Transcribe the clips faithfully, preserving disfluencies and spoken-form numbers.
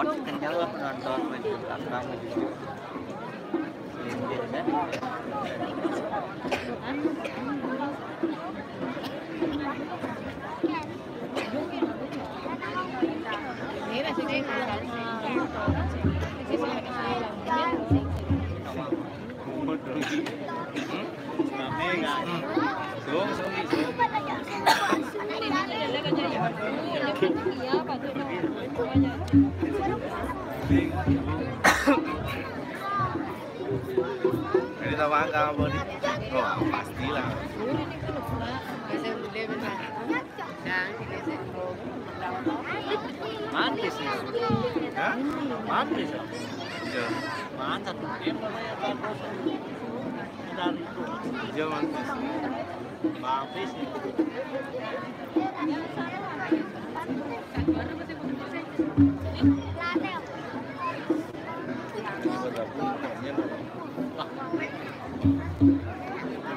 Lemot kan jauh penonton main di belakang. Ini tahu angka apa nih? Oh, pastilah. Mantis ya? Hah? Mantis ya? Iya. Mantap. Dia namanya bagus. Dari itu. Iya, mantis. Mantis ya.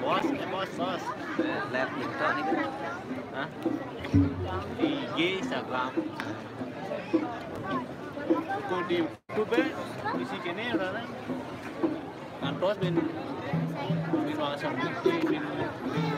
Bos, eh, bos, bos. Live TikTok nih. Hah? I G, Instagram. Kok di YouTube, eh? Isi kene udah, eh? Ngantos bin, bin langsung, bin, bin, bin, bin,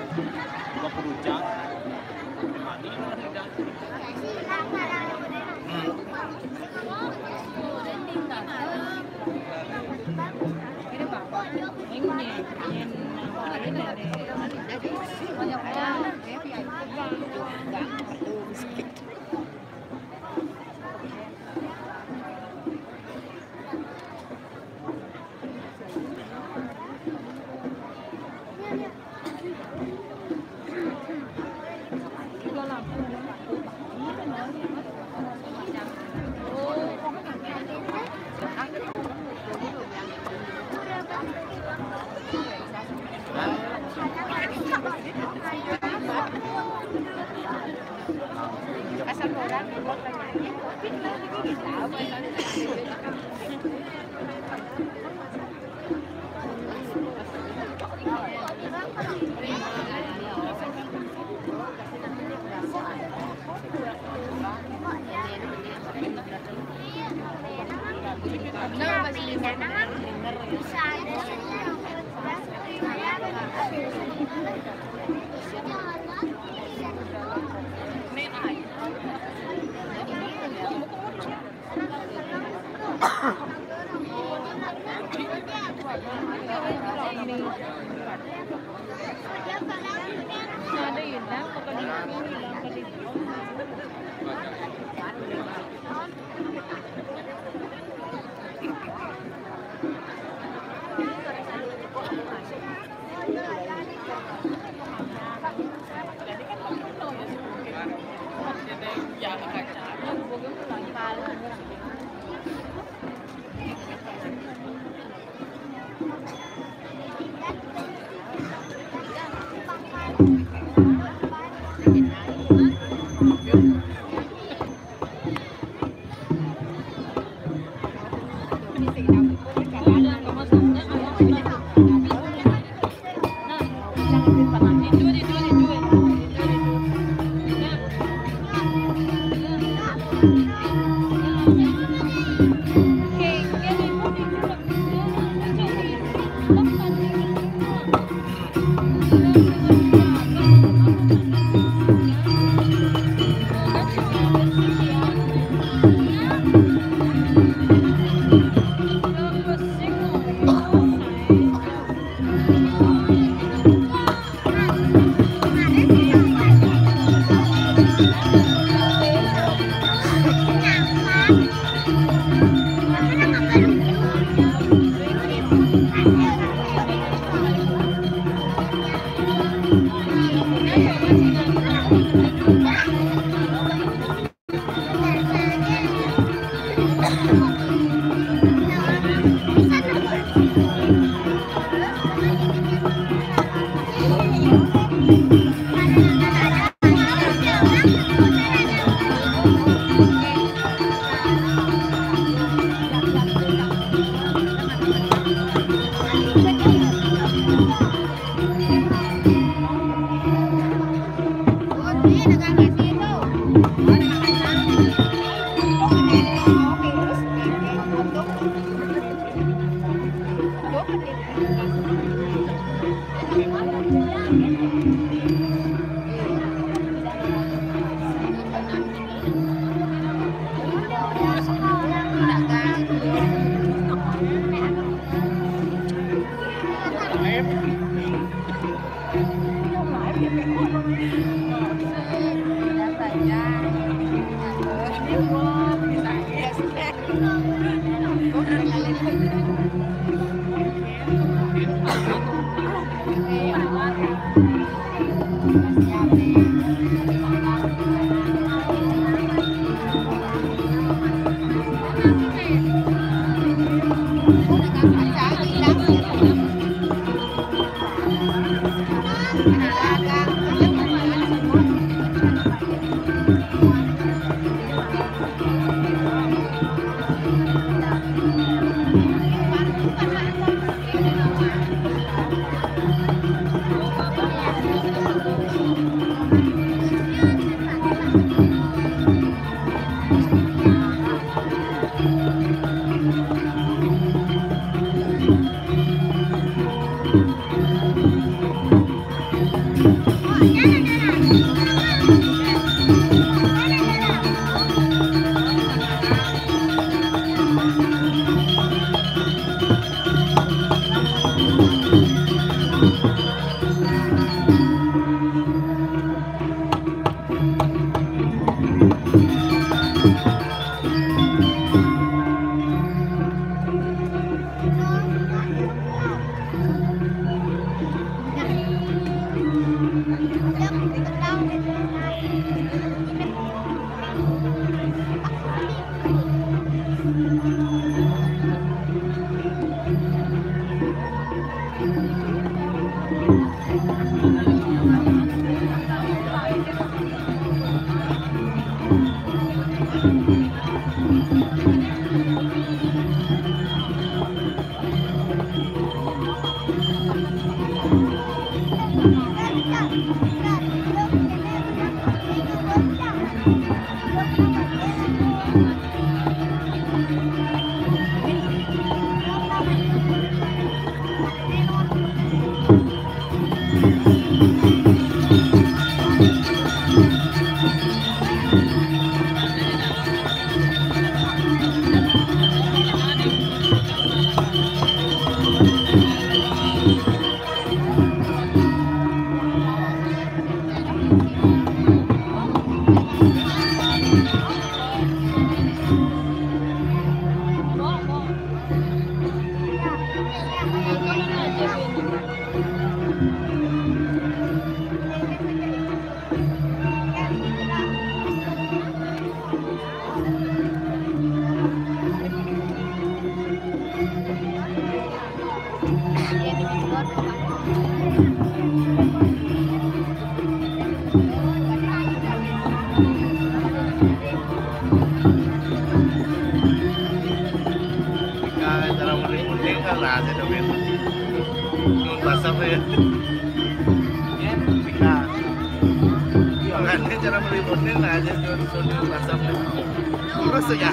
Lurus ya.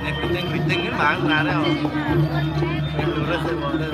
Nek keriting-keriting ini mah, nggak ada. Nek lurus ya, boleh.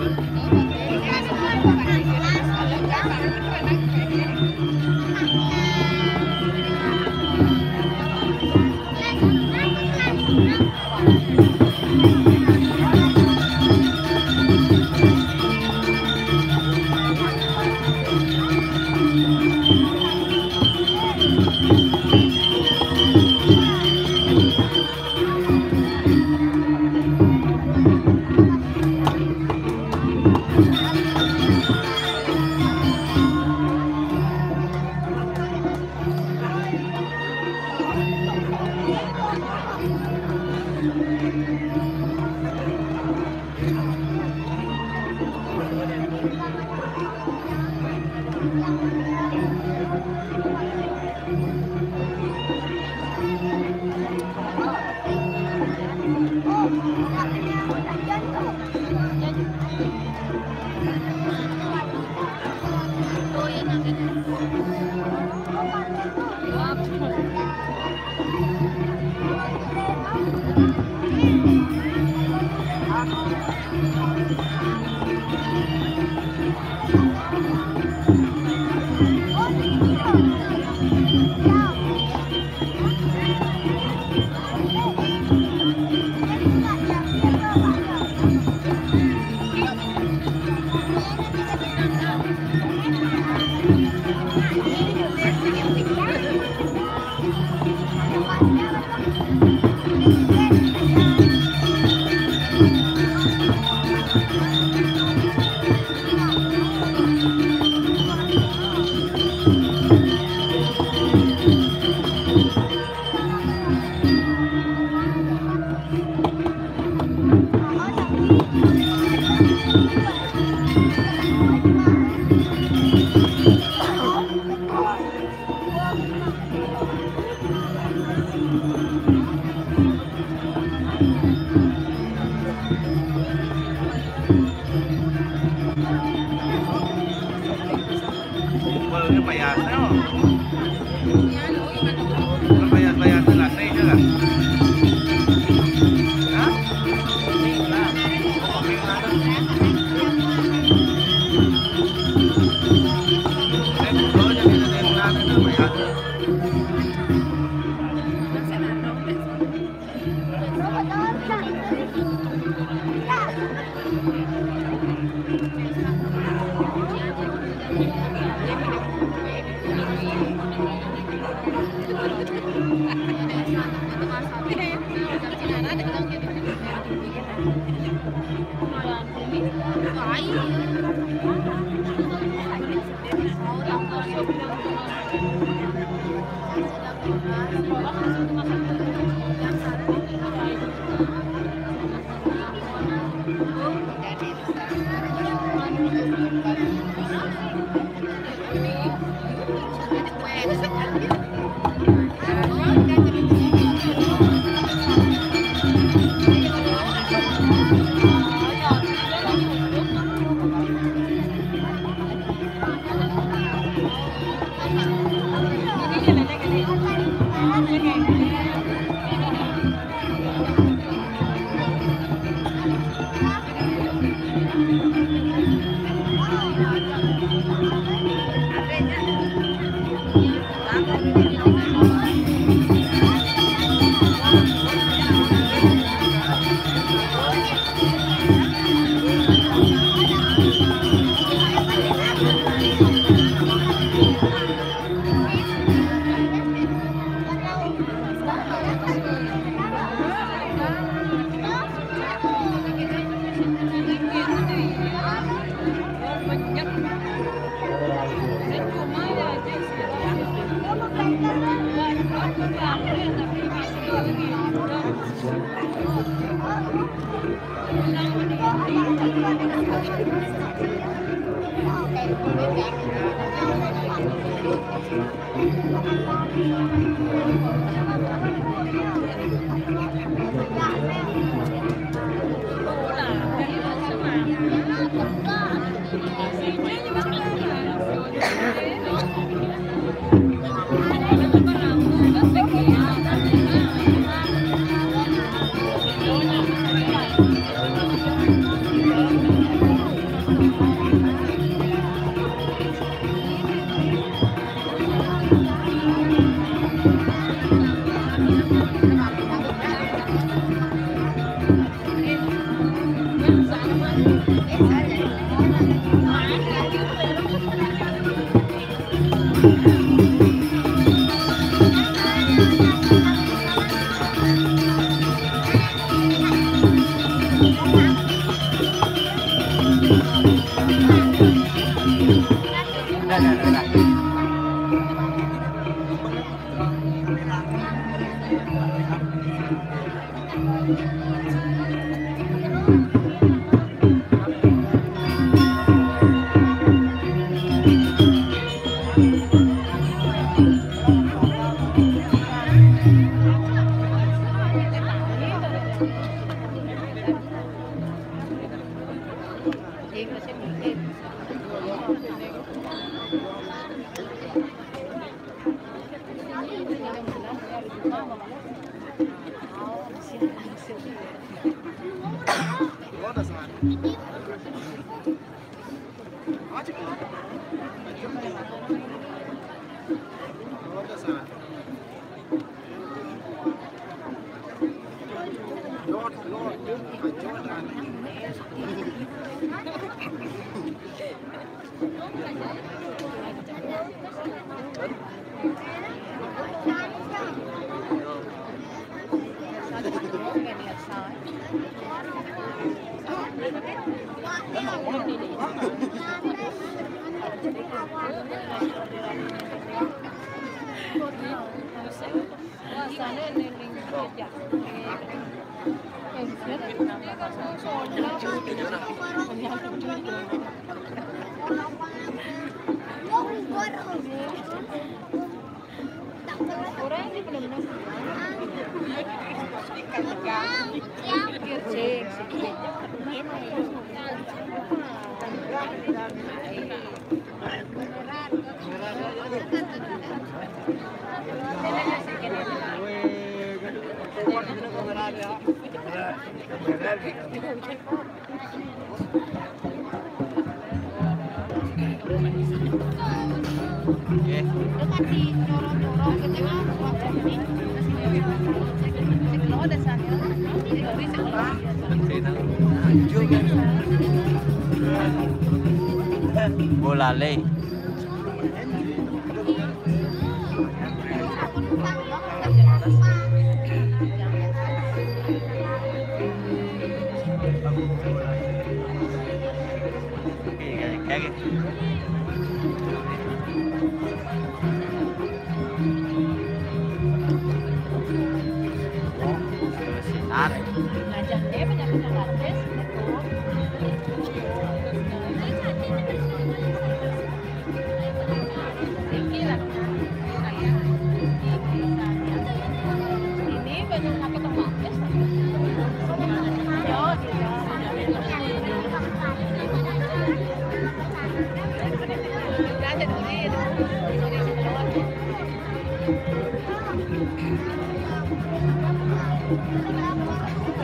Kalau ini payasnya, oh. Kan payas-payas itu nasi juga. Hah? Bola le.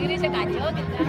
Ini sih kacau gitu.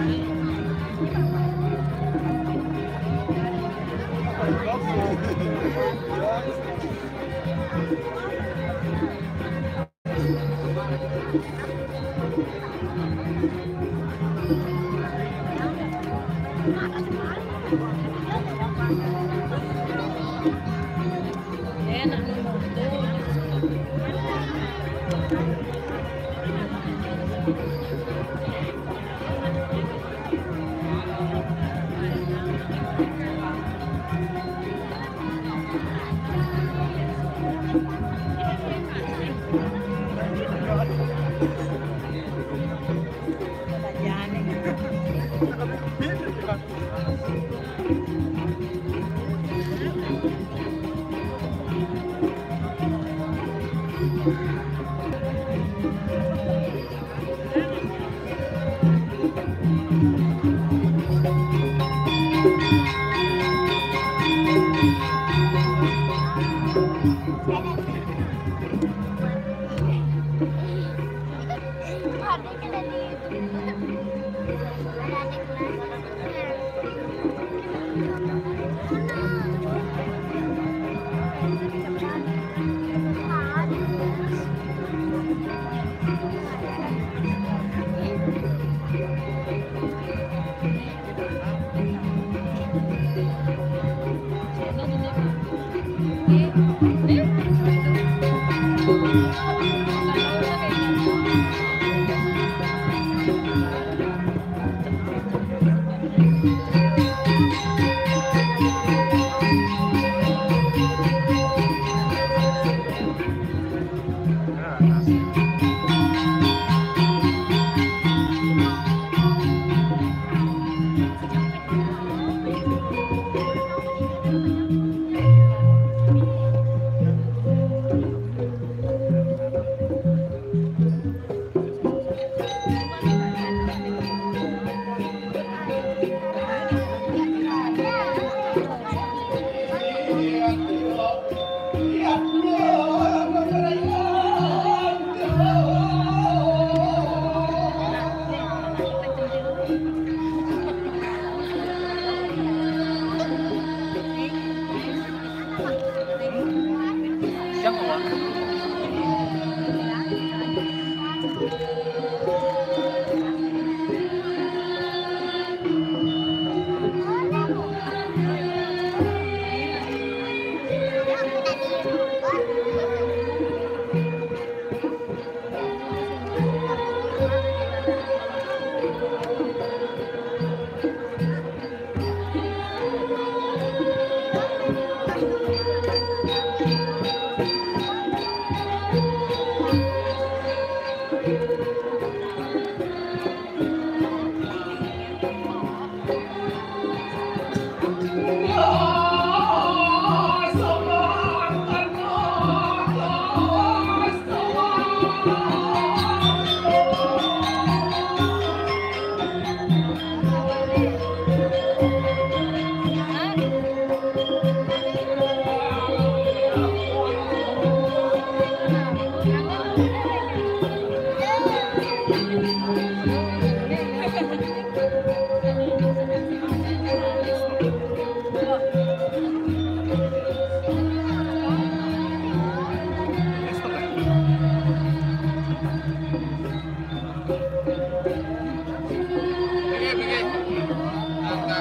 Bu,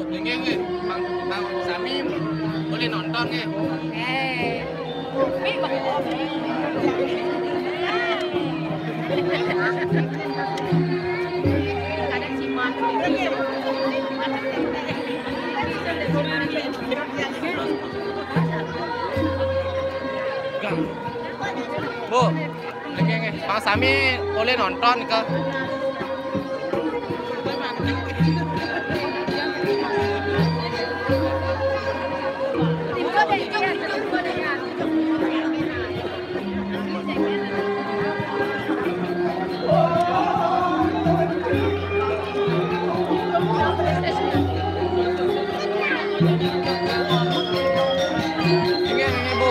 nggih, nggih. Bang, Bang Sami boleh nonton, nggih. Eh. Bu, nggih, nggih. Bang Sami boleh nonton ke? Nggih, nggih, Bu.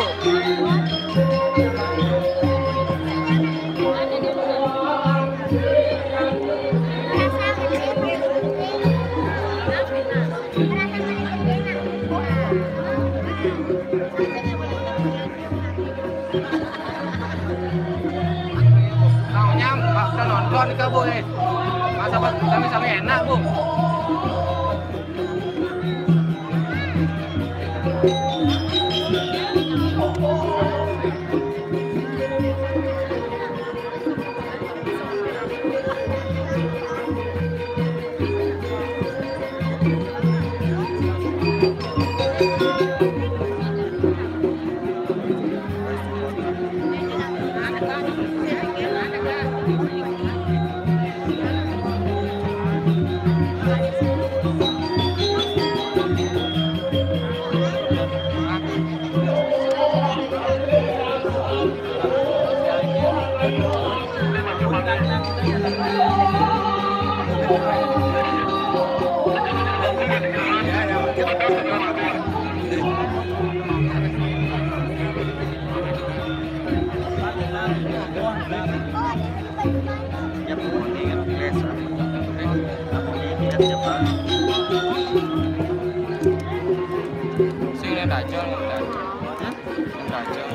Taunya Mbak udah nonton ke, Bu, eh? Masa pas kami sampai enak, Bu? Sing nek dajal, nek dajal. Nek dajal.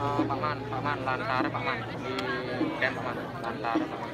Eh, Pak Man, Pak Man, lantar Pak Man, di kem Pak Man, lantar Pak Man.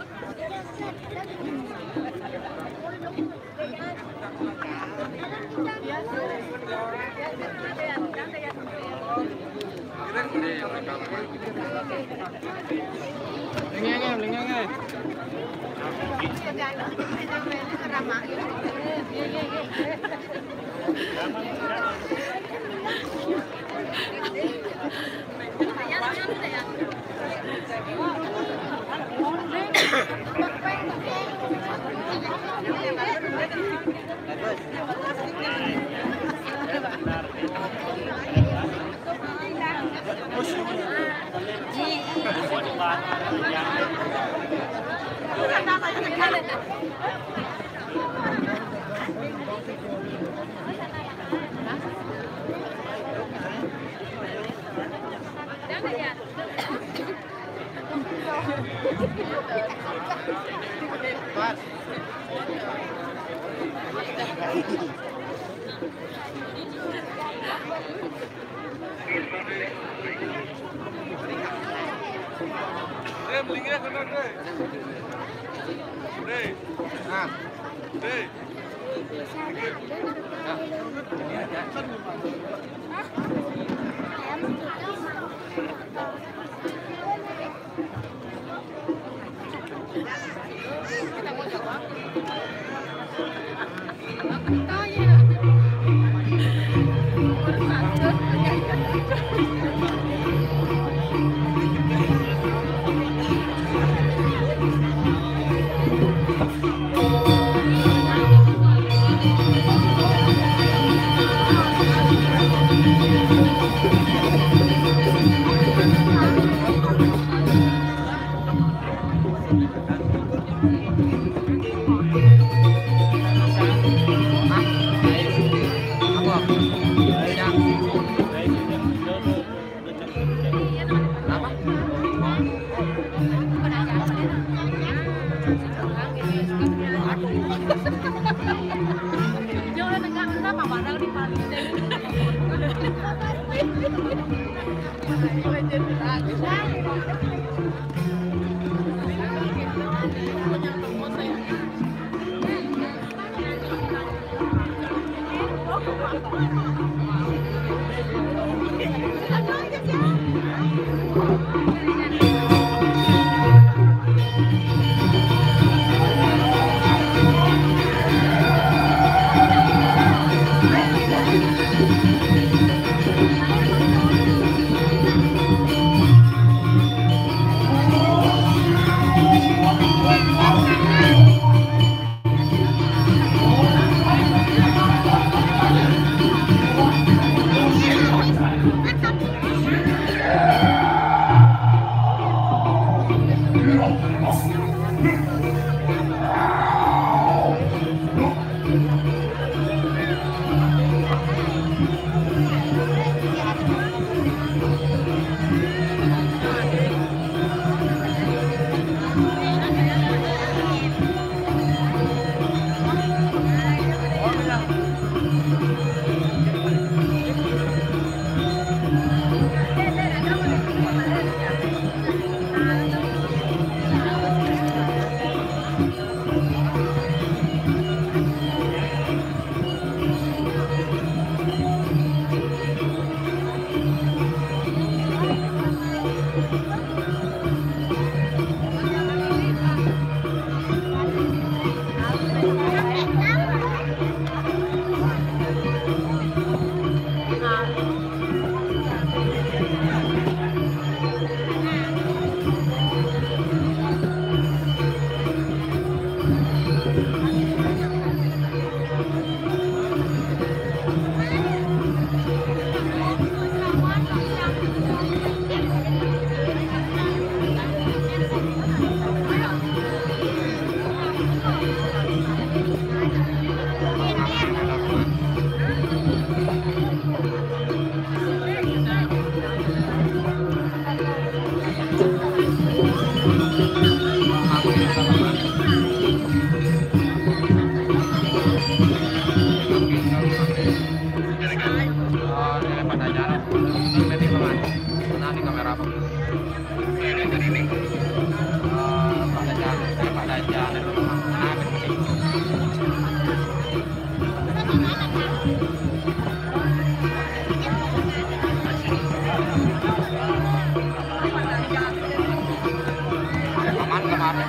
Aman kemarin.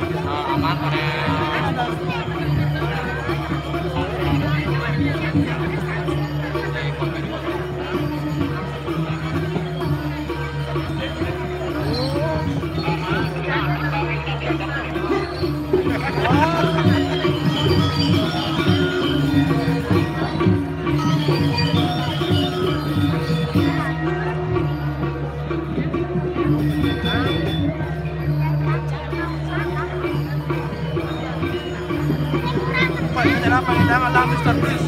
Eh, aman kemarin. Apa ini, kenapa ini? Jangan lah, Mister Beast.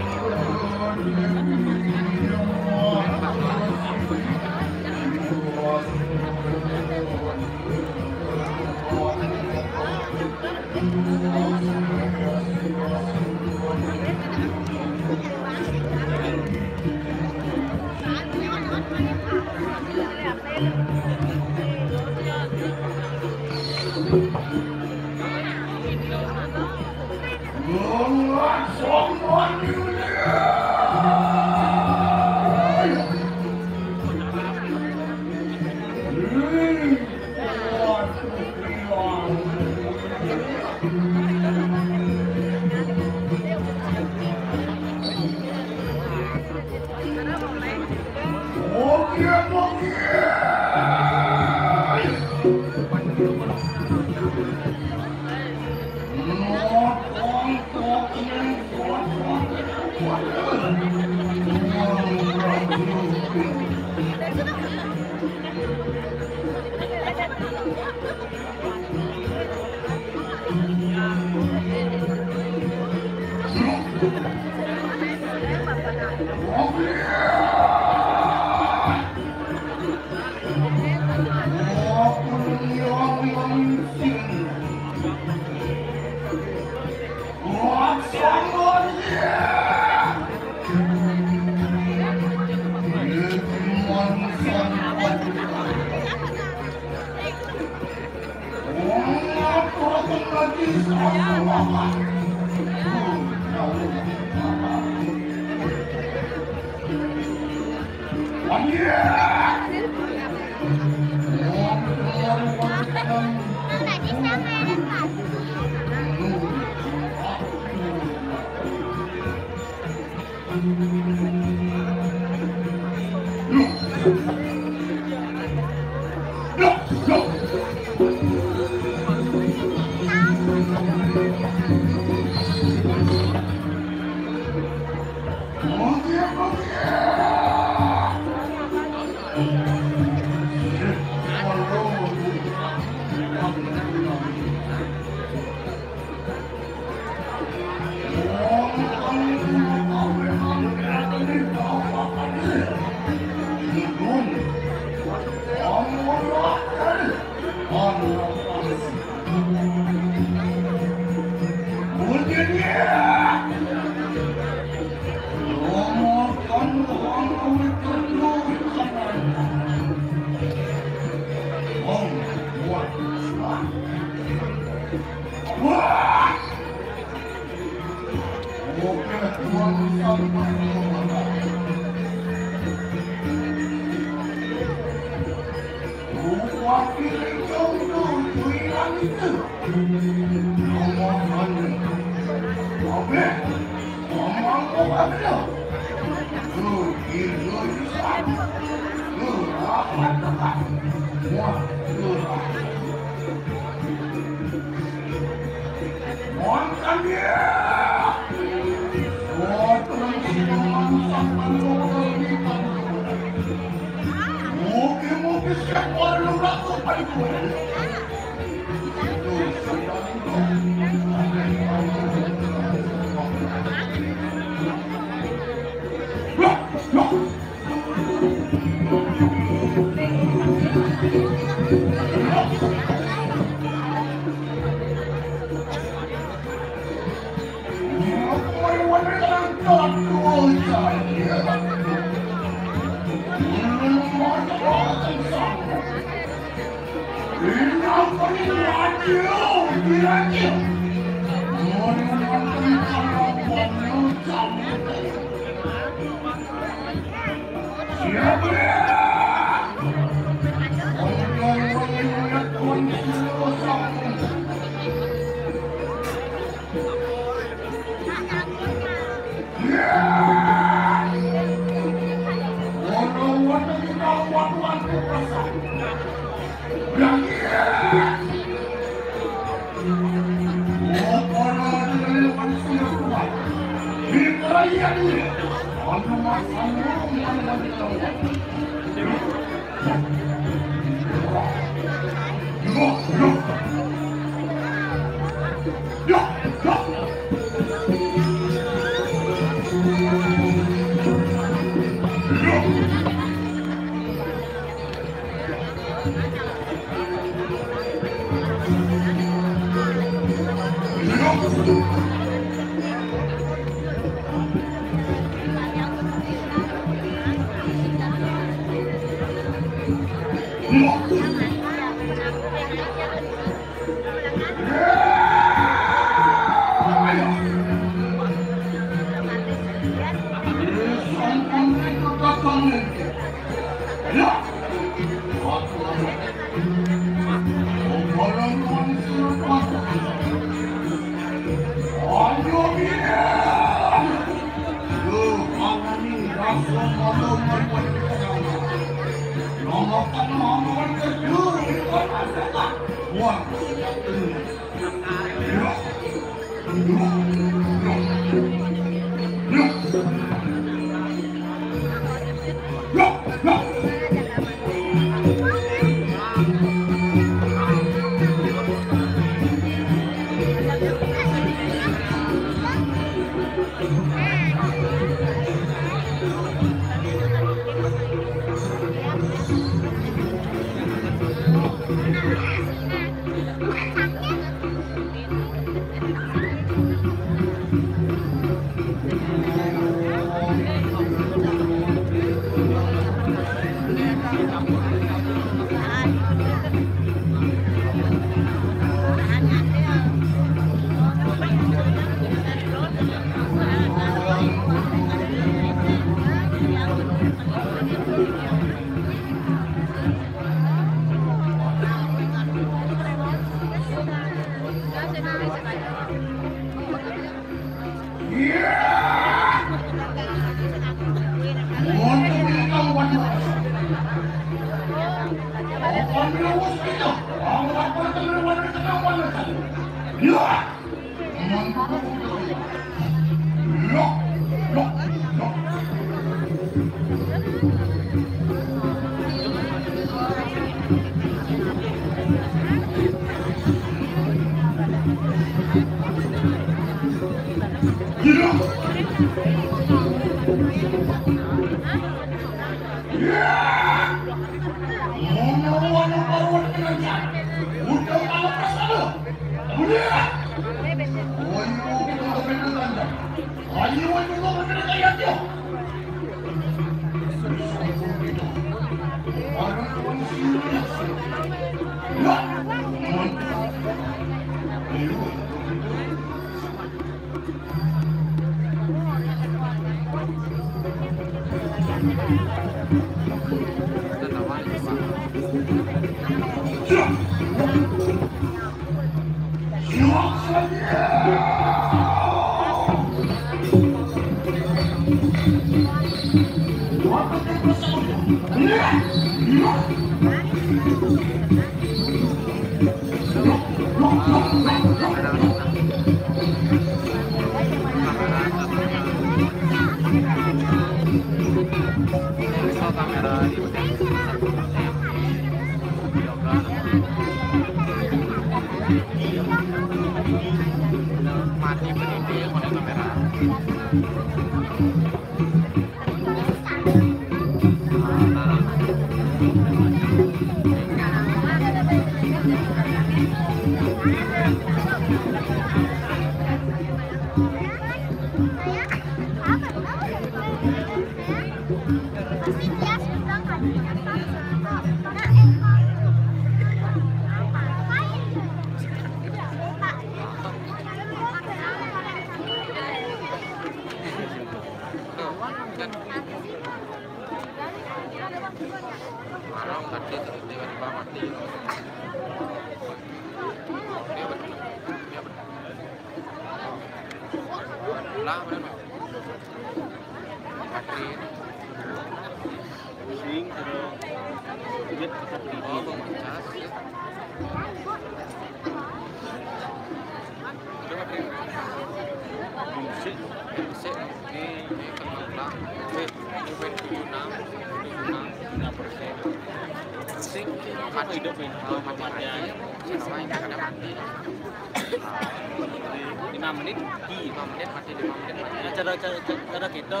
Lima menit, lima menit mati, lima menit mati. Cara, cara, cara kita.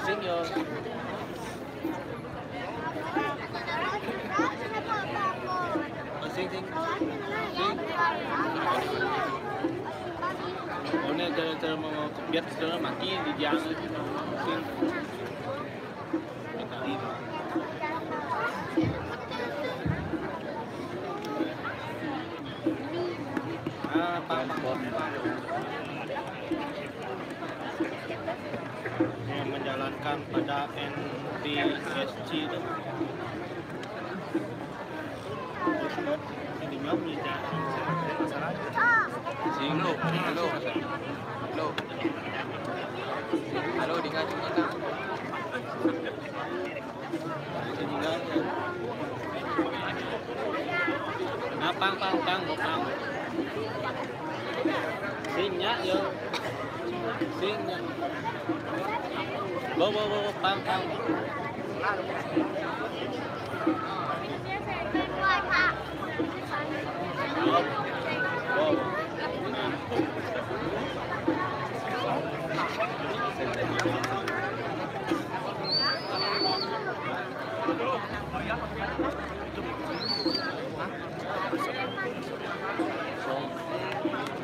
Sing yo. Sing, sing. Sing. Ini cara, cara mau biar segala mati di dia. Sing. Yang menjalankan pada N T S C itu. Tadinya punya cara. Sing, halo, halo, halo. Halo, dengar, dengar. Nah, pang, pang, pang, pang. Sing nya, yo. Sing nya. Bo, bo, bo, bo, pang, pang.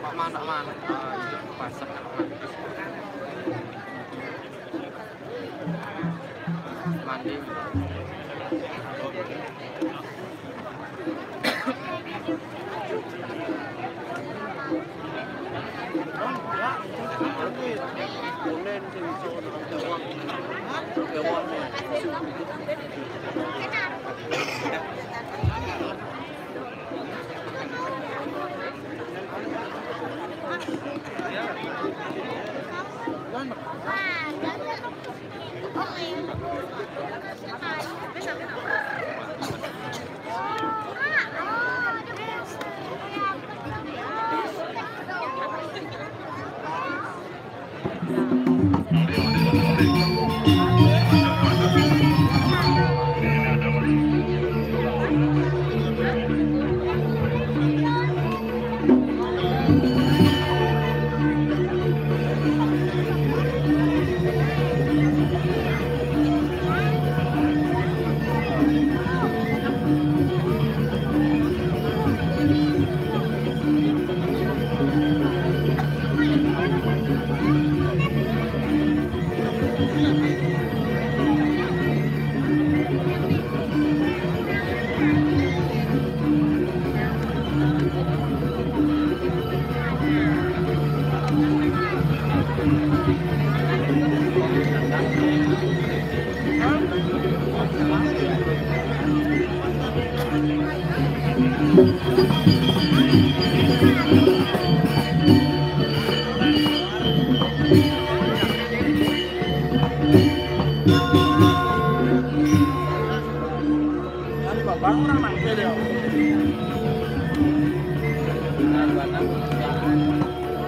Pak Man, Pak Man. Ah, iya, pasak. Mandi.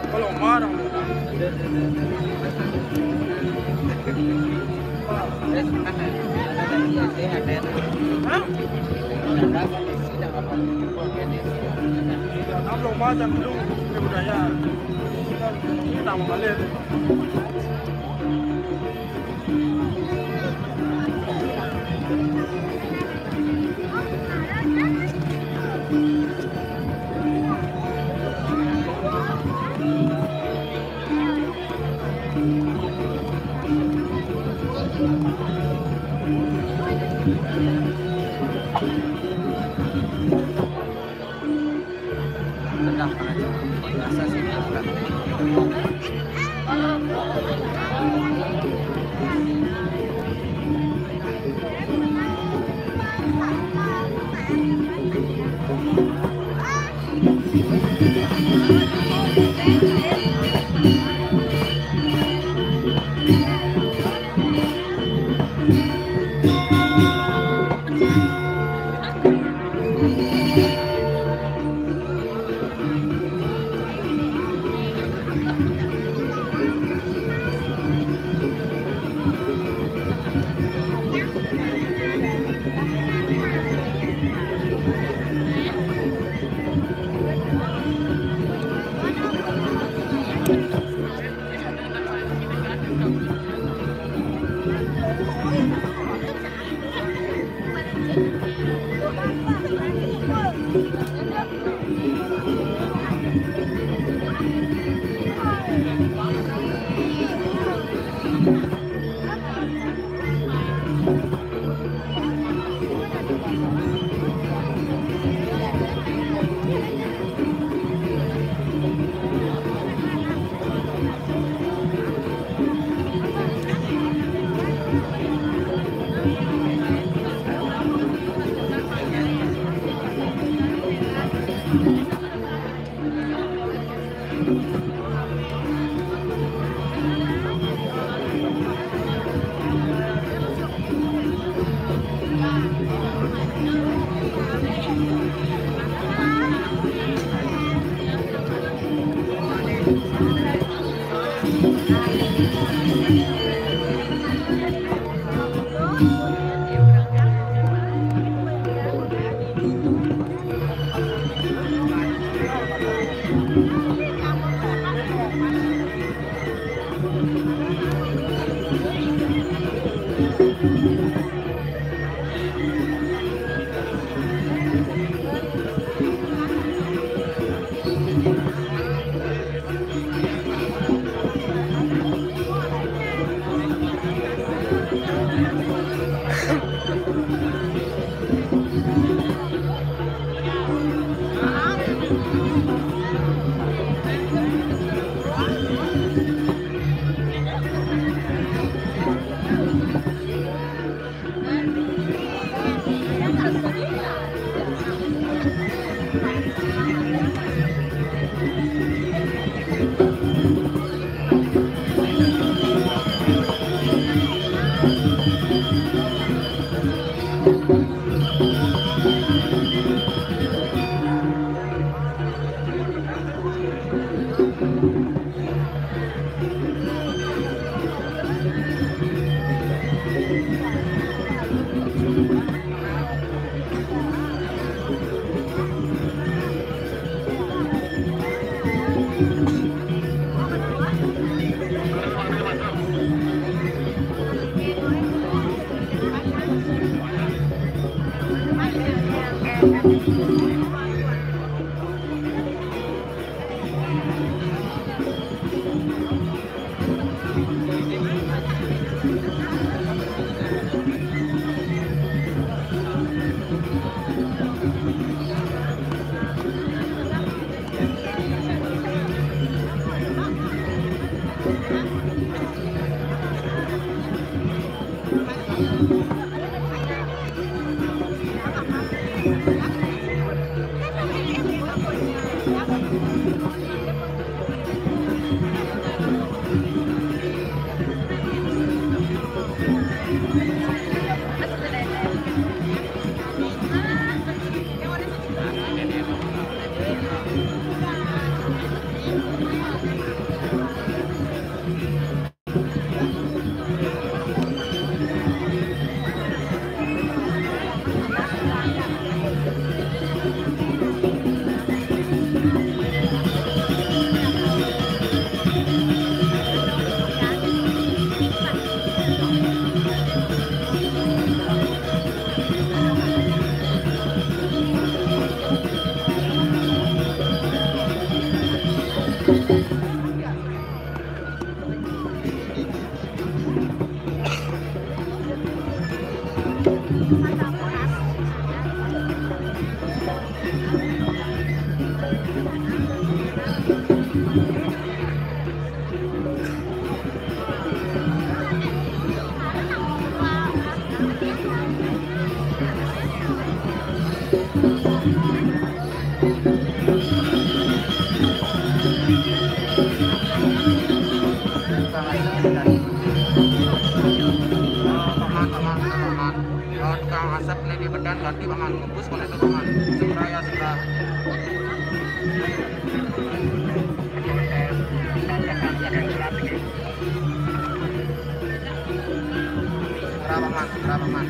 Kalau marah, hah? Belum macam dulu, ini budaya. Kita mau balik. Paman, paman, paman. Tukang asap nih di Medan ganti, paman. Ngebus mana itu, paman? Segera ya, segera. Segera, paman, segera, paman.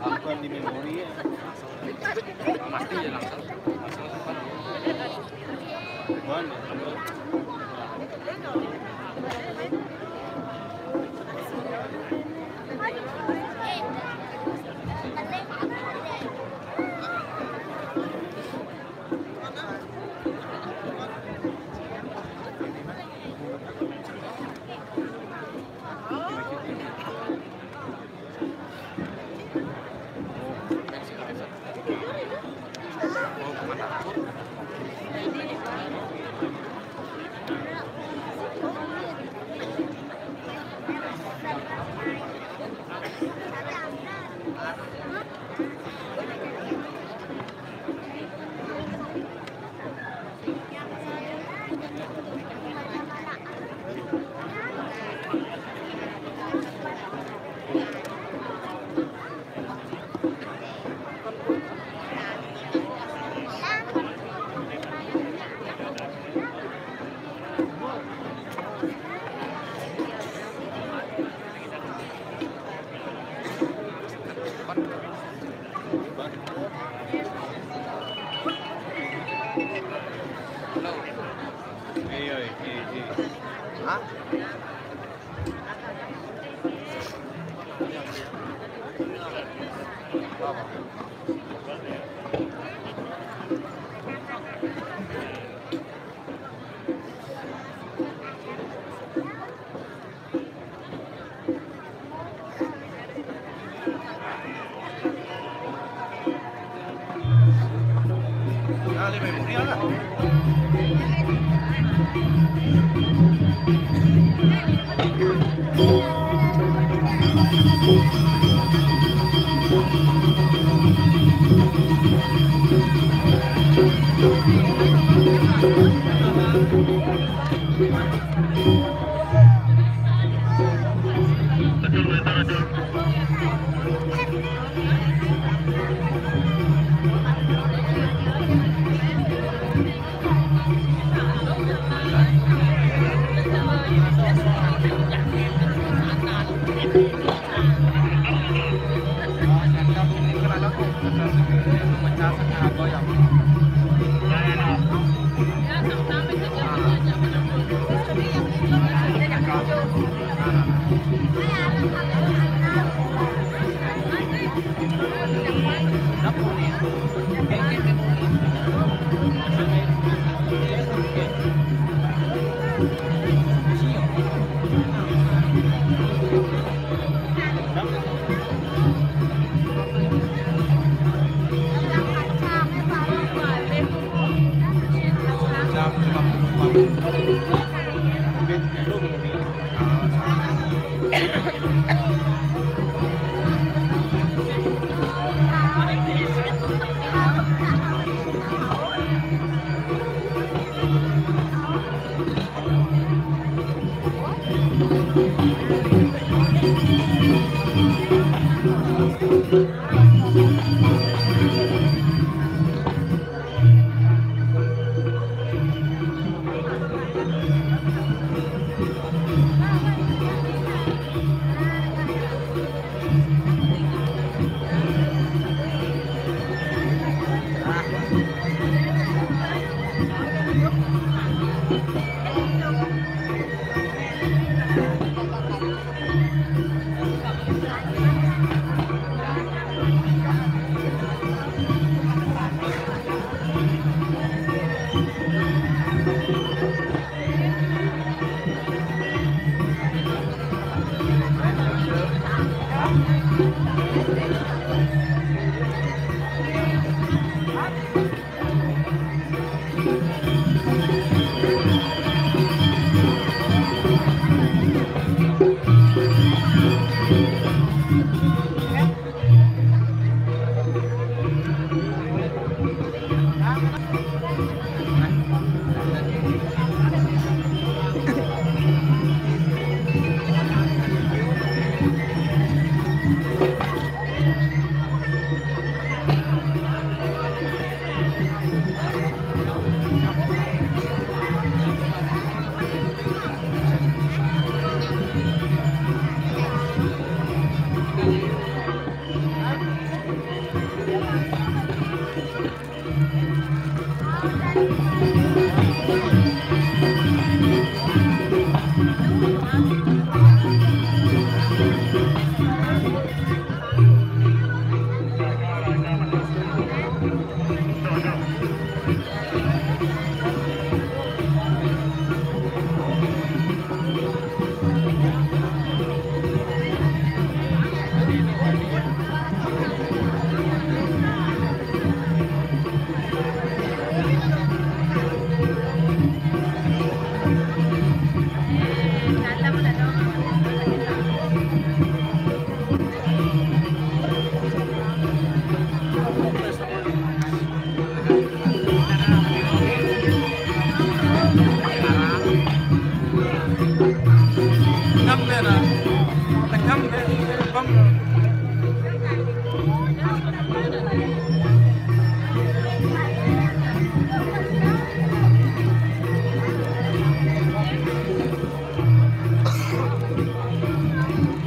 Langsung di memori ya. Pasti ya langsung. Langsung. Bukan.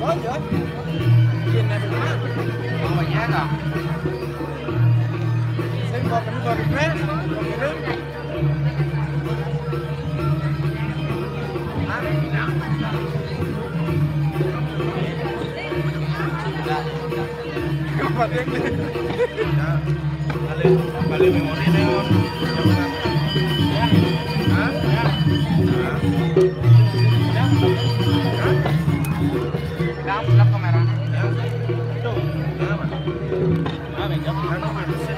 Balik, balik memori deh, Om. Hah? Hah? Hah? Yang gelap kameranya. Ya. Tuh, kenapa? Ah, bengkok. Anu, mesin.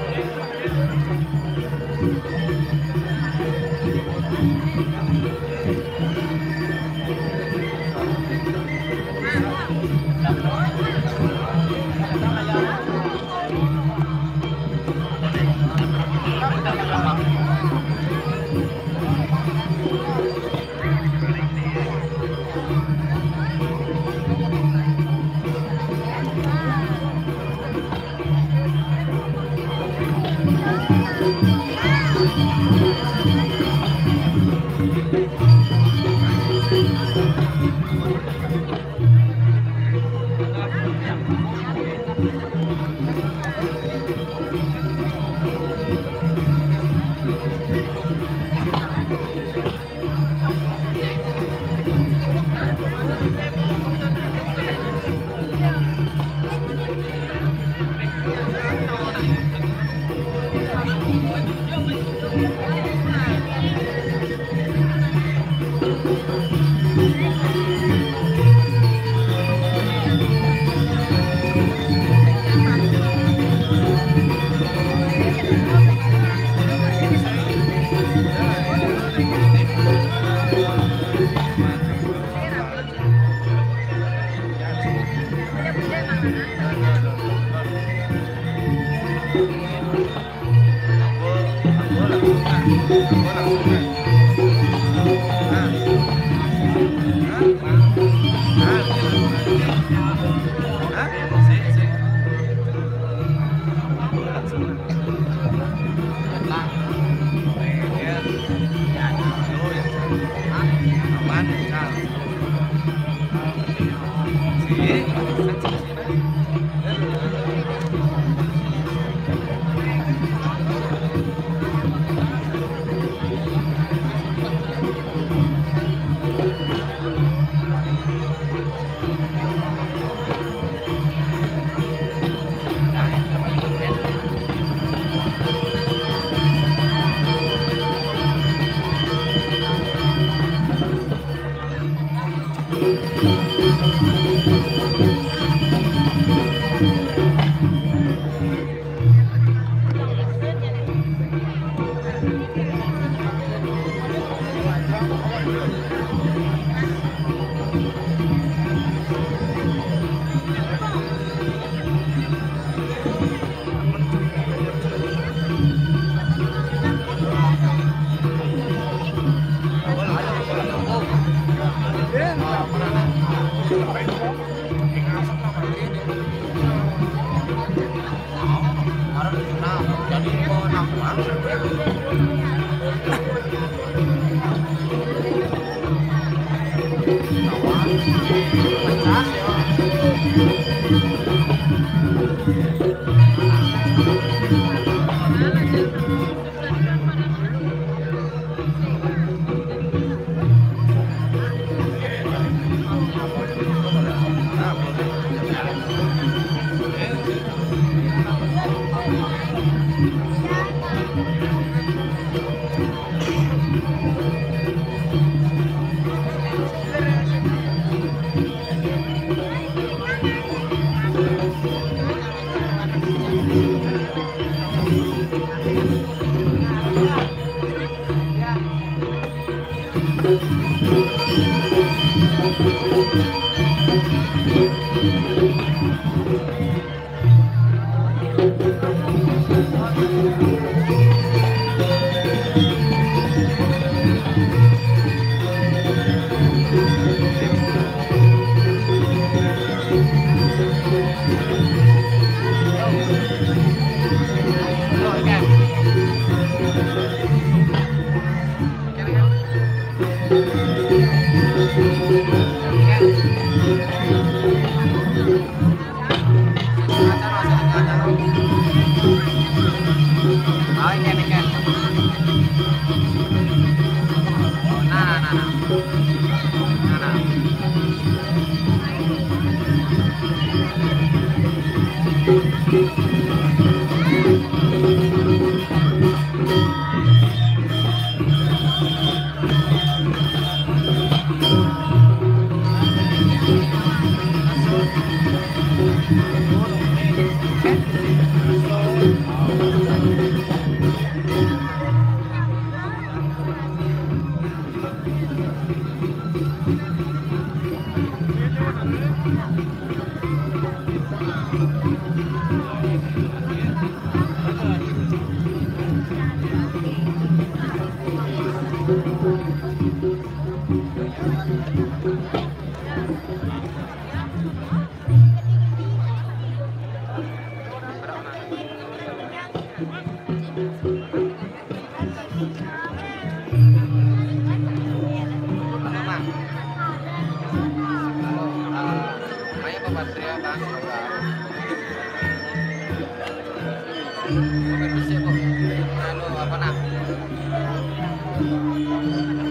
Anu, apa nah?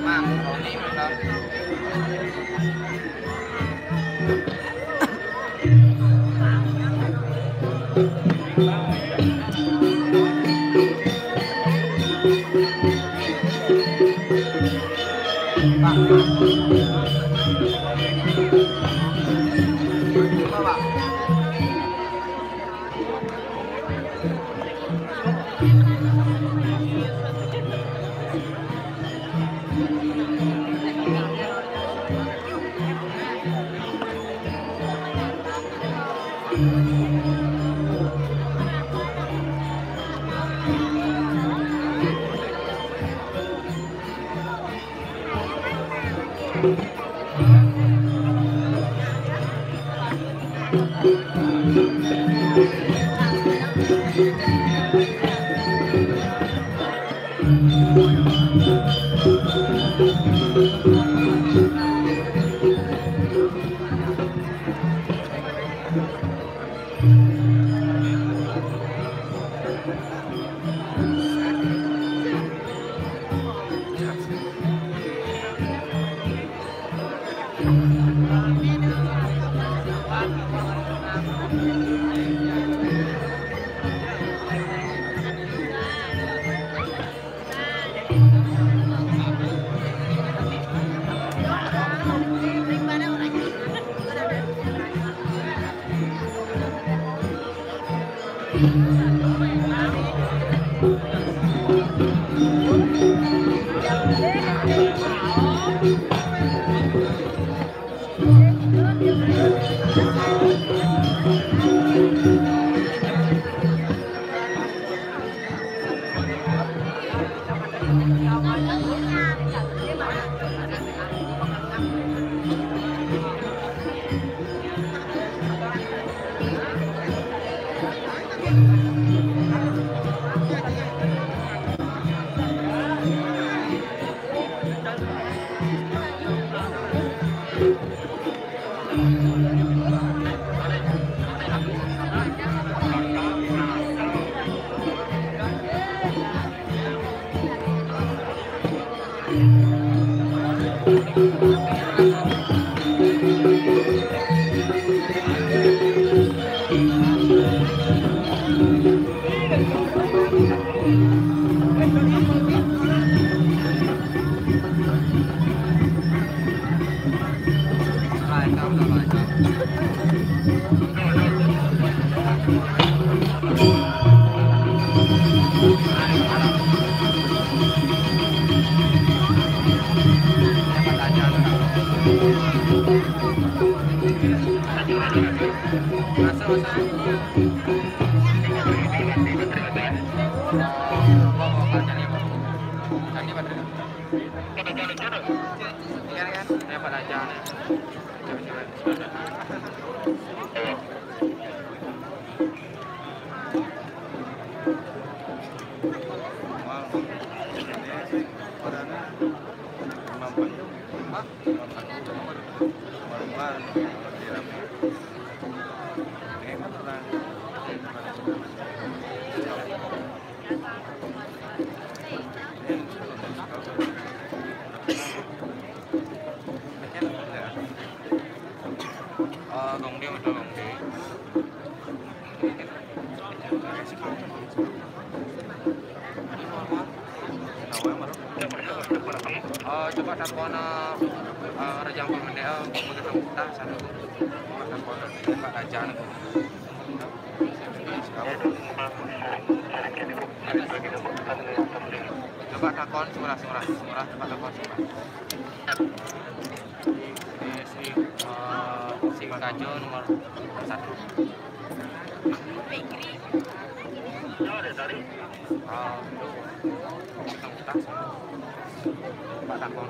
Mang, ini, Mang. Eh, coba takon, eh, eh, Rejang Permende, eh, pemegang anggota satu. Coba takon, coba aja. Coba takon surah, surah, surah, coba takon surah. Di, di si, eh, si Kajo nomor satu. Ah, utang-utang sama. Pak Takon.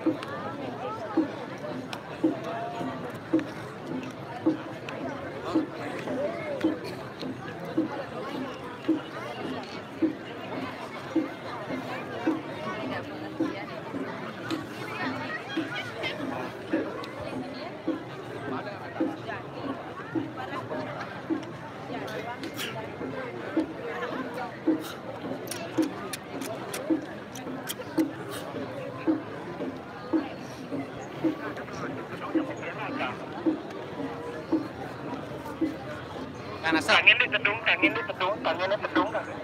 Kanasa. Kangin di tedung, kangin di tedung, kangin di tedung, kangin.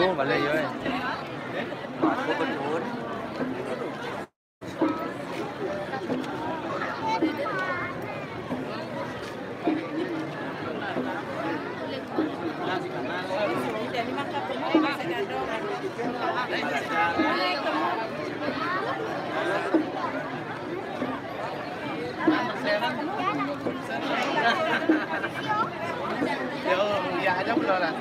Yo, vale, yo, eh. Masuk ke turun. Ya, ya, ya, belum lah.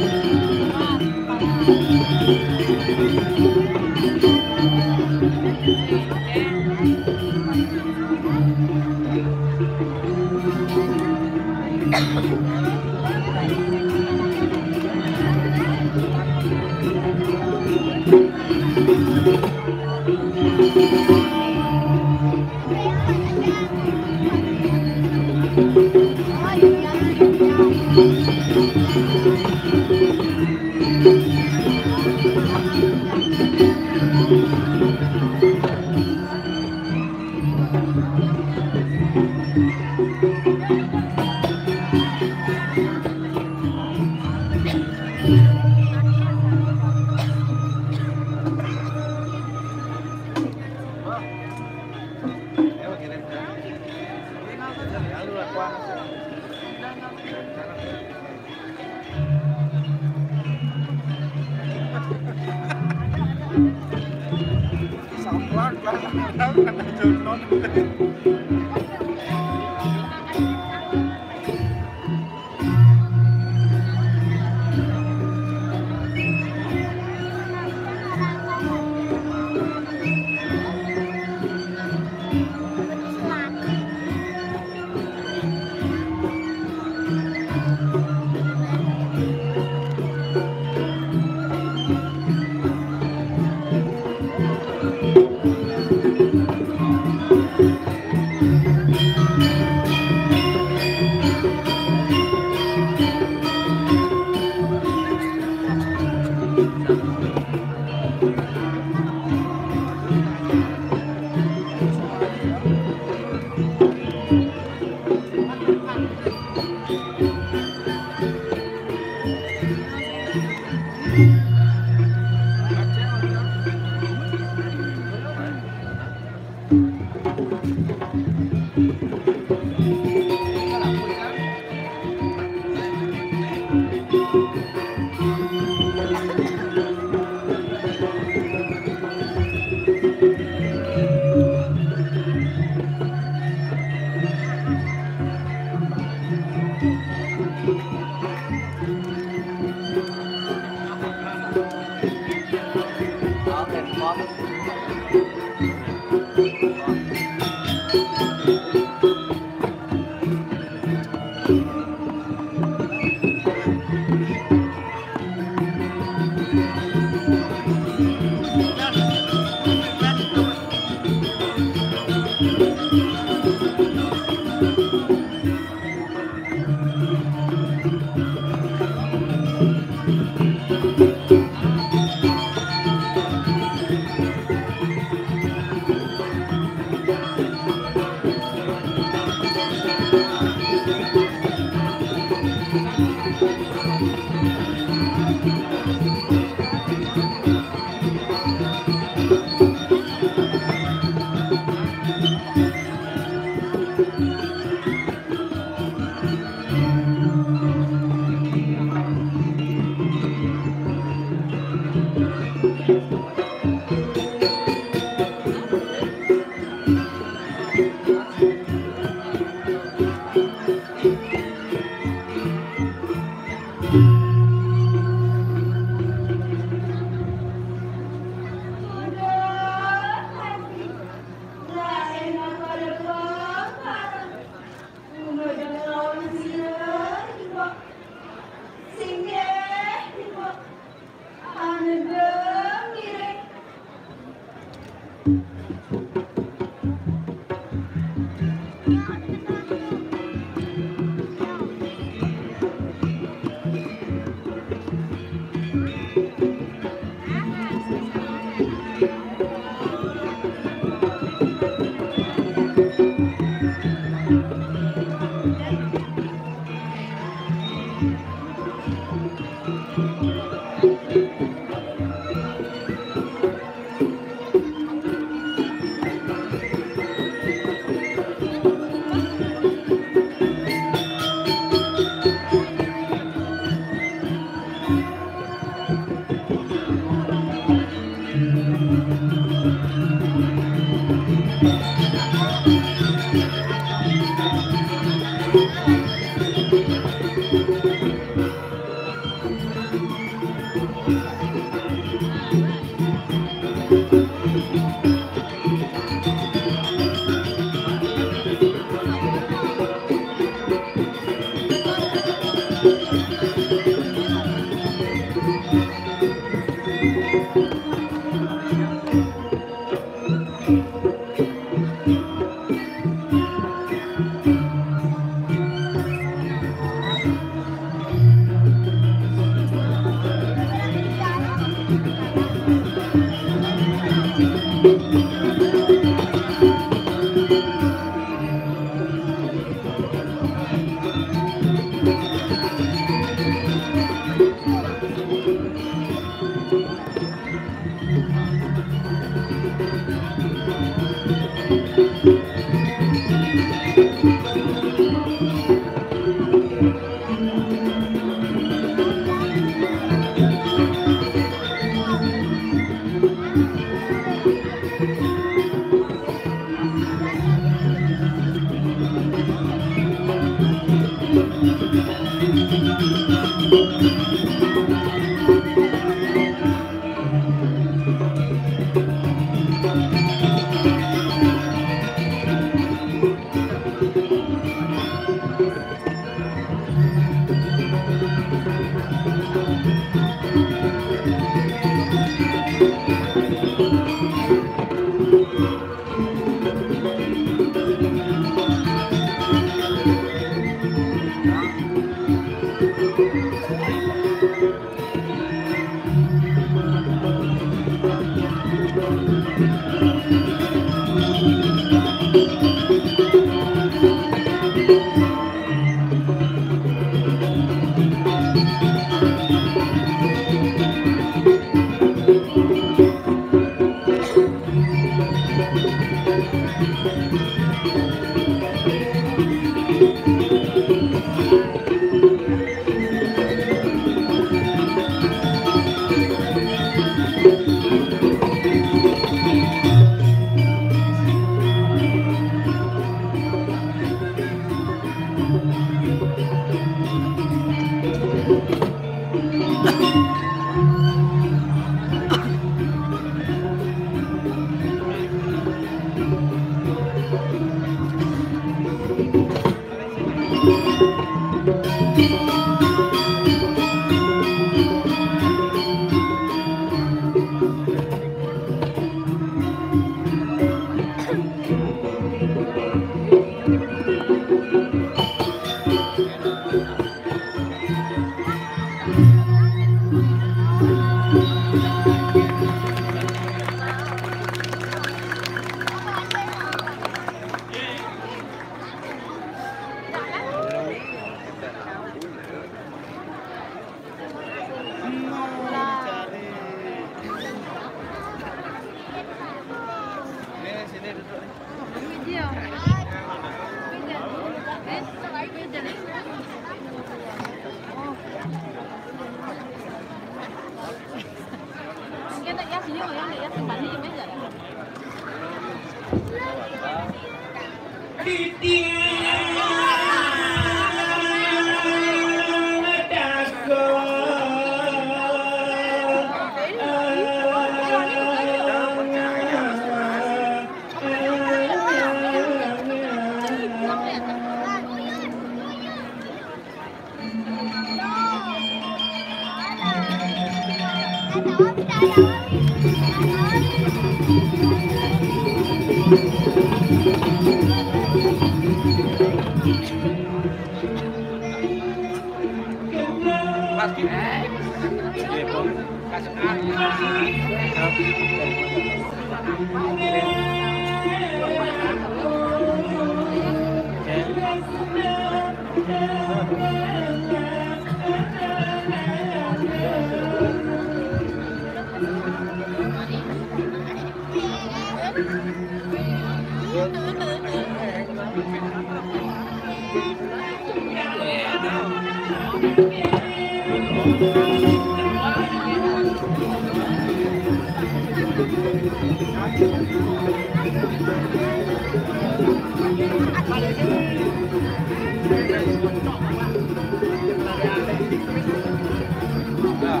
Nah,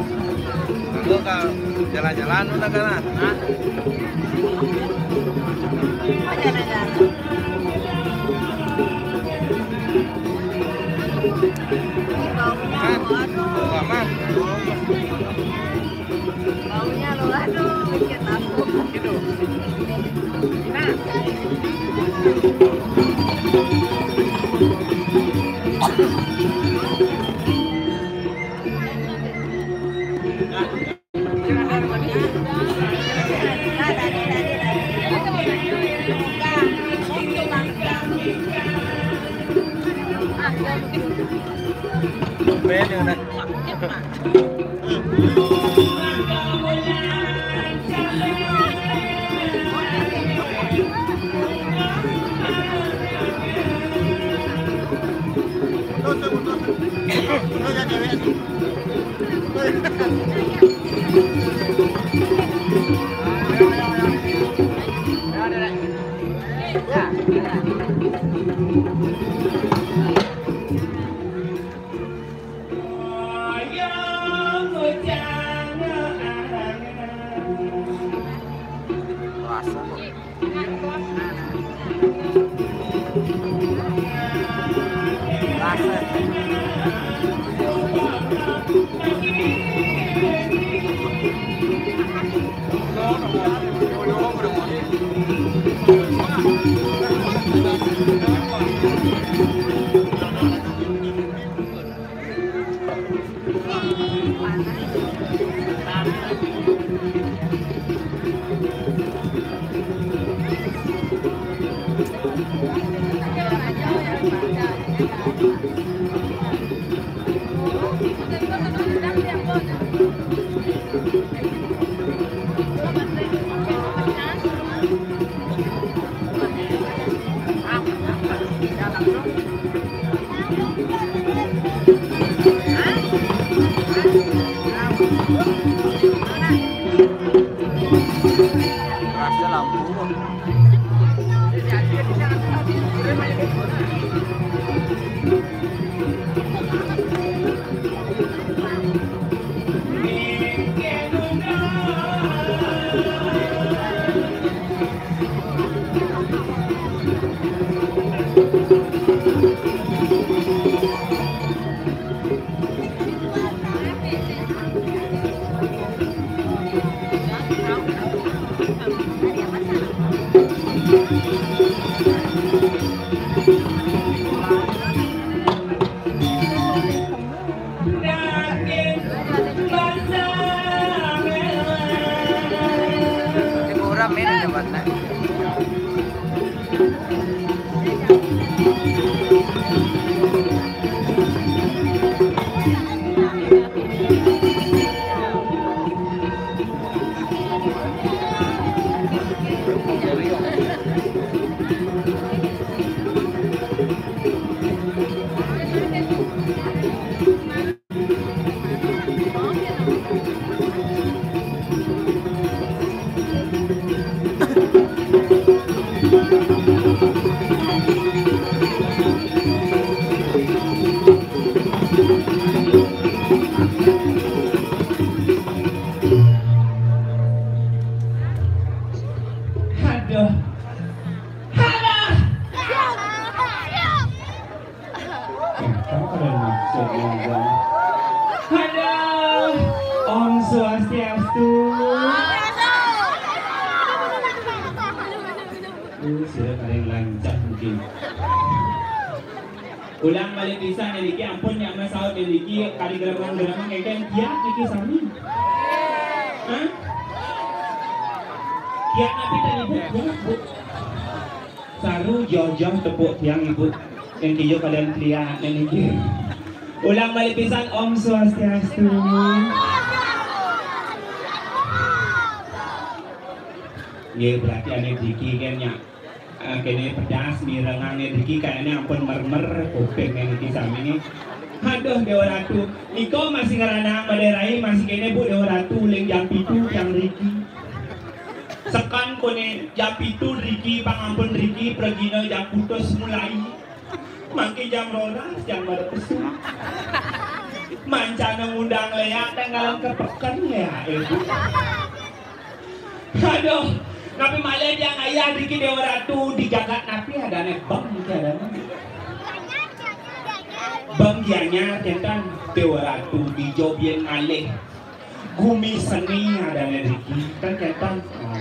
lu ka jalan-jalan udah kan? Hah? Hah? Baunya, aduh. Baunya loh, aduh, bikin takut. Gitu. Nah. Kerasnya lampu. Kurang ini tempatnya. Aduh. Halah. Eh, kamu pada maksudnya, Bang? Aduh. Om Swastiastu. Uh, sudah ada yang lancang mungkin. Ulang balik pisan, niki ampun, nyak mah saut niki kali geremang-geremang, engken kiat niki sami. Hah? Kiat napi tadi, Bu? Bu, Bu. Saru joh-joh tepuk tiang, Ibu. Yang kieu kalian lihat niki. Ulang balik pisan, Om Swastiastu. Nggih, berarti ane driki kan, nyak. Eh, kene pedas, mirengan niki kayaknya ampun mermer kuping niki sami nih. Aduh, Dewa Ratu. Niko masih ngerana Madai Rai, masih kene, Bu, Dewa Ratu, uling jam pitu tiang driki. Sekan kone jam pitu driki, pang ampun driki, pregina jam putus mulai. Mangke jam rolas, jam pada pesu. Mancana ngundang leak, tenggalan ke peken leak, eh, Bu. Aduh, napi malih tiang ayah driki Dewa Ratu di jagat napi adane beng tiadane. Beng Gianyar kenten Dewa Ratu di jobien malih. Gumi seni adane driki, kan kenten. Oh.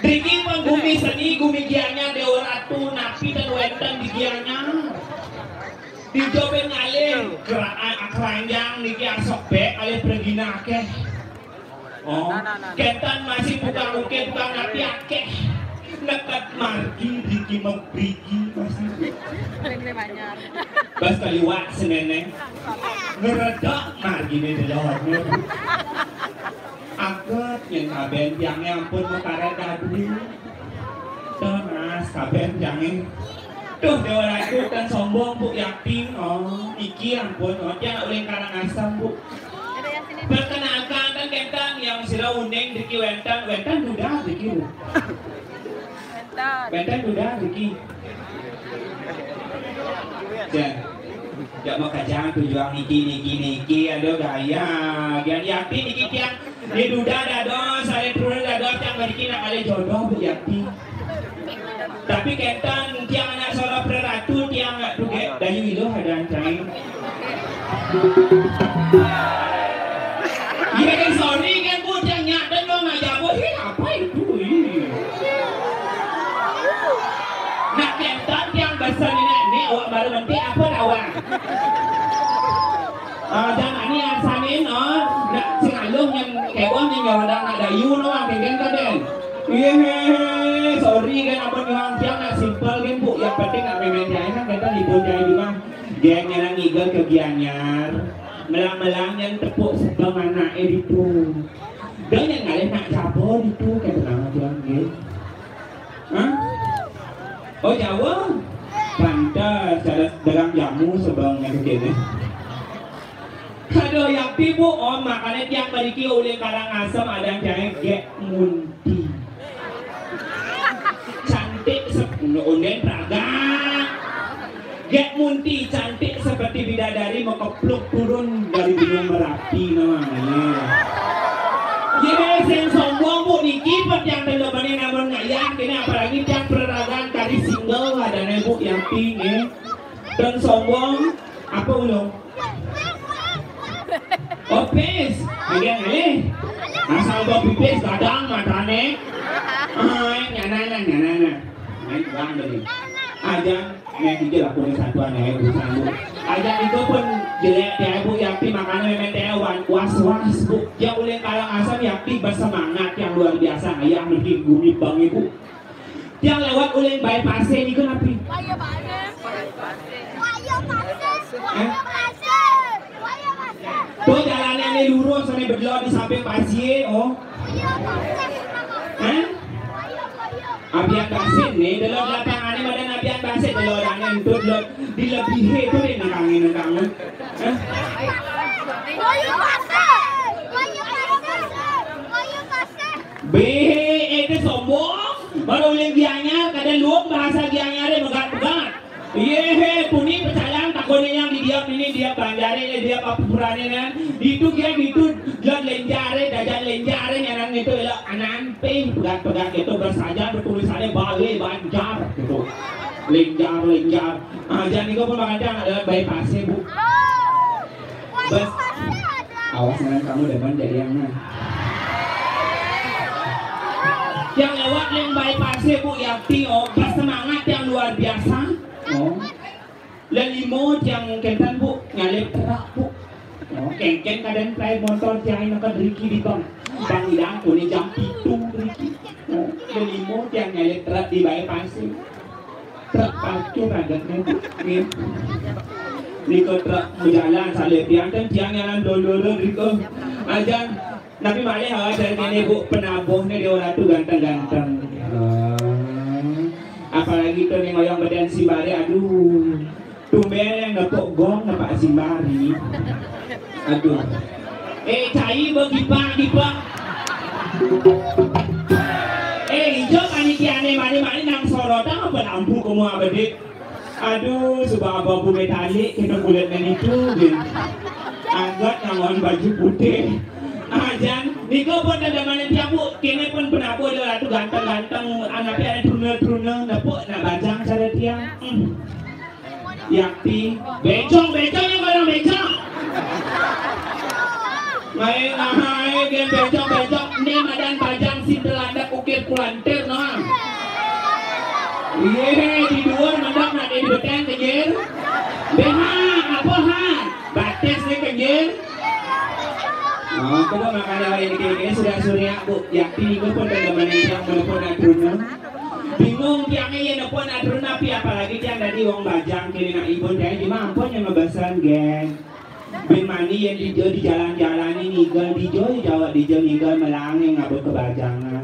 Driki pang gumi seni, gumi Gianyar Dewa Ratu napi ten wenten di Gianyar. Di jobien malih kera-, keranjang niki asok bek alih pregina akeh. Oh, ketan masih tukang ukir, tukang napi akeh. Neket margi driki mebrigi masih. Bas kaliwat senene. Ngeredok margine delok. Aget yen kaben tiange ampun mekaret kadri. Tunas kaben tiange. Duh, Dewa Ratu kan sombong, Bu Yakti. Oh, iki ampun, oh, tiang uling Karangasem, Bu. Perkenalkan, kan kenten yang sira uning driki wenten, wenten duda driki, Bu. Wenten duda driki. Jan. Jak mau kajang tujuan niki, niki, niki. Aduh, gaya. Gian Yakti niki tiang. Ni duda dados, saya turun dados, tiang mriki nak kalih jodoh, Bu Yati. Tapi kenten tiang anak seorang preratu, tiang nak tuge dayu iluh ada ancai. Iya kan, sorry kan, Bu, tiang nyak dan dong nak jago, hi, apa itu, hi. Nak kenten tiang basa ni, nek, nek, awak baru menti apa dah, awak? Ah, jangan ni asanin, oh, nak sing aluh nyen kewon nyen nyawadang nak dayu no, ah, kengken kaden. Iya, he, he, sorry kan, apa nyuang tiang nak simpel kan, Bu. Yang penting nak memen jai kan, kita libur jai di rumah. Geng nyanan ngigal ke Gianyar. Melang-melang yang tepuk sebang anak eh ditu. Dan yang ngalih nak siapa ditu, kan tenang aja, nggih. Hah? Oh, Jawa? Pantes, cara dagang jamu sebelumnya ke kene. Aduh, Yakti, Bu, oh, makanya tiang mriki uling Karangasem ada yang cari Gek Munti. Cantik sep-, unden praga. Gek Munti cantik seperti bidadari mekepluk turun dari Gunung Merapi namanya. Jadi sing sombong, Bu, niki pun yang belum meneh namun ngayah kene, apalagi tiang pereragan kari single adane, Bu, Yakti nggih. Dan sombong apa ulung? Opis, bagian ngalih. Asal bau pipis gadang matane. Ai, nyanana, nyanana. Ai, bang tadi. Aja, nek iki lakune satuan ya, Bu Sandu. Aja itu pun jelek ya, Bu Yati, makanya memang dia wan-, was-was, Bu. Dia uling Karangasem Yati bersemangat yang luar biasa. Ayah mending gumi bang, Ibu. Yang lewat uling bypass niku napi? Waya pasir. Waya pasir. Hah? Waya pasir. Waya pasir. Tuh jalannya ini lurus sampai bedlo di samping pasir, oh. Waya pasir. Hah? Waya, waya. Abian Basit nih, delok lapangannya pada Abian Basit, delok orangnya itu, delok dilebihi itu nih, nengkangin, nengkangin. Hah? Waya pasir. Waya pasir. Waya pasir. Be, ente sombong. Baru uling Gianyar, kada luang bahasa Gianyar, eh, megat-megat. Iye, he, puni pecalang, takone yang di dia, Ini dia banjare, dia apa purane kan? Itu dia gitu, dia lenjare, dajan lenjare, nyanan itu ya, anampe, pegat-pegat itu bersaja, bertulisannya Bali, Banjar, gitu. Lenjar, lenjar. Ah, jangan itu pun makanya ada bypass, Bu. Bes. Awas dengan kamu depan jadi yang nah. Yang lewat yang bypass, Bu, ya, Tio, bersemangat yang luar biasa. Oh. Lelimo tiang kenten, Bu, nyalip truk, Bu. Oh, kengken kadang play motor tiang ini ke driki di bang. Bang idang kuni jam pitu driki. Oh, lelimo tiang nyalip truk di bypass. Truk parkir adatnya, Bu. Nih. Nih ke truk berjalan salip tiang kan tiang nyanan dulu-dulu driko. Ajan Tapi malih awak dari kene, Bu, penabuhne dia orang tu ganteng-ganteng. Ah. Apalagi tu ning oyong badan si Bare, aduh. Tumben yang nepuk gong nepak si Bare. Aduh. Eh, cai begipak-gipak. Eh, ijo panitiane mari-mari nang sorotan apa lampu kamu abade. Aduh, suba abu-abu metalik kena kulit nang itu, gin. Anggat ngangon baju putih. Ah, jan, nika pun ada mana tiang, Bu. Kene pun penabuh dia orang tu ganteng-ganteng, anak dia ada truna-truna, nepuk nak bajang cara tiang. Hmm. Yakti, becong, becong yang barang becong. Main ahai, gen becok-becok, ni madan bajang sing telandak ukir kulantir, no. Iye, di luar mendak nak di beteng, kenyir. Beha, apa ha? Batis ni, kenyir. Oh, coba makanya hari ini, ini sudah surya, Bu. Yakti, ini pun teman yang menelpon atruna. Bingung tiangnya, ya, nelpon atruna, tapi apalagi tiang dari wong bajang, kini nak ibun, tiang di mana pun yang ngebasan, gen. Bin mani yang dijo di jalan-jalan ini, nigel dijo, Jawa dijo, nigel melangeng, ngabut kebajangan.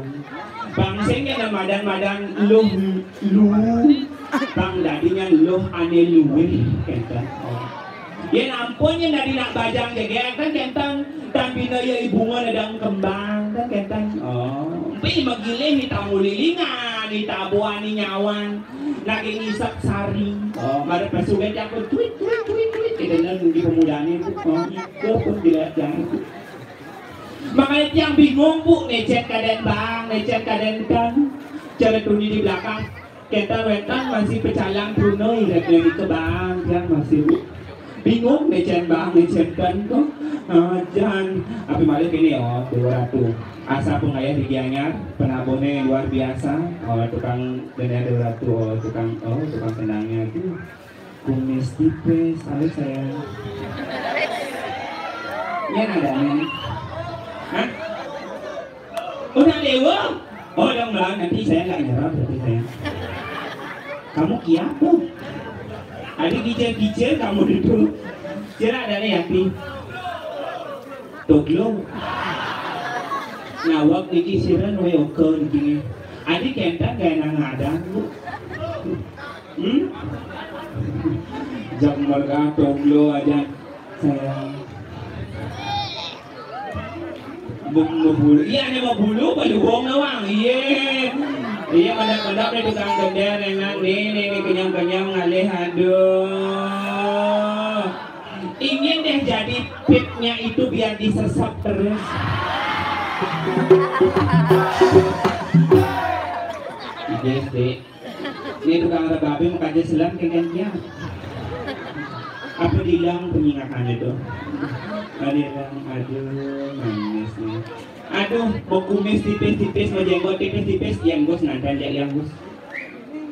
Bangsing yang madan-madan luh lu, bang dadinya luh ane luwih, kenten. Oh. Yen ampun yen dadi nak bajang jeger, kan kenten. Tambina ya ibungan adang kembang, kan kenten. Oh. Pi magilih ni tamu lilingan, ni tabuan, ni nyawan. Lagi ngisep sari. Oh, mari pesugai aku tuit, tuit, tuit, tuit. Kita nang di pemudanya itu. Oh, itu pun dilihat yang itu. Makanya tiang bingung, Bu, necet kaden bang, necet kaden kan. Cara tuni di belakang. Kenten wenten masih pecalang tunai, katanya di kebang, tiang masih, Bu. Bingung, necen bang, necen kan kok. Ah, jan, tapi balik ini, oh, dua ratus. Asa pengayah di Gianyar, penabuhnya luar biasa. Oh, tukang denda dua ratus, oh, tukang, oh, tukang kendangnya tuh. Kumis tipis, alis sayang. Ya, nadanya. Hah? Udah dewa? Oh, dong, Bang. Nanti saya nggak nyerah berarti saya. Kamu kiapo? Adi kicil-kicil kamu itu. Kira ada nih, Yati. Toglo. Ngawak niki siren we oke niki. Adi kenten gak enak ngadang, Bu. Hmm? Jak merga toglo aja. Sayang. Bung bulu. Iya, ada mau bulu, bulu wong nawang. Iya. Iya, mantap-mantap deh tukang dender enak nih, nih, nih kenyang-kenyang ngalih, aduh. Ingin deh jadi pipnya itu biar disesep terus. Iya, Dek. Ini tukang rebabe mau kaja selam kengken dia. Apa dilang pengingakannya tuh? Ada yang, aduh, manis nih. Aduh, mau kumis tipis-tipis, mau jenggot tipis-tipis, yang Gus nanti aja yang Gus.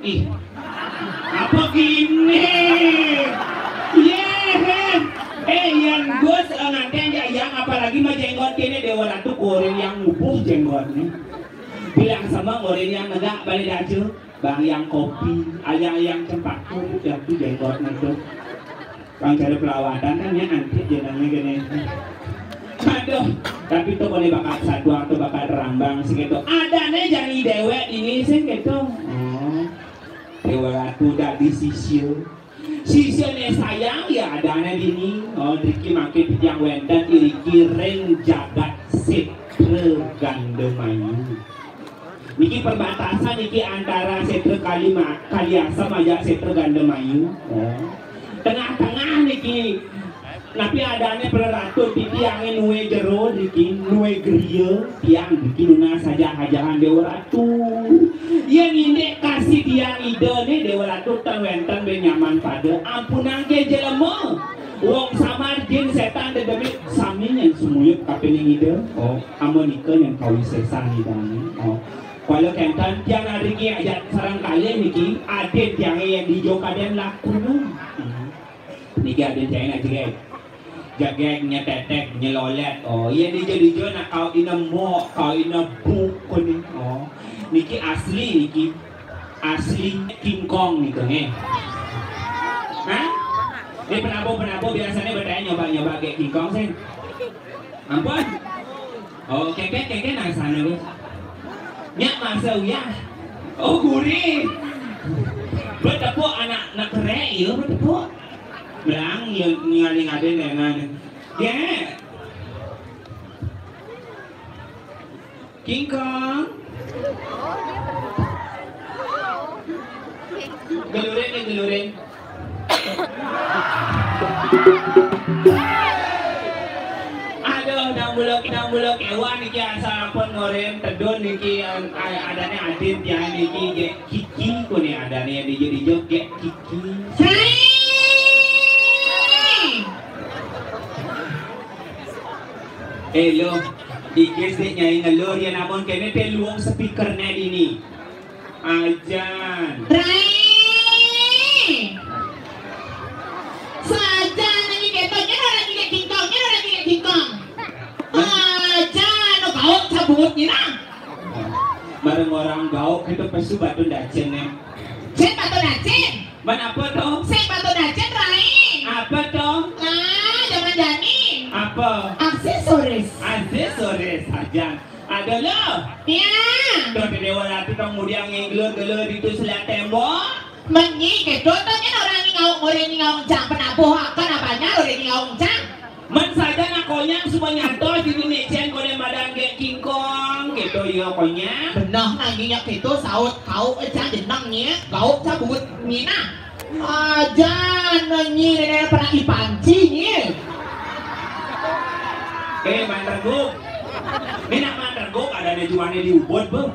Ih, apa gini? Iya, eh, yang Gus eh, nanti aja yang apalagi mau jenggot kene Dewa Ratu korin yang ngupuh jenggotnya. Bilang sama korin yang negak balik aja. Bang yang kopi, ayang-ayang cempaka, jatuh jenggotnya tuh. Bang cari pelawatan kan ya antik jenengnya gini. Aduh, tapi tuh boleh bakat satu atau bakat rambang sih gitu. Ada nih jadi dewek ini sih gitu. Oh, Dewa Ratu dari sisio. Sisio nih sayang ya ada nih dini. Oh, Riki makin yang wenten iriki ring jagat Sitra Gandemayu. Niki perbatasan niki antara Setra Kalima, Kaliasem aja Setra Gandemayu. Oh. Tengah-tengah nih Ki, napi adané Para Ratu, titiangé nué jero niki, nué griya, tiang niki nunas ajah-ajahan Déwa Ratu. Yén indik kasih tiang Ida né Déwa Ratu, ten wénten bé nyaman pada, ampunang ké jelema. Wong samar, jin, sétan, dedemit, sami nyén sumuyup kapining Ida. Oh, amunika nyén kawisésan Idané. Oh. Kala kénten tiang ngriki ajak sareng kalih niki, adin tiangé yén dija kadén lakuna. Hmm. Niki adin tiangé nak jegég. Jegég, nyetetek, nyelolét. Oh, yén dija-dija nak kau ina mok, kau ina buk kuning. Oh. Niki asli niki. Asli King Kong nika nggih. Hah? Di penabuh-penabuh biasané betanya nyoba-nyoba kayak King Kong sih. Ampun. Oh, kéké, kéké nang sana, Bos. Nyak masa uyah. Oh, gurih. Betepuk anak, anak kerek, ya, betepuk. Belang, ya, ngalih ngadén, ya, ngadén. Ya. King Kong. Gelurin, ya, gelurin. Aduh, nang buluk, nang buluk kéwan niki asal ampun ngorin tedun niki, a-, adané adin tiang niki, Gék Kiki kuné adané, dija-dija Gék Kiki. Sai! Eh, lo, iki sik Nyai ngelur, yén amun kéné té luung speakerné dini. Ajan. Rai. Sajan nyanyi kéto, nyén ora nyanyi King Kong, nyén ora nyanyi King Kong. Ajan, no gauk cabut nyina. Bareng orang gauk kita pesu batu dacin, ya. Cén batu dacin. Man apa to? Sing batu dacin, Rai. Apa to? Nah, zaman jani. Apa? Aksesoris. Aksesoris, ajan. Ada lo. Ya. Tuh, Déwa Ratu tong mudiang ngelur-ngelur ditu selat tembok. Menyi kéto to nyén orang nyingauk, orang nyingauk cang, penabuh akan abahnya orang nyingauk cang. Man saja nak konyang semua nyatos di dunia cén kode madan Gék King Kong, kéto ya konyang. Benah nanya kéto saut kau, eh, cang jeneng nyé, gauk cabut nyina. Ajan nyi nenek pernah ipanci nyi. Eh, main reguk. Ini nak main reguk, ada di juané di Ubud, Bang.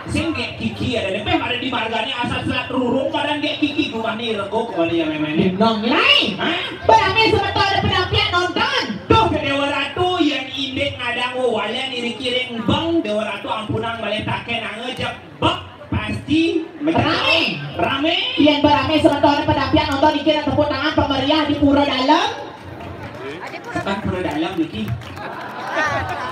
Sing Gék Kiki ada deh, ada di margané asal selat rurung, kadang Gék Kiki gumah ni reguk, kali ya memang. Benang nyai. Hah? Beramé semeton ada penampian nonton. Tuh, ke Déwa Ratu, yang indik ngadang walian iri kiring bang, Déwa Ratu ampunang balé takén angejep. Bek pasti ramé. Ramé. Yén beramé semeton penampian nonton, niki nak tepuk tangan pemeriah di Pura Dalem. Kan Pura Dalem niki.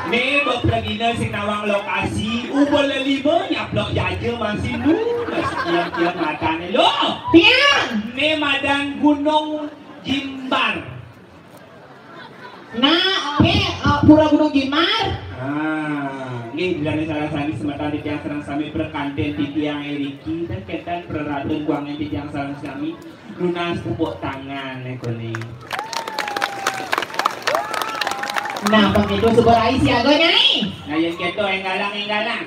Né bepragina sing nawang lokasi, ubul lima nyaplok jaja masih nu, masih kiam-kiam matané. Loh. Tiang. Né madan Gunung Jimbar. Nah, oké, eh, Pura Gunung Jimbar. Ah, nggih, bilane sareng sami semeton titiang sareng sami, perkanten titiang iriki, dan ketan peraraten kuangan titiang sareng sami, nunas tepuk tangan, eh, kone. Nah, begitu suba rai siaga, Nyai. Nah, yen keto, enggalang, enggalang.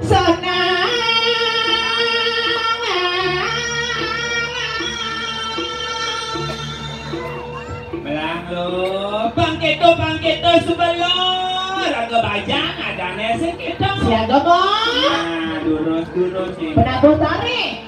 Sana. Belah lo, bangkito, bangkito, suba lo. Raga bajang, adane sing kito. Siaga, Bos. Nah, durus, durus, nih. Penabuh tarik.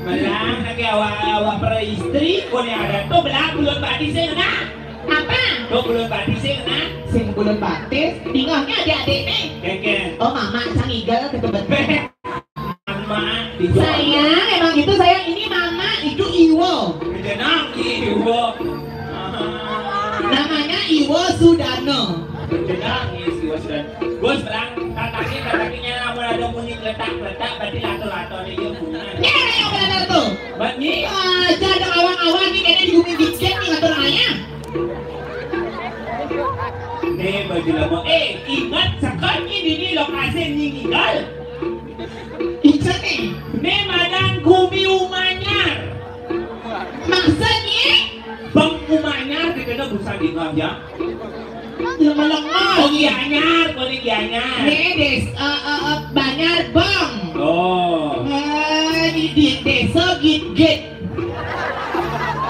Belang lagi awak, awak para istri, kau ni ada tu belang bulan batis sing kena. Apa? Tu bulan batis sing kena. Sing bulan batis, tinggalnya adik-adik ni. Keke. Oh, mama sang igel ke tempat. Mama, di Saya emang itu saya ini mama itu Iwo. Jenang Iwo. Namanya Iwo Sudano. Jenang Iwo Sudano. Gus, belang, tatakin, tatakinnya namun ada bunyi geletak-geletak, berarti lato-lato ni dia punya. Ni ada yang benar tu. Bani. Ah, jangan awang-awang ni kena dihubungi dikit ni kata orangnya. Ni baju lama. Eh, ingat sekali ni, ni lokasi ni tinggal. Ingat ni. Ni madan Gumi Umanyar. Maksudnya? Bang Umanyar kita dah busan dengar ya. Lama-lama. Oh, Gianyar, kau ni Gianyar. Ni des, uh, uh, uh, Banyar Bang. Oh. Uh, di, di desa Git-Git.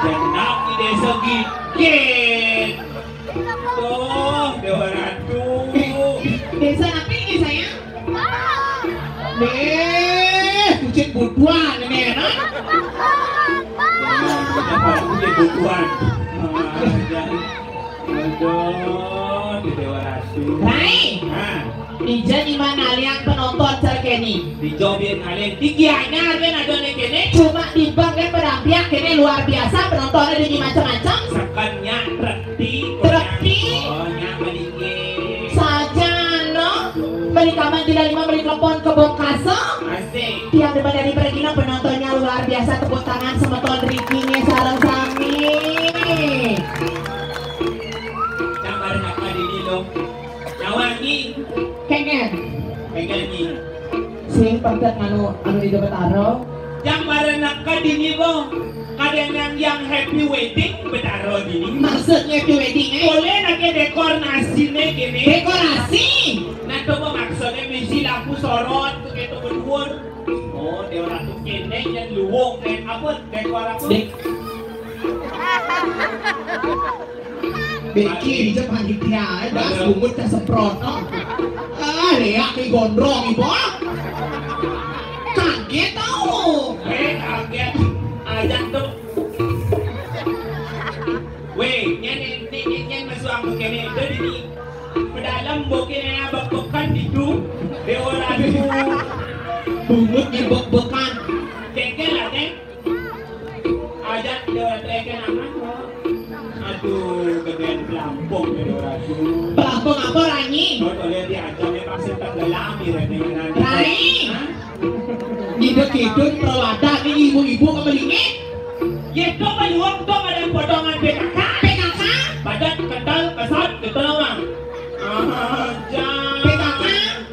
Jenang di desa Git-Git. Tuh, Dewa Ratu. Desa apa ini, sayang? Eh, kucing butuan ini, enak. Apa kucing butuan? Aduh, di Dewa Ratu. Rai. Hah? Ijen iman ngaliang penonton cerkeni. Dijawab yang kalian tinggi hanya kan ada ni kene. Cuma di bank kan berampiak kene luar biasa penontonnya di macam-macam. Sekannya treti. Treti. Oh, nya melingkir. Saja no. Beli kaman tidak lima beli kelepon kebong kaso. Asik. Tiap depan dari pergi penontonnya luar biasa tepuk tangan semeton Ricky nya sarang sami. Gambar apa dini lo? Nyawa ni. Kengen. Kengen ni. Sing pangkat anu anu di Betaro. Yang barang nak dini bo. Kadang yang yang happy wedding Betaro dini. Maksudnya happy wedding eh? Boleh nak dekor nasi ni gini. Dekorasi. Nah tu bo maksudnya misi lampu sorot tu gitu berdua. Oh, dia orang tu kene yang luwung ni apa dekor apa? Dek. Beki di Jepang gitu ya, eh, das bungut dah semprot, oh. Ah, leak di gondrong ibu. Kaget tau. Eh, kaget. Aja tu. Weh, nyen nyen nyen nyen masuk aku kene. Jadi ni pedalam bokin yang bekan itu. Dia orang tu. Bungut ni bek-bekan. Keke lah, Teng. Aja dia orang tu ikan aman. Aduh, gedean pelampung ni orang tu. Pelampung apa, Ranyi? Kau tak lihat dia aja ni pasti tak gelami Ranyi. Rai. Hah? Ni dah kidun perawatan ni ibu-ibu ke melingit. Ya, tu peluang tu ada potongan P K K. P K K? Padat, kental, kesat, kita orang. Ah, P K K?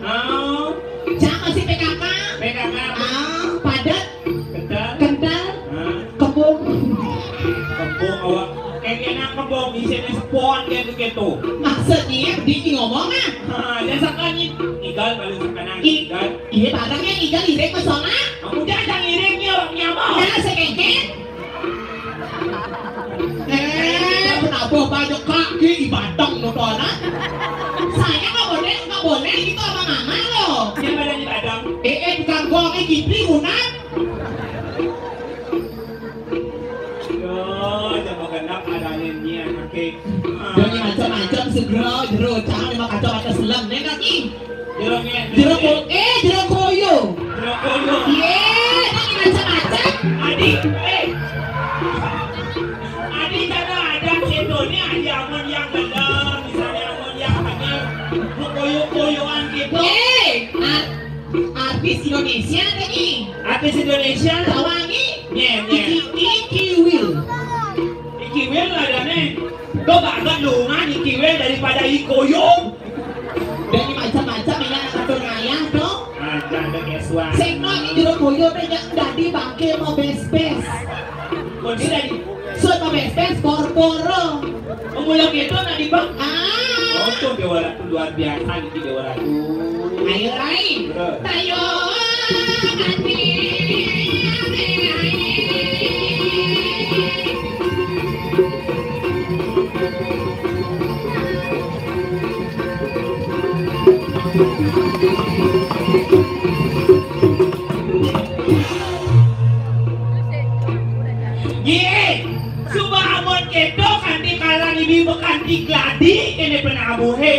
Ah. Cak masih P K K? P K K. Ah, padat. Kental. Kental. Ah. Kembung. Kembung awak. Kayak kena kembung di sini sepon kayak begitu. Maksudnya, dia ngomong ah? Ha, dia sekarang ni. Igal, kalau sekarang I- igal. Iya, barangnya igal, irik pesona. Kamu jangan irik dia, orang nyamuk. Ya, sekengkeng. Eh, kenapa banyak kaki di batang motor, ah? Saya nggak boleh, nggak boleh gitu sama mama loh. Siapa dari Padang? Eh, eh, bukan gua, eh, Kipli, Unan. Yo, jangan makan apa adanya ni, anak kek. Jangan macam-macam, segera, jero, jangan lima kacamata selam, ni kaki. Jero ni. Jero ko-, eh, jero koyo. Jero koyo. Ye, jangan macam-macam. Adik, eh. Adik, jangan ada contohnya, adik amun yang gelem, misalnya amun yang tengah. Koyo-koyoan gitu. Eh, ah, Artis Indonesia tadi. Artis Indonesia. Tawangi. Nye, nye. Iki, Iki Will. Iki Will ada nih. Kau banget lu ngan Iki Will daripada Ikoyo. Dan ini macam-macam ini anak atur ngayah tuh. Ada ada keswa. Sing no ini jero koyo teh nya dadi bangke mau bes-bes. Kondisi tadi. Sun mah bes-bes, bor-boro. Pemula gitu nak di bang. Ah. Untung dia orang tu luar biasa gitu dia orang tu. Ayo, Rai. Bro. Tayo, ati, ati, ati. Abuhe,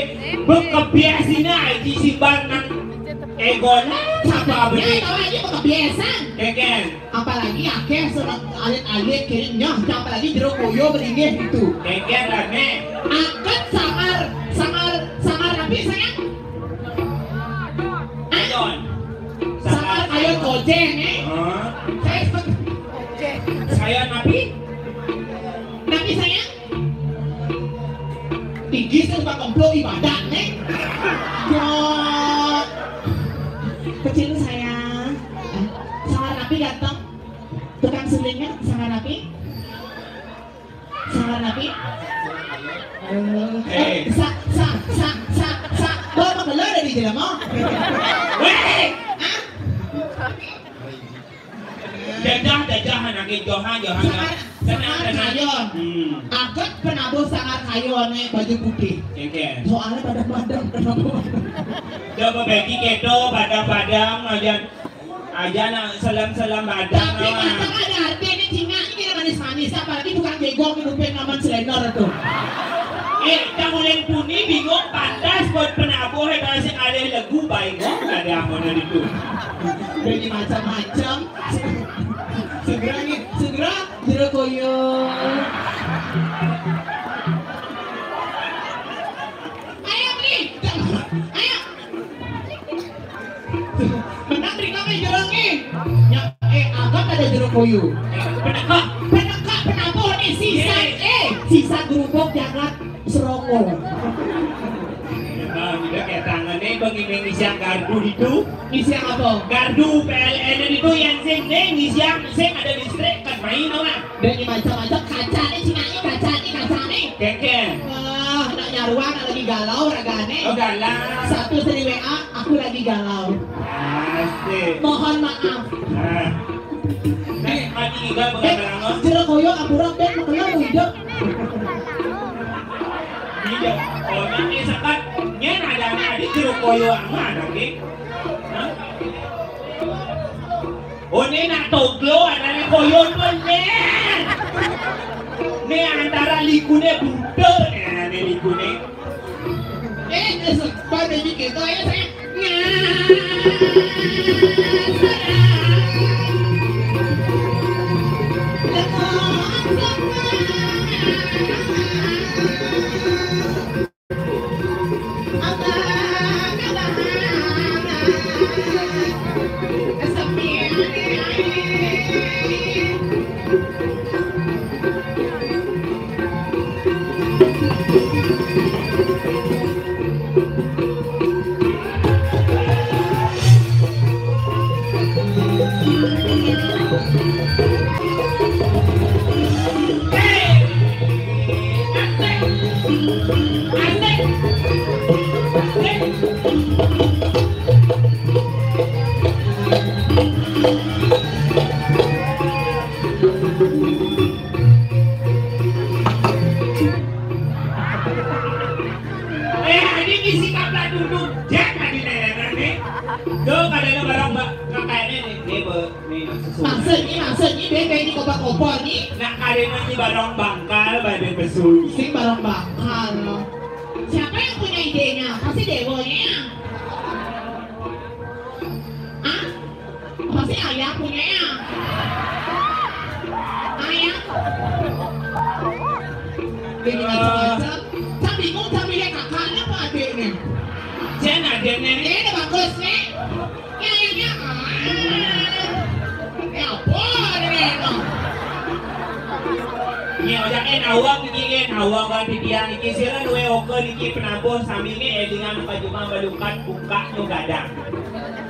bekebiasina aji siban nang egonan sapa. Nya, abdi tahu aja bekebiasan. Keken. Apalagi akeh surat alit-alit kini nyoh, apalagi jero koyo belinggih gitu. Keken rame. Akan sangar, sangar, sangar napi, sayang? Kayon. Sangar kayon gojeng, eh? Hah? Saya, saya napi? Napi, sayang? Tinggi sih, tukang kemplo ibadah, Neng. Ya. Kecil saya. Eh, sangar napi ganteng? Tukang sulingnya, sangar napi? Sangar napi? Eh, eh, sa, sa, sa, sa, sa. Kok magelor dari jelema? Weh! Hah? Jajah, jajah, anak johan, johan. Sangar, tenang, sangar tenang. Kayon. Hmm. Aget penabuh sangar kayon, eh, baju putih. Kengkeng. Soalnya padang-padang, kenapa? Coba bagi keto, padang-padang, aja, aja nak selam-selam badang. Tapi lah. Kadang ada arti ini cingak ini manis-manis, apalagi tukang jegong hidupnya naman selendor tuh. Eh, kamu yang puni bingung pantas buat penabuh, eh, kalau sing alih legu baik, oh, ada amonan itu. Jadi macam-macam. Segera nih, segera jero koyo. Ayo, beli. Ayo. Menang di kami jero nih. Ya, eh, agak ada jero koyo. Penekak, penekak, penabuh nih, sisa, eh, sisa gerubuk jagat. Serongol. Nah, udah kayak tangannya bang ini ngisiang gardu itu. Ngisiang apa? Gardu P L N itu yang sing, nih, ngisiang, sing ada listrik, kan main, orang. Dan ini macam-macam, kaca nih, cina nih, kaca nih, kaca nih. Keke. Wah, nak nyaruan lagi galau, ragane. Oh, galau. Satu seri W A, aku lagi galau. Asik. Mohon maaf. Nah. Eh, mati juga, eh, pengarangan. Jero koyo ampura, ben, makanya aku hidup. Iya, oh, nanti sekat, nyen ada anak di jero koyo aman, oke? Hah? Oh, ini nak toglo, ada nih koyo tuh, nyen. Ini antara likune buta, nih, ini likune. Eh, eh, pada mikir, tuh, ya, saya. Eh, ini isi kapla duduk. Jak tadi nenek nih. Tuh, kadang barang, Mbak. Kakaknya nih, dia be-, nih, susu. Maksudnya, maksudnya, dia kayak ini koper-koper nih. Nah, kadang ini barang bangkal, badan besun. Sing barang bangkal. Siapa yang punya idenya? Pasti Dewonya. Hah? Pasti ayah punya ya? Ayah? Jadi macam-macam. Saya bingung, saya pilih kakaknya apa adiknya? Jen adiknya. Ini udah bagus nih. Ya, ya, ya. Ah. Ya, apa nih, no? Ini ojak, eh, nawang niki, eh, nawang kan di tiang niki. Sila duwe oke niki penabuh sami niki, eh, dengan Pak Jumang balukan buka nyo gadang.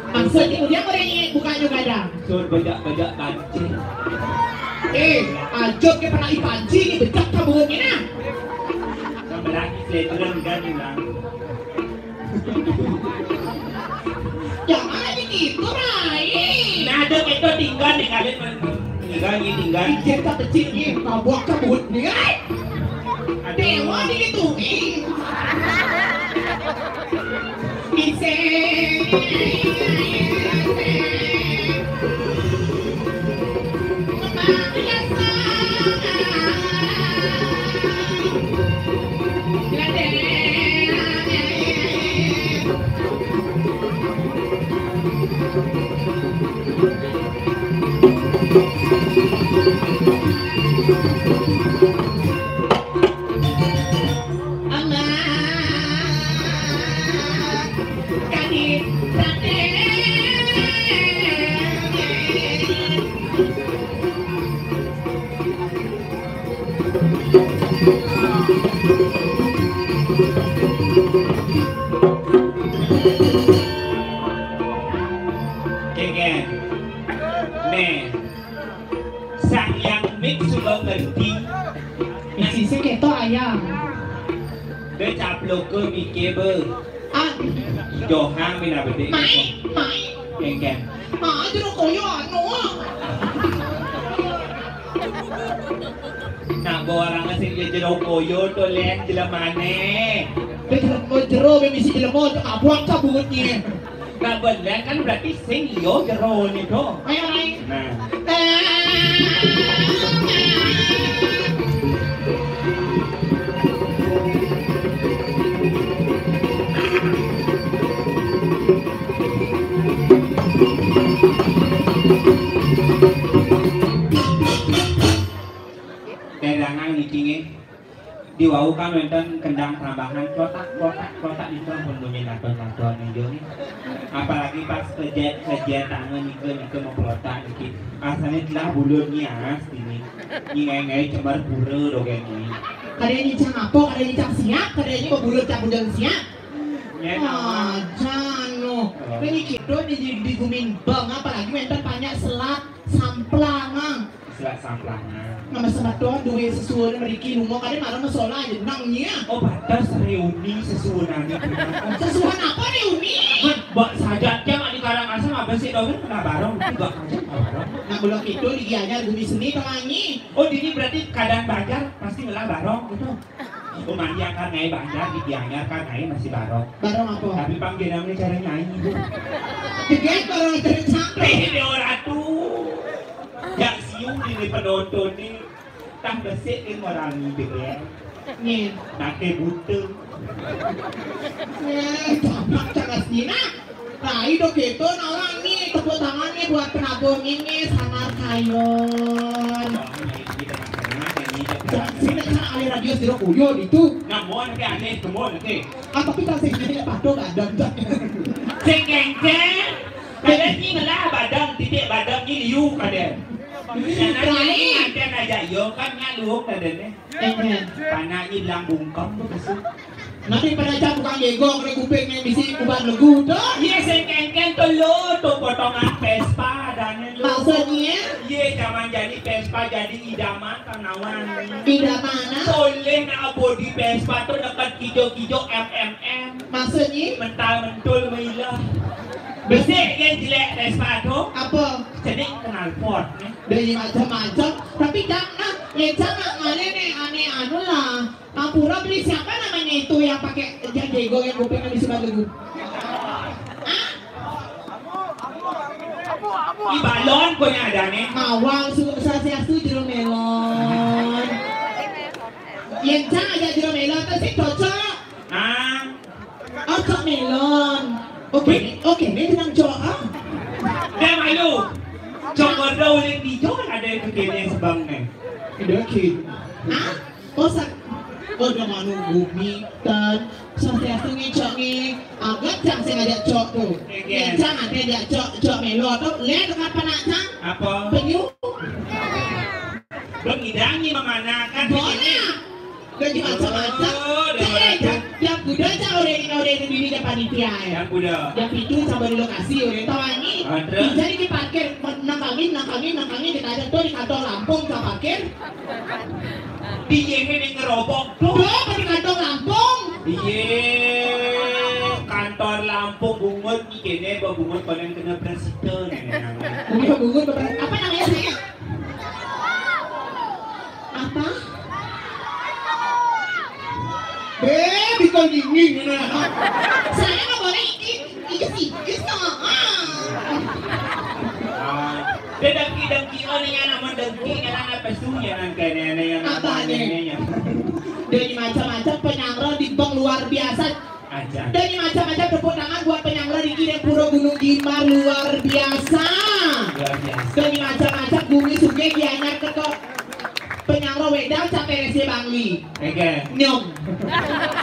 Maksudnya kemudian boleh buka juga ada. Sur bejak-bejak kancing. Eh, aja ke pernah ipanci ni bejak ka burung ni nah. Sama lagi saya bilang kan bilang. Jangan lagi gitu, Rai. Nah, ada kita tinggal nih kalian. Tinggal ni, tinggal. Ijin tak kecil ni, mabuk kebut ni, ai. Dewa ni tu, eh. Ise. Kéngkén. Né. Sang Hyang Mik suba ngerti. Sisi kéto ayam. Bé caploka miké bé. Ah. Johang bina bedé. Mai, mai. Kéngkén. Ah, jero koyo anu. Nah, bawa orangnya sing jero koyo to, Lén, jelemané. Bé jelema jero, bé misi jelema, kabuang ka bungut nyé. Nah, bener kan berarti sing iya jero né to. Ayo, Rai. Nah. Dedangan niki nggih. Di wau kan wénten kendang tambahan klotak, klotak, klotak niku ampun bunyi naton-naton niku nggih. Apalagi pas kejét, kejét tangan niku, niku maplotak niki. Asané telah bulun nias dini. Nyi ngai-ngai cembar pura dogén nyi. Kadéna nyicang apa? Kadéna nyicang siap, kadéna nyi babulun cang bulun siap. Nyén awak. Ah, jano. Oh. Ini kita di, di, di gumin bang, apalagi wénten banyak selat samplang, ah. Selat samplang, ah. Nama semeton duwe sesuwun mriki lunga kadén marang masolah jeneng nya. Oh, pantes reuni sesuwunane. Sesuwun apa reuni? Kan, mbok sajak jam di Karangasem, abis sik dogén kena bareng, mbok sajak kena bareng. Nah, mula kita di Gianyar Bumi Seni Pelangi. Oh, dini berarti keadaan Banjar pasti ngelah bareng gitu. Umandi akar ngai Banjar, di Gianyar kan ngai masih bareng. Bareng apa? Tapi pang dia namanya cara nyanyi, Bu. Jeget bareng cara cangkruk. Eh, dia orang tuh. Yak siung ini penonton nih. Tah besik nih orang ini, jeget. Nih. Nake butuh. Eh, jamak cara sini, nah. Rai do gitu, nah, orang nih, tepuk tangan nih buat penabuh ini, Sanar Kayon. Sini kan ahli radio Siro Kuyon itu. Namun, tapi aneh, semua, oke. Ah, tapi tak sih, ini patuh nggak ada, nggak. Sing kéngkén, kadén ini ngelah badang, titik badang ini liu kadén. Rai. Kadén aja, yo, kan ngalung kadén, eh. Éngkén. Panaknyi belang bungkem to, Kesu. Nanti pada cak tukang jégog, né kuping né bisi uban legu to. Yé, sing kéngkén to lo, to potongan Vespa adané lo. Maksudnya? Yé, zaman jadi Vespa jadi idaman tanawan. Idaman, ah? Tolih nak bodi Vespa to deket kijo-kijo M M M. Maksudnya? Mental mentul mailah. Besik kan jelek Vespa to. Apa? Cenik knalpot, né. Dari macam-macam. Tapi jangan, ya jangan, mana né, aneh anu lah. Ampura beli siapa namanya itu yang pakai jagego yang kupingnya di sebelah dulu? Hah? Di balon kok yang ada nih. Awal su swastiastu jero melon. Yen cang aja jero melon tuh sih cocok. Ah. Oh, cok melon. Oke, oke, ini tenang cok, ah. Dah malu. Cok kode uling dijo kan ada yang kekene sebang nih. Oke. Hah? Oh, sa-, oh, udah manu bumi, tan, swastiastu ngi cok ngi, agat cang sing ngajak cok tuh. Iya. Ngi cang ada ngajak cok, cok melo tuh, lihat apa nak cang? Apa? Penyu. Dong idangi memanakan. Boleh. Udah macam-macam. Oh, udah macam. Yang kuda cang udah ini, udah ini diri dia panitia ya. Yang kuda. Yang itu sama di lokasi udah tahu ini. Ah, terus? Jadi diparkir, nangkangin, nangkangin, nangkangin, kita ajak tuh di kantor Lampung kita parkir. Di yéné ning ngerobok tuh. Tuh, di kantor Lampung. Iya, kantor Lampung bungut iki kéné, mbok bungut paling kena presiden. Bungut, bungut, apa namanya, sayang? Apa? Bé, bikon dingin, nah. Saya nggak boleh ini. Iya sih, iya sih. Ah. Ah, dia dengki-dengki, oh, nih anak mau dengki, nih anak pesu, ya, nang kene, nih, yang apa, apa nih? Nih, nih, ya. Dari macam-macam penyangro di bank luar biasa. Aja. Dari macam-macam tepuk tangan buat penyangro di Kirim Pura Gunung Gimbar luar biasa. Luar biasa. Dari macam-macam bumi sungai dianyar ke Penyangro wedang capek resi Bangli. Oke. Nyom.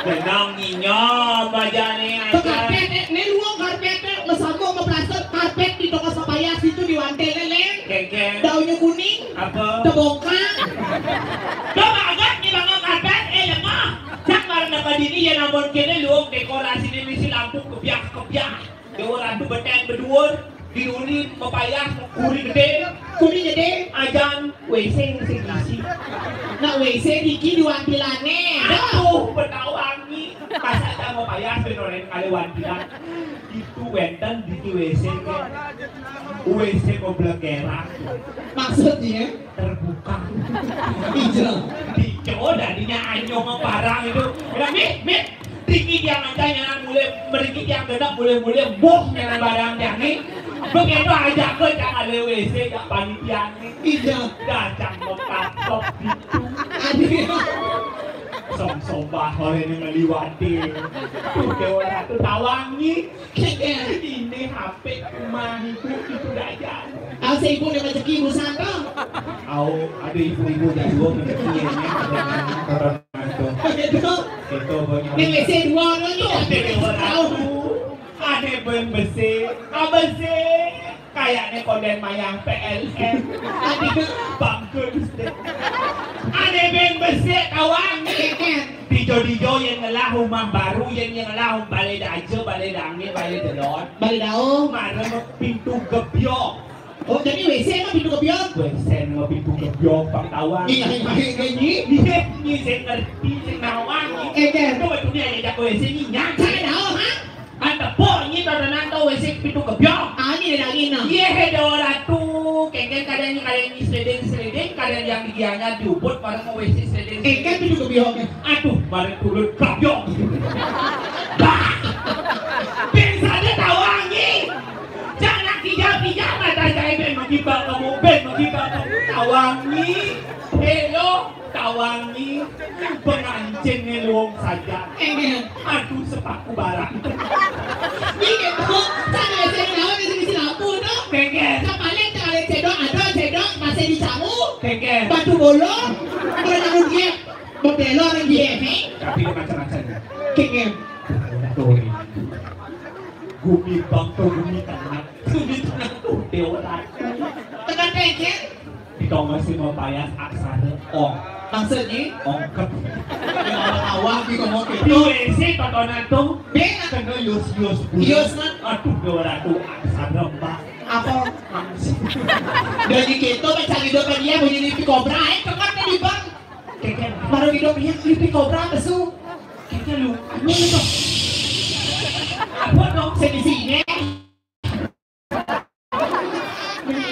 Benang nyom aja nih. Ke aja. Karpet, eh, né luang karpet, eh, mesambung, meplaster, karpet di toko Sapaya situ di wanté, Lén. Oke, oke. Daunnya kuning. Apa? Tebongkar. Coba agak di bangun karpet, eh, lemah, Dini yén amun kéné luung dékorasiné misi lampu kebyah-kebyah. Déwa ratu betén beduur, diuni mapayas kuri gedé. Kuri gedé. Ajan W C sing isi. Nak W C niki di wantilané. Aduh, betawangi. Masa ada mapayas bén oléh kalih wantilan. Itu wénten di W C ké. W C mablegeran. Maksudnya? Terbuka. Ijo. Ijo dadinya anyong barang itu. Udah, mit, mit. Mriki tiang ancang nyanan mulih, mriki tiang genep mulih-mulih, mbuh nyanan barang tiang ni. Begitu aja ké cang alih W C jak panitia ni. Ijo. Dah cang mekapok gitu. Aduh. Song sombah oleh nang ngeliwati. Tuh, Déwa Ratu tawangi. Ini H P rumah ibu itu dah jauh. Au, sing ibu nek rezeki ibu santo. Au, ada ibu-ibu jadul rezeki ya, ya. Gitu. Gitu, banyak. Nek W C dua orang ni dah. Ada bén besik, ah, besik. Kayaknya konden mayang P L N. Ada bangkun. Ada bén besik, kawan. Dijo-dijo yang ngelah rumah baru, yang, yang ngelah balé daja, balé dangé, balé delon. Balé dauh. Mara pintu gebyok. Oh, jadi W C mah pintu gebyok? W C mah pintu gebyok, Pak Tawang. Iya, iya, iya, iya. Iya, iya, saya ngerti, saya nawang. Eh, kan. Itu betul dia ajak W C ni, nyata. Saya tahu, ha? Anta po nyi tatanan to W C pintu gebyok. Ah, nyi dah nyi, nah. Iya, hé Déwa Ratu. Kéngkén kadang nyi, kadang nyi sliding-sliding, kadang yang digianyar diubut, bareng mau W C sliding. Eh, kan pintu gebyok. Aduh, bareng turun gebyok. Bah! Bén saja tawangi. Jangan kijab-kijab mata saya bén magibak kamu, bén magibak kamu. Tawangi. Hello. Tawangi, pengancinné luung saja. Kéngkén. Aduh, sepatu barang. Iya, Bu. Sana saya naon bisa bisi lampu, no? Kéngkén. Kapaling, kapaling cédok, ada cédok, masih dicamu. Kéngkén. Batu bolong, pernah namun dia, bebelo orang dia, nih. Tapi dia macam-macam, ya. Kéngkén. Tuh, ini. Gumi bangko, gumi ternak. Gumi ternak tuh, Déwa Ratu. Tekan kéngkén. Di Tonga sing mapayas aksara ong. Maksudnya? Ongkep. Ya, awak-awak di Tonga gitu. Di W C tontonan tuh. Bén. Kena yus-yus bunyi. Yus, nah. Aduh, Déwa Ratu, aksara, Mbak. Apa? Angsi. Dari gitu, baca gitu, apa dia bunyi mimpi kobra, eh, cepat tadi, Bang. Kéngkén. Baru hidup dia mimpi kobra, pesu. Kéngkén lu, anu lu tuh. Apa dong? Sini-sini.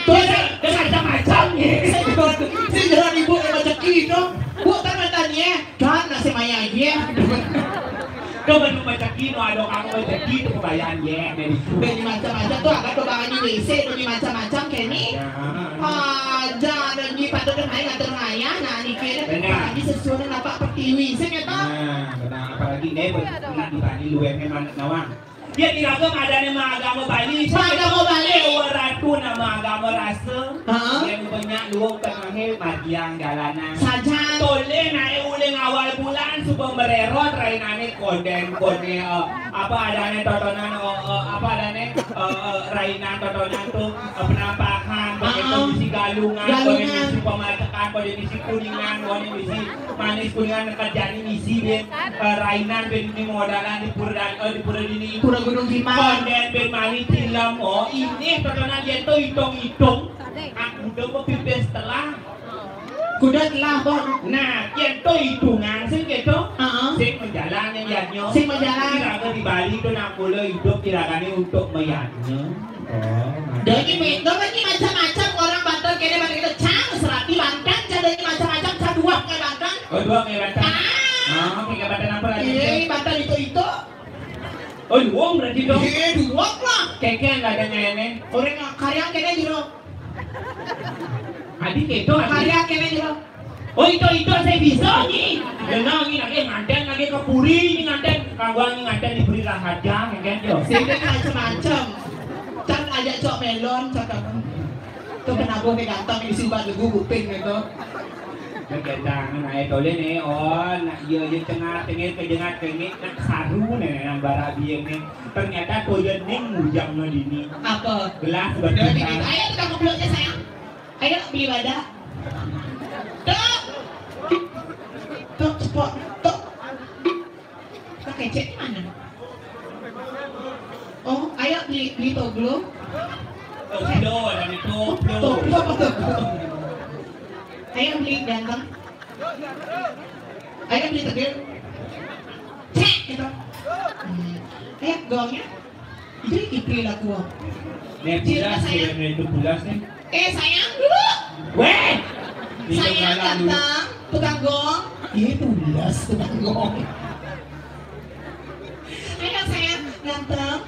Tuh, ada, ada macam-macam ya. Saya juga, saya jalan ibu yang rezeki itu. Bu, tan mantannya. Kan, nasi maya aja. Tuh, baju rezeki, no, ada kamu rezeki, tuh kebayaan ya, dari itu. Beli macam-macam tuh, agak tuh bangan di W C, beli macam-macam kayak ini. Ya. Aja, ada ini patut main ngatur ngaya, nah, ini kira. Benar. Apalagi sesuatu nampak pertiwi, saya kata. Nah, benar. Apalagi nih, buat anak di Bali, lu yang memang nawang. Yén iraga madané maagama Bali, maagama Bali. Déwa Ratu nama agama rasa. Heeh. Yén banyak luung tengahé margiang jalanan. Sajan. Tolih naé uling awal bulan suba marérot rainané kondén koné, eh, apa adané totonan, eh, eh, apa adané, eh, eh, rainan totonan tuh, eh, penampakan, begitu. Heeh. Misi galungan, koné. Galungan. Misi pemacekan, koné misi kuningan, koné misi Manis Kuningan kerjaan misi bén, eh, rainan bén ini modalan di pura dan, eh, di pura dini. Pura Gunung Timbang. Kondén bén mani tilem, oh, ini perkenalan yén to hitung-hitung. Aku udah mau pipis telah. Kuda telah, Bang. Nah, yén to hitungan sing gitu. Heeh. Sing menjalan yang yadnya. Sing menjalan. Kira di Bali tuh nak mula hidup kiragané untuk meyadnya. Oh, dadi mendong lagi macam-macam orang Banten kéné, Banten kéné cang serapi Banten, cang dadi macam-macam, cang duak kayak Banten. Oh, duak kayak Banten. Ah. Oh, kayak Banten apa lagi? Iya, Banten itu-itu. Oh, luung berarti dong. Iya, duak lah. Kéngkén ada ngene. Orang karya kéné jero. Adi kéto, adi. Karya kéné jero. Oh, itu, itu saya bisa, Nyi. Benar, Nyi, lagi nganten, lagi ke puri, Nyi, nganten. Kawan, Nyi, nganten di puri Raharja, kan, yo. Sing macam-macam. Cang ajak cok melon, cak apa. Tuh penabuh nih ganteng, isi obat legu kuping gitu. Nih, gendang, nah, eh, toleh nih, oh, nak iya, iya, cengat, cengit, kejengat, kengit, nak saru nih, nang bara biang nih. Ternyata toya ning ngujang no dini. Apa? Gelas. Ayo, kita kebloknya, sayang. Ayo, beli wadah. Tok. Tok, cepok. Tok. Ecek di mana? Oh, ayo beli, beli toglo. Toglo, ada di toglo. Toglo apa toglo? Ayo beli ganteng. Ayo beli tegel. Cek gitu. Hmm. Ayo gongnya. Itu Ipri laku. Nih, Jira, pulas, sayang. Jira, itu pulas nih. Eh, sayang dulu. Weh. Sayang, ganteng, tukang gong. Iya, pulas tukang gong. Ayo, sayang, ganteng.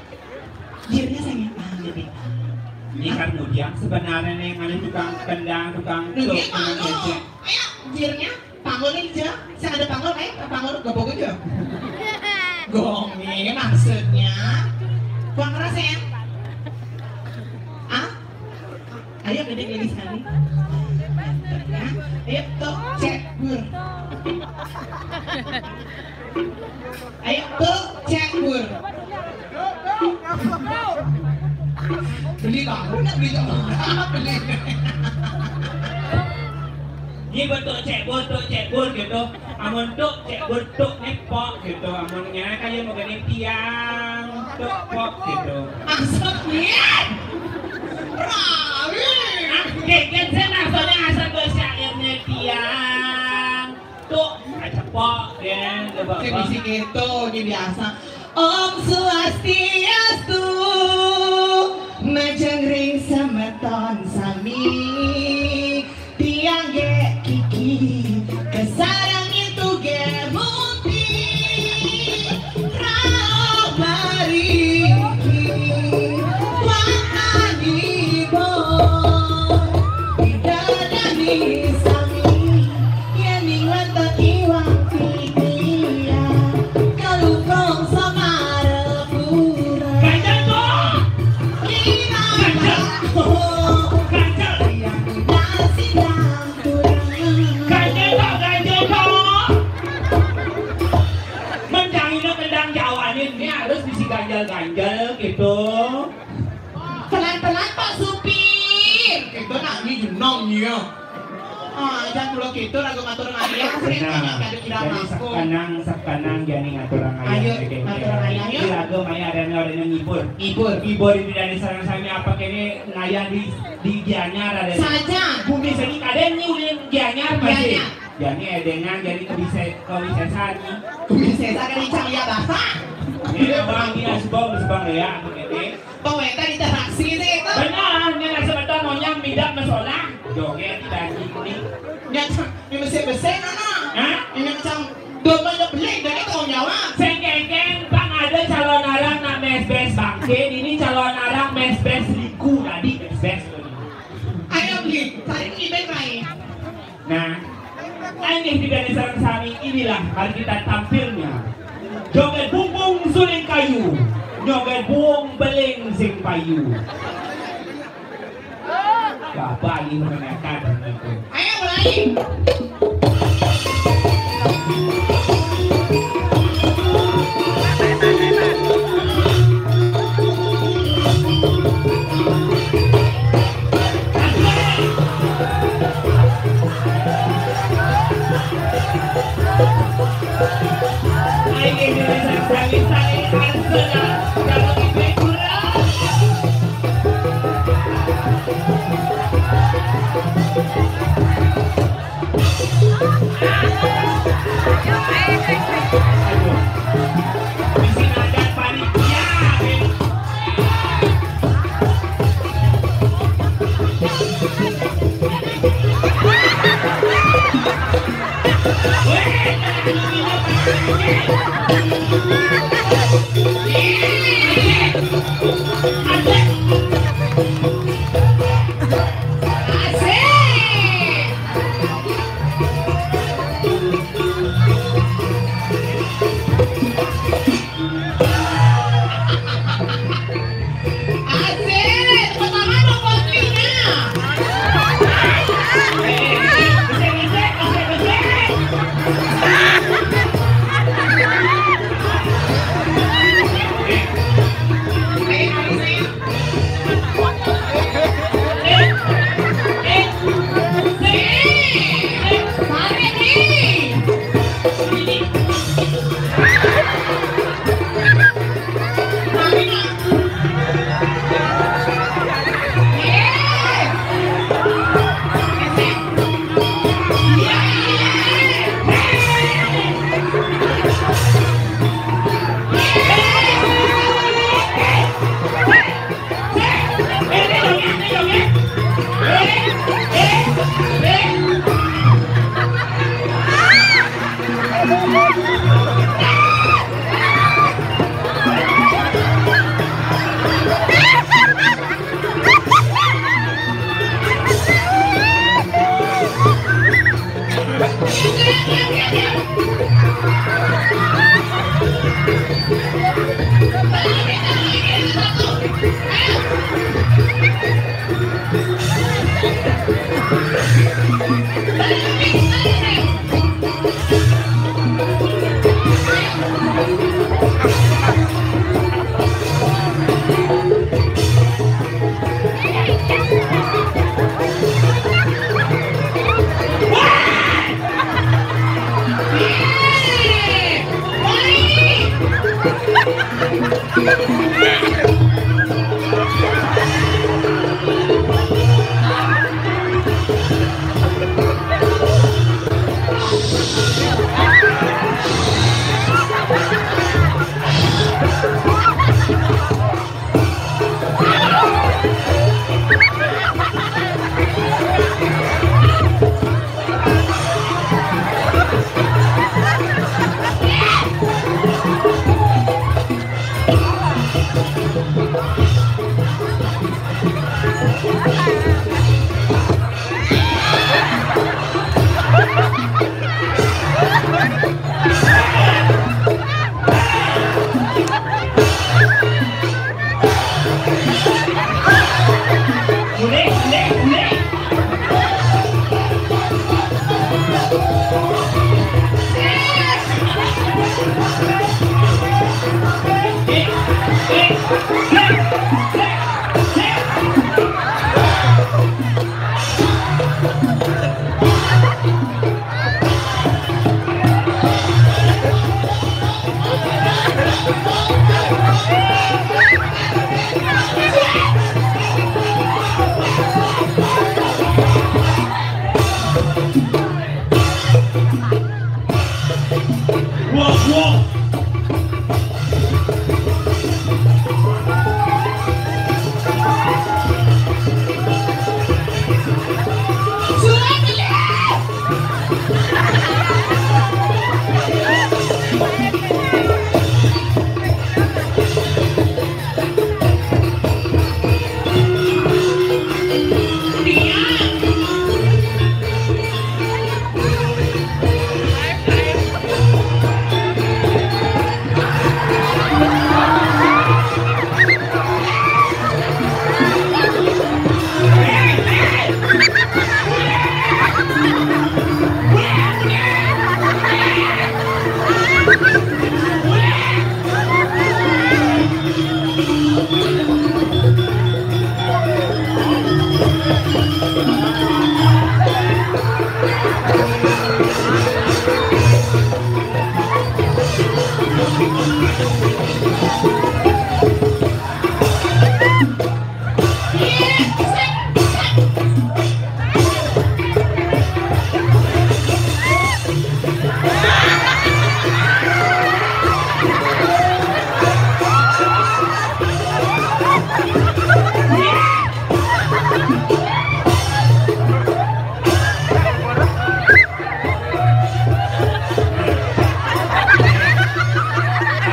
Jirnya, sayang. Ah, iya, iya. Ini kan Mudiang sebenarnya nih, yang ada tukang kendang, tukang... Nah, dia tukang ngecek. Ayo, jirnya. Panggul aja. Saya ada panggul, eh, panggul gabung aja. Gonge maksudnya. Kurang keras ya? Ah? Ayo gede gede sekali. Ya. Ayo, tok, cek, bur. Ayo, tok, cek, bur. Beli bangun, beli bangun. Beli. Ini bentuk cek bur, tok cek bur gitu. Amun tok cek bur, tok nepok gitu. Amun ngene kaya mau gini tiang, tok pok gitu. Maksudnya? Rawi. Ah, kayak saya maksudnya asal bersyairnya tiang, tok cepok ya, coba. Saya bisi gitu, ini biasa. Om Swastiastu, majeng ring semeton sami. Tiang ge kiki, kesarang itu ge muti. Rauh bariki, wakanipun, didadani sami. Yen ing wonten iwang pikiran, kalukung samarepura. Ganjel, Mbok! Ganjel! Ganjel! Yang nasi dan tulang. Ganjel, Mbok! Ganjel, Mbok! Mendang ini kendang Jawa ini, ini harus bisi ganjel-ganjel gitu. Pelan-pelan, Pak Supir. Kita nak ni jenong ni ya. Ah, jangan dulu gitu, lagu ngatur ngayah. Benar. Jadi sekenang, sekenang jani ngatur ngayah. Ayo, ngatur ngayah, ya. Ini lagu maya ada orang yang ngibur. Ngibur. Ngibur itu dari sareng sami apa kene ngayah di, di Gianyar ada. Saja. Bumi seni kadang ni ulin Gianyar pasti. Gianyar. Jani edengan, jani kebise-, kewisesan ni. Kewisesan kan icang ya, Bapak. Ini abang dia sebang, sebang ya, apa kene. Pawétan interaksi sih itu. Benar, ini rasa betul monyang midak mesolah. Joget di daging ni. Nyata, ini besar-besar mana? Hah? Ini macam domba yang beli dari tahun Jawa. Sengkengkeng, bang ada calon arang nak mes-bes bangkit. Ini calon arang mes-bes liku tadi, mes-bes. Ayo beli, cari iben lain. Nah, aneh di dani sareng sami inilah mari kita tampilnya. Joget bumbung suling kayu, joget buung beling sing payu. Bapak ini menanyakan. Ayo mulai.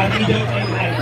Aji Jok Enai.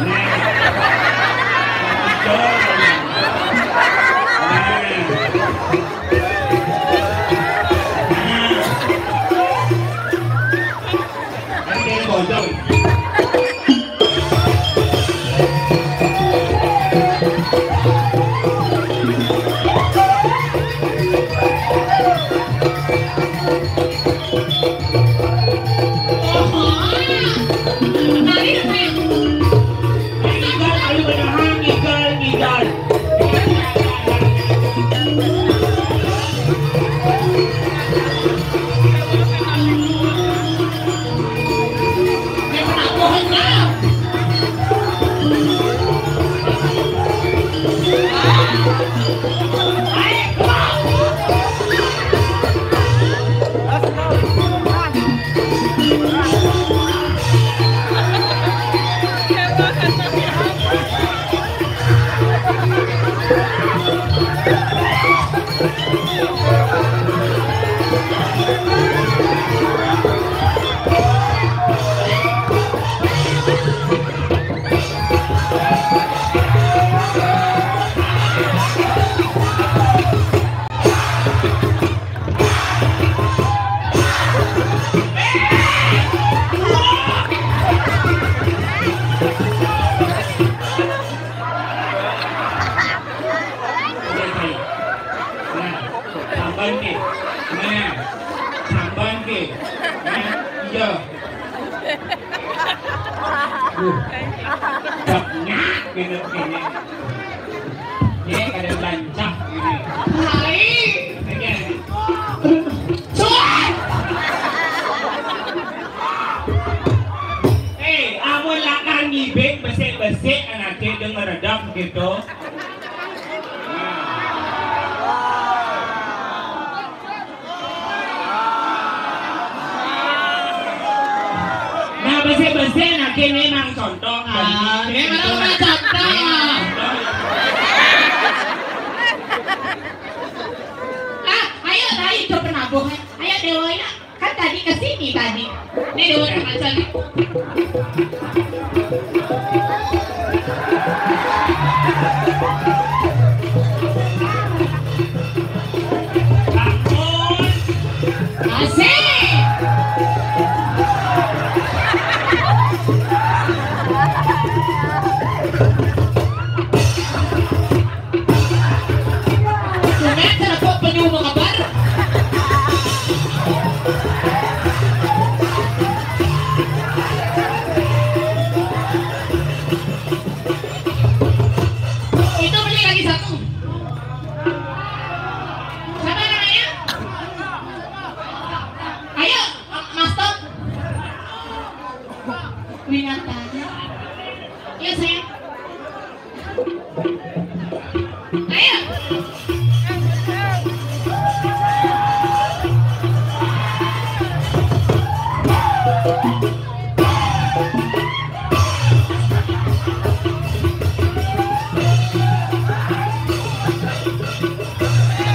Caknya gitu ini. Ini kada lancah ini. Hai. Ini. Suat. Eh, amun lakar ngibing besik-besik anaknya denger redap gitu. Nah, besi-besi anaknya memang contoh. Ah, memang contoh. Ah, ayo, ayo, coba nabung. Ayo, Dewa, ya. Kan tadi ke sini tadi. Ini Dewa yang baca nih. Ampun. Asik. Sunat telepon penyu makabar. Itu beli lagi satu. Siapa namanya? Ayo, Mas Tom. Winatanya. Iya, sayang. Ayo.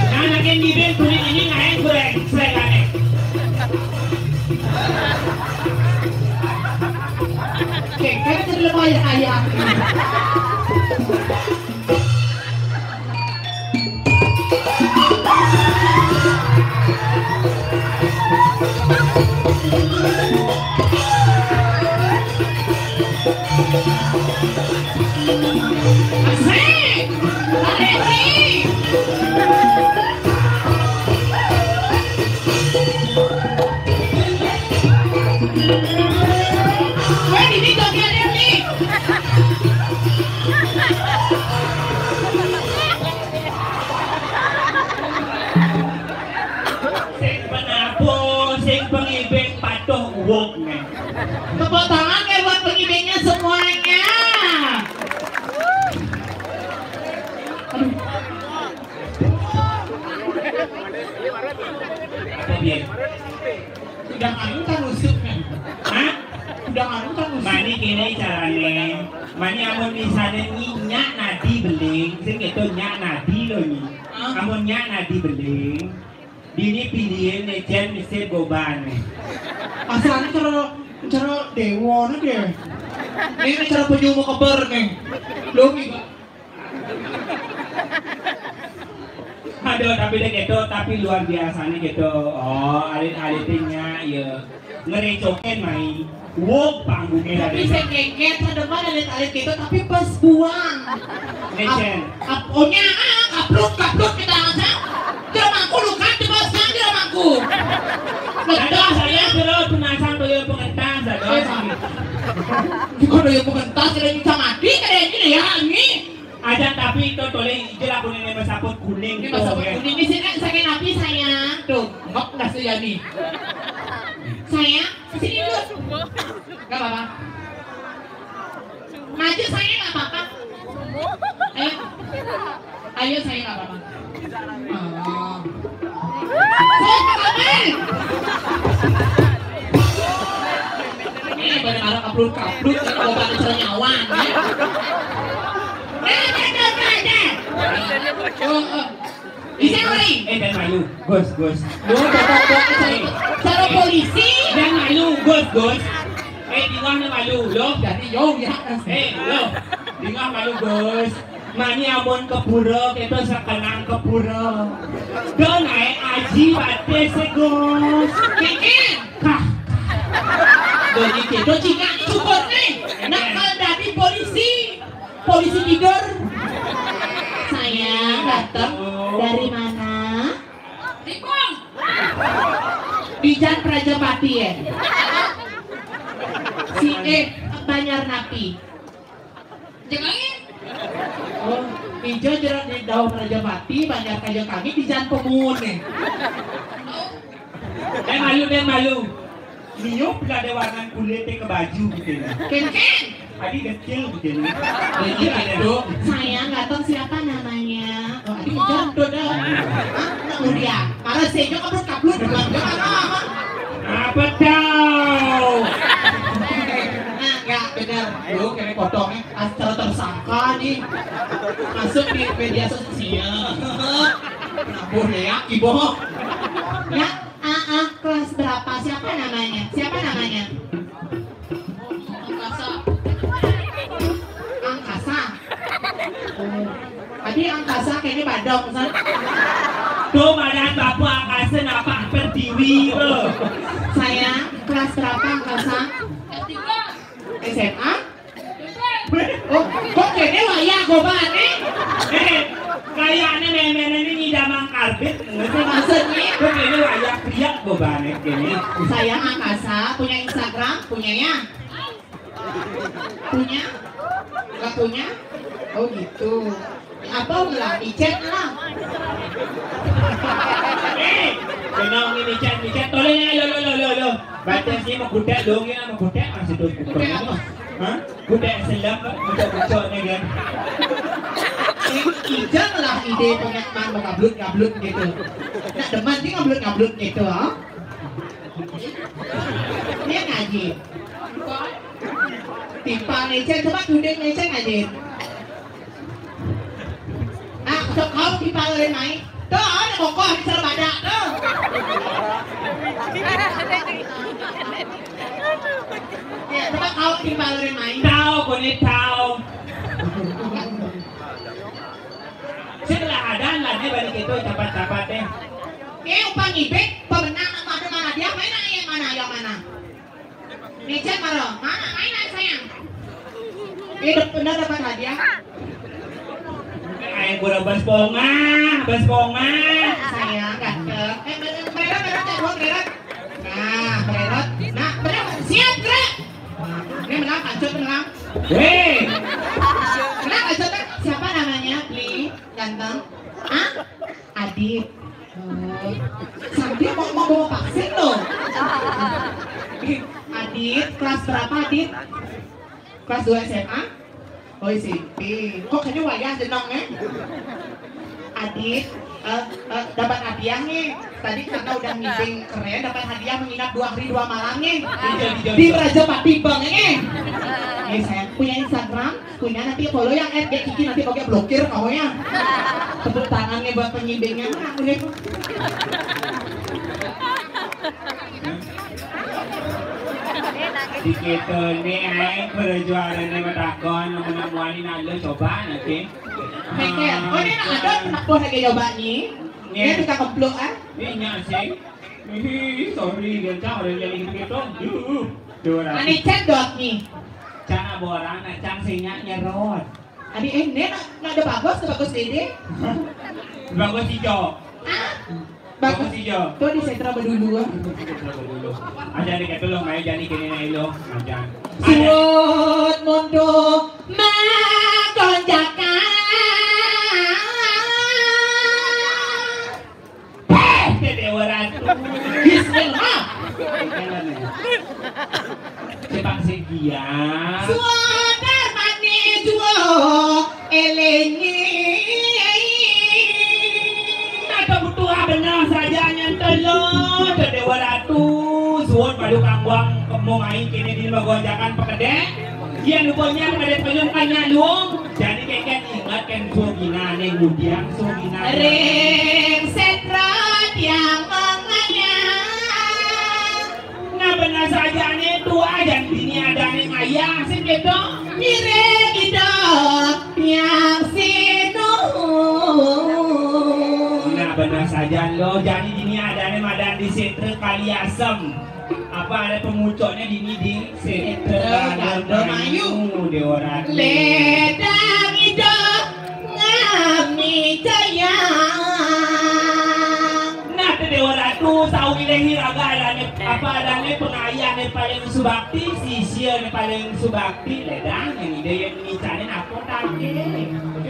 Nah, lagi ngibing kulit ini ngain goreng, selengane. Oke, kan jadi lemah ya, ayah. Asik! Asik! Weh, ini joget nih. Sing penabuh, sing pengibing patuh uwuk nih. Tepuk tangan ya buat pengibingnya semuanya. Aduh. Apa dia? Udah anu kan usuk nih. Hah? Udah anu kan usuk. Mani kene carane. Mani amun misalnya nyi nyak nadi beling, sing itu nyak nadi lo nyi. Hah? Amun nyak nadi beling, dini pilihin nih jen mesti goban nih. Asalnya cara, cara dewa nih deh. Ini cara penyu mau keber nih. Lo gitu. Aduh, tapi deh gitu, tapi luar biasanya gitu. Oh, alit-alitnya, iya. Ngerecokin main. Wow, panggungnya tapi dari saya geget, ada mana alit-alit gitu, tapi pas buang. Lecen. Ap, ap, onya, ah, kapluk, kapluk kita aja. Dia mangku luka, dia bos kan, dia mangku. Ada saya terus penasaran beliau pengentas, ada. Bukan beliau pengentas, ada nyuca mati, ada ini ya, ini. Aja tapi itu toleh ije lah kuning, ini masaput kuning. Ini tuh, masaput ya. Kuning. Di sini sakit api, sayang. Tuh, ngap nggak sih, Yani? Sayang, sini dulu. Nggak apa-apa. Maju, sayang, nggak apa-apa. Ayo. Ayo, sayang, nggak apa-apa. Ah. Saya nggak apa-apa. Ini pada marah kaplur-kaplur, kalau pada cara nyawan, ya. Nah, nah, nah, nah, nah. Oh, oh. Bisa, Rai? Eh, dan malu. Gus, Gus. Lo, bapak, bapak, cara, cara polisi. Dan malu, Gus, Gus. Eh, di mana malu, lo? Jadi, yo, ya. Eh, lo. Di mana malu, Gus? Mani amun ke pura, kita sekenang ke pura. Don ae aji batis, Gus. Keke. Kah. Jadi kita cina cukup nih. Nak kalau dari polisi. Polisi tidur. Sayang, datang dari mana? Lipong. Bijan Prajapati ya. Si eh, Banjar napi? Jengangin. Oh, ijo jero di Dauh Rajapati, banjar kaja kami di Jan Pemun nih. Deh malu, deh malu. Niup lah deh warna kulit ke baju gitu ya. Ken, ken. Adi kecil gitu ya. Kecil ada tuh. Sayang, nggak tahu siapa namanya. Oh, adi kejar tuh dah. Hah? Nak mulia. Para sejo kabut-kabut. Apa tahu? Nah, nggak benar. Lu kena potongnya. Asal tersangka nih masuk di media sosial. Nabuh ya, Ibu. Ya, ah, ah, kelas berapa? Siapa namanya? Siapa namanya? Angkasa. Angkasa. Oh. Tadi angkasa kayaknya badong, San. Tuh, badan bapak angkasa, napak pertiwi, bro. Sayang, kelas berapa angkasa? S M A? Oh, kok kene wayah gobane? Eh, kayaknya nenek ini ngidamang karbit. Maksudnya? Kok kene wayah kriak gobane kene? Saya Angkasa, punya Instagram, punya ya? Punya? Nggak punya? Oh gitu. Apa lah? Icet lah. Eh, kenal ini chat, ini chat. Tolong ya, lo, lo, lo, lo, lo. Baca sih mau kuda dong ya, mau kuda masih tuh. Hah? Udah selam, udah bocor nih kan. Ijang lah ide pengakuan mengablut-ngablut gitu. Nak demen sih ngablut-ngablut gitu, oh. Dia ngaji. Timpal lecen, coba tuding lecen ngaji. Ah, sok kau timpal lecen main. Tuh, ada kokoh di Serbada tuh. Ya, coba kau timpal lecen main. Tahu, kulit tahu. Sebelah ada lah nih balik itu tempat-tempat deh. Eh, upah ngibik, pemenang apa ada mana dia? Mana yang mana? Yang mana? Meja maro, mana? Main aja sayang. Eh, benar dapat hadiah. Ayo gua bas ponga, bas ponga. Sayang, ganteng. Eh, berat, berat, berat, berat. Nah, berat. Nah, berat. Siap, gerak. Nah, ini menang, lanjut menang. Weh. Menang, lanjut, siapa namanya? Bli, ganteng. Ah? Adit. Oh. Sambil mau, mau bawa vaksin loh. Adit, kelas berapa, Adit? Kelas dua S M A? Oh, S M P. Kok kayaknya wayah jeneng, eh? Adit, eh, eh, dapat hadiah nih. Tadi karena udah meeting keren, dapat hadiah menginap dua hari dua malam nih. Di Raja Pati Bang ini. Nih, saya punya Instagram. Punya nanti follow yang at Kiki, nanti pakai blokir kamu ya. Tepuk tangannya buat penyimbangnya. Nah, udah. Dikit nih, aing perjuangan ini matakon, namun namuanin alo coba nanti. Mikir, oh ini nak ada kenapa lagi coba nih? Ini kita kempluk ah. Ini sih. Ih, sorry, dia cang orang yang gitu gitu. Duh, duh. Ane cendot nih. Cang borang, nah cang sinya nyerot. Adi, eh, ne, nak, nak ada bagus, tuh bagus dede. Bagus hijau. Ah, bagus hijau. Tuh di sentra berdulu. Ada di kata lo, main jadi kini nih lo, macam. Suut mundur makonjakan. Peh, Dewa Ratu. Bismillah. Cepat sedia. Suara manis jua elengi. Ada butuh benar saja nyantai lo, Dewa Ratu. Suara baru kangguang kemu main kini di bagojakan pekedek. Dia lupanya pada penyungkanya luong. Jadi kengken ingat kan suruh gina nih ngudiang suruh gina. Ring setra tiang mengayang. Nah benar saja nih tua dan bini ada nih ayah sih gitu. Mirip gitu tiang sinu. Nah benar saja lo jadi bini ada nih madan di setra kali asem. Apa ada pemucuknya di ini di Setra Gandamayu, Dewa Ratu. Ledang ido ngami jaya. Nah, tu Dewa Ratu, sawi lehi raga adanya, apa adanya pengayahnya Paling subakti, sisia paling subakti, ledang yang ida yang micanin apa tadi.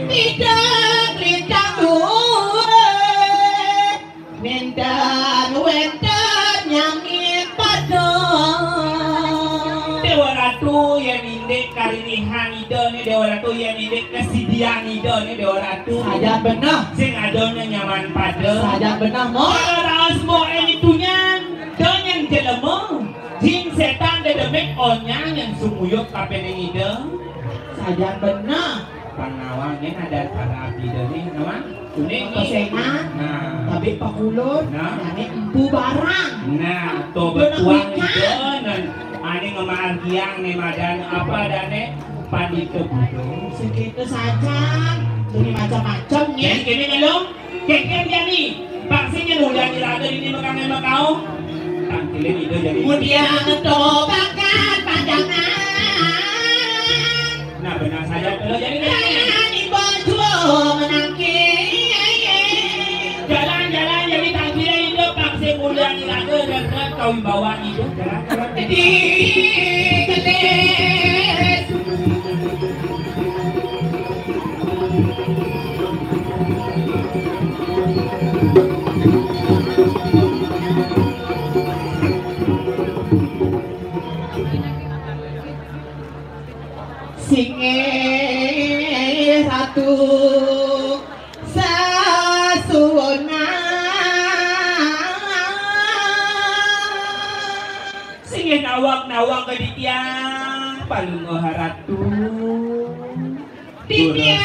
Ida lintang dua. Minten wénten nyangit pada. Déwa Ratu, yén indik karirihan ida né, Déwa Ratu, yén indik kasidian ida né, Déwa Ratu. Sajan beneh. Sing ada né nyaman pada. Sajan beneh, Mbok. Para raos Mbok éni tunyan, donyang jelema. Jing sétan dedemik onyang yang sumuyup kapining ida. Sajan beneh. Pang nawang yén ada para abdi ida né, nawang. Kuning. Pesengan. Nah. Tapi pakulun. Nah. Ane empu barang. Nah, to betuang ida nan ane ngemargiang né madan apa adané pandita Buddha. Segitu saja. Demi macam-macam ya. Jadi kene nyelong, keker jani. Paksa nyelong jani raga ini mekang makau. Tangkilin ida jadi. Kemudian tobakan pandangan. Nah, benar saja. Kalau jadi, jangan dibawa menangkis. Jalan-jalan jadi tangkilin hidup, paksa mulia iraga dan berat kawin bawaan hidup. Jalan-jalan. Jadi, kelis. Singgih Ratu sasuwunan. Singgih nawak-nawak ka titiang, Palungguh Ratu. Titiang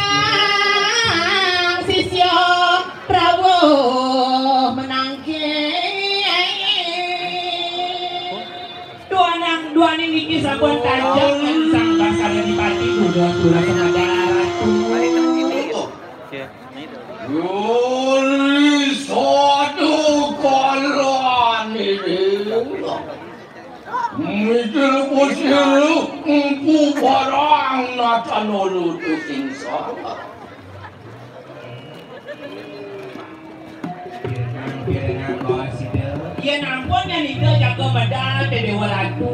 sisya rawuh menangkis. Duanang, duaning niki sampun tanjak lan Sang Basaradipati Buddha Surasadara Ratu. Yuli sadu kalanini. Mikil pusir empu barang natana lutu sing salah. Pirengang, pirengang, bawa sida. Yén ampun nyén ida jaga medal té Déwa Ratu.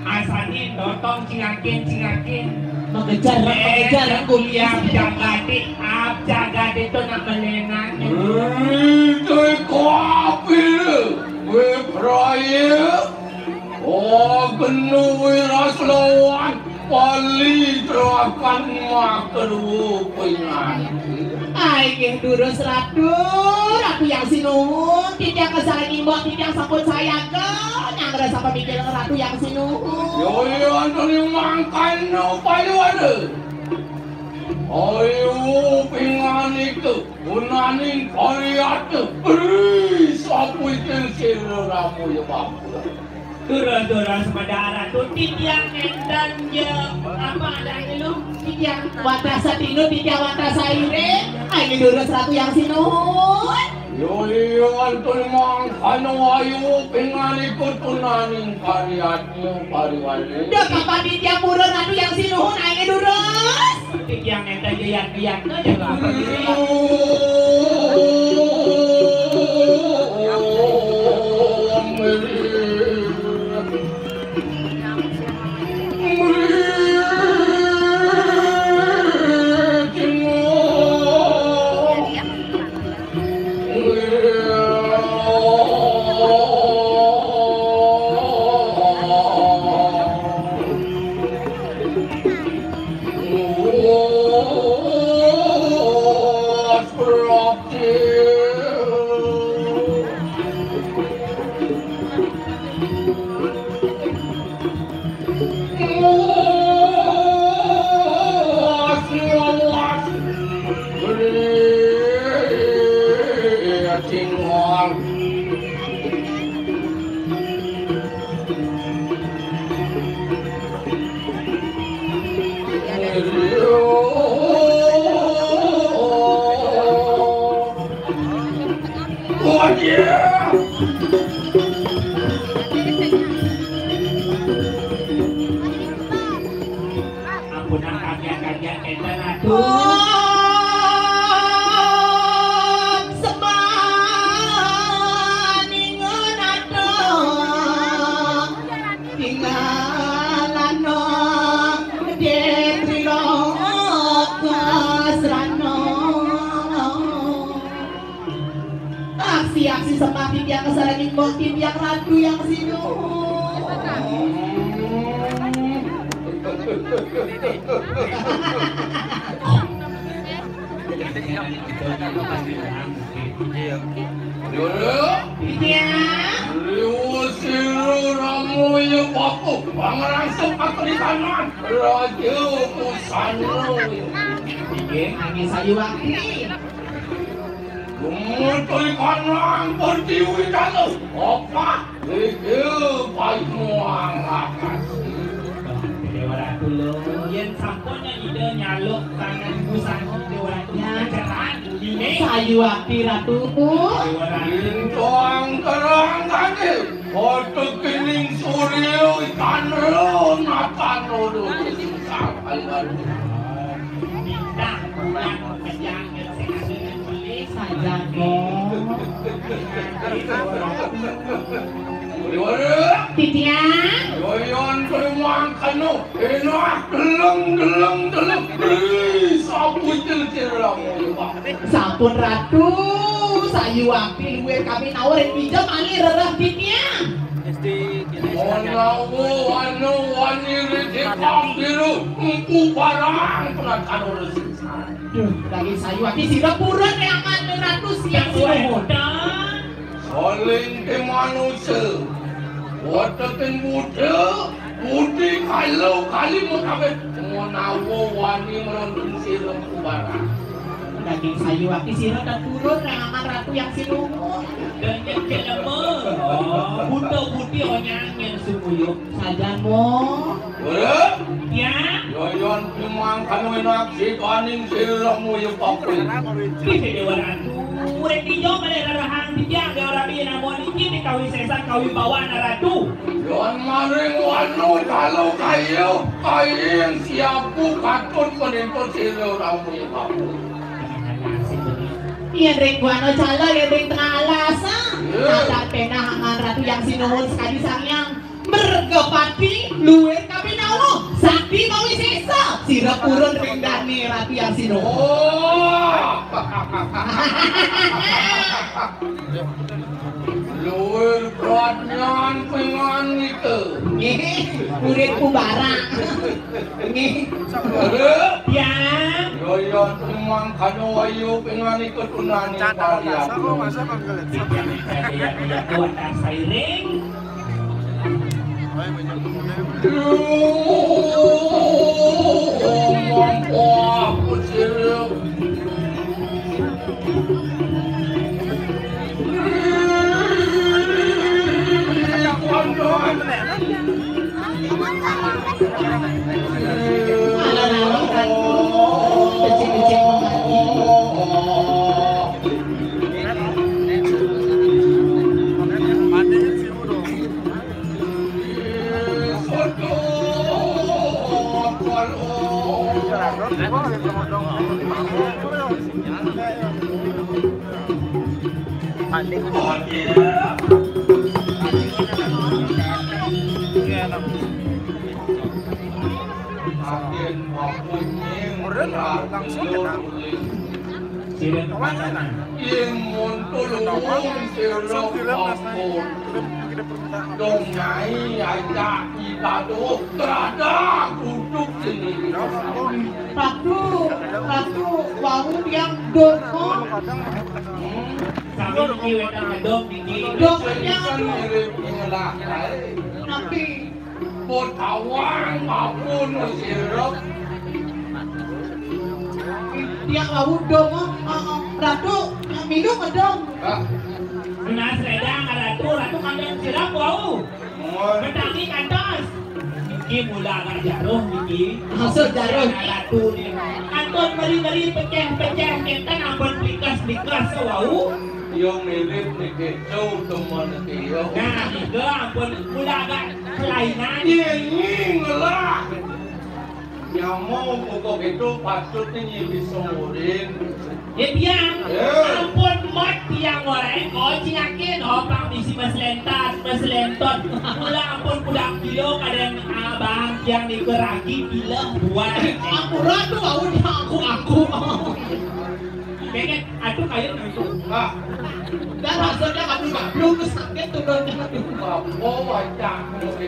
Asané notong cingakin, cingakin. Mengejar, eh, mengejar, kuliah jagaté, ap jagaté to nak melengan. Ide kapil, Wipraya. Oh, kena wiras lawan. Pali terakan maka dua pingan. Ai, nggih, durus Ratu, Ratu yang sinuhun, titiang kesareng imbok, titiang sampun sayaga, nyanggra sapa mikil Ratu yang sinuhun. Yo, yo, antoni mangkana payu ada. Ayo, pingan itu, gunaning karyata, beri sapuiting sira ramu ya bangku. Durus-durus Ratu, titiang nénten ya, apa adané lu? Titiang wantah satinu, titiang wantah sairing. Ai durus Ratu yang sinuhun. Yo, iya, antun mangkana wayu pinganika tunaning karyatnya pariwali. Duh, kapan titiang purun Ratu yang sinuhun, ai durus. Titiang nénten ya, ya, ya, ya, ya. Ampun, kagian-kagian kénten, aduh. Oh, sembah ningun, aduh. Sembah titiang kasarengin mbok titiang ratu yang sinuhun. Iya. Titiang. Liwat sira ramu ya bapak, pangrangsuk katrikanan, Raja Busana. Inggih, nanging sayuwakti. Gumut katrikanan, pertiwi dalu. Apa? Iki paimuang lakas. Dewa Ratu lho, yen sampun Ida nyaluk tangan busana Dewa Ratu. Ya. Ngeran, ini. Sayuwakti Ratuku. Dewa Ratu. Lintang terang kaki. Kotekining surya ikan ro natan rodo. Bintang bulan kejang sing ati nang pelih. Sajan, Mo. Titiang. Yoyon perumang kanu. Enak geleng-geleng deleng. Beli sapu cil-cil lamun, Pak. Sampun Ratu, sayuwakti luwih kami nawar ing pija malih rereh titiang. Menawa anu wani ridikang biru, engku barang penatano resi. Duh, daging sayuwakti sira purun ing aman Ratu siang suwé. Saling ke manusa. Watekin Buddha, Budi kalo kali mutawit. Menawa wani melondong sira kubarang. Daging sayuwakti sira tetulur nang aman Ratu yang sinuhun. Daging jelema. Oh, buta budi onyang yang sumuyuh. Sajan, Mo. Ora? Ya. Yoyon cumang kanu enak sikaning sira muyu paku. Bisa Dewa Ratu. Urip ijo malih rerehang titiang Dewa Ratu namun iki dikawisesan kawibawan Ratu. Yon maring wanu kalu kayu, kayu yang siapu katut penintut sira ora muyu paku. Yen ring buana cala, yen ring tengah alas, ah. Iya. Kadang penah aman Ratu yang sinuhun sekadi sangyang. Mergapati luwih kapinawa, sakti mawisesa, sira purun ring dane Ratu Yasino. Oh. Luwih pradnyan pingan nika. Nggih, muridku barang. Nggih. Ya. Yoyon cumang kanu ayu pingan nika tunani. Cakap karya. Masa kok nggak lihat? Iya, iya, iya, iya, kuat sairing. Meren langsung kita. Sirip makanan. Yen monto luwung sira ampun. Dong nyai ajak kita tuh terada duduk sini. Ratu, Ratu, wau tiang donga. Hmm. Sami niki wénten ngedom niki. Dong tiang mirip ngelah. Tapi Botawang mapun sirep. Tiang wau dom, eh, eh, Ratu, milu ngedom. Hah? Nunas ledang, Ratu, Ratu kandhang sirep wau. Mun. Betami kantos. Niki mula agak jaruh niki. Maksud jaruh. Ratu nih. Kantun meri-meri pecah-pecah, kénten ampun plikas-plikas wau. Yo mirip niki, jauh temen niki yo. Nah, nika ampun mula agak Kelainan. Nying lah. Nyamuk pokok itu patut nih bisa ngurin. Ya tiang. Eh. Ampun mot tiang orang kau cingakin opang bisi mas lentat, mas lentot. Mula ampun pulang kilo kadang abang tiang niku ragi bila buat. Ampun ratu aku aku aku. Kayaknya, aduh, kayaknya itu. Ah. Dan hasilnya aduh, gablung, terus sakit tuh, Don. Aduh, apa wajah?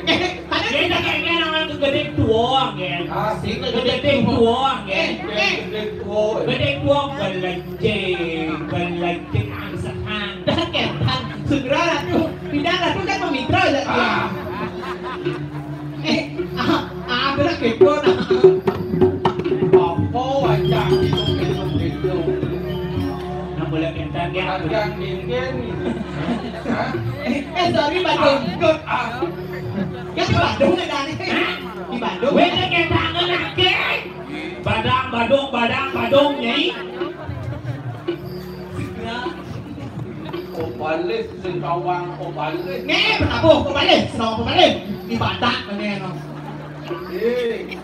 Eh, ada. Dia tak kayaknya nama tuh gedé tuang, ya. Ah, sih, gedé tuang, ya. Eh, eh. Gedé tuang. Gedé tuang, belecek, belecek, angsehan. Dah, ketan. Segera, aduh. Pindah, aduh, kan memitra, ya. Ah. Eh, ah, ah, bener gitu, nah. Apa wajah itu, gitu, gitu? Nah, boleh pindah, ya. Ajan dingin. Hah? Eh, eh, sorry, Badung. Ah, ah. Ya, di Badung ada nih. Hah? Di Badung. Wéh, kayak tangan akeh. Badang, badung, badang, badung, Nyai. Segera. Obalis, sing tawang, obalis. Nih, penabuh, obalis, no, obalis. Di Batak, ini, no. Eh,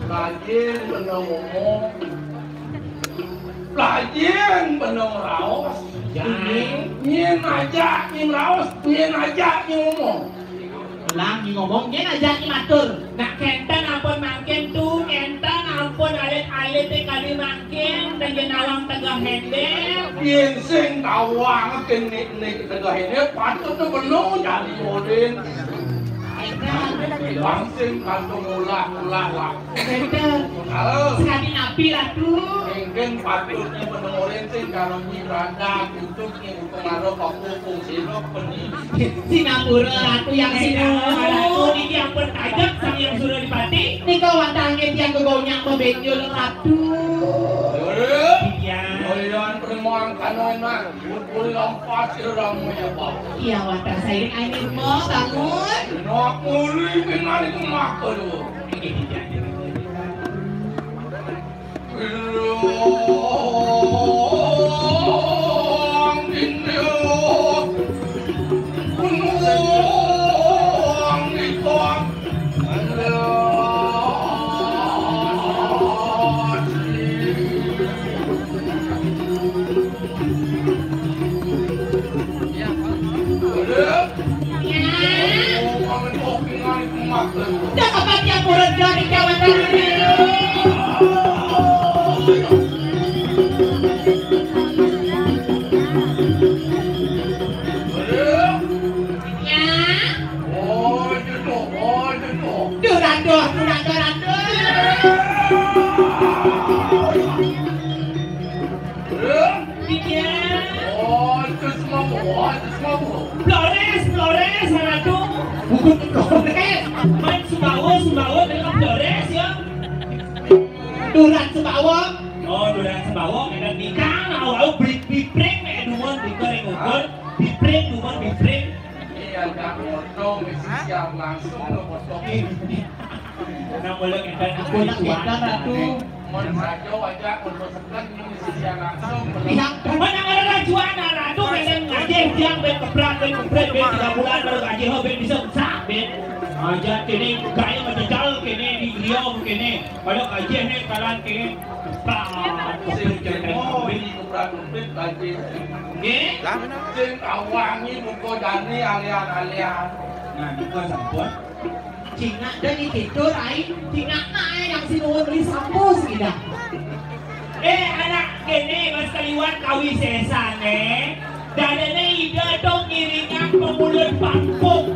rajin bener ngomong. Rajin bener raos. Nyén aja nyén raos, nyén aja nyén ngomong. Lang, nyén ngomong, nyén aja nyén matur. Nak kénten ampun mangkin tu, kénten ampun alit-alit kali mangkin, dan yén nawang tegeh éndé. Yén sing tawang kenik-nik tegeh éndé, patut tu bener jadi ulin. Wong sing patut ulah-ulah lah. Kénten. Halo. Sekali napi, Ratu? Mungkin patutnya bener ulin sing kalau nyi berada, khusus nyi Pengaruh apa fungsi lo peni? Singapura, Ratu yang Singapura. Ratu niki ampun tajak sang yang sudah dipati. Nika wantah angin tiang gegonyak bebenjul, Ratu. Iya. Doyan penemuan kanoan mah. Bulu lompat sirang menyapa. Iya, wantah sairing angin mo bangun. Nak muli pinari kemaka dulu. Dah kapan tiap urut dari kawan tadi? Ya. Oh, itu tuh, oh, itu tuh. Duh, raduh, duh, raduh, raduh. Iya. Oh, itu semua, oh, itu semua. Flores, Flores, Ratu. Bukan Flores. Main Sumbawa, Sumbawa, dekat Flores, ya. Duran Sumbawa. Oh, Duran Sumbawa, kita nikah, nah, wow, brik, biprik, eh, dumun, bikor, eh, ngukur, biprik, dumun, biprik. Iya, nggak ngotong, siap langsung ngotong. Nah, boleh kita, aku nak kita, Ratu. Mun saja wajah, mun Pihak mana ada rajuan, nah, Ratu, kadang ngajih, tiang, ben kebrak, ben kebret, ben tiga bulan, baru ngajih, oh, ben bisa besar, ben. Aja kéné, gaya menjejal, kéné, di griya, kéné. Pada ngajih, né, kalan, kéné. Kebrak, kebret, kebret, kebret. Ini kebrak, kebret, ngajih. Nggih? Sing awangi muka jani alian-alian. Nah, muka sampun. Cingak dadi tidur ai, cingak nak ai nang sinuwun beli sampus ida. Eh, anak kéné, Mas Kaliwan kawisésané. Dadané ida dong ngiringan pemulung pampung.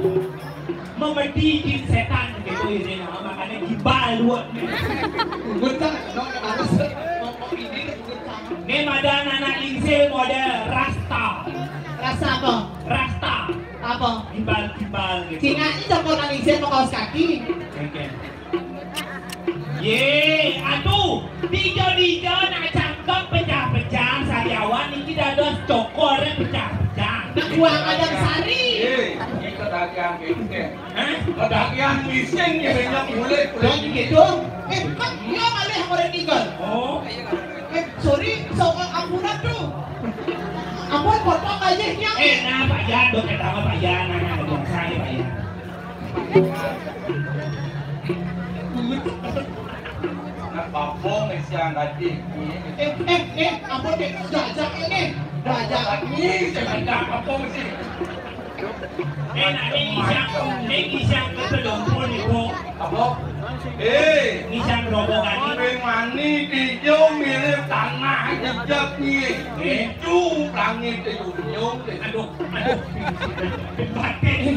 Memedi jin sétan gitu ini, nah, makanya gibal dua. Gugut kan, dong, harus ngomong ini, gugut kan. Né madan anak lingsir model rasta. Rasta apa? Rasta. Apa? Gimbal-gimbal gitu. Cina ini campur nang isin mau kaos kaki. Oke. Yé, aduh, dija-dija nak cangkem pecah-pecah, sariawan niki dados cokoré pecah-pecah. Nak buah kadang sari. Yé, ini kedagihan kéné. Hah? Kedagihan ngising ya, banyak mulai, mulai. Jangan gitu. Eh, kan dia malih orang tinggal. Oh. Eh, sorry, soal ampunan tuh. Ampun, potong aja, Nyang. Eh, nah, Pak Yan, dong, kita sama Pak Yan, nah, nah, dong, saya, Pak Yan. Nak babong, eh, siang tadi. Eh, eh, eh, ampun, deh, jajak ini. Jajak. Ini, saya minta babong sih. Eh, nak, ini siang, ini siang ke telung puluh ribu. Apa? Eh, ini siang rombongan ini. Mani, dijung, mirip, tak Nah, jejak nih. Itu langit itu nyong deh. Aduh, aduh. Batin.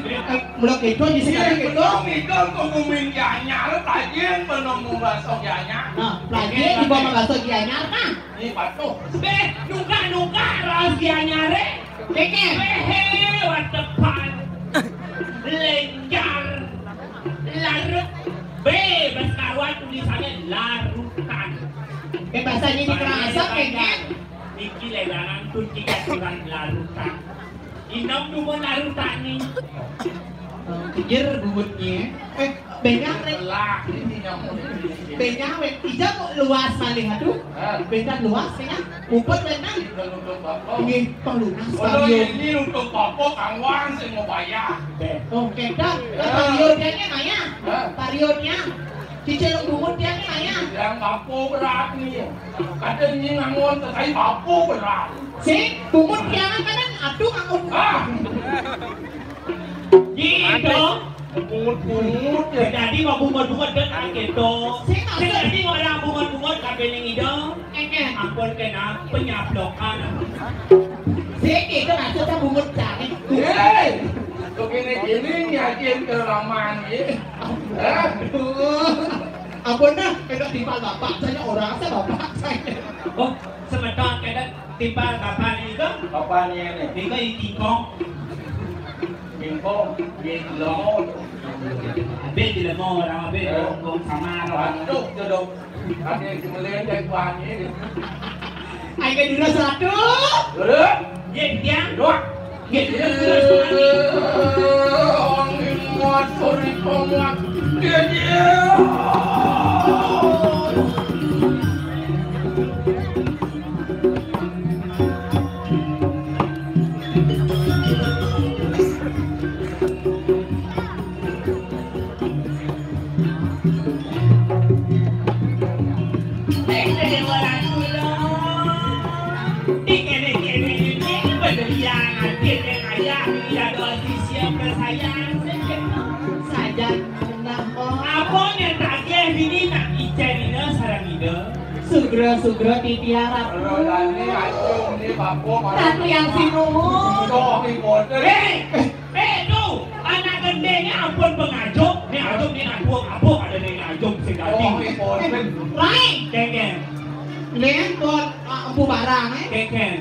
Mula kéto di sini kéto. Ngidul kok ngomongin Gianyar, pelajin penemu bahasa Gianyar. Nah, pelajin di bawah bahasa Gianyar kan? Ini patuh. Beh, nunggak-nunggak raos Gianyar, eh. Kéké. Behe, watepan. Lenjar. Larut. Be, basa Karawang tulisannya larutan. Eh, bahasa ini dikerasa, kéké. Niki lerangan pun tiga kurang larutan. Inong dua larutan nih. Eh, kejer bungut nih. Eh, benya, Rek. Lah, ini nyamuk. Benya, wé. Ija kok luas malih, aduh. Hah? Benya luas, ya. Upet, benya. Ini untuk bapak. Nggih, panglunas, Kalau pariod. Ini untuk bapak, Kang Wan, sing mau bayar. Oh, kéto. Eh, pariodnya, Maya. Hah? Pariodnya. Cicil bungut dia nih, Maya. Yang bapak berat nih. Kadang ini ngangon, tapi bapak berat. Sing, bungut dia kan kadang, aduh, ngangon. Ah. Gitu. Bungut-bungut ya. Jadi mau bungut-bungut dan kaget dong. Sing, sing, maksud- jadi orang bungut-bungut kabeh ning ida. Eh, eh. Ampun kena penyablokan. Sing, itu maksudnya bungut cari. Hei, begini-gini nyajiin keramahan ya. Aduh. Ampun dah, kena timpal bapak saya, orang saya bapak saya. Oh, semeton kena timpal bapak ini kok. Bapak ini, ini. Ini kok ini tingkong. Tingkong, ini jelemo. Habis jelemo orang habis, eh. Kong sama orang. Aduh, jodoh. Ada yang melendek banget. Ayo ke dulu satu. Dulu. Ye, dia. Dua. Ye, dia. Ye, dia. Angin muat, sori penguat. Ye, dia. Sajan, nah, oh. Apa yang tagih bini nak icen ina sarang ida? Sugra, sugra, titiang, Ratu. Ratu yang sinuhun. Hei! Eh, tu, anak gendéné ampun pengajuk, né ajuk né ajuk, apa ada né ajuk sing dadi. Oh, ini boten. Rai. Kéngkén. Né buat, ah, empu barang, eh. Kéngkén.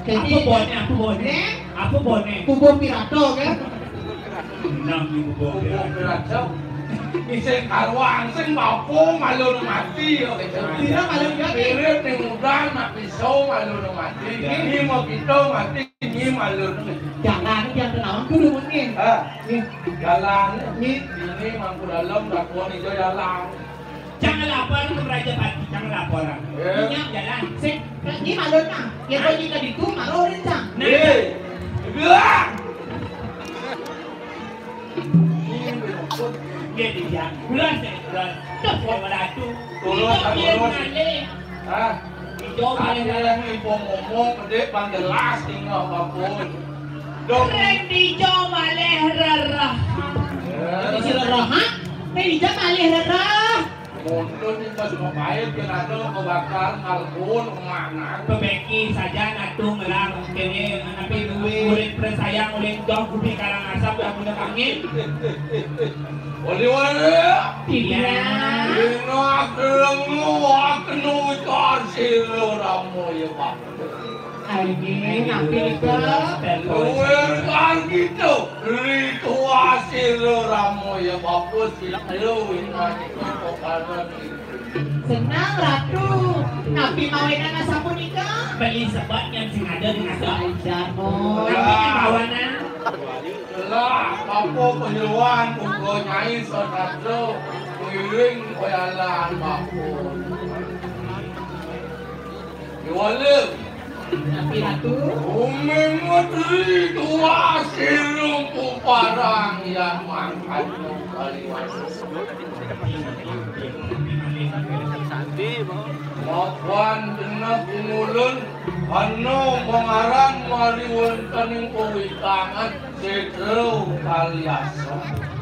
Jadi, apa boné, apa boné? Né? Apa boné? Bubur pirato, kan? Nang di bubur pirato. Bubur pirato. Isih karuan sing bapa malu mati, ya, gitu. Dina malu mati. Mirip ning udan, nak pisau malu mati. Ya. Ini mau kita mati. Ini malun. Jalan yang kenaon kudu mungkin. Ah, nih, jalan. Nih. Ini mangku dalam, dakwah ijo jalan. Jangan lapor ke Raja Pati, jangan laporan. Eh. Ini jalan. Sik, ini malun nah. Ya, kok jika ditu, malu rencang. Nah. Eh. Wah. Nggih, iya. Ulas, ulas. Terus, Ratu. Ulas, ulas. Hah? Ijo malih. Ada yang ibu ngomong, gede, pan jelas, tinggal apapun. Dong. Rek ijo malih rerah. Eh. Isi rerah, ha? Rek ijo malih rerah. Muntun ning pas mapaid, yen anu kebakar, ngalkun, mana? Pebeki saja, Ratu, ngelar, kene, tapi duit. Murid persayang, oleh dong, bumi karang asap, yang punya kangin. Oli-oli. Iya. Dina aklemu, akenu kasih lo ramo ya, Pak. Ayo, nampil ke. Luwih kan gitu. Ritual sira ramo ya bagus sira winani kok. Senang, Ratu. Napi mawinan sapunika? Beli sebab yang sing ada di sana. Ajar, oh. Napi yang bawana? Lah, apa penyuluhan uga nyai sastra ngiring koyalan bagus. Iwale. Napi, Ratu? Uming medri tuah sirung puparang yang mangkanya kaliwat. Mapan genep umulun, ano mangaran mari wontening kawitangan. Cetro kaliasa.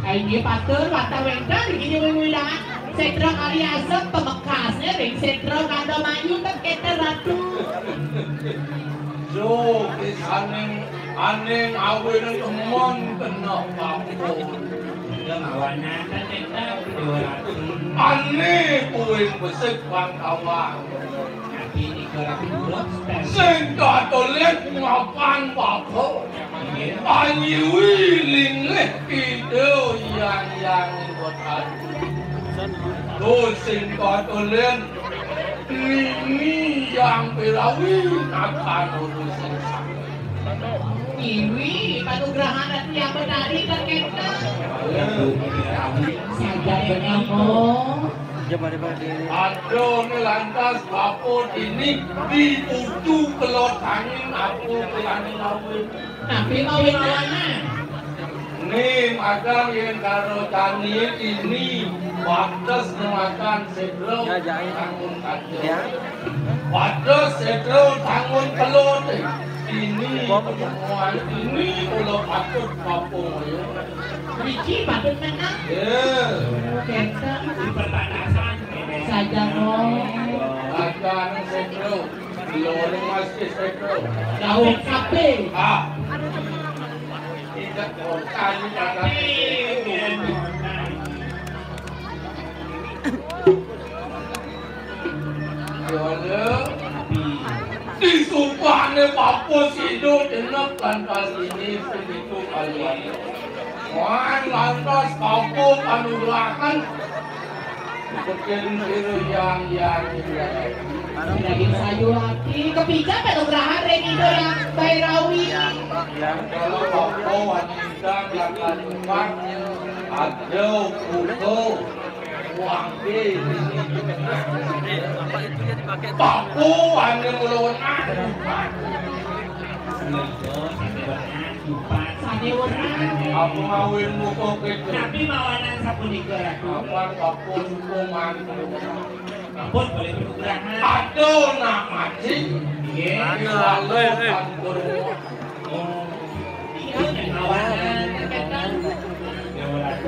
Inggih patur, wantah wénten inggih wiwidangan. Sétra Kali Asem pamekasné ring Sétra Kandamayu, ten kéto, Ratu. Yo, pisaning aning awiné temon kena paku. Ida mawanan ten kéto, Ratu. Ané kuing besik Bangkawan. Napi nika, Ratu Durus? Sing katolih mapan bapa. Panyiwi linggih Ida Hyang Hyang Ing Betari. Tuh sing katolih nini Hyang Birawi nakan urus sing sakit. Nyiwi panugrahan Ratu Hyang Betari ten kéto. Saja benamo. Aduh, ini lantas bapa dini diputu kelot angin, apa kelani lawin. Napi mawin lawanan? Ni madang yén karo jani ini bates nemakan sedro. Ya, ya, ya. Tanggung kaca. Ya. Bates sedro tanggung kelot. Ini pertemuan ini kula patut bapa ngoyo. Niki patut menang. Ya. Kéto. Di perbatasan. Saja, no. Raja anu sedro. Loro masih sedro. Dawuh kabéh. Ah. Tidak kota ini kata. Yono. Disumpahne bapa sida jeneng kantas ini sing itu kalian. Wan lantas bapa kanugrahan. Kepen sira yang yang yang. Daging sayu ati, kepijat kanugrahan ring Ida Hyang Bhairawi. Yang kalau bapa wanita akan tempat ada buku. Wangké. Paku ané mula wenang. Sané wenang. Apa mawin muka kéto? Napi mawanan sapunika, Ratu? Apan paku suka mantu. Ampun, boleh penugrahan. Aduh, nak mati. Nggih. Lalu ampun.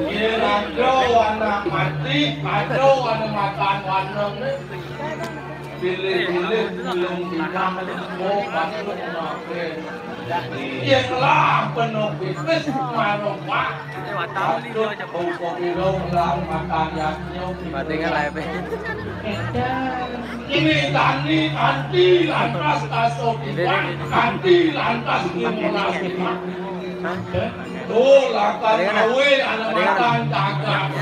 Yen ada anak mati, ada anak matan waneng ni. Pilih-pilih belum bilang, oh, patut makan. Yen lah penuh pipis, maropak. Patut hukum hidup lah matan yatnya. Tinggal lah, Pe. Ini tani anti lantas kaso kita, anti lantas kriminal kita. Tuh, lakan awe anak matan jaga.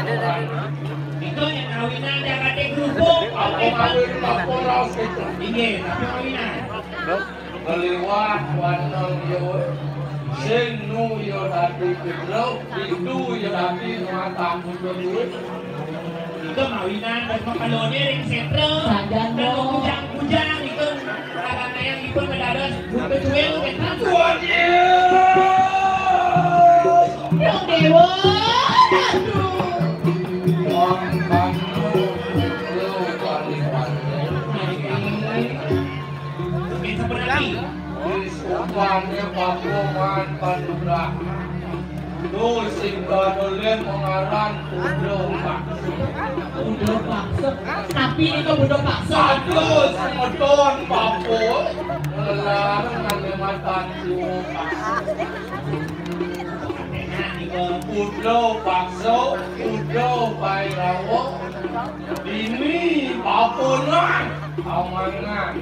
Itu yang kawinan jaga di kerupuk. Aku ngawin kapolres kita. Iya, tapi kawinan. Keliwat waneng yo. Sing nu yo dadi Pedro, itu yo dadi matan duit. Ika mawinan, dan makalone ring setra. Sajan, dan bujang-bujang, ika aranayang ipun kadados buta cuil, gitu. Tuhan Yesus! Yang dewa, aduh. Tuhan, Tuhan, Tuhan, Tuhan, Tuhan. Mungkin seperti. Umpamanya papungan panugrahan. Tuh sing kadolén mengaran Budo Paksa. Budo Paksa. Tapi itu Budo Paksa. Satu semeton papo ngelar ngambil matan Budo Paksa. Budo Paksa, Budo Bairawa. Dini papunan amangan.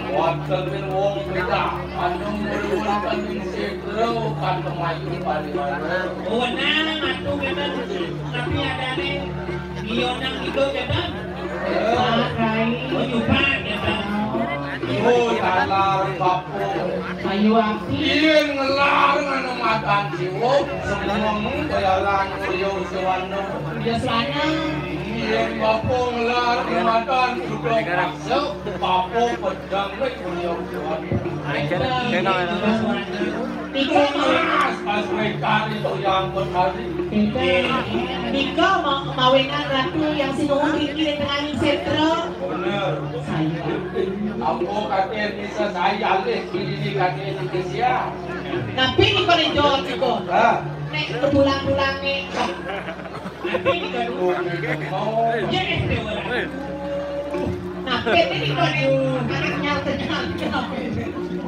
Wonten wong pecah, anu wonten ing sedro kantemayu pariwana. Wenang atu ngeten, tapi adane iya nang nika ngeten. Eh. Pak Rai. Oh, nyupat ngeten. Oh, talar bapu. Ayu ati. Yen ngelar nganu matan siwuk, semua bayaran Rio Suwano. Rio Suwano. Yen bapu ngelar nganu matan sudah paksa, bapu pedang wis Rio Suwano. Ayo, Rio Suwano. Tiga mas, pas mereka itu yang berkali. Tiga. Tiga ma-, mawinan ratu yang sinuhun iki ring tengahing setra. Bener. Saya. Apa kate bisa saya alih diri kate Indonesia? Tapi ini pada jawab juga. Hah? Nek kebulan-bulan nih. Apa ini kan? Oh, ini kan. Oh. Ya, eh, dewa. Nah, ini kan. Anak nyata, nyata.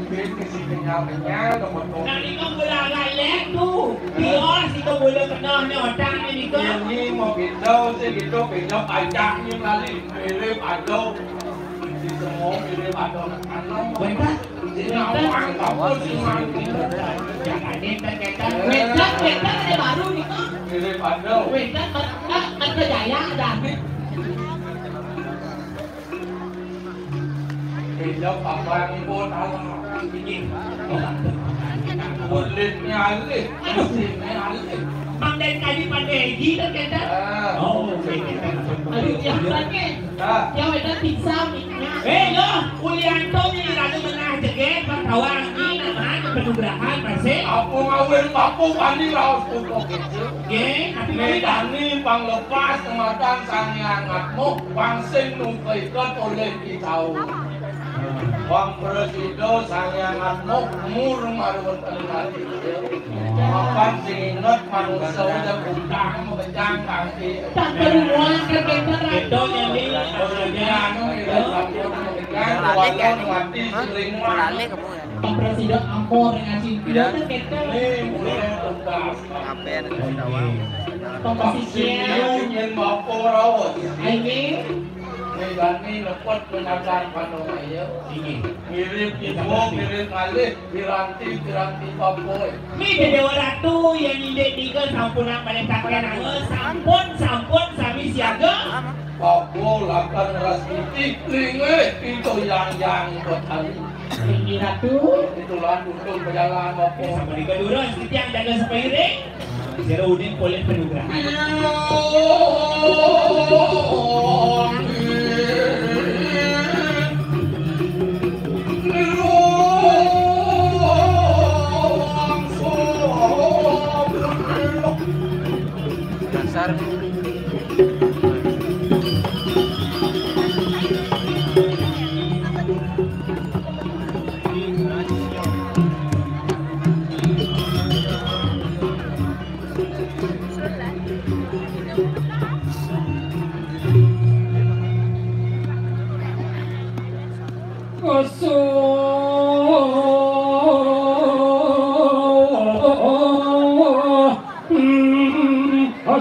Ini si kenyal-kenyal, nomor dua. Nah, ini kan bola galak tu. Dia si kan bola kena ni otak ni, ni kan. Ini mau pindah, saya gitu, pindah pajak ni lagi. Mirip ada. Di semua mirip ada. Bentar. Bentar. Jangan, bentar, bentar. Bentar, bentar, ada baru ni, kan. Mirip ada. Bentar, ber-, ah, Merta Jaya ada. Besok abang pun alah. Kulitnya alih, mesinnya alih. Mang dari tadi pandai haji tu kata. Ah. Oh, okey. Aduh, ya, pandai. Ah. Ya, weda pizza minyak. Eh, lo, Ulianto ni lalu menah jeget, bang tawang ni, nama, penugrahan, masih. Apa ngawin papu pani raos pupuk. Okey, tapi kami dah ni pang lepas tematan Sang Hyang Atmo, pang sing nungkaikan oleh Tahu. Wong prasida Sang Hyang Atma mur marang Adi. Mapan sing inget manusa udah utang mabejang kanthi. Tak berumuan ke pinter. Itu jadi anu, mabejang, walaupun mati sering. Wong prasida ampun dengan cinta. Ini mulai tuntas. Ngapain? Komposisi. Ini yen bapa raos. Ini. Megani lepet pengadaan pada raya. Inggih. Mirip ibu, mirip ngalih, piranti, piranti papoy. Mi Dewa Ratu yang indik tiga sampunang pada takkan nama, sampun, sampun, sami siaga. Papo lakan ras putih, linggih, pintu yang yang buat hari. Inggih Ratu. Itulah untuk berjalan papo. Sama di kedurus, titiang dan sepairing. Zero uning polih penugrahan. Dasar.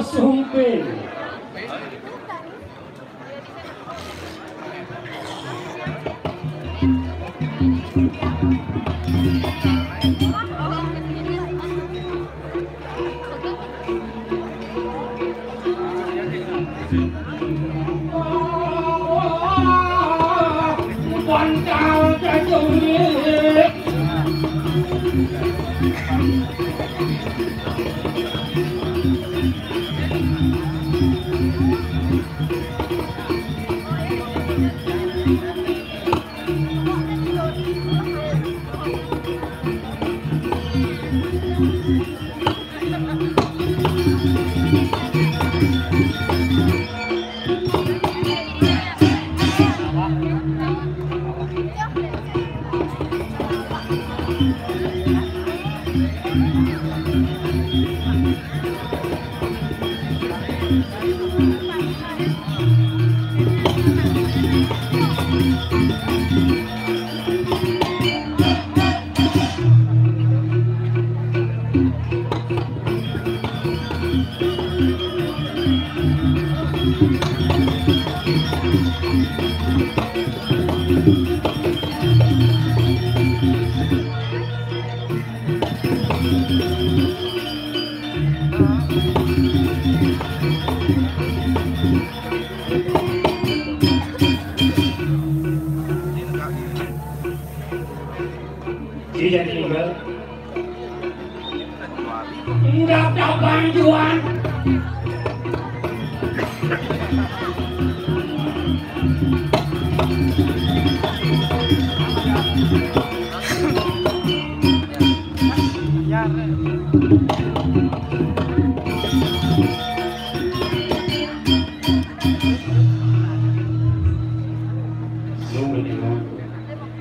Sumpil. Tidak tinggal. Enggak ada bantuan.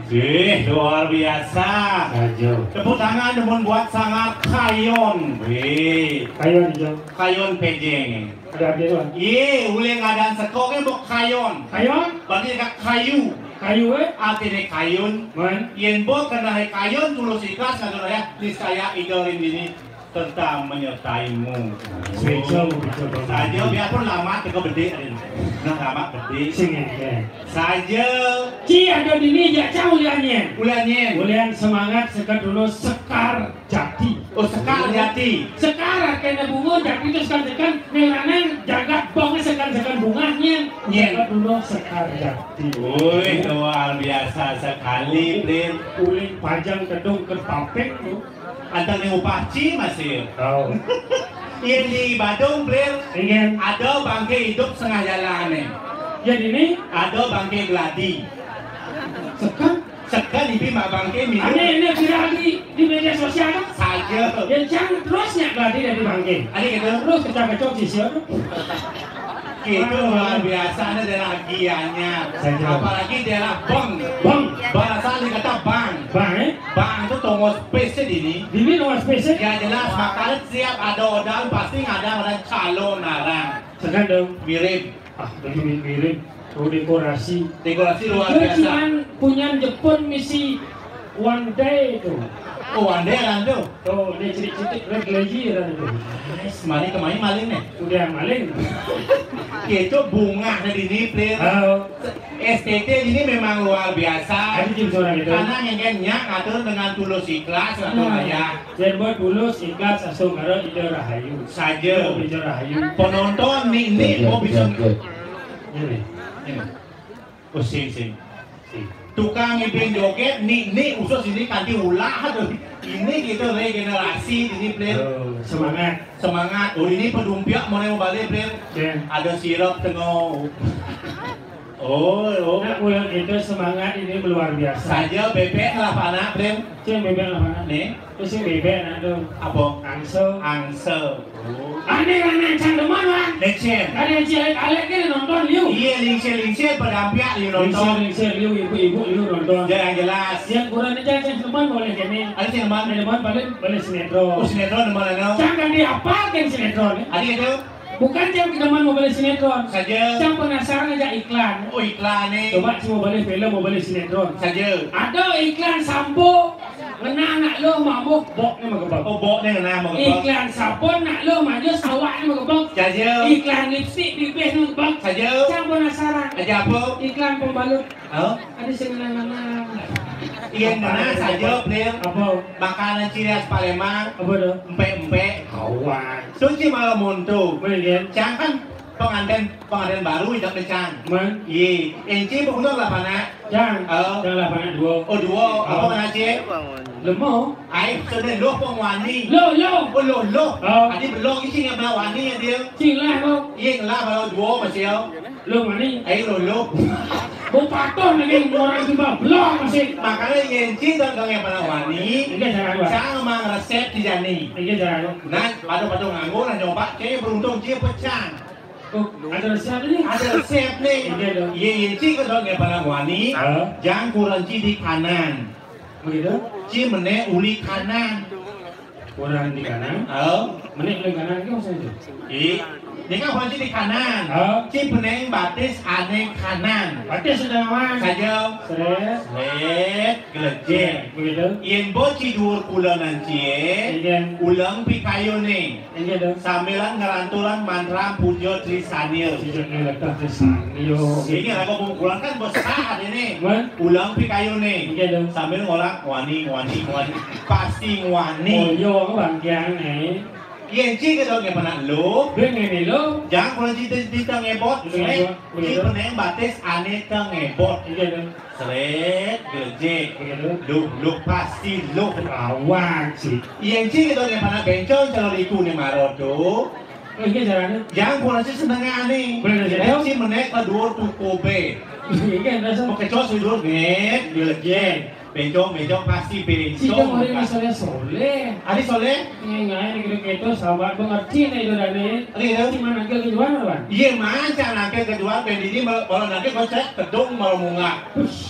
Wih, luar biasa. Saja. Tepuk tangan demun buat Sanggar Kayon. Wih. Kayon, Jo. Kayon pejeng. Dadi, Wan. Yé, ulih ngadan seka ké mbok kayon. Kayon? Berarti dekat kayu. Kayu, é? Artiné kayun. Mén. Yén mbok kenehé kayun tulus ikhlas ngatur ayah, niscaya Ida ring dini tetap menyertaimu. Betul, betul, betul. Saja biarpun lama teka bedik, Rin. Nah, lama bedik. Sing, é. Saja. Ci ada dini, jak cang ulian nyén. Ulian nyén. Ulian semangat, sekar dulu, sekar jati. Oh, sekar jati. Sekar artiné bunga, jati itu sekan-sekan, né lanang jagat bong sekan-sekan bunga nyén. Nyén. Sekar dulu, sekar jati. Wih, luar biasa sekali, Prin. Uling pajang kedung ke paping tuh. Anteng né upah ci masih. Tahu. Yén di Badung, Prin. Ingin. Ada bangké hidup setengah jalan nih. Ya, ini? Ada bangké geladi. Sekan? Sekan ibi mak bangké minum. Ané, ané viral di, di média sosial, kan? Saja. Ya, cang terus nyak geladi dari bangké. Ané gitu. Terus kecak-kecok sisya tuh. Gitu, luar biasa, ada daerah Gianyar. Saja. Apalagi daerah Bang. Bang. Bahasa dikata Bang. Bang, é? Bang itu tongos space dini. Dini tongos space? Ya jelas, makanya setiap ada orderan pasti ada orang calon orang. Segan dong. Mirip. Ah, baju mirip. Oh, dekorasi. Dekorasi luar biasa. Cuman punyan Jepun misi One Day itu. Oh, One Day lah tuh. Tuh, ini cilik-cilik red lagi lah itu. Yes, mari kemari maling nih. Udah maling. Itu bunga tadi nih, Prin. Oh. S T T ini memang luar biasa. Ada jin seorang itu. Karena ngengken nyak ngatur dengan tulus ikhlas, ngatur ayah. Yén buat tulus ikhlas, asung karo Ida Rahayu. Saja. Ida Rahayu. Penonton nih, nih, mau bisa. Ini. Ini. Oh, sing, sing. Sing. Tukang ngibing joget, nih, nih, usus ini kanti ulah tuh. Ini gitu, regenerasi, ini, Prin. Oh, semangat. Semangat. Oh, ini pedumpiak mau nemu balik, Prin. Ya. Ada sirup tengok. Oh, oh. Nah, ulang itu semangat ini luar biasa. Saja bebek lah, Pak Anak, Prin. Cing bebek lah, Pak Anak. Nih. Terus yang bebek, Anak, tuh. Apa? Angsel. Angsel. Oh. Ané anak cang demen, Wan. Lecen. Ada yang cilik alek kan nonton, liu. Iya, lingsir-lingsir, pedampiak, liu nonton. Lingsir-lingsir, liu, ibu-ibu, liu nonton. Ya, yang jelas. Yang kurang aja, cang demen boleh gini. Ada cang demen? Ada demen, paling boleh sinetron. Oh, sinetron demen, anu. Cang kan diapalkan sinetron, ya. Ada gitu? Bukan cang demen mau beli sinetron. Saja. Cang penasaran aja iklan. Oh, iklan nih. Coba cuma beli film, mau beli sinetron. Saja. Ada iklan sampo. Ngena anak lu mabuk, bok ni magebek. Oh, bok ni ngena magebek. Iklan sabun anak lu majus, awak ni magebek. Saja. Iklan lipstik, bibih ni magebek. Saja. Cang penasaran. Aja apa? Iklan pembalut. Oh? Ada sing ngena-ngena. Iya, ngena saja, Plir. Apa? Makanan ciri khas Palembang. Apa tu? Empek-empek. Kawan. Tu ci malam monto. Boleh, kan? Cang kan pengantin, pengantin baru, ijak ni cang. Man? Iya. Enci berguna lah, panak. Cang. Oh. Cang lah, panak dua. Oh, dua. Apa mana, Cik? Lemah. Ai, sudah loh pun wani. Loh, loh. Oh, loh, loh. Oh. Adi belum isi yang pernah wani ya dia. Cing lah, kau. Iya, ngelah kalau dua masih ya. Loh, wani. Ai, loh, loh. Mau patuh lagi orang tiba belum masih. Makanya Enci dan kau yang pernah wani. Iya, jangan, Pak. Sang mang resep di jani. Iya, jangan. Nah, pada-pada nganggur lah nyoba, kayaknya beruntung dia pecah. Oh, ada resep ni? Ada resep ni. Iya dong. Iya, iya, ci kedok nggak pernah wani. Hah? Jang kurang ci di kanan. Begitu? Ci menek uli kanan. Kurang di kanan. Oh. Menek uli kanan ke maksudnya? Iya. Ini kan kurang ci di kanan. Oh. Ci pening batis ane kanan. Batis sudah aman. Saja. Seret. Seret. Gelejek. Begitu. Yen bo ci duur kulanan cie. Iya. Ulang pikayune. Iya dong. Sambilan ngerantulan mantra puja Trisanil. Sejak ngeletah Trisanil. Ini lagu pemukul kan besar ini. Man? Ulang pikayune. Iya dong. Sambil ngolak wani, wani, wani. Pasti wani. Oh, iya, bangkiang nih. Yen ci kedok ngepenak lo. Beng ini lo. Jangan kalau ci di, di tengah bot. Di tengah bot. Ci peneng batis ane tengah bot. Iya dong. Seret, gelejek. Begitu. Luh, luh, pasti luh. Awak sih. Iya, Enci, kita ni panak bencong, calon iku ni maro tu. Oh, iya, caranya. Yang kurang sih senengane. Boleh, boleh. Enci menek ke dua tu kobe. Iya, rasa. Pakai cos dulu, nget, gelejek. Bencong, bencong, pasti bencong. Si orang yang soleh-soleh. Adi soleh? Iya, iya, ini kita, kita sahabat mengerti nih, itu dah nih. Adi, ya? Di mana ke kejual, Wan? Iya, macam nak ke kejual, beli ini, kalau nak ke kocek, kedung, mau mungak. Ush.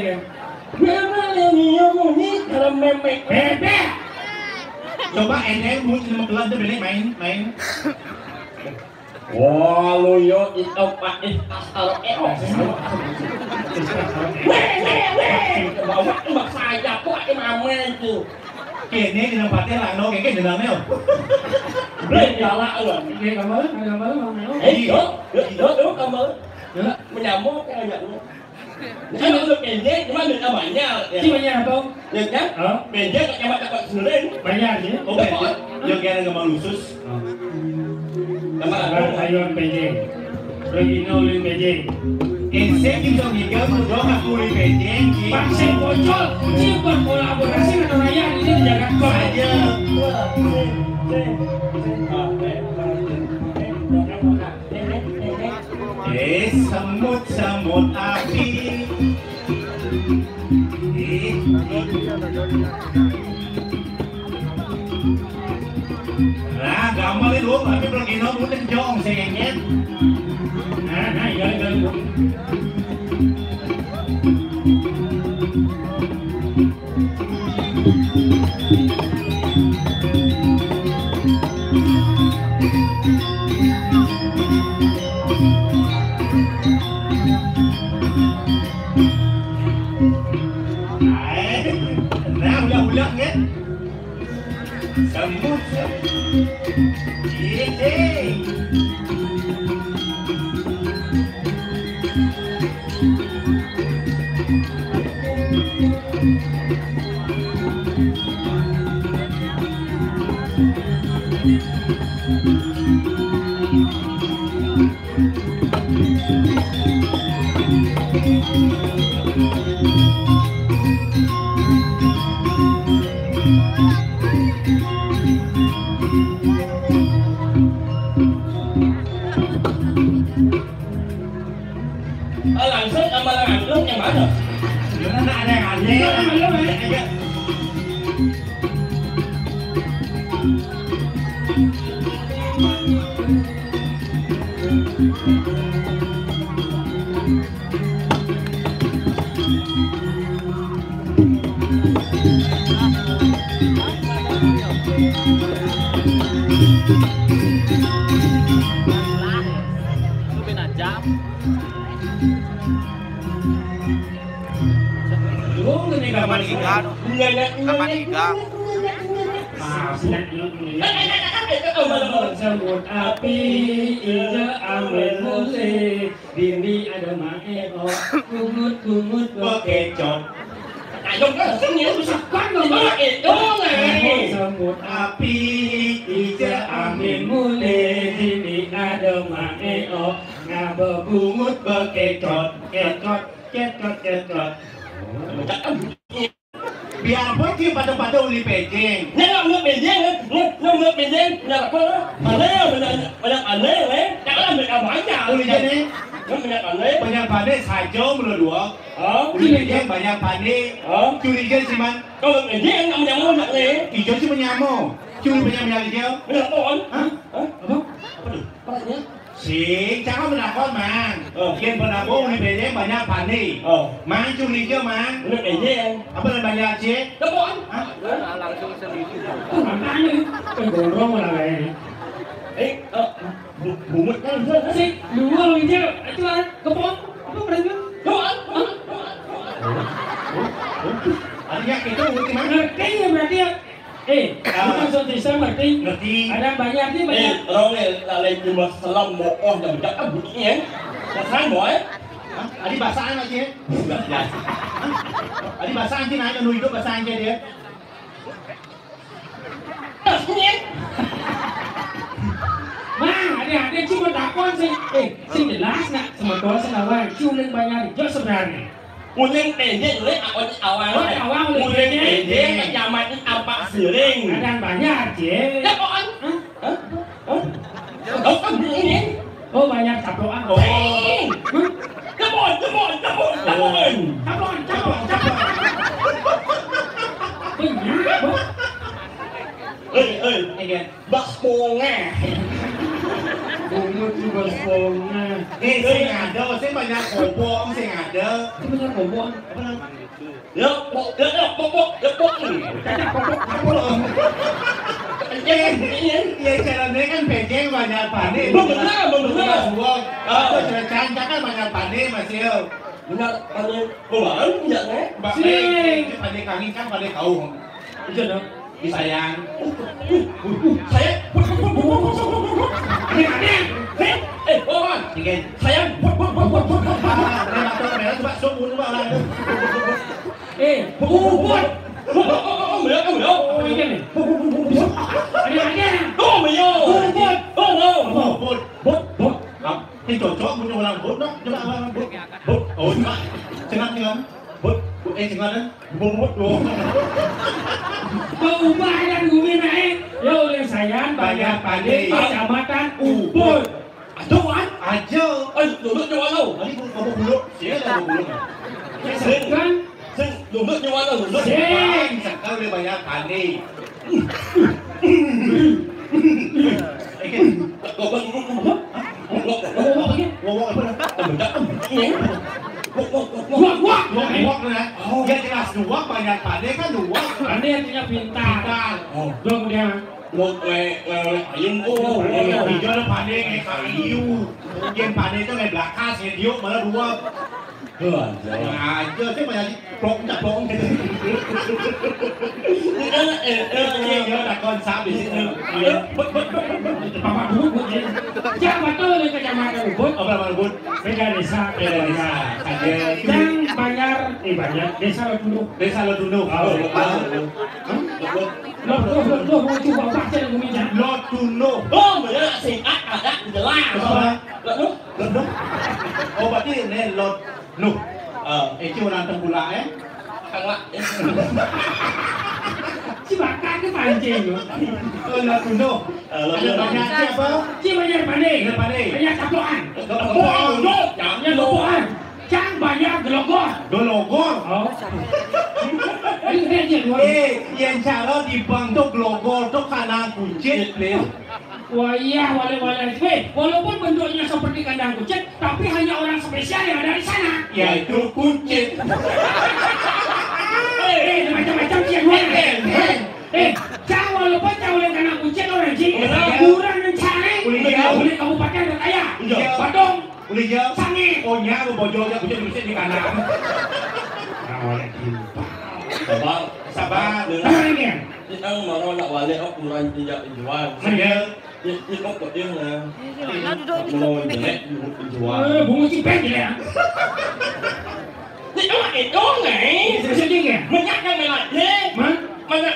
ya. Memang yang nyium ini dalam memek. Bebek. Coba Ene mun lima belas tuh, Bene, main, main. Wah, lu yo itu Pak Iskastaro Eo. Weh, weh, weh. Bawa tuh bak saya kok pakai mama itu. Kene dina paté lah no kene dina neo. Bre, jala lu. Oke, gambar, gambar, gambar. Eh, yo, yo, yo, yo, gambar. Ya. Menyamuk kayak aja lu. Kan masuk P J, cuma duit banyak, ya. Cuma ya, Bang. Ya, kan? Hah? P J kok nyawa takut senerin. Banyak, ya? Oh, banyak. Yang kira nggak mau khusus. Oh. Sama Sabar, apa? Ayo, P J. Lagi nol, P J. Eh, saya bisa ngiga, udah aku di P J. Pak, saya bocor. Ini berkolaborasi dengan Raya, ini di Jakarta. Aja. Eh, semut-semut api. Eh. Lah, gampang itu, tapi belum gino, udah jong, sengit. Nah, nah, iya, iya. Nah, ulah-ulah, kan? Semut, semut. Iya, eh. Set sama yang antum yang mana? Gimana, ada yang aneh? Itu sama lu, ya. Kapan ikan? Kapan ikan? Semut api, ijo amin mulih, dini ada maero, bungut-bungut bekecot. Ayo, kan, sing ya, misalkan nomor itu, nih. Semut api, ijo amin mulih, dini ada maero, ngabebungut bekecot, kecot, kecot, kecot. Biar pun dia pada-pada uli pejeng. Nya nggak menurut pejeng, nya, nya menurut pejeng, nya apa? Mana banyak, banyak aneh, weh. Jangan ambil kamu aja. Uli jadi. Nya banyak aneh. Banyak pada saja mula dua. Oh. Uli pejeng banyak pada. Oh. Curiga sih, man. Kalau pejeng nggak menyamuk, nggak, weh. Ijo sih menyamuk. Curi banyak menyamuk ijo. Benar, pohon. Hah? Hah? Apa? Apa tuh? Apa tuh? Sing, cakap menakon, Mang. Oh. Yén penabung di Bejeng banyak pané. Oh. Mang curiga, Mang. Bener, Bejeng. Apa namanya, Cik? Telepon. Hah? Hah? Langsung sendiri. Oh, makanya. Penggorong lah kayaknya. Eh, eh, bu-, bungut kan, sih, dua, Wijil. Itu lah, kepon. Apa berarti? Doang. Hah? Artinya itu, gimana? Ngerti ya berarti ya? Eh, ah, lu maksud Islam ngerti? Ngerti. Ada banyak nih, banyak. Eh, orang nih, lalai jumlah selam, bohong, dan bejak, ah, bunyi, ya. Pasan, boy. Hah? Adi basaan lagi, ya? Hah? Adi basaan sih, nanya, nu hidup basaan aja dia. Bunyi. Mang, ada, ada cuma takon sih. Eh, sing jelas nak, semeton selawan, culing banyak, jauh sebenarnya. Uling Pejeng, uling awal. Oh, awal uling Pejeng. Uling Pejeng, kecamatan Ampak Siring. Kadang banyak, Cik. Ya, apaan? Hah? Hah? Hah? Oh, kan ini. Oh, banyak caplokan. Oh. Hah? Caplokan, caplokan, caplokan, caplokan. Oh. Caplokan, caplokan, caplokan. Banyak, Bos. Hei, hei. Iya. Bas Bonga. Bungut si Bas Bonga. Eh, sing ada, sing banyak kobong, sing ada. Itu banyak kobong. Apa namanya? Ya, pok, ya, ya, pok, pok, ya, pok. Tanya pok, pok, apa lo? Iya, iya, iya, caranya kan Bejeng banyak pané. Bener, bener. Bener, bener. Ah. Atau cara canca kan banyak pané, Mas, ya. Bener, pané. Kok bareng, ya, Teh? Mbak, sing. Pané kami kan pané kau. Iya, dong. Di sayang. Saya. Aneh, aneh. Eh, eh, oh, Bang. Dikit. Saya. Ini motor merah, coba zoom, coba lah. Eh, bubut. Oh, oh, oh, oh, beliau, oh, beliau. Apa ini nih? Aneh, aneh. Oh, beliau. Bubut. Oh, oh. Bubut. Bot, bot. Ini cocok punya orang bot, nak. Coba orang bot. Bot. Oh, coba. Cengang, cengang. Bot, bot, eh, cengang, eh. Bot, bot, bot. Berubah dan gumi naik. Ya, oleh saya, banyak pané, kecamatan Ubud. Aduh, kan? Aja. Eh, duduk di mana? Tadi gua ngomong dulu. Sini ada ngomong dulu. Sing. Kan? Sing, duduk di mana? Duduk. Sing. Sekarang udah banyak pané. Ngomong apa dah? Wah, wah. Wah, wah. Oh. Ya jelas dua, banyak pané kan dua. Pané artinya pintar. Pintar. Oh. Dong dia. Lo, le, le, le, ayam, oh, oh, hijau ada pané kayak kayu. Yang pané itu kayak belakas, yang diuk malah dua. Aja sih banyak sih plok ceplok gitu. Eh, eh, eh, iya, iya, takon sapi sih. Iya. Bapak Bubut, Bubut, ya. Siapa tuh di Kecamatan Ubud? Apa nama Ubud? Beda desa. Beda desa. Aja. Yang Banjar, eh, Banjar, Desa Lotundo. Desa Lotundo. Oh, oh. Hah? Lotundo, Lotundo, mau coba baca yang punya. Lotundo. Oh, bener, singkat, ada, jelas. Apa? Lotundo. Londo? Oh, berarti ini lot nuh. Eh, itu orang tengkulak, eh? Tengkulak. Si bakar ke pancing, yo. Oh, lot nuh. Eh, lot nuh. Ada banyak siapa? Si banyak pané. Banyak pané. Banyak tapokan. Tapokan. Tapokan. Jangan tapokan. Jangan Glogor. Glogor. Oh. Ini keren je, dua. Eh, yang cara di bank tu glogor tu kandang kucit, Lin. Wah, iya, wale-wale. Weh, walaupun bentuknya seperti kandang kucit, tapi hanya orang spesial yang ada di sana. Yaitu kucit. Eh, eh, macam-macam sih, dua. Eh, eh. Eh, cang walaupun cang oleh kandang kucit orang ji. Iya. Kurang rencana. Iya. Oleh kabupaten berkaya. Iya. Badung. Ulih ya. Sangit. Oh, nya bojol ya, bujur bisi di kanan. Nah, oleh timpal. Sabar, sabar, dengar. Sabar ini ya. Kita mau nak wale, oh, kurang tidak jual. Iya. Itu kok dia lah. Iya, iya, duduk di mau jelek, jual. Eh, bunyi cipet ya. Itu itu ngai. Itu sedih ya. Banyak yang melak. Mana? Mana?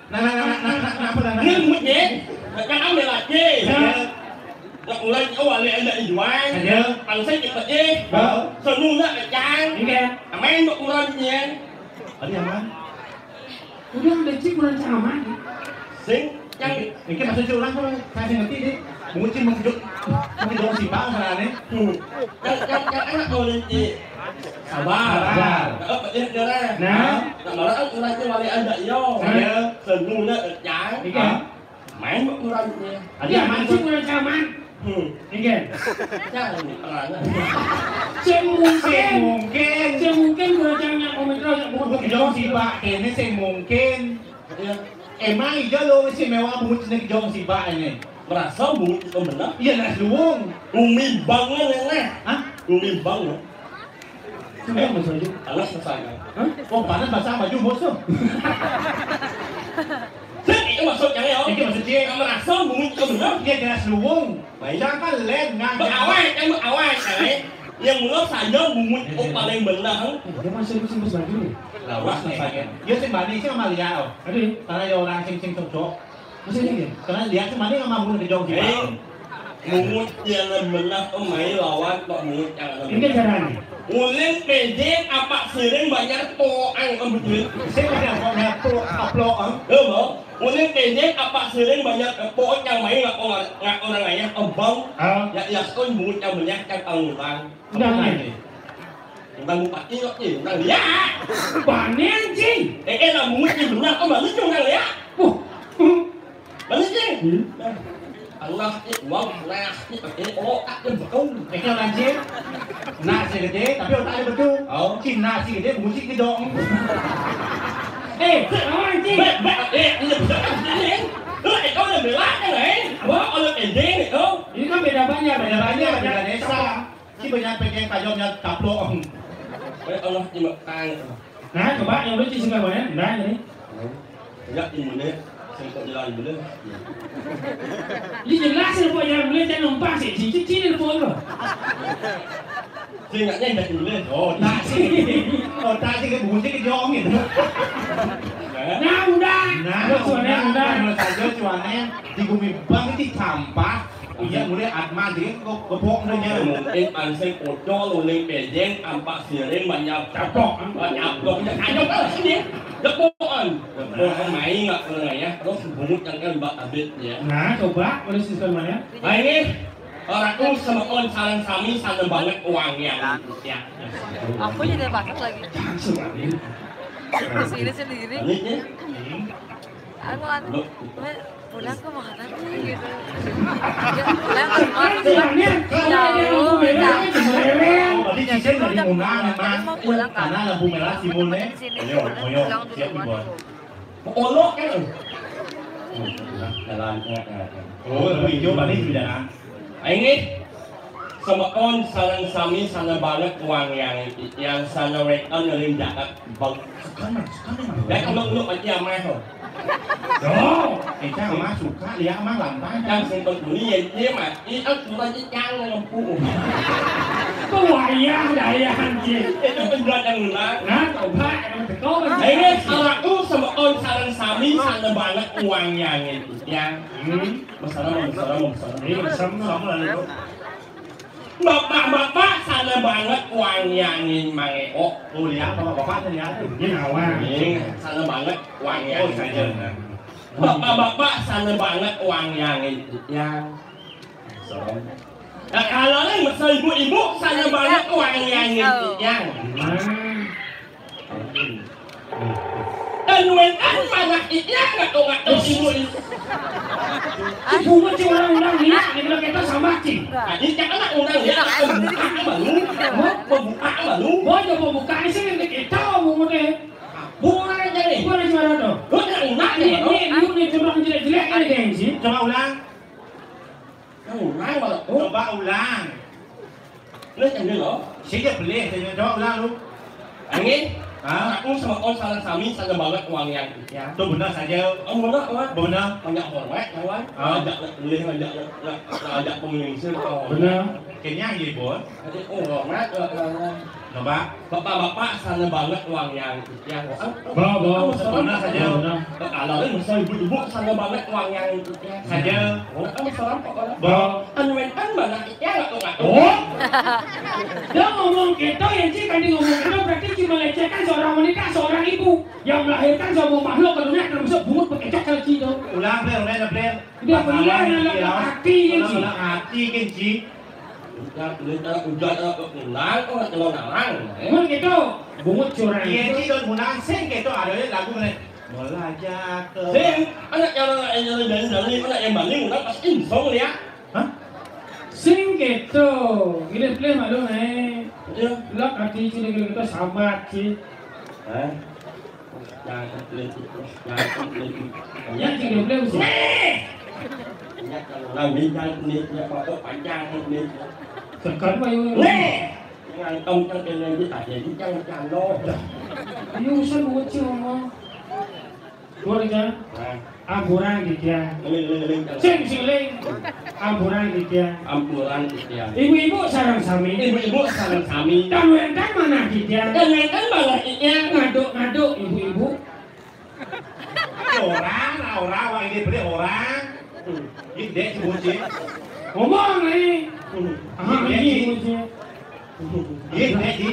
Nah, nah, nah, nah, nah, nah, apa, nah, nah? Ini munyit, nak ambil lagi. Ya. Nak ulang, oh, ada, ada Iwan. Ada. Kalau saya cepat je. Ya. Semua nak kacang. Iya. Main nak ulang je. Ada yang mana? Udah, ada cik ulang sama. Sing, yang ini maksud cik ulang apa? Saya ngerti deh. Mungkin mau kejut, mau kejut si bang sana nih. Hmm. Kan, kan, kan anak mau nanti. Sabar. Sabar. Heeh, Pak Tirta. Nah. Nak marah kan urang ké wali anak yo. Nah. Senuna kecang. Iya. Main buat urang ké. Ada yang mancing urang caman. Hmm. Iya. Jangan terang. Sing mungkin. Sing mungkin. Sing mungkin urang caman komen terus. Bukan jauh sih, Pak. Ini sing mungkin. Iya. Emang iya lo istimewa bungut cenah jong si Bak ini. Merasa bungut itu benar? Iya, nah, luwung. Umi bangun ya, nah. Hah? Umi bangun. Sudah, Mas Wahyu. Alas selesai, kan? Hah? Oh, panas basah baju bos tuh. Set, itu maksudnya ya. Itu maksudnya. Yang merasa bungut itu benar? Iya, jelas luwung. Baik. Jangan len, nggak. Berawai, kan berawai, kan? Yang mula saya bungut itu paling benar. Dia masih musim baju nih. Lawas nih. Iya, sing bani sing sama lihat, oh. Aduh. Karena ya orang sing sing cocok. Masih ini ya? Karena lihat sing bani sama bungut kejong sih, Pak. Eh, bungut yang benar, oh, main lawan Pak Bungut yang benar. Ini caranya. Ulin pejeng apa siring banyak po ang betul. Sing ada kok nyaplok, aplok, ang. Iya, Bang. Ulin pejeng apa siring banyak po yang main ngak orang ngayah abang. Ah. Ya, ya, kon bungut yang banyak kan angutan. Enggak, enggak. Bukan bupati kok, eh, orang lihat. Bani anjing. Eh, eh, lah, bungut ni benar, oh, balik tu orang lihat. Uh, uh. Balik ni. Hmm. Allah, eh, wang, nah, eh, eh, oh, tak ada betul. Eh, kan anjing. Nah, si gede, tapi otak ada betul. Oh. Cina si gede, bungut si gedong. Eh, apa anjing? Baik, baik, eh, ini betul kan ini. Lu, eh, kau udah bela kan, eh? Wah, oleh pendek ni, kau. Ini kan beda banyak, beda banyak, beda desa. Si banyak pengen tajamnya taplok. Eh, Allah, terima kasih. Nah, coba yang lucu sih, Bang, ya. Nah, ini. Ya, ini mana? Sempat jalan mana? Ini jelas sempat jalan mana, jangan numpang sih. Cici, cici, telepon lo. Saya ingatnya ingat dulu. Oh, tak sih. Oh, tak sih, kan bunyi kejong gitu. Nah, udah. Nah, suaranya udah. Kalau saja cuannya di bumi bang itu sampah. Iya, mulai atma dikit, kok kepok udah nyala. Mungkin anseng pocol, uling pejeng, ampak siring, banyak capok, banyak capok, ya, ayo, kan, sini. Depokan. Depokan main nggak pernah ya. Terus bungut yang kan mbak abit ya. Nah, coba, boleh sistem mana? Nah, ini, orang tuh sama on, saling sami, sana banget uangnya. Ya. Aku jadi bakat lagi. Jangan suka ini. Sini sendiri. Ini ya. Aku anu, pulang ke mana nih gitu. Ya, pulang ke rumah, terus kan jauh, jauh. Berarti Cijen dari Munang, emang. Mau pulang kan? Karena lampu merah, Cimun, eh. Di sini, ayo, terus ayo, pulang dulu siap, ke rumah. Ibu. Olok kan? Jalan, jalan, jalan. Oh, lebih hijau, paling sudah. Aing nih, semeton sareng sami sana banget uang yang yang sana weton ngeling jaket bang. Suka mah, suka mah. Ya, kalau lu pasti amah tuh. Tuh, kita mah suka, dia mah lantang. Yang sing peduli ya dia mah, itu cuma cicang ngempu. Tuh wayah daya anjing. Itu penjual yang lunak. Nah, coba emang betul. Aing nih, kalau aku semeton sareng sami sana banget uang yang itu. Yang Hmm. Bersama, bersama, bersama. Iya, bersama. Bersama lah itu. Bapak-bapak sana banget wangiangin Mang Eo. Oh, lihat bapak-bapak tuh lihat. Ini nawa. Ini sana banget wangiangin. Oh, saja. Bapak-bapak sana banget wangiangin yang. Salam. Nah, kalau nih, masa ibu-ibu, saya banget wangian yang. Nah. Dan wénten manah titiang ngato-ngato ibu. Ibu mah cing orang-orang liak, dia bilang kita sama cing. Tadi kan anak orang liak, pembuka baru. Hah? Pembuka baru. Boy, coba buka sih, nanti kita ngomong deh. Bukan aja nih. Bukan aja tuh. Lu kan unak nih, nih, nih, lu nih cuma jelek-jelek kan, gengsi. Coba ulang. Nah, ulang, Bang. Oh. Coba ulang. Lu yang dulu. Sih, ya, boleh. Coba ulang, lu. Angin? Hah? Aku sama Om salah sami, sana banget wangian. Ya. Tuh, benar saja. Om, benar, Om. Benar. Banyak hormat, kawan. Ah. Ajak, boleh ajak, ajak, ajak pengiring sih, kawan. Benar. Kayaknya, iya, Bon. Jadi, oh, hormat, eh, eh, eh. Coba. Bapak-bapak sana banget wangian. Ya, oh, ah, Bawa, bawa, ah, salam, salam saja. Bawa, nah. Kalau ini masa ibu-ibu sana banget wangian. Ya. Saja. Oh, ah, salam, Pak, orang. Bawa. Anu, kan banyak ya, nggak tahu, nggak tahu. Oh. Dia ngomong gitu, ya, Ci, tadi ngomong gitu, berarti cuma lecehkan seorang wanita, seorang ibu yang melahirkan sebuah makhluk ke dunia, termasuk bungut bekecok kali, Ci, itu. Ulang, Bre, ulang, Bre. Dia benar, ulang, ulang, hati, ya, Ci. Ulang, ulang, hati, kan, Ci. Udah, udah, udah, udah, udah, ulang, oh, nggak tahu, ngarang. Emang gitu, bungut curang. Iya, Ci, don munang, sing gitu, ada lagu, Bre. Mulai jatuh. Sing, anak yang, yang, yang, yang, yang, anak yang maling, udah pas insong, ya. Hah? Sing gitu. Ini play malu, eh. Iya. Lak hati sini kita sama, Ci. Hah? Jangan play, jangan play. Ya, Ci, dia play, Ci. Nih! Ya, kalau lagi jangan play, ya, foto panjang, play. Tekan, Pak, yuk. Nih! Jangan tong, tong, play, play, aja, jangan, jangan, no. Ini urusan buat, Ci, ngomong. Keluarga. Nah. Ampurang titiang. Ngeling, ngeling, ngeling. Sing, sing, ling. Ampurang titiang. Ampurang titiang. Ibu-ibu sareng sami. Ibu-ibu sareng sami. Dan wénten manah titiang. Dan wénten manah titiang. Ngaduk-ngaduk ibu-ibu. Orang, orang, orang, wah, ini beli orang. Hmm. Ini dek, si bocil. Ngomong, nih. Hmm. Ah, ini, ini, si bocil. Hmm. Ini dek, di.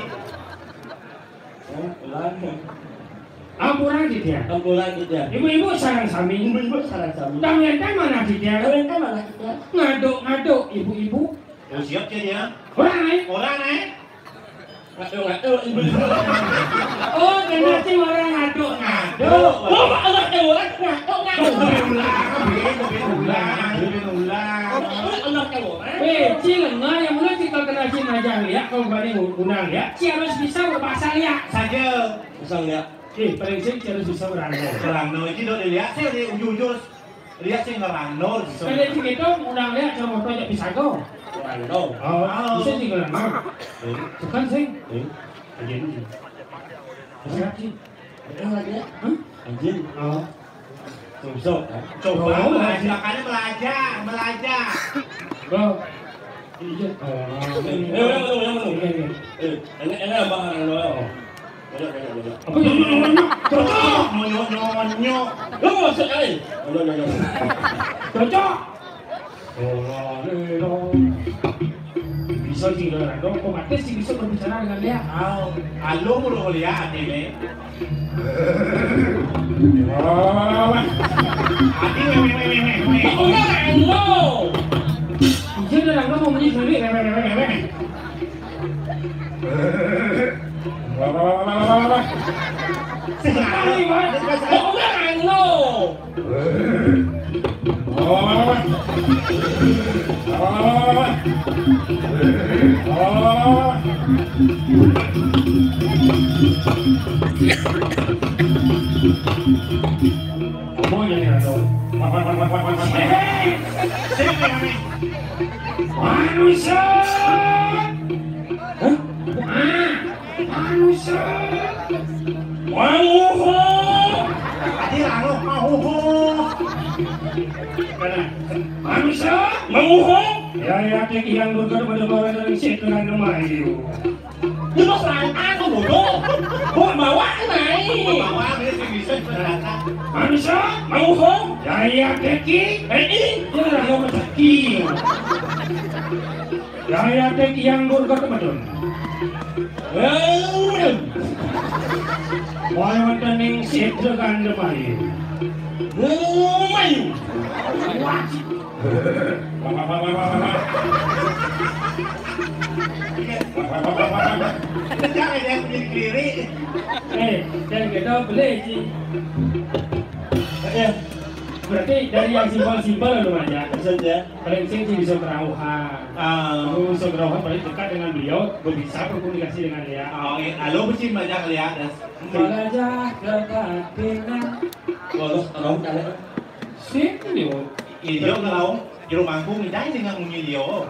Ampurang titiang. Ampurang titiang. Ibu-ibu sareng sami. Ibu-ibu sareng sami. Dan wénten manah titiang. Dan wénten manah titiang. Ngaduk-ngaduk ibu-ibu. Oh, siap, Ci, ya. Orang, eh? Orang, eh? Ngaduk-ngaduk ibu-ibu. Oh, kena, Ci, orang ngaduk-ngaduk. Ngaduk. Oh, Pak, Allah, eh, orang ngaduk-ngaduk. Ulang, ulang, ulang, ulang. Oh, Allah, eh, orang. Eh, Ci, lenga, yang mana Ci, kalau kena Ci ngajang liak, kalau berani undang liak, Ci harus bisa berbahasa liak. Saja. Bisa liak. Eh, paling sing harus bisa merangkul. Merangkul, iki dok dilihat sih, di ujung-ujung lihat sih ngerangkul, bisa. Kan itu gitu, undang lihat sama motor aja bisa go. Merangkul. Oh, oh, bisa sih ngerangkul. Eh. Bukan sih. Eh. Anjing. Siap sih. Itu lagi ya? Hah? Anjing. Oh. Coba, coba. Oh, belajar, makanya belajar, belajar. Bro. Iya. Oh, iya, iya. Eh, udah, udah, udah, udah. Iya, iya. Eh, ini, ini abang yang doang. Banyak, banyak, banyak. Apa yang nyonyok? Cocok. Nyonyok, nyonyok. Lu mau sekali? Banyak, banyak, banyak. Cocok. Bisa sih, Leonardo. Otomatis sih bisa berbicara dengan dia. Tahu. Halo, bro, lihat ini. Adi, weh, weh, weh, weh, weh. Iya, Leonardo mau menjadi sendiri. Weh, weh, weh, weh, weh. Sekali, Mas. Kok udah anu? Apa jadi, Ratu? Hei! Sing, Mami. Manusia! Hah? Ah, manusia! Manguho! Tadi lalu manguho. Kana, manusia! Manguho! Ya, ya, tek yang berkata pada bawa dari situ dan kemari. Terus lantaran bodoh. Bawa bawa naik. Bawa dia sih bisa berkata. Manusia! Manguho! Ya, ya, teki. Eh, ini. Ya, ya, teki. Yaya tek yang dur ka temedun. Wéh, wénten ing sidra Gandamayu. Wéh, mayu. Wah. Jangan yang kelirik. Eh, dan kita boleh ji. Ya. Berarti dari yang simpel-simpel dulu aja. Saja. Paling sing sih bisa kerauhan. Ah. Kalau bisa kerauhan paling dekat dengan beliau, bisa berkomunikasi dengan dia. Oh, iya. Halo, becin banyak lihat. Wajah kebatinan. Waduh, kerauhan kali. Sing, yo. Iya, kerauhan. Jero mangku ngidai dengan munyi liya.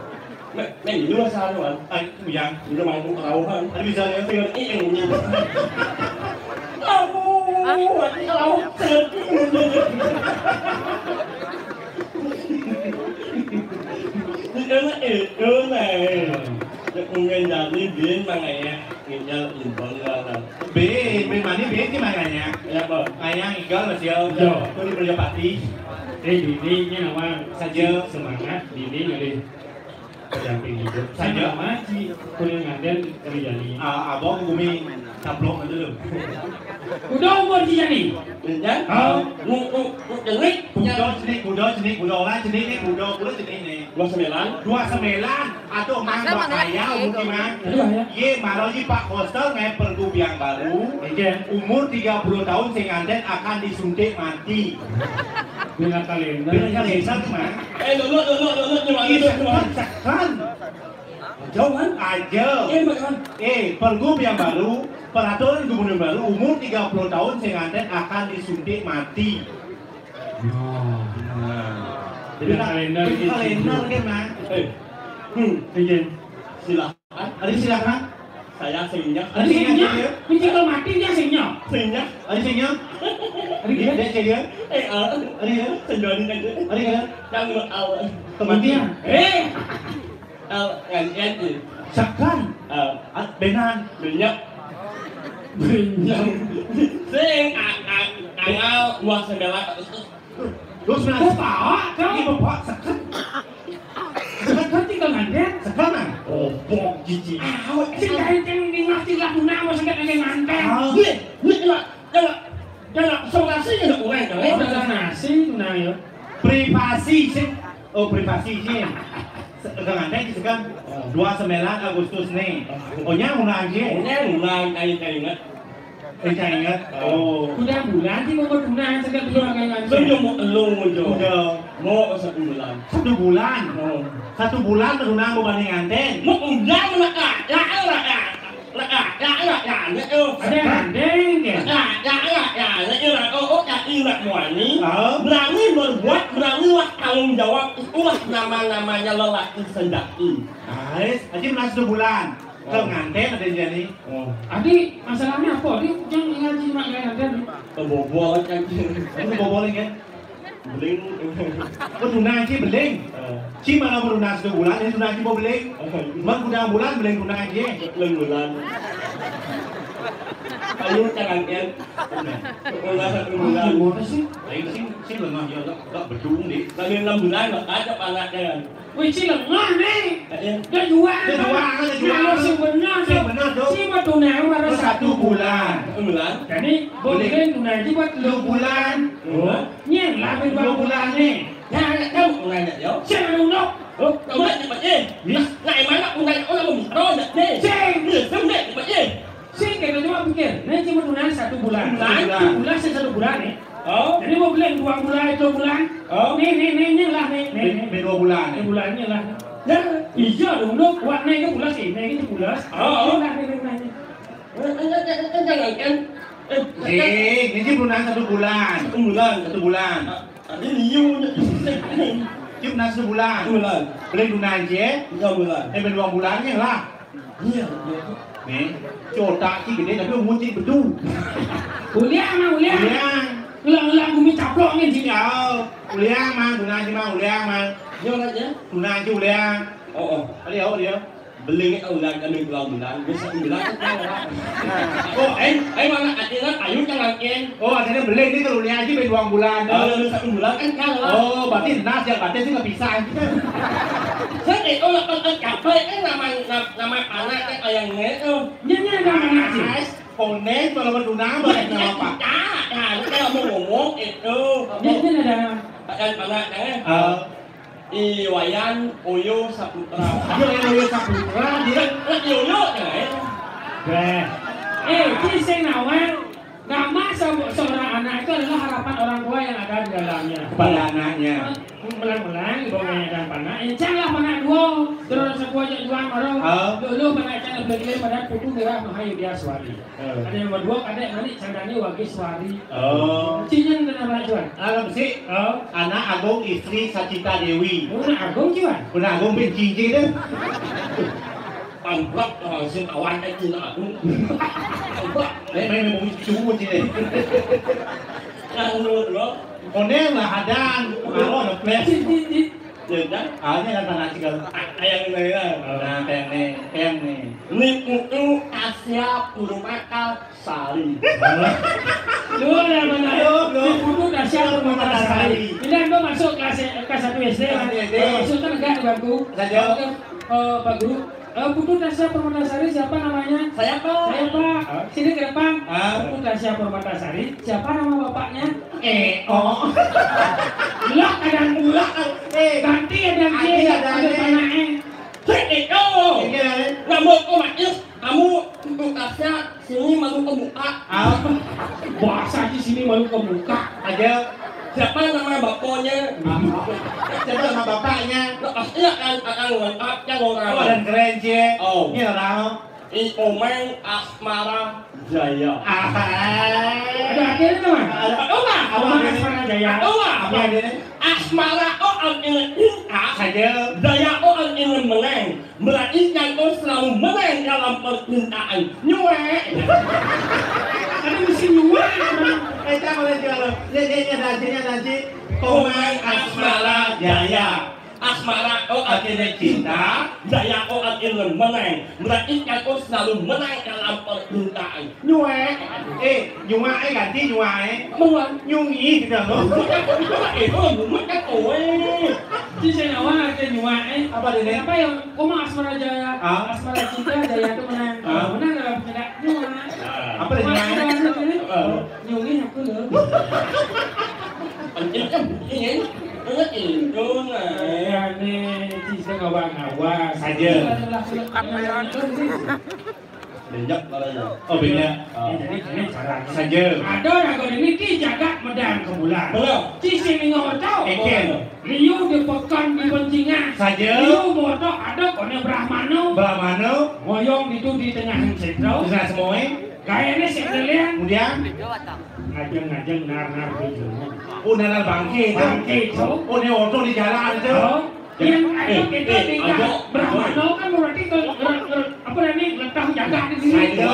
Mek, mek, ini masa anu, kan? Ay, uyang. Jero mangku kerauhan. Ada bisa ya, tinggal ing munyi. Aduh, aku kerauhan. Ini kan, eh, eh, nah, eh. Nek mungkin jadi bin, Mang Ayah. Nginjal imbang lah. Bin, bin mani bin ki manganya. Ya, Bang. Ayang igal Mas yo. Yo. Aku di Prajapati. Eh, dini ini nama saja semangat, dini jadi pendamping hidup. Saja. Sama si kuning nganten kerjani. Ah, abang bumi taplok itu loh. Udah umur dia nih. Bener? Oh. Lu, lu, lu, cenik. Kuda, cenik, kuda, cenik, kuda orang, cenik, nih, kuda, kuda, cenik, nih. Dua sembilan. Dua sembilan. Aduh, Mang, bahaya, mungkin, Mang. Iya, iya. Ye, maro ji Pak Koster ngai pergu biang baru. Iya. Umur tiga puluh tahun sing nganten akan disuntik mati. Bina kalender. Bina kalender, Mang. Eh, dulu, dulu, dulu, dulu, Mang. Iya, dulu, Mang. Sekan, sekan. Jauh, kan? Aja. Iya, Mang. Eh, pergub yang baru, peraturan gubernur baru, umur tiga puluh tahun sing nganten akan disuntik mati. Nah. Nah. Jadi, bina kalender, bina gitu. Kalender kan, Mang. Eh. Hmm. Iya. Silakan. Ada silakan. Saya sing nyah. Ada sing nyah. Sing nyah. Kunci kalau mati dia sing nyah. Sing nyah. Ada sing nyah. Ada dia. Dia sing nyah. Eh, ah. Ada dia. Sendiri aja. Ada dia. Yang mau awal. Kematian. Eh. Al, yang itu. Sekan. Ah. Ah, benar. Banyak. Banyak. Sing, ah, ah, tanggal dua sembilan. Terus, Mas? Bapak, kan? Ini bapak sekan. Sekan tinggal nganten. Sekan, Mang? Obok, cici. Ah, awak sing kancing di nasi lagu nama sekat ada nganten. Ah. Iya, iya, iya, iya. Jangan, jangan, sama nasi nggak boleh, kan? Oh, udah nasi, nah, ya. Privasi, sih. Oh, privasi, sih. Se-, udah nganten, sih, kan? Oh. Dua sembilan Agustus, nih. Oh, nya, undang, sih. Oh, nya, undang, kayu, kayu, nggak? Eh, saya ingat. Oh. Udah bulan sih mau bertunang, sekat dulu agak langsung. Lu nyomok lu, Jo. Udah. Mau satu bulan. Satu bulan? Oh. Satu bulan bertunang mau banding nganten. Mau udah, nak, ah. Ya, ya, ya, ya. Nak, ah. Ya, ya, ya, ya, oh. Ada gandeng, ya? Ya, ya, ya, ya, ya, ya. Oh, oh, ya, ingat muani. Oh. Berani berbuat, beranilah tanggung jawab. Itulah nama-namanya lelaki sejati. Ais, aja menas satu bulan. Ke nganten ada jadi. Oh. Adi, masalahnya apa? Adi, yang ngaji mak gaya nganten. Kebobol kan. Ini kebobol kan? Beling. Kau tunai aja beling. Eh. Ci malah berunang satu bulan, ini tunai aja mau beling. Eh. Man udah bulan beling tunai aja. Beling bulan. Ayo, jangan, kan. Udah satu bulan. Ah, gimana sih? Lain sih, sih lengah ya, tak, tak bedung, deh. Lagi enam bulan, tak ada panasnya, kan. Wih, ci lengah nih. Iya. Dia jual. Dia jual, dia jual. Kalau sing benar, sing benar, Dok. Ci mah tunai baru satu bulan. Satu bulan. Jadi, boleh tunai aja buat dua bulan. Dua bulan. Oh. Nyeng lah, dua bulan nih. Nah, nak tahu tunai nak, yo. Siapa nak undok? Oh, kau nak cepat, eh. Yes. Nak, nak, mana tunai nak, orang mau minta nak, deh. Sing. Dia, sing, nak cepat, eh. Sing, kita cuma pikir, nih cuma tunai satu bulan. Satu bulan. Satu bulan, sih satu bulan nih. Oh. Jadi mau beli dua bulan, dua bulan. Oh. Nih, nih, nih, nih lah, nih, nih, nih. Beli dua bulan, nih. Dua bulannya lah. Ya, iya dong, dong. Wah, nih, ini bulan sih, nih, ini bulan. Oh, oh. Nih lah, nih, nih, nih. Eh, eh, eh, eh, eh, jangan, kan. Eh, eh, ini sih tunai satu bulan. Satu bulan. Satu bulan. Ah, tadi liu. Cuma satu bulan. Satu bulan. Beli tunai aja. Tiga bulan. Eh, beli dua bulannya lah. Iya, iya. Nih, cotak sih gede tapi umur sih betul. Uliang, Mang, uliang. Uliang. Ulang-ulang bumi caplok nih, Ji. Ya, uliang, Mang, guna aja, Mang, uliang, Mang. Iya, Mang, ya. Guna aja, uliang. Oh, oh. Ada ya, oh, dia. Beling, eh, ulang kami ulang bulan, dia satu bulan kan kalah. Oh, eh, eh, mana akhirnya kayu kan, Mang, eh? Oh, akhirnya beling ini kalau uliang aja, beli dua bulan. Oh, dia satu bulan kan kalah. Oh, berarti nas ya, berarti sih nggak bisa. Saya itu lah kan capek, eh, nama, nama, nama anak, eh, ayangnya, oh. Nya, nya, nama anak sih. Mas, konek, kalau bertunang, balik nama apa? Ya, ya, lu kayak mau ngomong, itu. Nya, nya, ada nama. Pakai anak, eh. Ah. I Wayan Oyo Saputra. Yo, Oyo Saputra, dia. Lagi Oyo kan, eh? Beh. Eh, ci sing nawang, nama se-, seorang anak itu adalah harapan orang tua yang ada di dalamnya. Kepada anaknya. Melang-melang, ibu dan panak, encang lah panak dua. Terus aku ajak juang baru. Oh. Dulu panak encang lebih-lebih pada Putu Gerah Mahayudya Suwari. Oh. Ada yang berdua, ada yang manik, candanya Wagis Suwari. Oh. Cinya dengan Rajuan. Alam sih, oh, anak Agung, istri Sacita Dewi. Oh, anak Agung, Juan. Anak Agung bin cincin deh. Tambak langsung kawan aja, anak Agung. Tambak. Nih, main, main, main, cuma sini. Yang lu, lo. Koneng lah, hadan. Kalau ada flash. Cik, cik, cik. Ya kan? Awalnya kan tanah cikal. Ah, kayak gitu ya. Nah, kayak nih, kayak nih. Ini Putu Tasya Purwakasari. Lu ada mana? Lu, lu. Ini Putu Tasya Purwakasari. Ini kan gua masuk kelas, kelas satu S D kan? Kelas satu S D. Masuk kan enggak di bangku. Saja. Oke. Eh, Pak Guru, eh, Putu Tasya Purwakasari siapa namanya? Saya, Pak. Saya, Pak. Hah? Sini ke depan. Ah. Putu Tasya Purwakasari, siapa nama bapaknya? Eh, oh. Lah, ada ulah. Eh, ganti ada ada, ada, ada. Cek itu. Iya, eh. Rambut omatis, kamu untuk Tasya, sini malu ke muka. Ah. Bahasa di sini malu ke muka. Aja. Siapa nama bapaknya? Ah. Siapa nama bapaknya? Nah, pasti akan, akan lengkap, ya, orang. Oh, dan keren, Cie. Oh. Ini orang. I Omeng Asmara Jaya. Ah. Ada artinya, Mas? Ada. Apa? Apa Omeng artinya? Asmara Jaya. Apa? Apa artinya? Asmara, oh, artinya cinta. Saja. Jaya, oh, artinya menang. Berarti yang kau selalu menang dalam percintaan. Nyuek. Ada mesti nyuek. Eh, tak boleh jual. Dia, dia, dia, dia, dia, dia. Omeng Asmara Jaya. Asmara, oh, artinya cinta. Jaya, oh, artinya menang. Berarti kan, oh, selalu menang dalam percintaan. Nyuek. Eh, nyuek, eh, ganti nyuek, eh. Apa, Wan? Nyungi gitu loh. Bukan, bukan, eh, oh, bukan, oh, eh. Ci sing nawang artinya nyuek, eh. Apa dia, Nek? Apa ya? Kok mah Asmara Jaya? Ah? Asmara cinta, Jaya itu menang. Ah? Menang dalam percintaan. Nyuek. Apa dia, nyuek? Apa? Nyungi aku loh. Penting kan buktinya. Ingat itu, nah. Ya, nih, ci sing ngawa-ngawa. Saja. Banyak, Pak Raja. Oh, banyak. Ah. Ya, jadi gini caranya. Saja. Ada lagu ini, ki jagat medang kemulan. Belum. Ci sing ngoco. Eken. Liu di pekan di bencingan. Saja. Liu moto ada kone Brahmano. Brahmano. Ngoyong itu di tengah sentro. Tengah semua. Gayanya sing kelian. Kemudian? Ngajeng-ngajeng nar-nar di jalan. Oh, nar-nar bangke, itu. Bangke, itu. Oh, ini oto di jalan, itu. Oh, yang eh, ada kita eh, di ajo, Brahmano ajo. Kan berarti ke, ke, ke, apa namanya, letang jaga di sini. Ajo.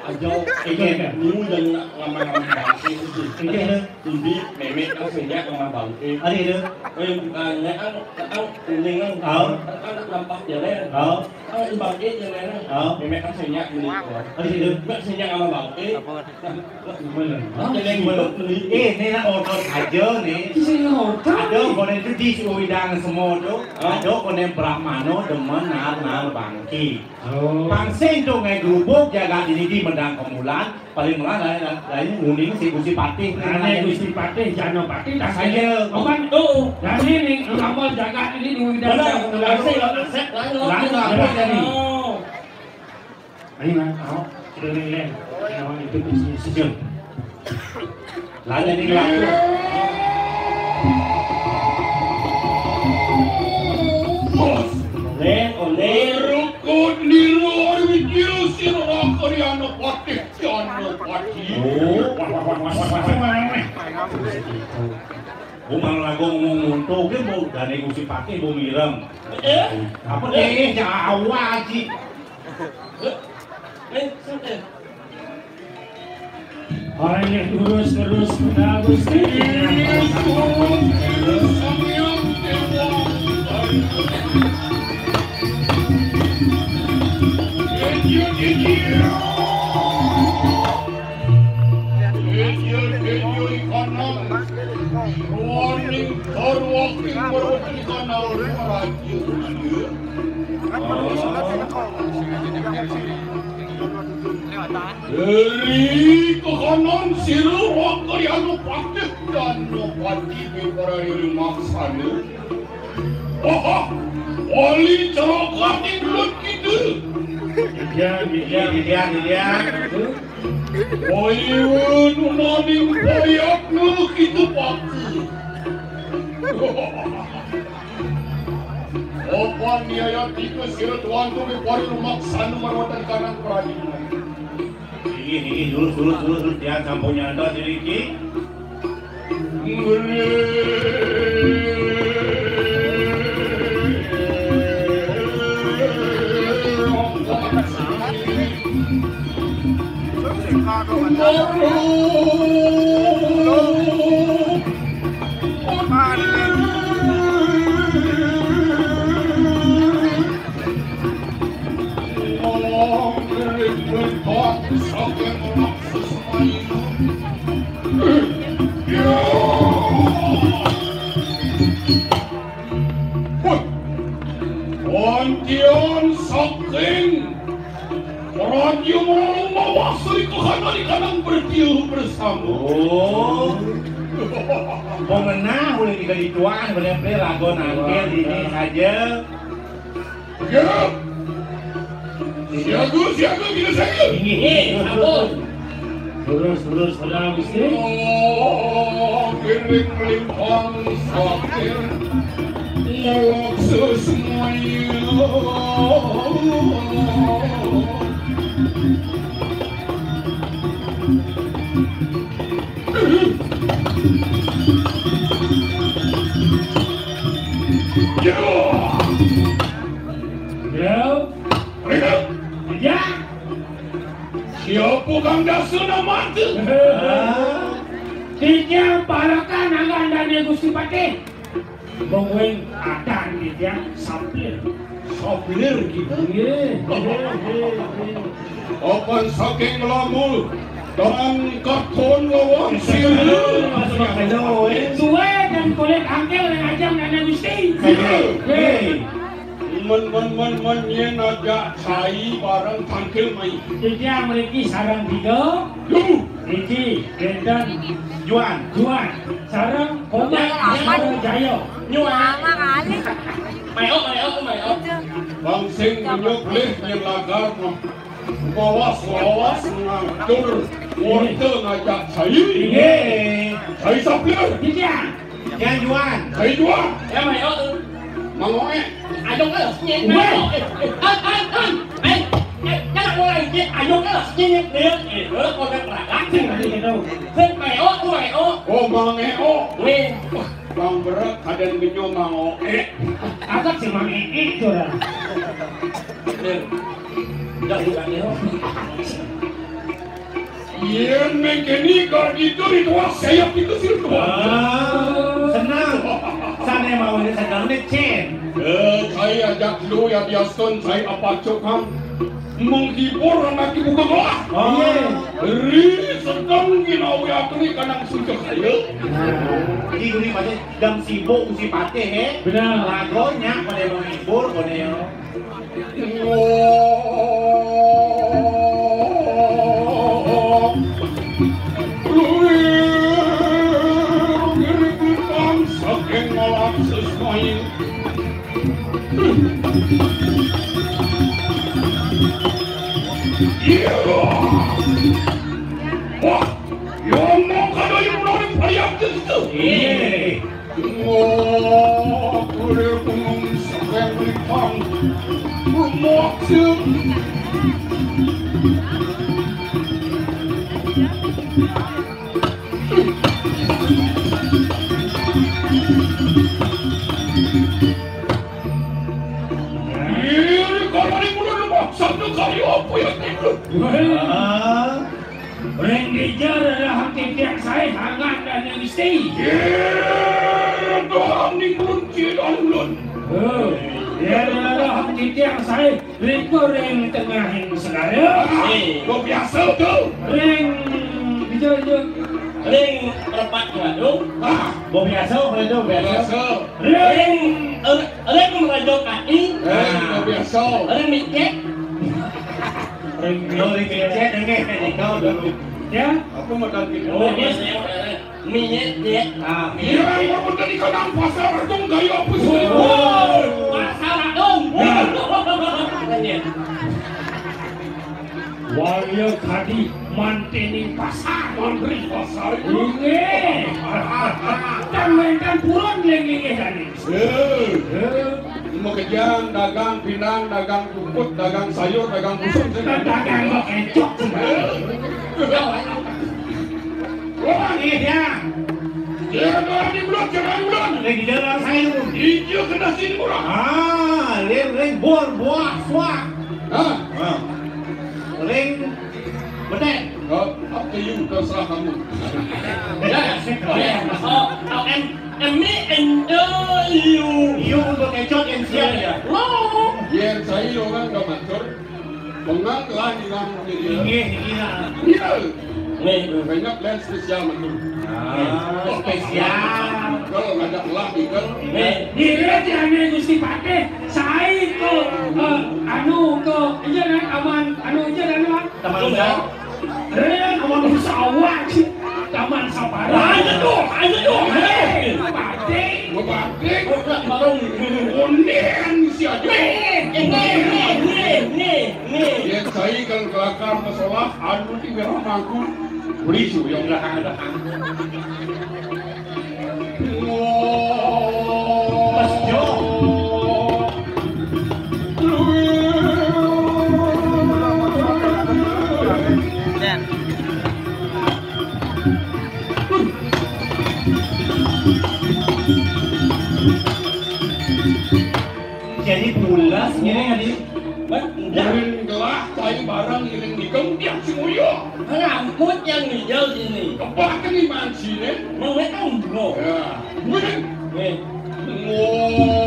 Ajo, eh, iya, iya. Ini jangan ngomong-ngomong bangke itu. Iya. Jadi, memek kan sehingga ngomong bangke. Ada itu. Eh, bukannya kan, kan kuning kan. Oh. Kan nampak jalan. Oh. Ah, ibang, eh, yang lain. Oh. Memek kan senya beli. Oh, di situ. Memek senya sama bang. Eh. Apa? Nah, gimana? Hah? Yang lain gimana? Beli. Eh, ini nak otot aja nih. Di sini otot. Ada, boleh itu di Suwidang semua tu. Hah? Ada, konen Brahmano, demen, nar, nar, bangki. Oh. Pangsing tu ngai gerubuk, jaga diri di mendang kemulan. Paling murah lah, lah, lah, ini nguning si Gusti Patih. Nah, ini Gusti Patih, Jano Patih, dah saya. Obat tu. Dan ini, ngambol jaga ini di Widang. Benar, benar. Asik, asik, lain, lain. Lain, lain, lain. Oh. Ayo, Mas, mau. Kita ni, lain. Lawan itu, bisnis sejuk. Lain, ini, lain. Bos. Lain, oh, lain. Rukun niro, Widya, sira, Karyana Patih. Janapati. Oh. Wah, wah, wah. Umang lagu ngomong monto, ki mbok dane Gusti Patih mbok mireng. Eh? Apa deh, Jawa, Ji? Eh, eh, santai. Orang yang lurus terus, bagus. Ruaning garwa ing merwati kanal raja. Dari kekanan sira wakayana patih dan nopati biparari maksana. Haha, wali celaka ning belut kitu. Didian, didian, didian, didian. Wali nu maning payak nu kitu pati. Opan niaya tipe sira tuan tu bepari lumak sanu marwatan kanang peradilan. Inggih, inggih, lurus, lurus, lurus, lurus. Tiang sampun nyantos, Riki. Pantian saking Raja Mawasri Kohana di kanang berdiu bersama. Oh. Pemenang boleh tiga dituan, boleh beli lagu nangkil ini saja. Siap. Siaga, siaga, kita siaga. Inggih, inggih, sampun. Terus, terus, terus, Gusti. Oh, kiring melimpang sakit. Lawak sesuai. Ya. Ya. Ya. Ya. Siapa kang dasa nama tu? Titiang parakan anggan dane Gusti Patih. Mungguing adan titiang saplir. Saplir gitu. Nggih, nggih, nggih, nggih. Opan saking lamu dan katon lawan sira. Suwe dan kulit angkel yang ajam dane Gusti. Nggih. Nggih. Men, men, men, men, yen ajak cai bareng tangkil mai. Titiang mriki sareng tiga. Lu. Niki, Benten. Juan. Juan. Sareng Kotek, sareng Jaya. Nyuan. Sama kali. Mayo, mayo, mayo. Bang sing menyuk lih yen lagar mah. Bawas, bawas, ngatur. Worte ngajak cai. Nggih. Cai saplir. Titiang. Yan Juan. Cai Juan. Ya, mayo. Mang Oe. Ayo, eh, nyet, weh. An, an, an. Eh, eh, jangan mulai, nyet. Ayo, eh, nyet, nyet. Eh, eh, kau dah peragat. Sing, sing, sing. Sing, mayo, tu, mayo. Oh, Mang Eo. Weh. Bang Berek, kadang genyo Mang Oe. Agak si Mang Ee tu dah. Eh, dah bukan Eo. Yen mengkeni kar gitu ritual saya itu sih ritual. Ah, senang. Sana mau ini senang ni, Cen. Eh, saya ajak lu ya biasakan saya apa cokang. Menghibur anak ibu kelas. Oh. Iya. Ri sedang ginawi aku ni kanang sujuk saya. Nah, di guni pada dam sibuk si patih, eh. Benar. Lagonya pada menghibur, pada ya. Saking malam sesuai. Iya. Wah, yo mau kada yang menarik variatif tu. Iya. Wah, boleh pun sekarang berikan. Maksud. Ini kalau ini belum maksudnya kali apa ya itu? Wah. Ring dija rerahang titiang saé hangan dan Gusti. Yé, doang ning ulun, ciedan ulun. Oh, yé rerahang titiang saé riku ring tengahing segara. Ah, eh, gua biasa tu. Ring dija, dija. Ring repat Badung. Ah, gua biasa, gua biasa. Biasa. Ring, eh, ring Raja Kaki. Eh, gua biasa. Ring micet. Ring micet, ring micet, ring micet, ring micet. Ya. Aku mau tadi. Oh, iya, iya, iya. Minyit, minyit. Ah, minyit. Kira yang mau tadi kenang pasar dong gaya apa sih? Woi, pasar dong. Nah. Waya kadi manteni pasar. Manteni pasar. Inggih. Kan main kan purun nggih, nggih, nggih, tadi. Eh. Eh. Mau kejang, dagang pinang, dagang puput, dagang sayur, dagang busuk, dagang kok encok. Eh. Wah, iya, ya. Jangan di bulan, jangan bulan. Lagi jalan saya, Bu. Iya, kena sini, murah. Ah, ring, ring, bor, buah, suak. Hah? Ah. Ring, betek. Oh, up to you, terserah kamu. Ya, ya. Oh, oh, em, em, me and you. You untuk kecot yang siap ya. Lo. Yen saya orang nggak macor. Pengang lah hilang dia. Inggih, iya. Iya. Nih, banyak dan spesial betul. Ah, spesial. Kalau ngajak lah, Bigel. Nih, dia dia nih Gusti Patih. Saya ke, eh, anu ke, iya kan, aman, anu, iya kan, Bang? Taman Sawah. Eh, aman sawah sih. Taman Sawah. Ayo tuh, ayo tuh. Eh, Patih. Gua Patih. Gua Patih. Unik si aja. Nih, nih, nih, nih, nih, nih. Ya, saya kalau kelakar masalah, anu di merah mangkuk. Beri su, yang belakang, belakang. Mas Jo. Jadi pulas gini tadi. Mat, enggak. Ngiring gelah, cai barang ngiring nikung, tiang si Mulya. Rambut yang hijau sini. Kebak ni man sini. Mau ngomong. Ya. Wih. Wih. Wah.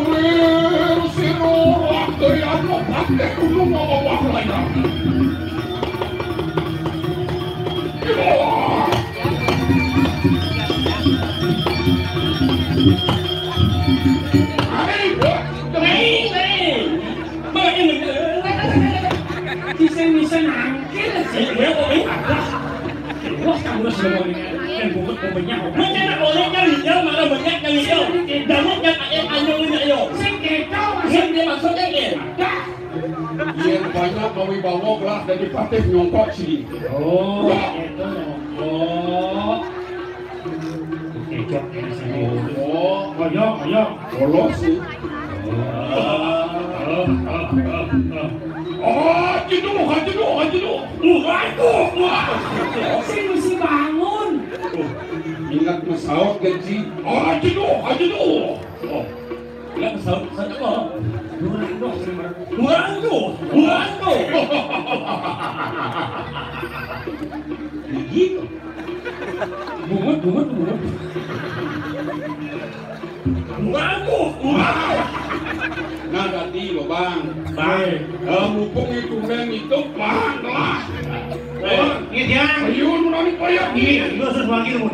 Wih, sira waktu yang mau pakai gunung apa wah layar. Bisa-bisa nangkil sih. Wah, kamu sudah mau ini. Dan bubut bubutnya. Macam nak orang kan hijau, malah banyak yang hijau. Dalam yang ayam anyong ini, ayo. Sing keto, sing dia maksudnya, ya. Dah. Yen banyak mawi bawok lah, dadi patih nyongkok sini. Oh, itu nyongkok. Kecap ini sini. Oh, ayo, ayo. Polos sih. Oh, oh, oh, oh. Oh, jenuh, jenuh, jenuh. Waduh, wah. Si mesti bangun. Oh, ingat masaut gaji. Oh, jenuh, jenuh. Oh. Lah, sa-, sa-, apa? Dua ratus, dua ratus. Begitu. Bungut, bungut, bungut. Bungut, bungut. Nah, tadi lo, Bang. Bang. Eh, mumpung itu men itu, Bang, lah. Eh, ini dia. Ayo, lu nanti koyak. Ini, lu harus bagi, lu.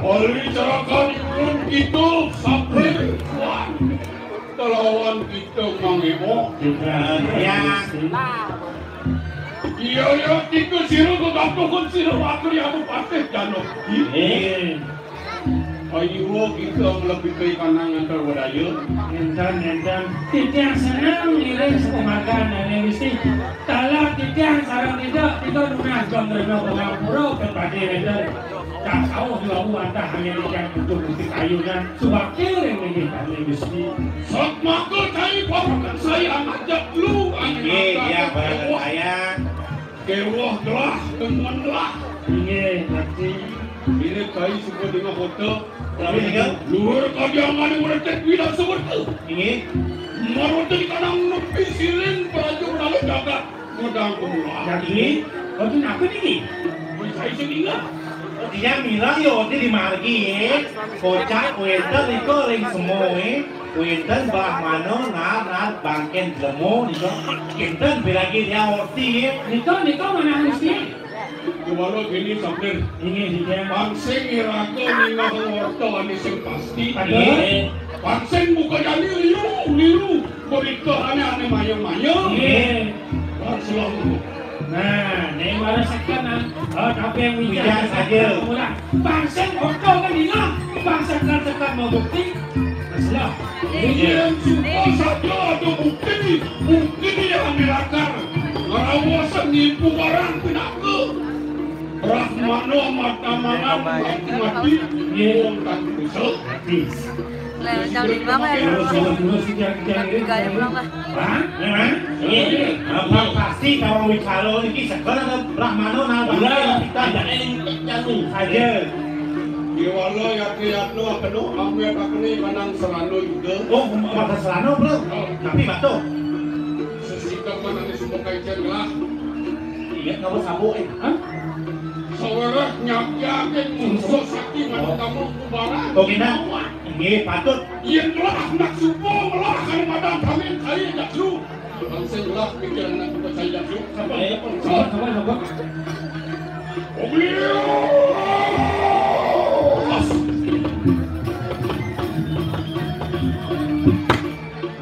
Oli cerakan ulun itu sampai kelawan kita mangeo. Ya. Iya, iya, kita siru tetap tukun siru waktu yang patih jano. Eh. Ayo kita lebih baik kanang antar wadaya. Enten, enten. Titiang senang ngiring setumakan ane Gusti. Talah titiang sareng tidak, kita nunas gong rena pengapura kepada enten. Tahu di lawan dah hanya di yang betul mesti kayunya. Suwakil yang ini kami mesti. Sok maka cai bawakan saya ngajak lu. Iya, iya, bawakan saya. Kewah gelah, temuan gelah. Iya, nanti. Ini cai suka dengan foto. Tapi juga luar kau jangan meretek bilang seperti. Iya. Marote di kanang nepi silin pelaju lalu jagat. Modang pemula. Jadi, oh, itu apa ni? Saya sendiri. Dia bilang ya, dia di margi, eh. Kocak, wénten, iko ring semo, eh. Wénten, Brahmana, nar, nar, bangkén jelema, iko. Kinten, bilagi dia orti, eh. Nika, nika mana harusnya? Kewala gini, Sapir. Ini dia. Pangsing iraga ningeh warta ane sing pasti. Ada. Iya. Pangsing buka jani liru, liru. Berita ane, ane maya-maya. Iya. Wah, selalu. Nah, ini baru sekan, ah. Oh, tapi yang bijak saja. Pangsing oto kan hilang. Pangsing kan sekan mau bukti. Nah, selalu. Iya. Yang suka saja ada bukti. Bukti yang dilakar. Ngerawa seni barang pinaka. Brahmana mata mangan mati-mati, wong tak bisa. Lah, macam ni mama ya. Terus, terus, terus, terus, terus, terus. Tiga hari pulang lah. Hah? Memang? Iya. Abang pasti kawan wicara ni kisah kan ada Brahmana nang Brahmana kita ada yang jago saja. Kewala yatne yatno akeno ame akene manang serano juga. Oh, mata serano, bro. Oh. Tapi batuk. Sesita kan ada semua kajian lah. Iya, kamu sabuk, eh. Hah? Saudara nyakyakin musuh sakti mana kamu kubaran. Oh, kita? Nggih, patut. Yen melah nak supo, melah kan madan kami kaya jaksu. Bang sing melah pikiran nak buka saya jaksu. Sabar, sabar, sabar, sabar.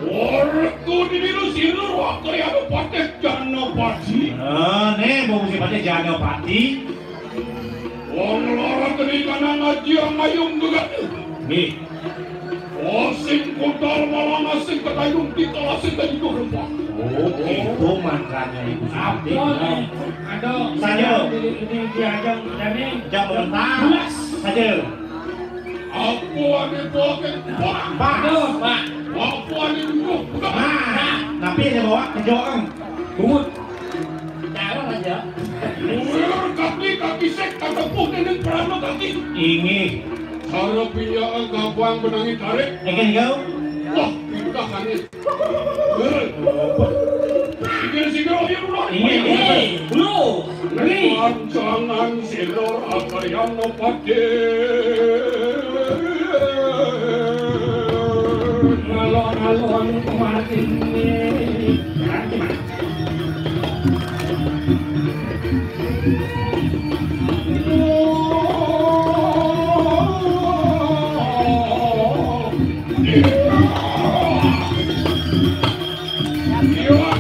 Warga di Biru Sirur, wakil anu patih Janapati. Ah, ne, bau si patih Janapati. Wong lara kene kanang aji amayung gegat. Nggih. Osing kotor malah asing ketayung kita asing dan juga rempah. Oh, itu mantranya Ibu Santi. Apa nih? Ada. Saya. Ini, ini diajak dari. Jam berentang. Bulas. Saja. Apa ane bawa ke? Pak. Pak. Aduh, Pak. Apa ane dulu? Nah, tapi ada bawa ke Joang. Bungut. Cara aja. Ulur kaki, kaki sek, kata pun dengan perano kaki. Inggih. Cara pinjaan gampang benangi tarik. Engke kau. Wah, pindah kaki. Sikil-sikil, oh, iya, dulu. Inggih, inggih. Dulu. Ngeri. Pancangan silur akaryan pati. Ngalon-ngalon kemarin.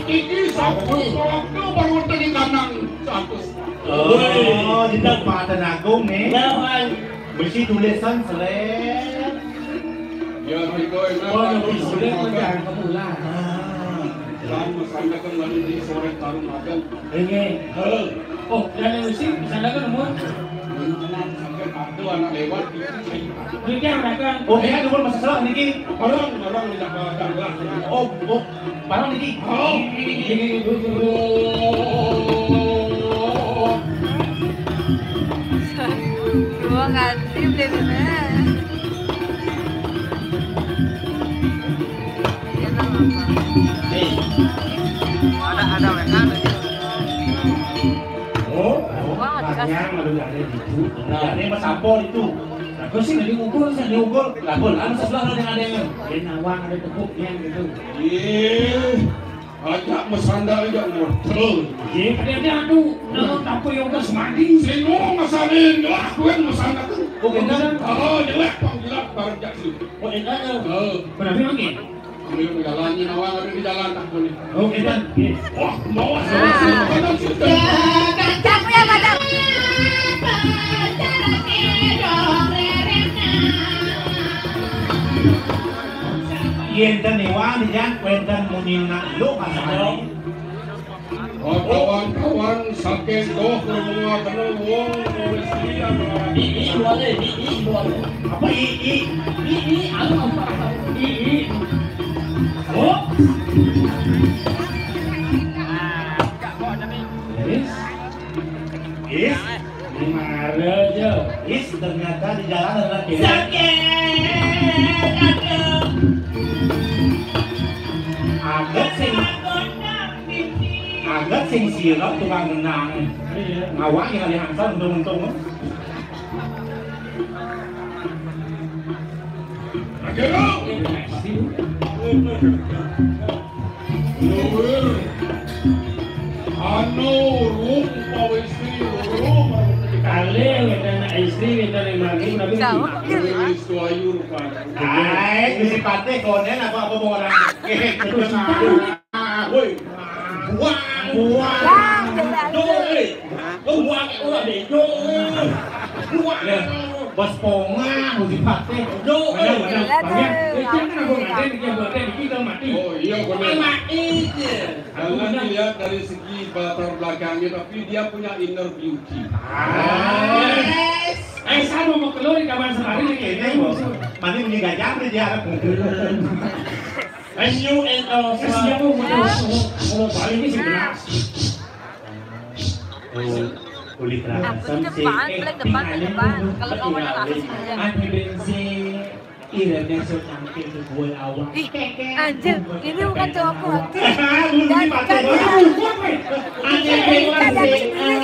Iki sampun waktu baru tadi kanang satu. Oh, kita Paten Agung nih. Lawan. Besi tulisan selen. Ya, itu enak. Oh, yang besi tulisan jangan kamu lah. Ah. Kan masyarakat kembali di sore tarung magang. Ini. Halo. Oh, dan yang besi, misalnya kan umur. Sampai kartu anak lewat. Ini kan mereka. Oh, ya, cuma masalah niki. Orang, orang tidak datang lah. Oh, oh. Parang niki. Dua kali beli beli. Ada, ada mereka ada. Oh, wah, ada. Nah, ini mas sampol itu. Aku sih lagi ngukur, saya ngukur. Lah, Bol, anu sebelah ada yang ada yang. Ini nawang ada tepuk yang gitu. Ih. Ajak mesanda ajak model. Ye, ada-ada anu, nama tampil yang udah semandi. Sing ngomong masalin, lah, gue mesanda tuh. Oh, bener? Oh, jelek, panggilan, bareng jak sih. Oh, enak ya? Oh. Berarti lagi? Ambil jalannya, nawang ada di jalan, tak boleh. Oh, enak. Wah, mau asal-asal, kadang sudah. Kancang ya, kadang. Yén ten iwang dijang wénten munina lu masalah. Kawan-kawan, saking doh nemu kena wong wis liyan. Ii, boleh, ii, boleh. Apa ii? Ii, anu apa? Ii. Oh. Is. Is. Mara aja. Is, ternyata di jalan ada kiri. Sakit, aduh. Agak sih. Agak sing sirep tukang ngenang. Iya. Ngawak yang ada hansal untung-untung. Aduh. Luwir. Anu, ruh, upama istri, ruh, kali, wedan istri, wedan yang mati, tapi Jauh. Wis tuayu rupanya. Ai, bisi patih konen apa, apa mau orang. Eh, terus. Woi, buang, buang. Buang, jelas. Yo, eh. Yo, buang, orang deh, yo, eh. Buang. Ya, bos pongah, mesti pakai. Yo, eh. Benar, benar. Jelas, Bang, ya. Eh, jangan aku ngatain, dia buat dia, kita mati. Oh, iya, benar. Mati, iya. Jangan dilihat dari segi latar belakangnya, tapi dia punya inner beauty. Yes. Eh, saya mau keluar di kamar sehari ini, kayaknya, bos. Mandi, mandi gajah, dia harap. Ayo, eh, eh, siapa mau, mau, mau balik ini segera. Oh, kulit Aku di depan, paling depan, paling depan. Kalau mau mana, aku sini aja. Ada bensin, iya, dia so cantik tuh, gue awak. Ih, anjir, ini bukan cowokku, anjir. Bunuh. Dan mati, kan, mati, ya. Anjir, ada bensin,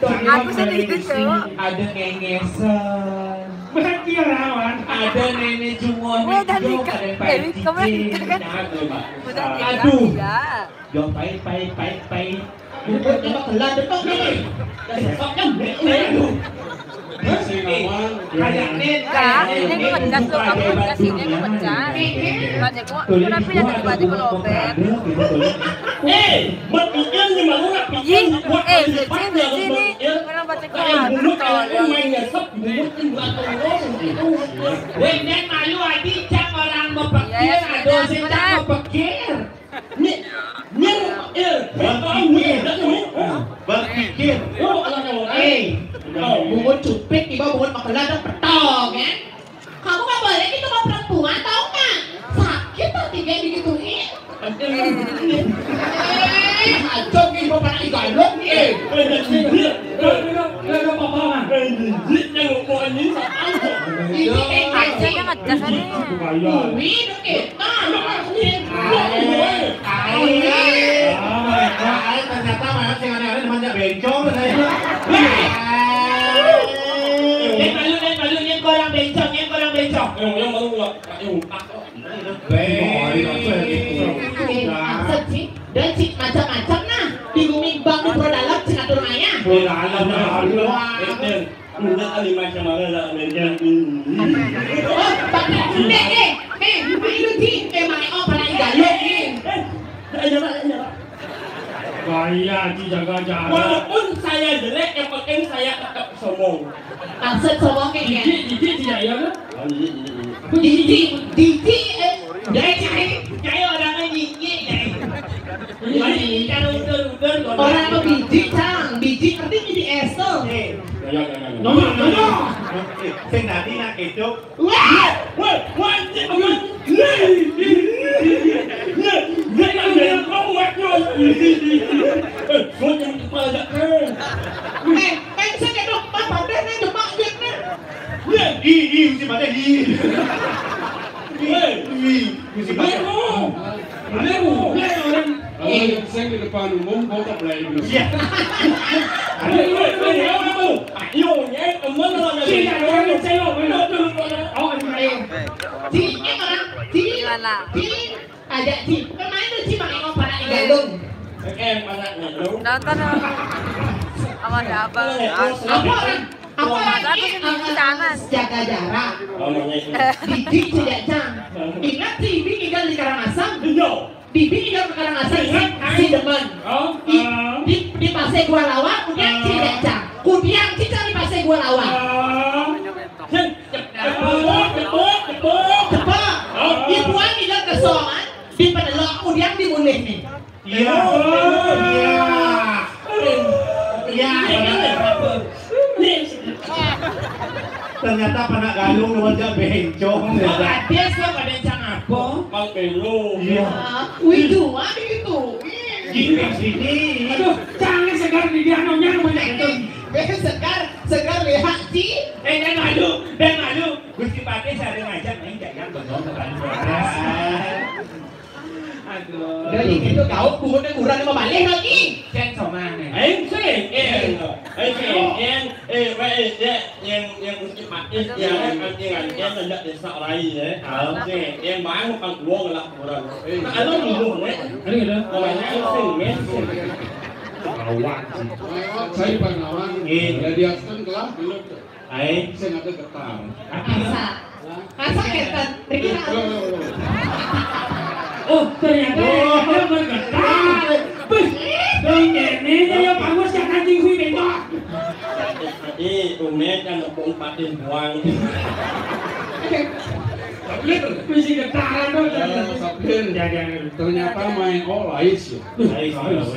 aku sendiri, cowok. Ada ngengesan. Berhenti, lawan. Ada nenek cungoni. Weh, dan nikah. Ada Pak Cicing. Udah nikah, kan? Nah, tuh, Pak. Udah nikah, aduh. Iya. Yo, pahit, pahit, pahit, pahit. Bubur coba kelar, betul, nih. Sesoknya, nih, nih, aduh. Sing aman. Kayaknya, kayaknya ini pecah tuh, aku kasih ini pecah. Baca gua, kenapa ya tadi baca gua lobet? Eh, buat ikan di mana? Ih, eh, sini, sini. Kenapa cek gua? Tolong. Weh, nek malu adi, cak orang mau pikir, ada sing cak mau pikir. Ni, ni, eh, berpikir. Berpikir. Oh, alah, alah. Eh, oh, bungut cupit, tiba bungut makelar, dah petong, kan? Kamu nggak boleh gitu sama perempuan, tahu nggak? Sakit hati dia digituin. Eh, aja gitu, pada igalok, eh. Eh, eh, eh, eh, eh, apa-apaan? Eh, eh, yang mau ini, apa? Ini, eh, aja yang ngegas, nih. Wih, dong, eh. Nah, lu harus nih. Ae, ae. Ae, ae, ternyata malah sing aneh-aneh demen jak bencong, saya. Nek malu, nek malu, nek kurang bencong, nek kurang bencong. Yang, yang malu, Pak. Yang, Pak. Be. Eh, maksud sih, dan cik macam-macam nah. Di bumi bang di Pura Dalam, cik atur maya. Pura Dalam, Pura Dalam. Wah. Eh, eh, udah kali macam mana lah, Amerika. Oh, pakai, eh, eh, eh, main lu, Ji. Eh, main, oh, pernah digalung, nih. Eh, ayo, Pak, ayo, Pak. Gaya, Ji, jaga jarak. Walaupun saya jelek, yang penting saya tetap sombong. Maksud sombong kayak gini. Jijik, jijik, tidak ya, kan? Oh, jijik, jijik, jijik. Jijik, jijik, eh. Jijik, jijik. Kayak orangnya jijik, ya. Jijik, kalau udah, udah, udah. Orang apa biji, Cang? Biji, ngerti biji es tuh? Eh. Jangan, jangan, jangan. Nomor, nomor. Eh, sing tadi nak kecoh. Wah! Wah! Wah! Wah! Eh, eh, saya kena apa deh, nih, demak, nih. Ih, ih, mesti pada ih. Ih, ih, mesti pada. Mana lu? Mana lu? Kalau yang sing di depan umum, gua tak boleh ikut. Iya. Ayo, ayo, ayo, ayo. Ayo, ya, teman lah, sini, ada orang yang cewek, ayo. Oh, ini. Sini, orang. Sini. Gimana? Sini. Aja, Ci. Kemarin tuh, Ci, pakai ngomong anak di Galung. Eh, mana Galung? Nonton sama, sama si Abang. Apa orang? Apa orang? Aku sih di sana. Jaga jarak. Biji tidak, Cang. Ingat, Ci, Bibi tinggal di Karangasem. Iya. Bibi tinggal di Karangasem. Ingat, si Demen. Oh, di, di, di Pasir Gua Lawang, udah, Ci, tidak, Cang. Kudiang, Ci, Cang, di Pasir Gua Lawang. Cepet, cepet, cepet, cepet. Cepet. Oh. Ibuan tinggal ke Soan, di Penelok, kudiang di Mulih nih. Iya. Iya. Ternyata panak galung nomor jak bencong. Kok ades lo, pada cang apa? Mang Belo. Iya. Wih, cuma gitu. Gini sini. Aduh, jangan segar di dia nonyang banyak itu. Segar, segar lihat sih. Eh, dan malu, dan malu. Gusti Patih sering ngajak main jajang bengong depan. Aduh. Udah gitu kau buhutnya kurang lima balik lagi. Cek somane. Aing sih, eh, aing sih, yang, eh, weh, eh, yang, yang Gusti Patih, ya, yang anti-anti, yang ada desa lain, ya. Tahu sih, yang bang, bukan gua ngelak kurang. Eh, kalau minum, weh. Ada gitu. Orangnya sih, men. Lawan sih. Saya pernah lawan. Iya. Ya, dia setengah dulu. Aing sing ada getar. Asa. Asa ketan. Riki. Oh, ternyata dia bergetar. Beuh, dong ini ya bagus ya, anjing, hui, bengkok. Eh, Umet kan ngepung patin buang. Mesti getaran tuh. Ya, ya, ya. Ternyata main, oh, lais ya. Lais, lais.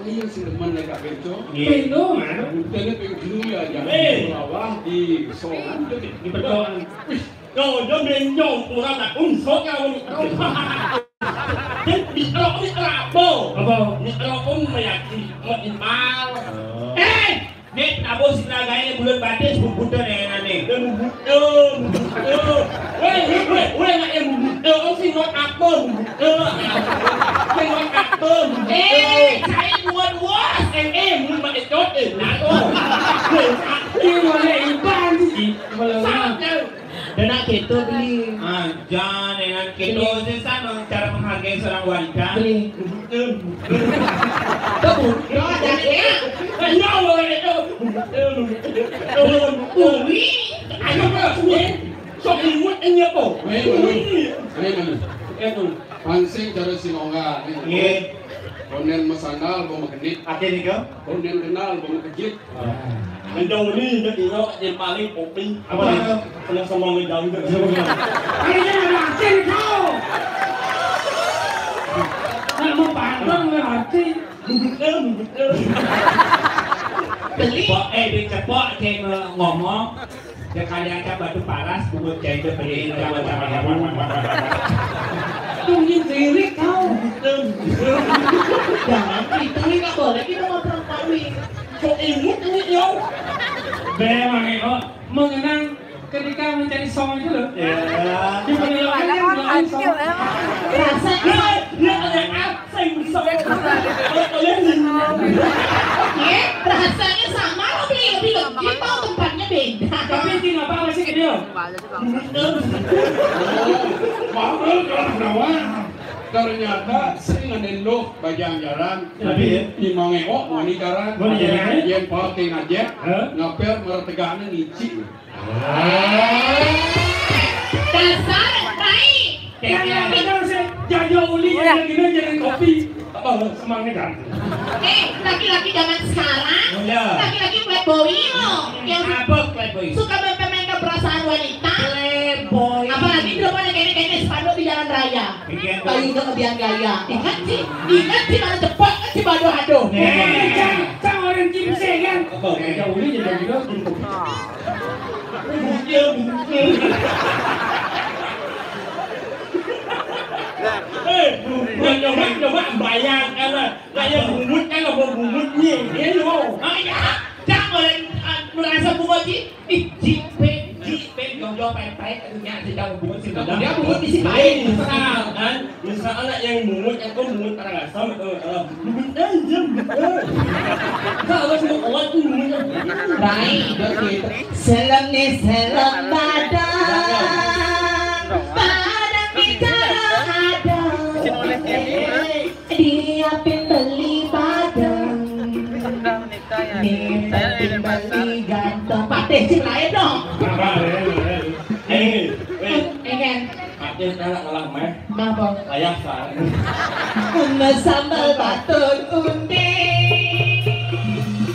Iya, si demen nih, Kak Beco. Iya. Pendo, mana? Buktinya pengen dulu ya, jangan di bawah, di songan, di bedoan. Wih, yo, yo, bencong, kurang nak unsur kau ni. Dan di rok ni apa? Apa? Di rok pun meyakini, mau impal. Oh. Eh! Nek, nabo sing lagae bulan batis, bubutan enane. Bubutan, bubutan. Weh, weh, weh, weh, nak yang bubutan. Oh, sing not apa, bubutan. Sing not apa, bubutan. Eh, saya buat was. Eh, eh, mun pakai cot, eh, nah, oh. Ini boleh iban sih. Boleh. Sama. Dan nak keto beli. Ah, jangan dengan keto sih, sana cara menghargai seorang wanita. Beli. Tuh, tuh, jangan ya. Ayo, boleh itu. Ui, ayo, Bro. Sok imut ini apa? Ayo, ayo. Ayo, ayo. Ayo, ayo. Pancing cara sinongga. Nggih. Konden mesandal, bau magenit. Akhir nih, Kang. Konden kenal, bau makejit. Menjauh ni, dia tinggal yang paling kopi. Apa dia? Kena sama ngejauh dia. Ini dia ada arti ni, kau. Nak mau pandang, ada arti. Beli. Pok, eh, dia cepok, dia ngomong. Ya, kali aja batu paras, bungut ganja beli, tungguin diri kau. Jangan, itu nggak boleh kita ngobrol kawin. Kok imut ini, yo? Memang, oh, mengenang ketika mencari song itu loh. Ya. Di penelitian, ada nggak song? Rasa. Ya, ya, ya. Sing bisa. Iya, rasanya sama loh, Bli. Lebih legit, tahu tempatnya beda. Tapi itu nggak apa-apa sih, Kidil. Maaf, kalau Jawa. Ternyata sing ada lo bajang jalan. Tapi ya. Di Mangeok, wani jalan. Wani jalan. Yang pakai ngajak, hah? Ngaper meretegaknya ngicik. Dasar, Rai. Yang benar sih, jajo uli, yang gini jadi kopi. Apa lo, semangnya kan? Eh, laki-laki zaman sekarang, oh, ya, laki-laki playboy lo. Yang apa playboy? Suka mempermainkan perasaan wanita. Playboy. Apalagi di depan yang kayaknya spanduk di jalan raya. Bikin. Kayu udah kebiang gaya. Ingat sih, ingat sih, mana cepet kan si bado ado. Nih. Cang, cang orang Kim Se kan? Apa? Jajo uli jadi gini, jadi kopi. Bungkil, bungkil. Eh, coba, coba bayangkan lah. Kayak bungut kan, apa bungut nih? Dia lo. Makanya, jangan boleh, ah, merasa bungut sih. Ih, Ji, Pe, Ji, Pe, jauh-jauh, Pe, Pe, katanya, dia bungut sih. Dia bungut di sini. Misal, kan? Misal anak yang bungut, yang kau bungut orang asam, eh, eh, bungut aja, bungut. Kalau semua kuat tuh bungut. Rai, begitu. Selem ni selem badang, badang ni kalau ada. Dia pin beli badang, ni pin beli ganteng. Patih sing lain dong. Eh, eh, eh. Eh, kan? Patih kalah, kalah meh. Kenapa? Ayah saya. Sama sambal batur undi.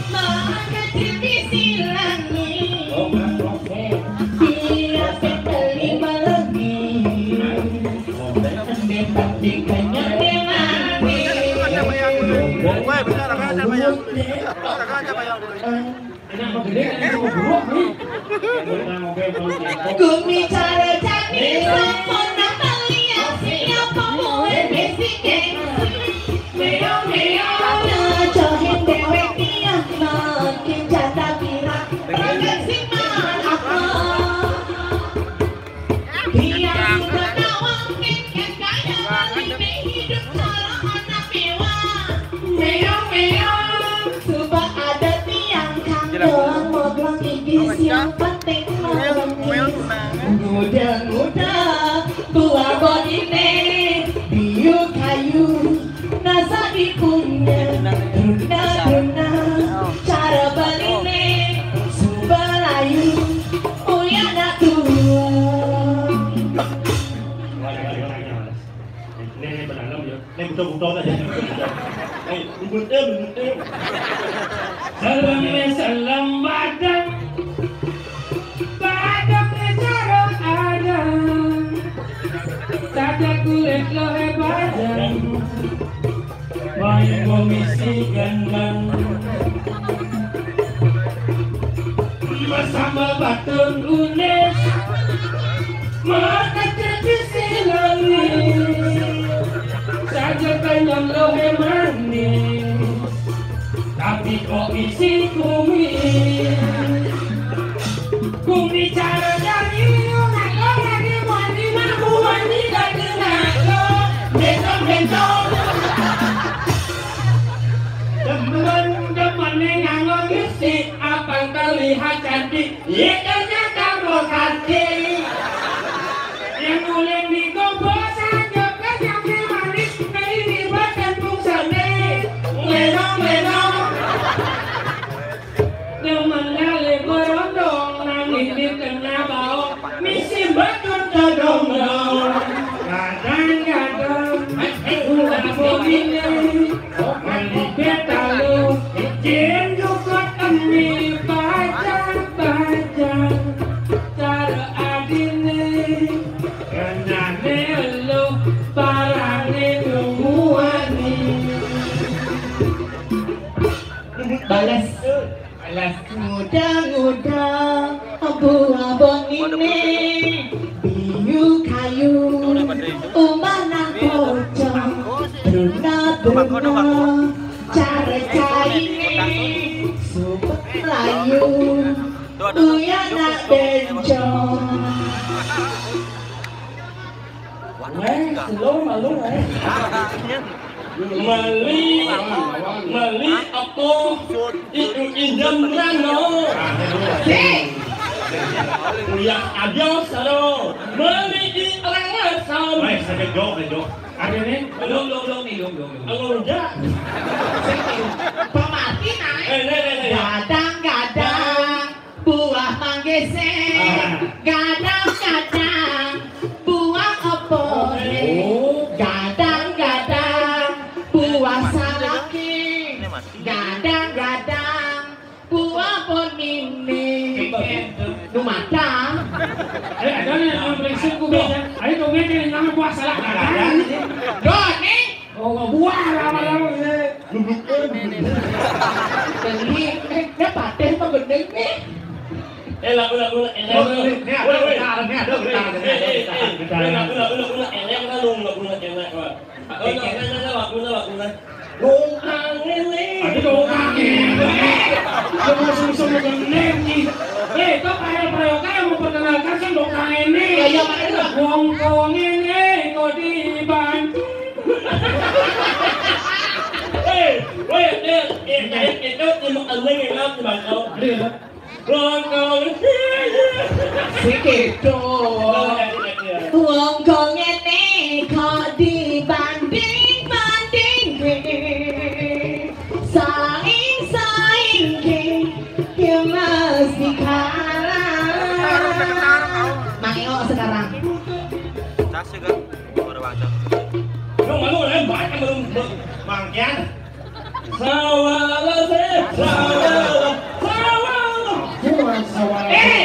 Makan di silangi. Oh, kan, oke. Dia sekali melengi. Ini pasti kenyang dia mati. Weh, benar, benar, benar. Anak mau gede, anak mau buruk, nih. Gumi cara jani sampun nambah lias, siapa mulai bisi gengsi. Meo, meo. Johin dewek tiang makin jatah pirang. Rakan sing marah. Tiang sudah nawang kengken kaya beli hidup cara anak mewah. Meo, meo. Coba ada tiang kang doang modal gigi siang penting. Muda-muda buah bonine biu kayu nasa dipunya. Duna-duna cara beline subalayu. Uya nak tua. Ini, ini berdalam ya. Ini buta-buta aja. Eh, ribut eh, ribut eh. Salam ya, salam badang. Badang ya, cara adang. Saja kulit lo eh badang. Main komisi gandang. Bersama batun unis. Maka jadi silangis. Saja kanyang lo eh manis. Tapi kok isi kumis. Kumi cara dari ngaku lagi mandi, ngaku mandi, lagi ngaku. Bentong, bentong. Demen, demen nih nganggo ngisi, apa terlihat cantik? Iya, ternyata mau cantik. Yang uling di kompos aja, kan yang manis, ini badan pungsane. Lenong, lenong. Demen kali berondong, nangis di tengah baong, misi batun todong-dong. Kadang-kadang, gula bobine, mandi betalu, jin jukut emi, bajang-bajang, cara adine, kenane elo, barane nungguani. Balas. Alas nguda-nguda buah bonine, biu kayu, umbah nang pocong, bruna-bruna, cara caine, sup layu, uya nak bencong. Weh, selo malu, weh. Meli, meli apa? Itu injam rano. Sing. Kuliah aja saro. Meli di orang asam. Weh, sakit jok, jok. Ada nih. Belum, belum, belum, belum, belum, belum. Kalau enggak. Sing. Pemati naik. Eh, nih, nih, nih. Gadang-gadang. Buah manggis e, ah, gadang-gadang. Buah apa e, oh, gadang-gadang. Buah salak e, gadang-gadang. Buah pon mini, nu mata. Eh, ada nih, orang prinsip gue biasa. Ayo dong, ini nama buah salak gadang. Doni. Oh, buah lama-lama ini. Beli, eh, dia patah apa gendeng nih? Eh, lagu, lagu, eh, oh, lagu. Ini, ini ada, weh, weh, bentar, ini ada, bentar, ini ada, eh, eh, bentar, eh, bentar. Eh, lagu, lagu, lagu, eh, yang lagu, lagu, eh, lagu. Oh, no, no, no, no, lagu, lagu, lagu. Dongkang ini. Aduh, dongkang ini. Lu mau susu mau gendeng nih. Eh, kok kayak prayoga yang memperkenalkan kan dongkang ini? Ya, ya, makanya. Wong kong ini kok dibanting. Eh, weh, eh, eh, eh, itu cuma eling yang ngaku, Bang. Iya. Wong kong. Sikit dong. Wong kong ini kok dibanding-banding. Saing-saing ke, ke mesti kalah. Mangeo sekarang. Sase, Kak. Ora wajar. Lu malu, eh, banyak belum, belum. Mangkian. Sawala se, sawala, sawala. Bukan sawala. Eh,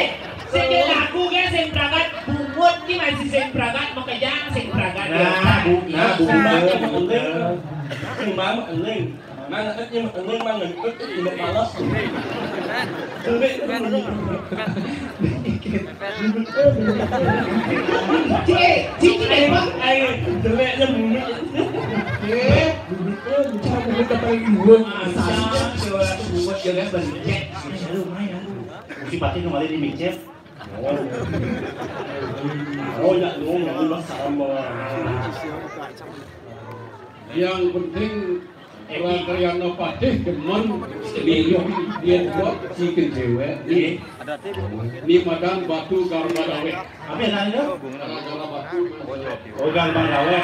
sing lagu ge sing pragat, bungut ki masih sing pragat, makejang sing pragat. Nah, bu, nah, bu, sing mama eling. Mana kan yang menang mana itu tidak malas. Jelek. Eh, cik, cik, eh, Pak. Ayo, jeleknya mulut. Eh, mulut, eh, mulut, mulut kata ibu. Asal, suara buat jaga balik. Lumayan. Si Patih kembali di micet. Oh, ya, lu, lu, lu, sama. Yang penting Ora Triano Patih demen milih dia buat si cewek. Iya. Ini madan batu garba dawet. Apa yang tadi tu? Gara-gara batu. Oh, garba dawet.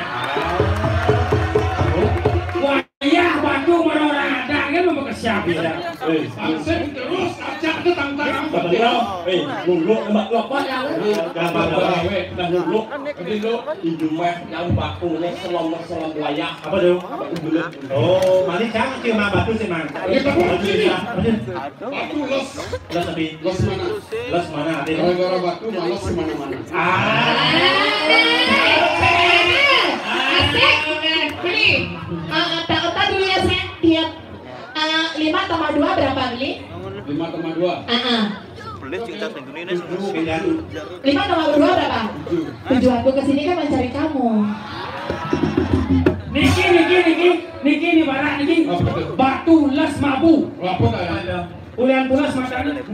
Wayah batu mana orang ada kan mau ke siapa ya? Eh, bangsa terus ajak ke tantang apa dia? Eh, dulu tempat tu apa ya? Garba dawet. Dah dulu. Jadi lu di rumah yang batu ni selama selama wayah. Apa tu? Batu belut. Oh, mana cang cuma batu sih, Mang? Ya, batu. Batu. Batu los. Los tapi. Los mana? Los mana? Ada. Gara-gara batu malas di mana-mana. Ah. Asik. Beli. Eh, eh, tak, tak dulu ya, saya. Dia. Eh, lima tambah dua berapa, Beli? Lima tambah dua. Ah, ah. Pelit sih, tas pintu ni, Nes. Tujuh. Lima tambah dua berapa? Tujuh. Tujuanku ke sini kan mencari kamu. Niki, niki, niki, niki, ni barak niki. Apa tu? Batu les mabu. Apa tak ada? Ulian pulas mata ni. Eh,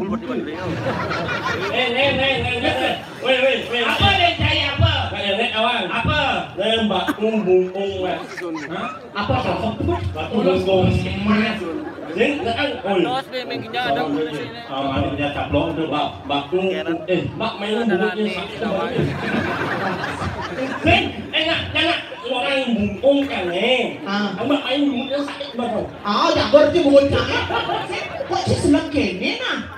eh, eh, eh, eh, eh. Weh, weh, weh. Apa dia cari apa? Tak ada, eh, kawan. Apa? Eh, batu bungkung, eh. Ha? Apa kau? Batu bungkung. Ni, nak kan? Oh, ya. Atos dia main kerja ada. Ah, mana dia caplok tu, bak, batu. Eh, bak main bungkung ni. Ni, enak, enak. Orang bungkung kan, eh. Ah. Abang main bungkung sakit baru. Ah, jago tu bungkung sakit. Kok si sebelah kene nah?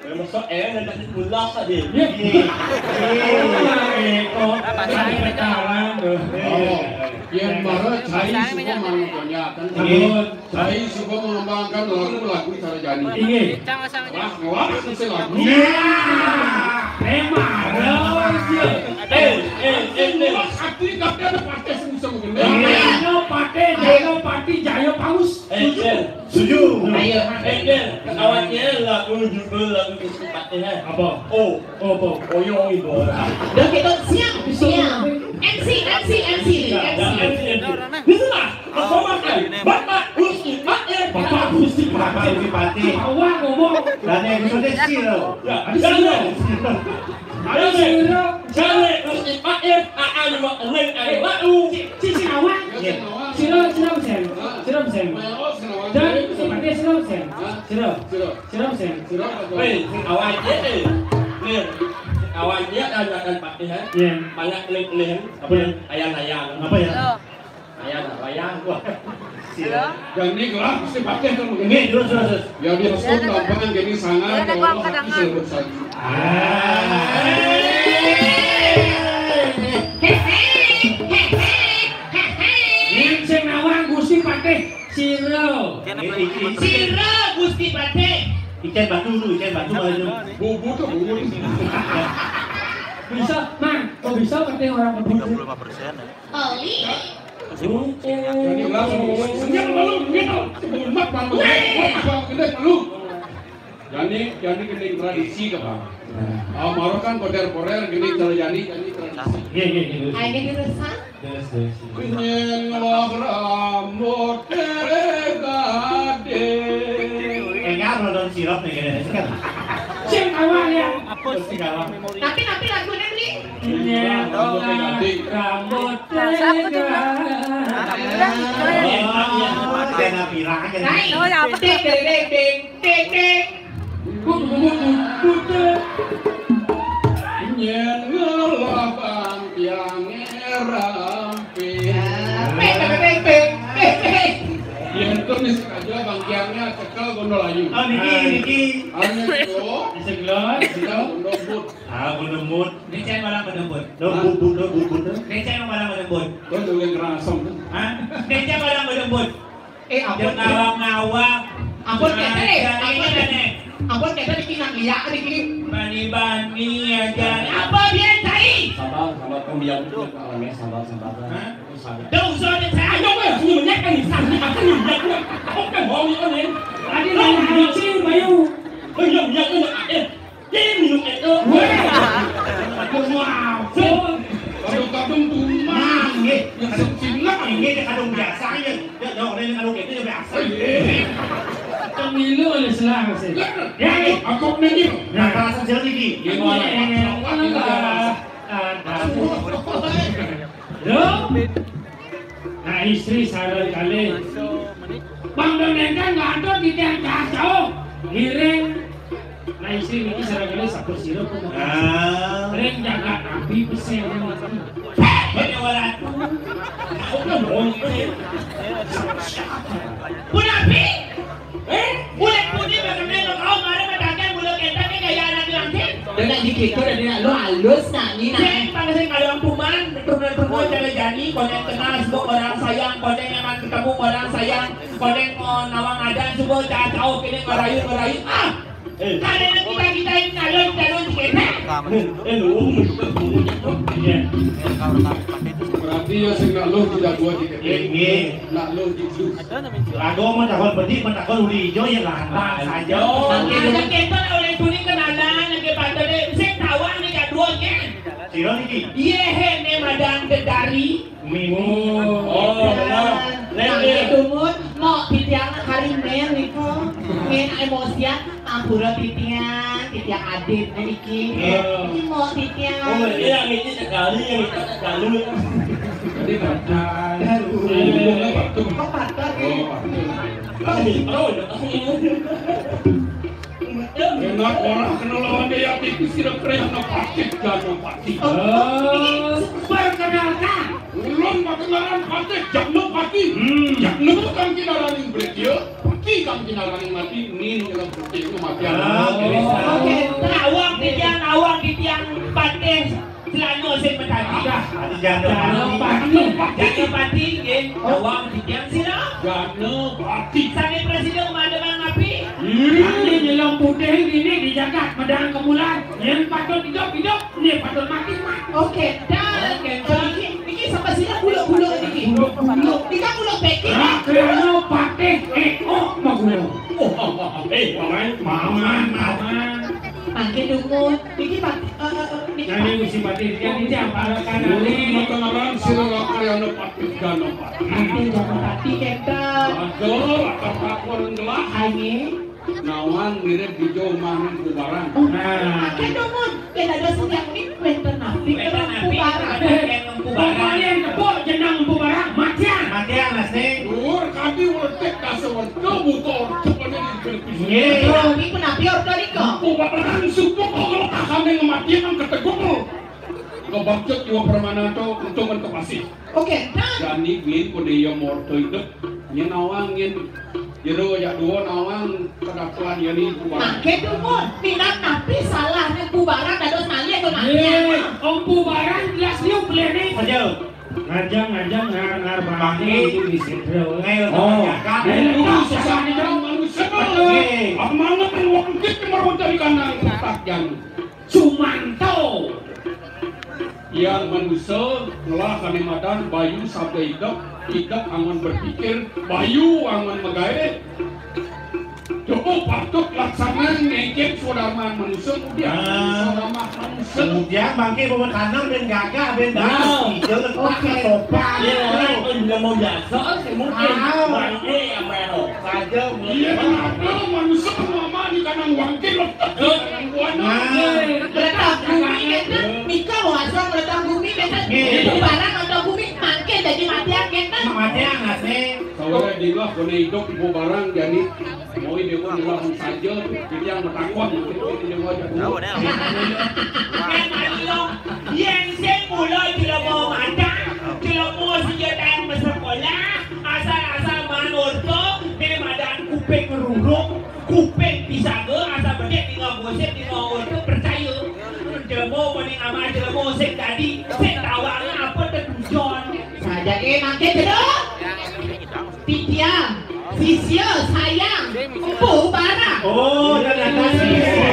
Yang masuk eh, nak jadi pulas tadi. Ya. Eh, kok sampai sekarang tu. Oh, yang baru cari semua mana punya kan. Iya. Cari semua mengembangkan lagu-lagu cara jadi. Iya. Wah, wah, mesti lagu. Ya, memang ada je. Eh, eh, eh, eh. Hati tak ada pakai semua. Iya. Jaya Patih, Jaya Patih, Jaya Paus. Eh, eh. Setuju. Ayo. Eh, eh, kawannya lagu judul lagu Gusti Patih, eh. Apa? Oh, oh, apa? Oyong ibu. Dah kita siap, siap. M C, M C, M C, dah, dah, M C. M C, M C. Di sana, apa makan? Bapak Gusti Patih. Bapak Gusti Patih. Bapak Gusti Patih. Awak ngomong. Dan yang itu dia sih, loh. Ya, ada sih, loh. Ada sih. Jangan, Gusti Patih, akan mau neng air lalu. Cik, cik, cik, awak. Ya. Sira, sira mesen. Sira mesen. Dan seperti sira mesen. Sira. Sira. Sira mesen. Sira apa? Wei, sing awal je, eh. Ni, sing awal je ada, ada Patih, eh. Ya. Banyak pening-pening. Apa ya? Ayang-ayang. Apa ya? Ayang, ayang. Wah. Sira. Dan ni kelas mesti Patih tu begini. Ni, terus, terus, terus. Ya, dia pun tampang gini sangat. Ya, ada kalau keluar, ada pasti sebut saja. Ah. Yang sing nawang Gusti Patih sira. Sira Gusti Patih. Ikan batu tu, ikan batu batu. Bubu tu, bubu ni. Bisa, Mang, kok bisa Patih orang bubu? Tiga puluh lima persen, ya. Oli. Ini langsung senyap malu, gitu. Umat malu. Wah, gede malu. Jani, jani kena tradisi ke, Bang? Ah, maro kan koder-koder gini cara jani, jani tradisi. Iya, iya, iya. Ayo, diresah. Terus, terus. Nyen wah rambut gade. Enggak, nonton sirop nih, kayaknya. Sing awal ya. Apa sih, kawan? Tapi, tapi lagunya, Bli. Nyen wah rambut gade. Ada pirang aja. Naik. Oh, ya, apa? Ding, ding, ding, ding. Ding, ding. But, but, but, but, eh. Nyen ngelah bang tiang ngerampi. Peng, peng, peng, peng, peng, peng. Yen tu ni sengaja bang tiangnya cekel Gondol Ayu. Oh, niki, niki. Hanya tu. Segelon. Kita Gondol But. Ah, Gondol But. Ni cai malam Gondol But. Lo Hah? But, But, lo But, But, lo. Ni cai malam Gondol But. Kau tu yang kerasam tu. Hah? Ni cai malam Gondol But. Eh, ampun, dia ngawang-ngawang. Ampun, kata deh. Ampun, kata deh. Ampun, kata deh, nak lihat deh, gini. Bani-bani aja. Apa dia cari? Sabar, sabar. Biar dia orangnya sabar-sabar. Hah? Sabar. Dah usah deh, saya aja, weh, punya minyak kan, bisa minyak apa nih, minyak, minyak. Oke, mau minyak, nih. Tadi mau minyak sih, Bayu. Oh, iya, minyak, minyak, eh. Ini minum, eh, eh. Weh. Mau apa? Kadung-kadung tuh, Mang. Nggih. Yang sing-sing lah. Nggih, kadung biasa, ya. Ya, ya, orang yang kadung itu ya biasa. Iya. Pemilu oleh selang, sih. Ya, ya. Aku nanya. Nah, alasan sira iki. Iya, iya, iya. Lho. Nah, istri sareng kalih. Bang Don Enteng ngantuk di tiang kacau. Ngiring. Nah, istri niki sareng kalih sabar sira kok. Ah. Ring jagat nabi pesen niki. Ini ora. Aku kan bohong ini. Pun nabi. Eh, bulan putih bagaimana kau kemarin mendatang bulan kita ini kayak anak lagi. Dia nak dikikir, dia nak lu halus nak ni nak. Sing, pada sing kalau puman, turun-turun jalan jani, koneng kenal sebut orang sayang, koneng memang ketemu orang sayang, koneng mau nawang adan sebut tak tahu kini ngerayu-ngerayu. Ah, eh, kalau kita kita ini kalau kita lu dikit. Eh, eh, lu. Iya. Berarti ya sing nak lu tidak dua dikit. Iya. Nak lu dikit. Lagu mah takon peti, mah takon uli ijo ya lantas aja. Ada kita oleh tuni kenalan, lagi pantai deh. Sing tawang nih kadua kan. Sira niki. Iya, he, ne madang dedari. Mimi. Oh, benar. Nah, itu mun, mau titiang hari men niku. Men emosian, ampura titiang, titiang adit niki. Iya. Ini mau titiang. Oh, iya, ini sekali, yang kita sekali. Jadi batal. Aduh. Kok batal, ya? Oh, batal. Kami tahu, ya. Enak orang kena lawan dia, tapi sira kena patih, gana patih. Oh, perkenalkan. Ulun perkenalan patih, Jagna Patih. Hmm. Jagna kang kinaraning bretya, patih kang kinaraning mati, ning dalam putih kematian. Ah, oke. Oke, nawang titiang, nawang titiang patih. Selana sing petani. Dah, Jagna Pati. Jagna Pati, nggih. Nawang titiang sira. Jagna Pati. Sané prasida kumandangan api. Ini nyelam putih ini di jagat medang kemulan. Yang patut hidup, hidup. Ini patut mati, mati. Oke, dah. Oke, eh, dah. Iki, iki sapa sih buluk-buluk iki? Buluk-buluk. Iki buluk peki. Jagna Pati, eh, oh, mau buluk. Oh, eh, paman. Paman, paman. Mangke dungu. Iki, Pak, eh, eh, eh, niki, Pak. Nani Gusti Patih, kan iki apa kan? Mata ngaran sira lakar anu patih gana patih. Patih gana patih kenten. Aduh, lakar takon gelah. Aye. Nawang mirip hijau maning kubaran. Oh, nah. Mangke dungu. Yen ada sing yang ini wenten napi. Wenten napi. Kubaran. Ada yang kubaran. Pokoknya yang tepuk jenang kubaran. Matian. Matian, Mas Ning. Dhuwur kadi wetek kasewentu buka orta kene di televisi. Nggih. Tapi penapi orta nika? Kubaran suku kok ngelakane ngematian keteguk. Ngebakcet jiwa permana to untungan kepasih. Oke, dan jani bin kode iya morto hidup. Nyen nawang nyen jero ya dua nawang kedatuan yani kubaran. Mangke dumun, minat napi salahnya kubaran dados malih atau mati. Ye, om kubaran jelas liu beli ni. Aja. Ngajang, ngajang, ngar, ngar, bangke, itu di sentral. Oh, ngel, itu sesama manusia. Betul. Amanah yang wangkit yang merawat dari kandang. Sumanto. Yang manusia ngelah kane madan bayu sabda idep, idep angon berpikir, bayu angon megawe. Cukup patut laksana ngengkek swadharma manusia, kemudian swadharma manusia. Kemudian bangke bawa tanam dan gagah, ben bagus. Nah. Hijau, letak, oke. Sopan. Iya, orang pun bila mau biasa, mungkin. Ah. Bangke yang mero. Saja. Iya, kenapa manusia mama di kandang wangkit letak di kandang buana? Nah. Letak bumi, kan? Mika mau asal letak bumi, kan? Iya. Itu barang atau bumi, mangke jadi matian, kan? Matian, asik. Sawere dingah kone hidup ibu barang, jadi mau ide pun dilawan saja, jadi yang metakon, jadi dia mau jadi. Tahu, dah. Yen sing mula jelema madan, jelema sing jan sekolah, asal-asal manurto, dene madan kuping rurung, kuping pisaga, asal bedik tinggal gosip, tinggal urto, percaya. Jelema mending amal jelema sing dadi, sing tawange apa tetujon. Saja, eh, mangke jero. Titiang, sisia, sayang, empu barang. Oh, dah, dah, dah, sisia.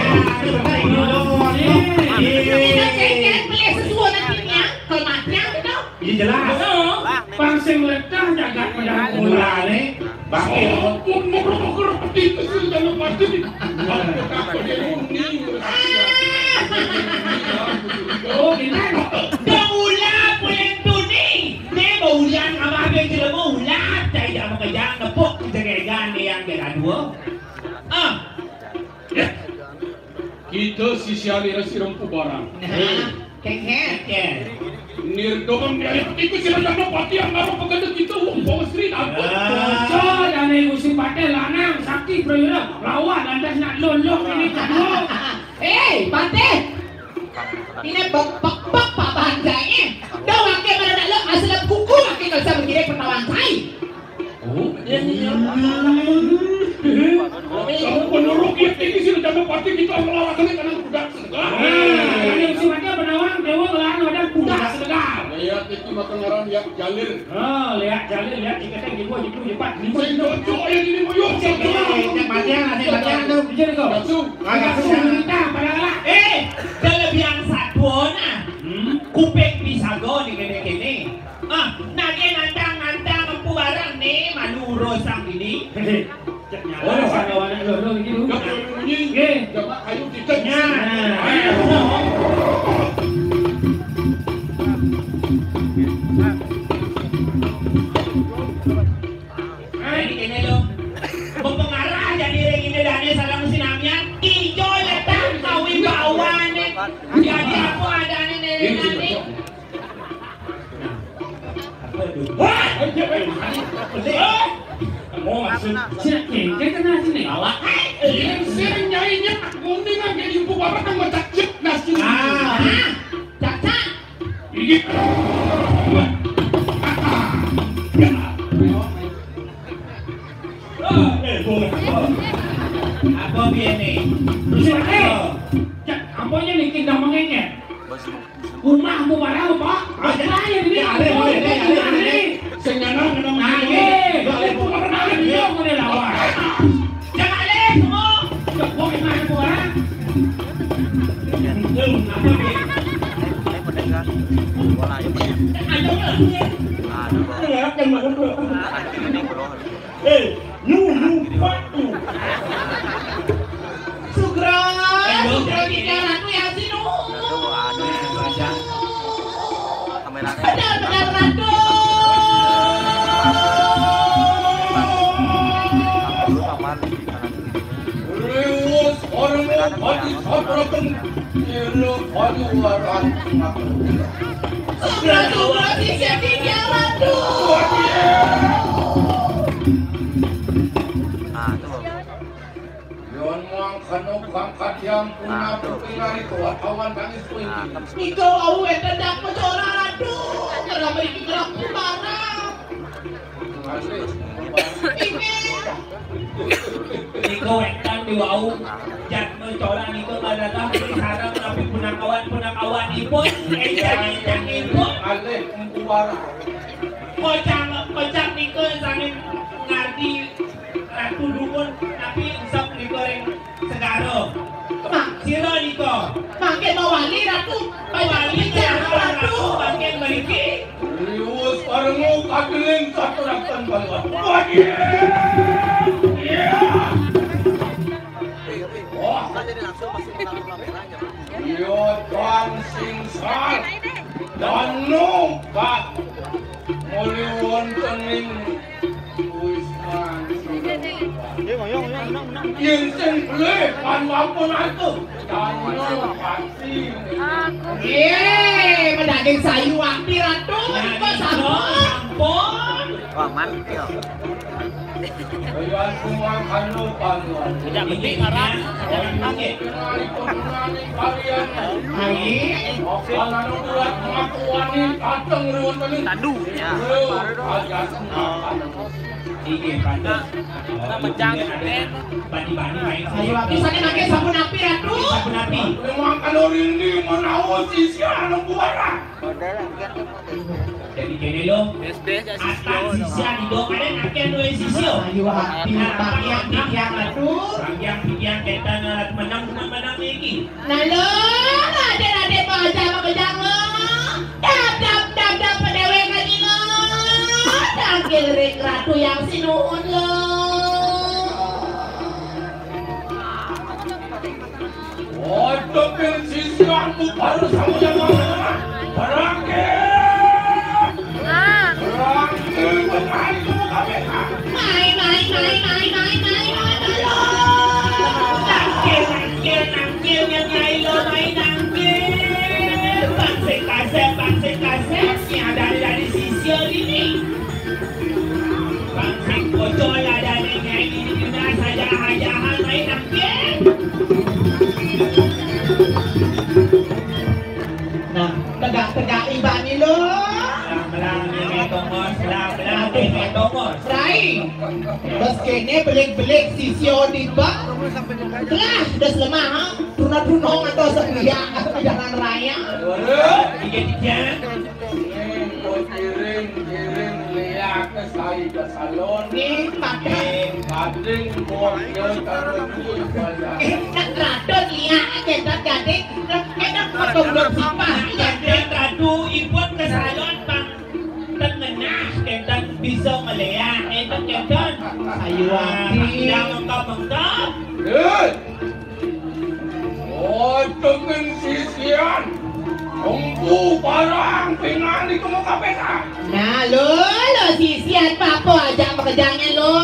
Kita kengkeng beli sesuatu nantinya. Kalau Jelas. Heeh. Pang sing letah jagat Padang Mula ne. Bangkit. Sampun mengkerepeti kesil dalam hati. Apa dia muni? Oh, gimana? Dah ulah pulen tuni. Ne baulian abah be jelema ulah. Cai dah makejang nepuk jegegan yang kedua. Ah. Ya. Kita sisia ni si Rempu Barang. Nah, kengket ke. Nirdom dia itu si Raja Pati yang ngaruh pekerja kita, wong bawa seri dapat. Ah. Bocah dan ibu si Patih lanang sakti perwira lawan lantas nak lolong ini kamu. Hei, Patih. Ini bek bek bek Pak Banjai ni. Dah wakil mana nak lo asal kuku wakil kalau saya berkira pertawan saya. Oh, ya, ya, ya. Sampun nuruk ya, ini sih rencana partai kita ngelarang ini karena budak segar. Nah, yang sifatnya penawar, dewa ngelarang ada budak segar. Ya, itu makan ngaran ya, jalir. Oh, lihat jalir, lihat ikaté jiwa jitu jepat. Sing cocok ya ini muyuh. Sing cocok. Sing cocok. Sing cocok. Sing cocok. Langsung. Langsung kita pada lah. Eh, kelebihan satu nah. Hmm? Kuping pisago di kene-kene. Ah, nage nantang-nantang empu barang nih, malu urusang ini. Cek nyala. Oh, sama warna lo lo gitu. Gak boleh bunyi. Oke. Coba ayo kita. Nah. Ayo. Nah, ini kene lo. Mempengarah jadi ring ini dane salah sinamian. Ijo letang kawi bawane. Jadi apa adane nenek nani? Wah! Pelik. Oh, maksud. Sini, kita kena sini. Awak. Iya, sering nyainya. Mendingan jadi ibu bapak kan macam cek nasi. Ah, cacat. Iya. Oh, eh, boleh. Apa biar ni? Terus, eh, cak, apa je ni kita mengengek? Rumah aku barang apa? Apa je ni? Ya, ada, boleh, ada, ada, ada. Senyaman kena. Nah, ye. Boleh, boleh. Boleh, boleh lawan. Jangan leh, semua. Cak, boleh main aku barang. Apa ni? Bola aja. Ada, boleh. Ada, boleh. Ada, boleh. Eh, nu, nu, patu. Sugro, Sugro tiga ratu yang sinu. Aduh, aduh, aduh, aja. Kamera. Benar, benar, ratu. Terus apaan? Riwus ormu pati satraken ila paduwaran. Sugro, sugro, sisya tiga ratu. Nah, itu. Yon mangkana kang kadiang punah putri nari kawan tangis kuwi. Nika wau wénten dak pecora ratu. Kenapa iki kerap barang? Inggih. Nika wénten di wau jatma cola nika kadatang sareng napi punakawan-punakawanipun, énjang-énjangipun. Alih empu warah. Kocang, kocang nika saking ngardi Ratu Dumun napi usap nika ring segara. Mak, sira nika. Mangkin mawali, Ratu. Mawali, Ratu. Mangkin mriki. Riwus parengu kadeling katuraken Balawan. Wah, iya. Iya. Wah. Iya, Tuan Singsar. Danu, Pak. Muli wonten ing Wisman. Yen sing beli, kan ampun aku. Danu, pasti. Aku. Ye, medaging sayu api, Ratu. Kok sampun? Sampun. Wah, mantap. Kaya kumakan lupa. Tidak penting, Kak. Amin. Amin. Akan anu buat pengakuan ini datang ruwet ini. Tadu, ya. Bro, agak semangat. Iki, Pak. Kita pejang, eh. Bani-bani main. Ayo, aku sana pakai sabun api, Ratu. Sabun api. Memang kalau rindu menawa sisi anak buah. Jadi kene lo, atan sisya di dokane akeh duwe sisya. Ayo, hati, hati, hati, hati, aduh. Sambiang pikiran kita ngalat menang, menang, menang iki. Nah, lo, ade, ade, baca, baca, lo. Dadap, dadap, pedewek, Tuyang sinuhun lo. Otokin sisian ku baru sama yang mana? Berangkat. Berangkat, berangkat, berangkat. Mai, mai, mai, mai, mai, mai, mai, tolong. Tangkil, tangkil, tangkil, nyai lo mai tangkil. Pangsik kasep, pangsik kasep, nya dari, dari sisia dini. Pangsik bocor adané nyai dini, dina saja ajahan mai tangkil. Nah, tegak-tegak iban ni lo. Belah, belah, belah, belah, belah, belah, belah. Rai. Bos kéné belik-belik sisia di bak. Telah, dah selemah, ha. Tuna-tuna atau sepiak, jalan raya. Waduh, tiga-tiga. Kiring-kiring liak sai ka salon. Nih, pakai. Gading bos dia karo duit banyak. Eh, nak radon liak aja, tak gading. Enak foto belum simpah. Gading ratu ipun ka salon, Bang. Tengah, kénten bisa ngeliak, énten, kénten. Ayo, Abi. Yang mengkap-mengkap. Eh. Oh, tengin sisian. Empu barang pingan di kamu K P K. Nah, lo, lo sisian apa aja pekerjaannya lo?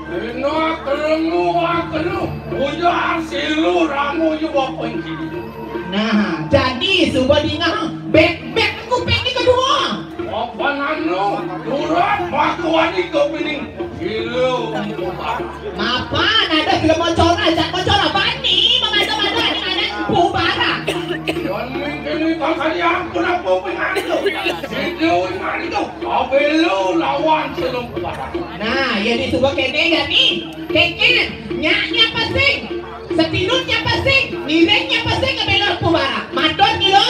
Ina kelemu, ah, kelemu. Ujar silu ramu juga pengki. Nah, jadi suba dingah, bek-bek kuping ni kedua. Apa nanu? Turat bakuan iko pining. Gila. Mapan ada jelema cora, jak cora bani, mengada-ada ni ada empu barang. Dan mungkin ni tangkal yang pun apa pengantu. Sidu ingat itu. Kabelu lawan selung barang. Nah, ya di suba kéné ya ni. Kékén, nyaknya pesing. Setinutnya pesing, ngiringnya pesing ke belok pubara. Matur gila.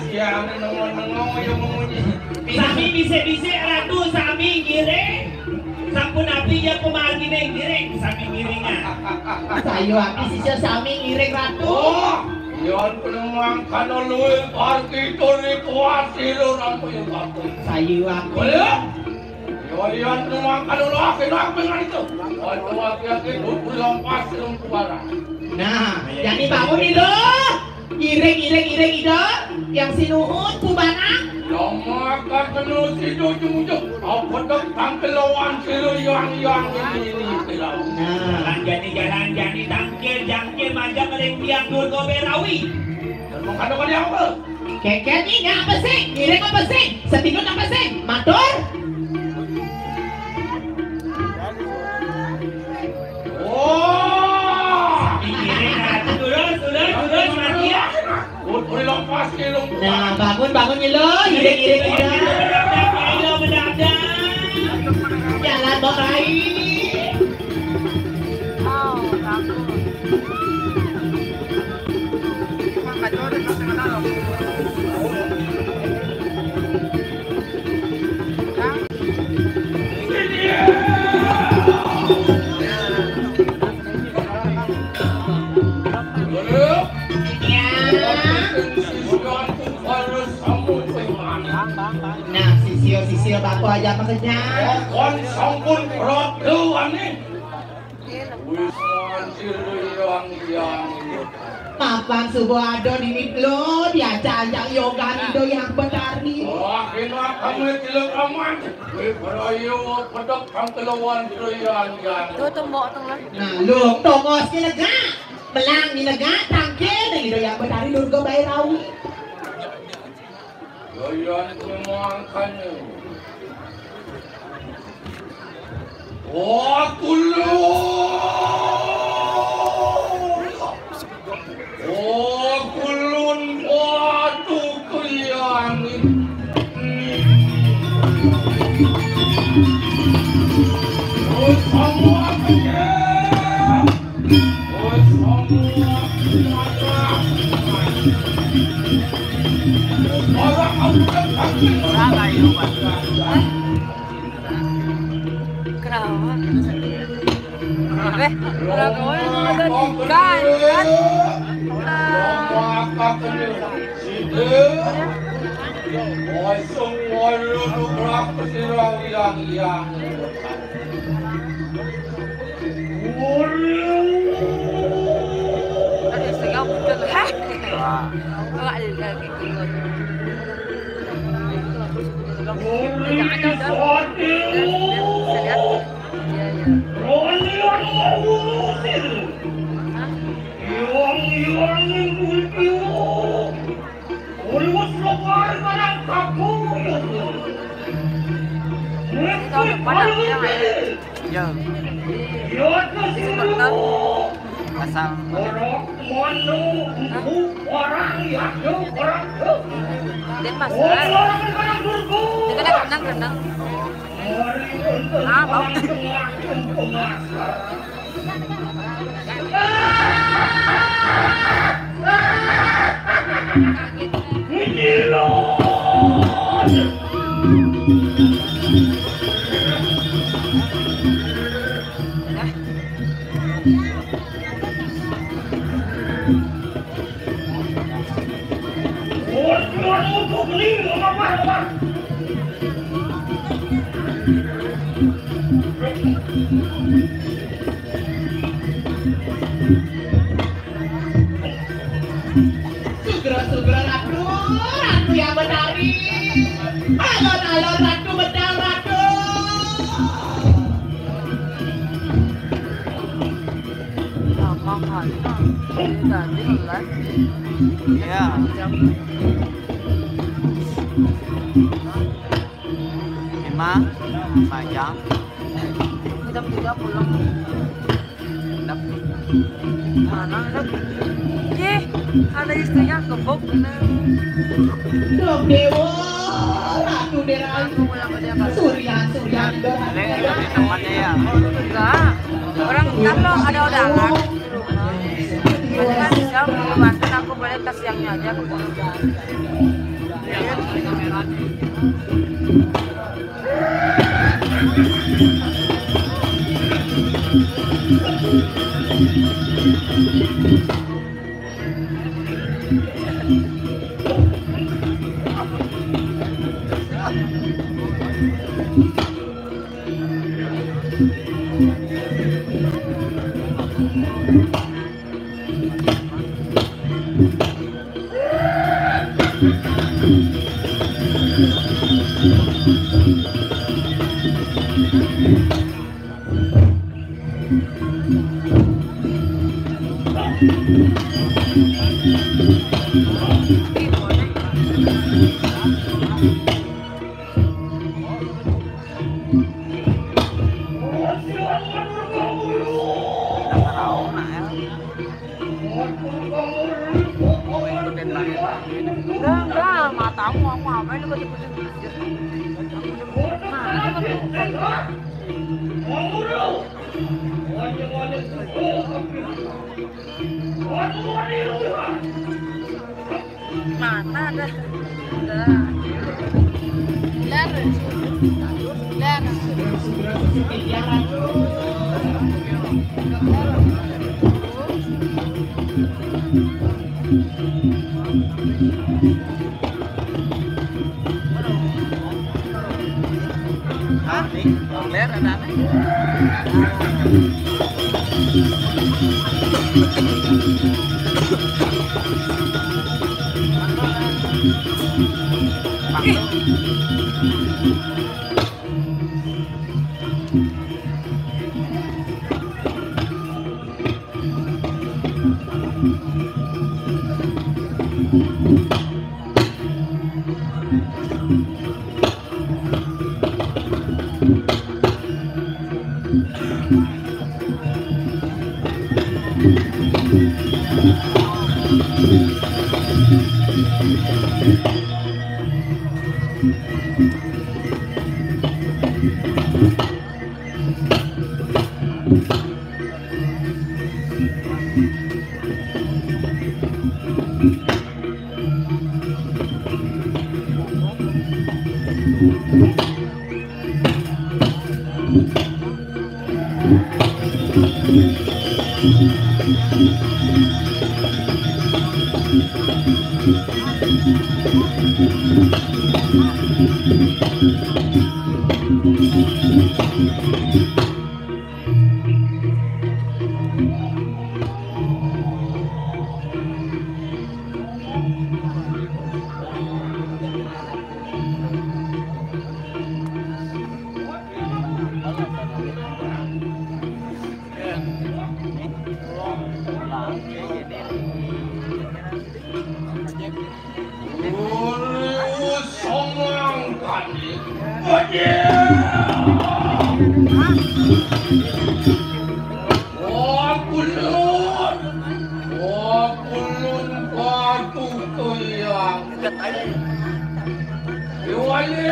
Sisian nengok-nengok yang memunyi. Sami bisik-bisik ratu, sami ngiring. Sampun api ya pemarginé ngiring, sami ngiringnya. Sayu api sisa sami ngiring ratu. Oh, yan penuang kano luwih parkito ni kuat silo rampu yang kampung. Sayu api. Boleh? Yo, yan penuang kano luwih kena pengen itu. Waduh, api-api dulu lampas yang kuara. Nah, jadi bangun itu. Iring, iring, iring, ida. Yang sinuhun, pubana. Lama katenu sidu jumujung. Apa dek tangkelawan silu yang, yang ini, ini, ini. Nah. Jalan jani, jalan jani, tangkil, jangkil, manjang, ring tiang, Durga Berawi. Mengkadang ada apa? Kékén ni, nya apa sih? Ngiring apa sih? Setinut apa sih? Matur. Oh. Ngiring, nah, terus, terus, terus, mati ya. Nah, bangun, bangun, Nyelo. Iring, iring, iring. Jalan, Bang Rai. Nah, sisia-sisia bapa aja makanya. Kon sampun produ ane. Wis mancil yang yang. Mapan suba ada di miplo, diajak-ajak yoga nido yang betari. Wah, kena kami tidak aman. Wis berayo pedek kang kelawan yang yang. Tuh, tuh, mbok tengah. Nah, lu tongos ki lega. Belang ni lega, tangkil ni do yang betari Durga Bairawi. Doyan kumangkane. Oh, kulun. Oh, kulun, waduh, kuyangin. Oh, sama ya. Kenapa? Eh, orang kawan ada tiga, kan? Ah. Makat ini, sini. Kosong walu dubrak pesirang yang yang. Walu. Ada setengah betul, ha? Wah. Wah, ada lagi keluar. Walu. Ada, ada, udah. Udah, udah, bisa lihat. Iya, iya. Walu. Hah? Ini tahun depan lah, ya, ya. Ya. Supporter. Asal. Hah? Denpasar. Dia kena rendang, rendang. Ah, bau. Sugro-sugro Ratu, Ratu yang menari. Alon-alon Ratu, bedal Ratu. Lama kali. Dari tadi kan. Iya. Lima, lima jam. Kita juga pulang. Mana ada? Ih, ada istrinya gebok bener. Dewa, Ratu Deran. Surya, Surya, Balik, balik tempatnya ya. Enggak. Orang ntar lo ada undangan. Berarti kan bisa bantu aku balik ke siangnya aja. Enggak, enggak, matamu, kamu apa ini kok ikutin? Nah, itu kan. Mana ada? Udah. Lar. Lar. Ulu somang tadi. Wajah. Wakulun. Wakulun batu kuyang. Iwali.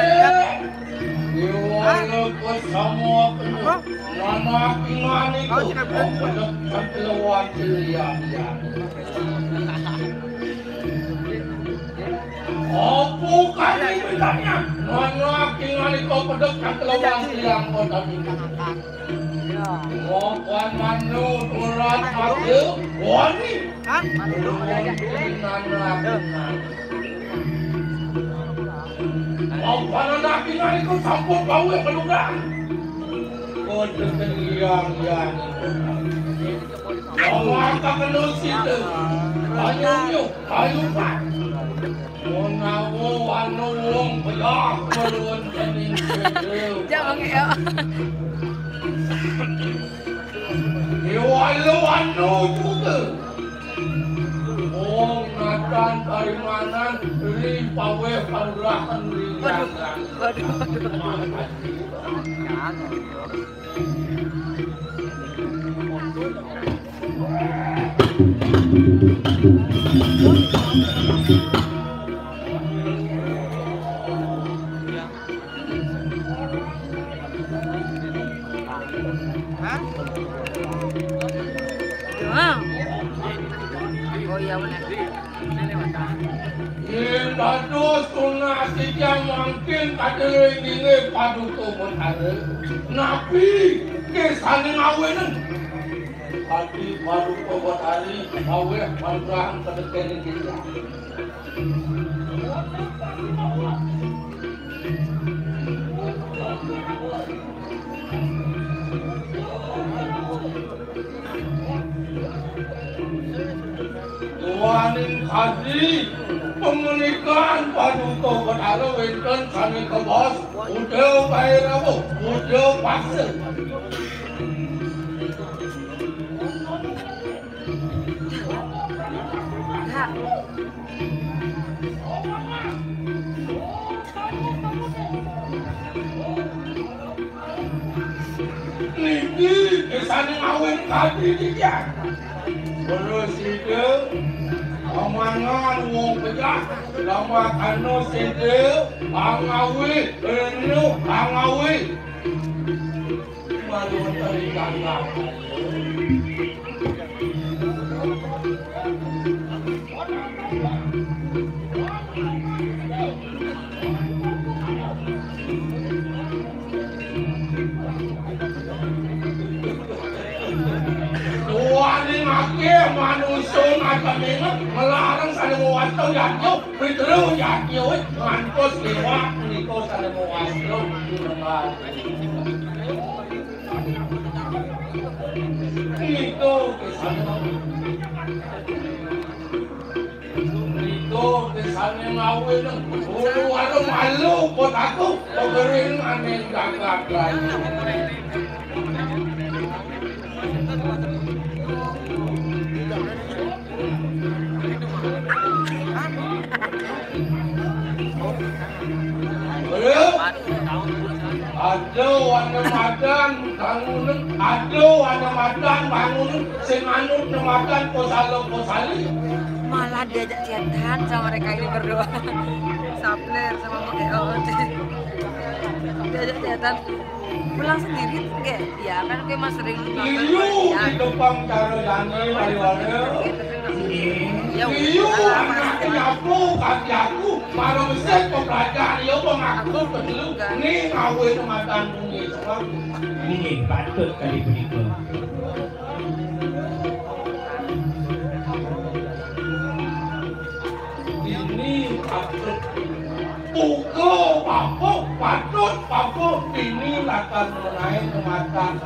Iwali bersama aku. Mana aku ngani tu? Aku dekat lewat dia. Opo kali bedanya? Mana kingali kau pedek kan telawang silang kau tadi. Ngokon manu turat mati wani. Ngokon anak kingali kau sampun bawa keluar. Kau dekat liang liang. Wong akeh kena sida. Ayo, ayo, ayo, Pak. Menawa ana wong belah mawon kening sida. Jangan ya. Iwalo anu juga. Wong nadan parimanan ri paweh panurahan ri. Waduh, waduh, waduh. Hah? Ya. Oh iya, benar. Yen dados tunas titiang mangkin kaderingine Paduka Betara. Napi kersane ngawinang? Adi Paduka Betari ngaweh panugrahan kedekene titiang. Duaning kaji pemenikan Paduka Betara wenten sane kebas udah bae rawuh, udah paksa. Niki kesane ngawin kadi titiang. Terus sida pamangan wong pejah, lamak anu sida angawi, enu angawi. Malu tadi gagah. Wani make manusa ngatemene melarang sane mewasta yatnya, pitru yatnya wis ngantos liwat menika sane mewasta dilembar. Nika kesane. Nika kesane ngawin ulu warung malu kotaku pegering ane gagah. Aduh, aduh, ane madan bangunan, aduh, ane madan bangunan, sing anu nemadan kosalo kosali. Malah diajak chatan sama mereka ini berdua. Sapler sama Mbak Eo. Diajak chatan. Pulang sendiri tuh, nggih? Ya, kan kowe mas sering nonton. Iya, ya. Di depan cara jane, Mari Warga. Ya, iya, udah, anak pasti. Aku, kaki aku, para mesin pembelajar, ya, mengaku aku betul. Juga. Ini ngawin matan bumi, semua. Ini patut kali berikut. Di Akan menaik ke mata.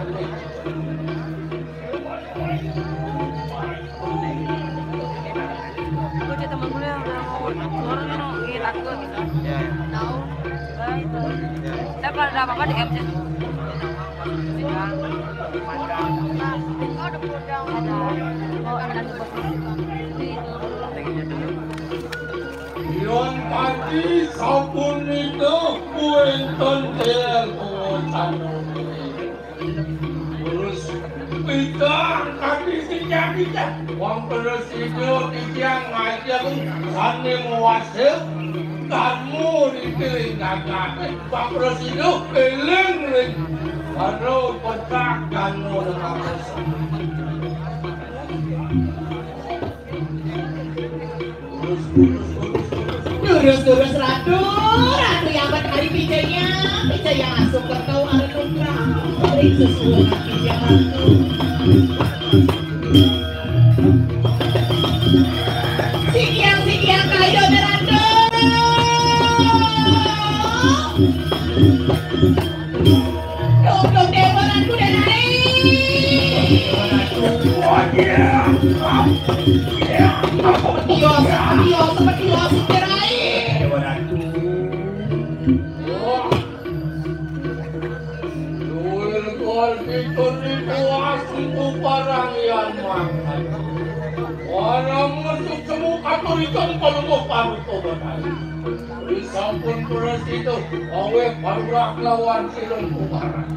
Gue chat temen gue yang udah mau keluar, nih, takut. Ya. Tahu. Baik. Ya. Saya kalau ada apa-apa di M C. Yang tadi sapunika wénten ilmu. Terus, picang kaki sing kaki. Wong terus itu titiang ngajeng sané nguwasa kamu dikiring kakak. Wong terus itu éling ring karo petak kamu. Terus, terus, terus, terus. Terus, terus, Ratu, Ratu yang berkari pijaya, pijaya masuk ke kau arep numpang. Ring sesuai pijaya Ratu. Sikiang, sikiang, kayu Ratu. Dong, dong, Déwa Ratu, Déwa Ratu. Seperti os, seperti os, seperti os, Déwa Ratu. Duwil kol pitu niku asungku parang yan makan. Ora masuk semu katur ikan pelungguh paruto batari. Sampun beres itu, aweh barulah lawan silung kumaran.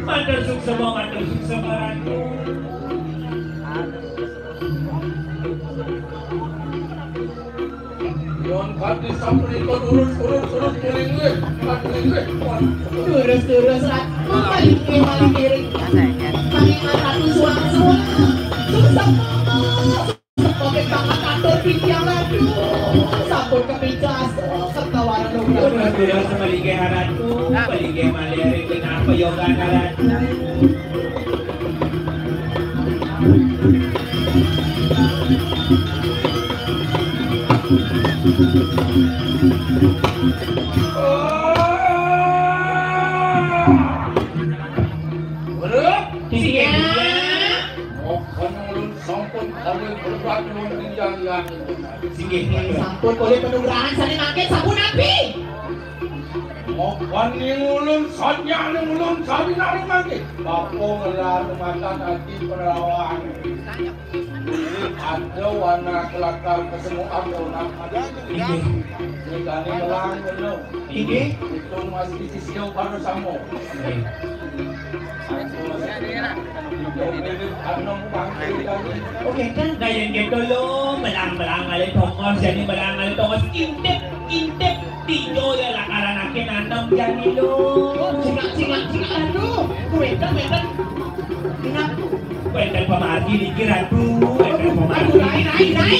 Matur suksema, matur suksema, Ratu. Yon kati sampun ikut urus, urus, urus, kuling, kuling, kuling, kuling. Terus, terus, Ratu, paling kiri, paling kiri. Paling Ratu, suang, suang. Suksema. Oke, Bapak atur pikiran, aduh, sampun kepicas, oh, ketawaran lu. Terus, terus, malinggih Ratu, malinggih malih ring genah payogana Ratu. Iya. Sampun kalih berkat nuwun titiang. Inggih, sampun kalih panugrahan sané mangkin sapunapi? Mokoning ulun, sanyaning ulun, sawinarung mangkin. Bapa ngelar matan ati perawan. Ada wana kelakar kesemuan donak. Inggih. Nikané melang kena. Inggih. Itu masih sisya baru sama. Inggih. Oke, kan gaya gitu lo, melang-melang alih tongos, jadi melang alih tongos, intip, intip, tinjo ya lakaran akin anem jani lo. Cingak, cingak, cingak, aduh, kuwénten, wénten. Ingat. Wénten pamargi niki, Ratu, wénten pamargi. Aduh, rai, rai, rai.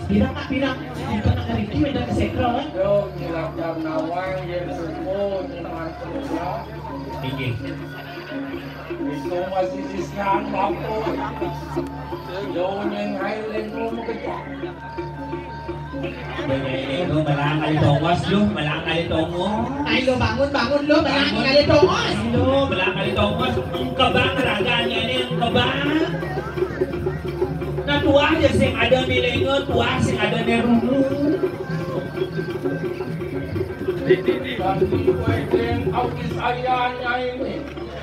Pirang, Pak, pirang? Pirang ngerti, wénten kesekrol, kan? Yo, ngilang nawang, yén suku, nyenengan keluarga. Inggih. Itu masih sisian, Bapak. Yo, nyeng hai, lén, mau kejak. Lu melang kali tongos, lu melang kali tongos. Ayo, bangun, bangun, lu melang kali tongos. Lu melang kali tongos. Kebang raganya nih, kebang. Nah, tuah aja sing ada milenga, tuah sing ada nerungu. Tadi wedding kau disayanya ini.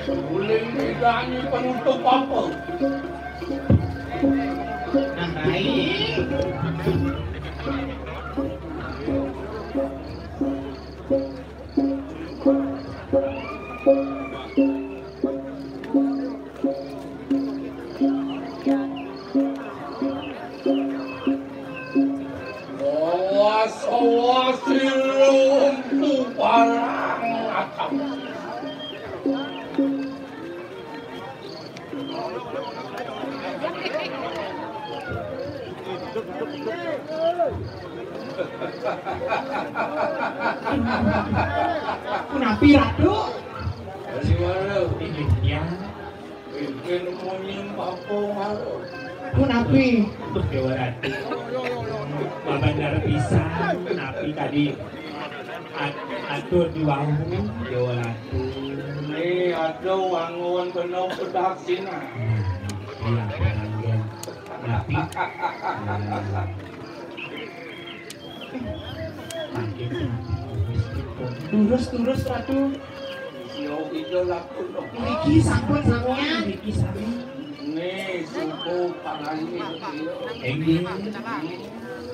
Uling bedanya penutup apa? Nah, baik. Awas, awas, lumpuh parang atap. Punapi, Ratu? Dari mana? Ini dia. Pimpin munyin papo malu. Punapi? Duh, Déwa Ratu. Babandar pisan, napi tadi? At-, atur di wau, ya, atur. Ni, aduh, wangun kena pedas sini. Nah, iya, pelanggan. Tapi, nah, makin terus, terus, Ratu. Yo, itu lah, kuno. Niki sampun samian. Niki sami. Ni, suku pangayu. Enggih.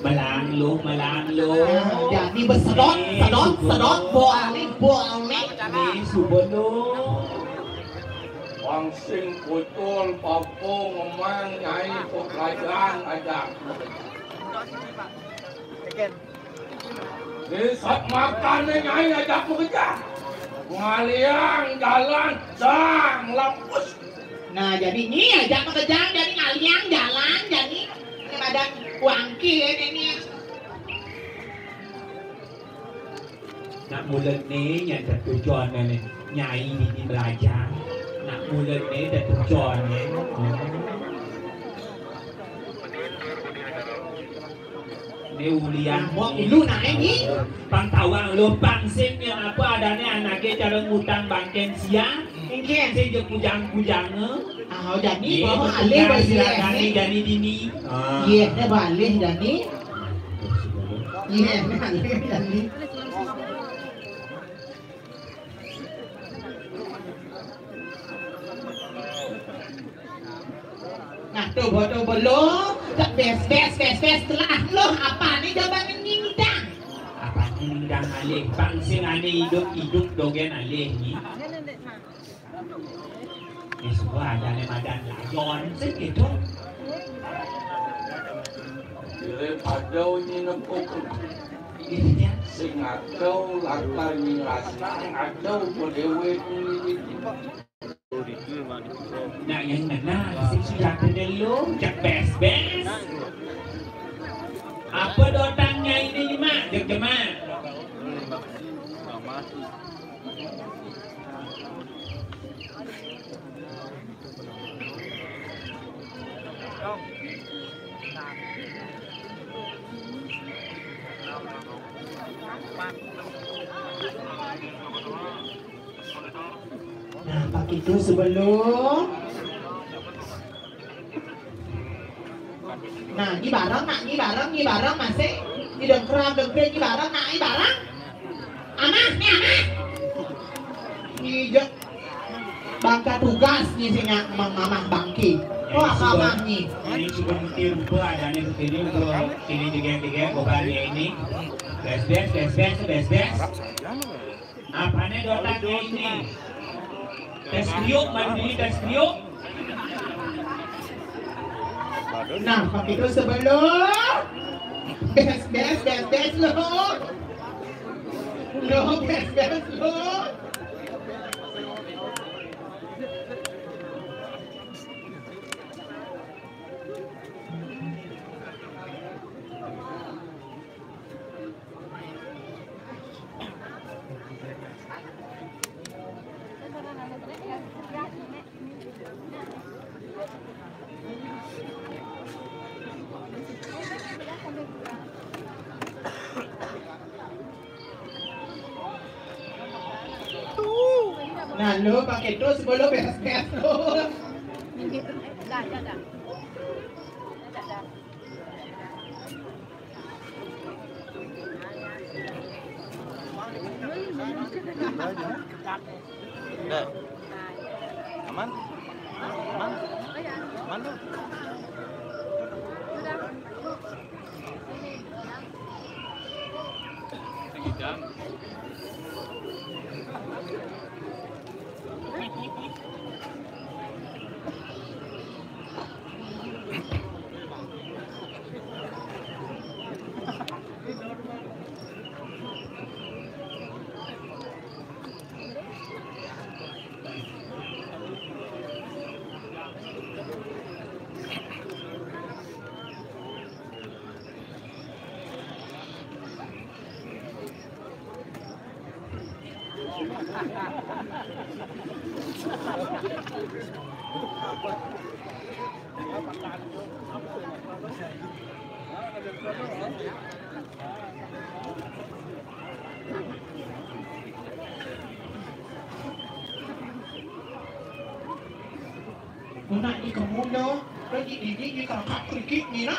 Melang lu, melang lu. Nah, jadi besedot, sedot, sedot, boalik, boalik. Ni, suku lu. Wong sing kutul, popong, ngemang, nyai, pekerajaan aja. Besok makan nih, nyai ajak bekerja. Ngaliang jalan, sang lapus. Nah, jadi ni ajak bekerja, jadi ngaliang jalan, jadi ini badan wangkil ini. Nak mulut ni yang tertujuan ni, nyai ni belajar. Nak mulut ni tertujuan ni. Hmm. Ni ulian. Wong ilu nae ni. Pang tawang lu, pang sing yang apa adane anake cara ngutang bangken sia. Nggih. Sing je kujang-kujange. Ah, jani. Nggih, bahwa betul alih kan, bagi silakan ni, eh. Jani dini. Ah. Nggih, dah balik jani. Nggih, dah balik jani. Nah, tu, tu belum. Tak bes, bes, bes, bes. Telah loh. Apa ni jawaban ni, Nindang? Apa ni, Nindang, alih? Bang sing ane idup, idup dogen alih ni. Ni semua ada ni madan layon. Segitu. Bila padau ni nempuk. Iya. Sing atau latar ni rasa, atau modewek ni. Nak yang mana? Sing sudah kenal lu, cak bes-bes. Apa dotangnya ini, Mak? Jek jemak. Nah, pakai tu sebelum. Nah, ni barang, nak ni barang, ni barang masih. Ni dengkram, dengkring, ni barang, nak ni barang. Amah, ni amah. Ni je. Bangka tugas ni singa mamah bangki. Oh, apa amah ni? Ini cuba mesti rupa ada ni begini, untuk sini tiga-tiga, bukan ni ini. Bes, bes, bes, bes, bes, bes. Apane dotang ini? Tes kriuk, mandi tes kriuk. Nah, begitu sebelum. Bes, bes, bes, bes, lo. Lo, bes, bes, lo. Nah, lo pakai tu sebelum beres-beres tu. Dah, dah, dah. Dah, dah. Dah. Aman? Aman? Aman tu? Bữa nay đi cầu môn đó, đó đi đi đi đi cầu khắp free kick đi đó.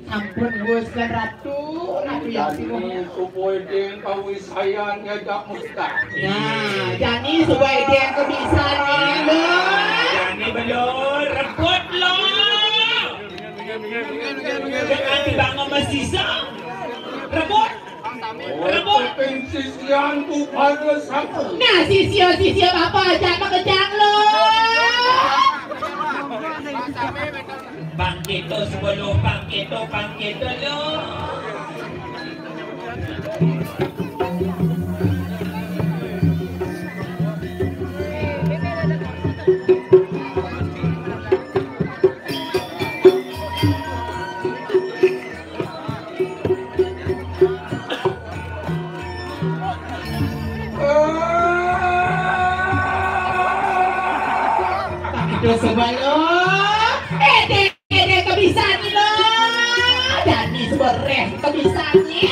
Sampun, Gusti Ratu, napi yang Jani suba ding kawisayan ngajak mustahil. Nah, jani suba ding kabisan nih, lo. Jani belur, rebut lo. Jangan dibangun mesisa. Rebut. Rebut. Ping sisian tu pada sama. Nah, sisia-sisia bapa ajak makejang lo. Bangkit tu sebelum bangkit tu, bangkit tu lo. Kita sebelum, eh, Ede kabisan ni lo. Jani suba reh kabisan ni.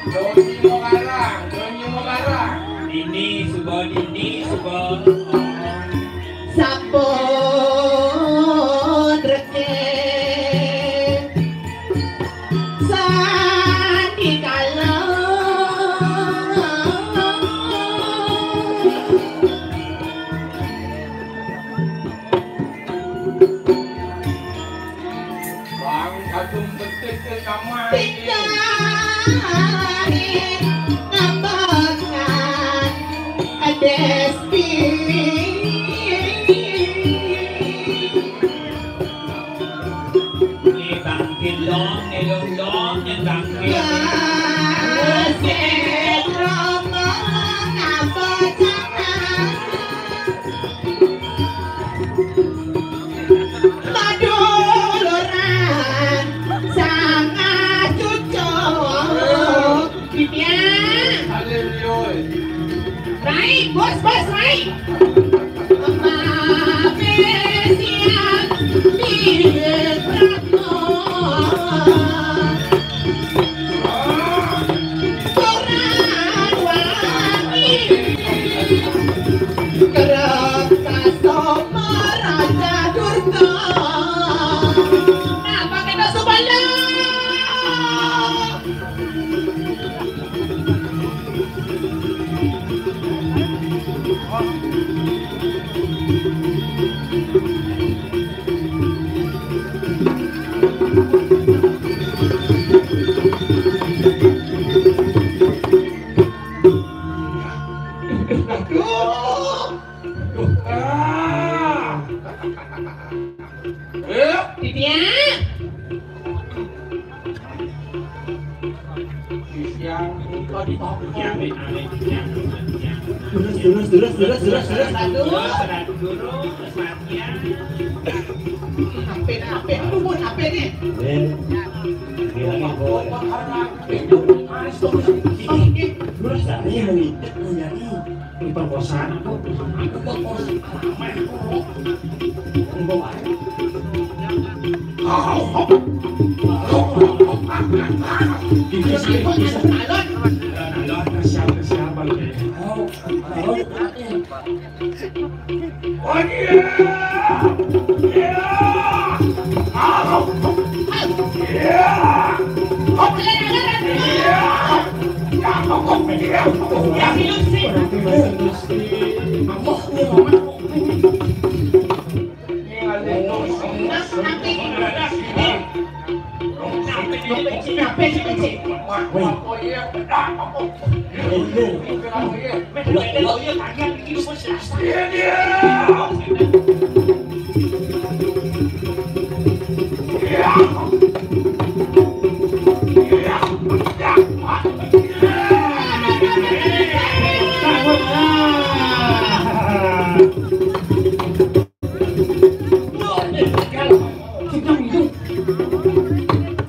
Donyi mau garang, donyi mau garang. Dini suba, dini suba. Sampun reke. Sandikala. Bang, satu betik ke kamar. Tinggal ngambakan Desti. Ni bangkit long, ni long long, ni bangkit. Kasih Rama ngapa jangan. Maduluran sangat cucuk. Dipian. Rai, bos, bos, rai. Mabesian di Prato. Orang wangi. Kerap kasoma Raja Durga. Nah, pakai tas sebelah. Aduh. Aduh. Ah. Eh, Titiang. Titiang, engko di bawah. Terus, terus, terus, terus, terus, terus. Aduh. Ape, ape, aduh, ape nih? Eh, bilangin, Boy. Terus, tadi yang ngintip, lu nyari. Ini perkosaan aku. Aku perkosaan. Enggak. Itu sih, bisa. Alon, siapa, siapa, gitu. Oh, oh. Oh, iya. Iya. Au. Iya. Hop. Iya. Ya, hop, hop, iya. Ya, iya, sih. Hop, iya, hop.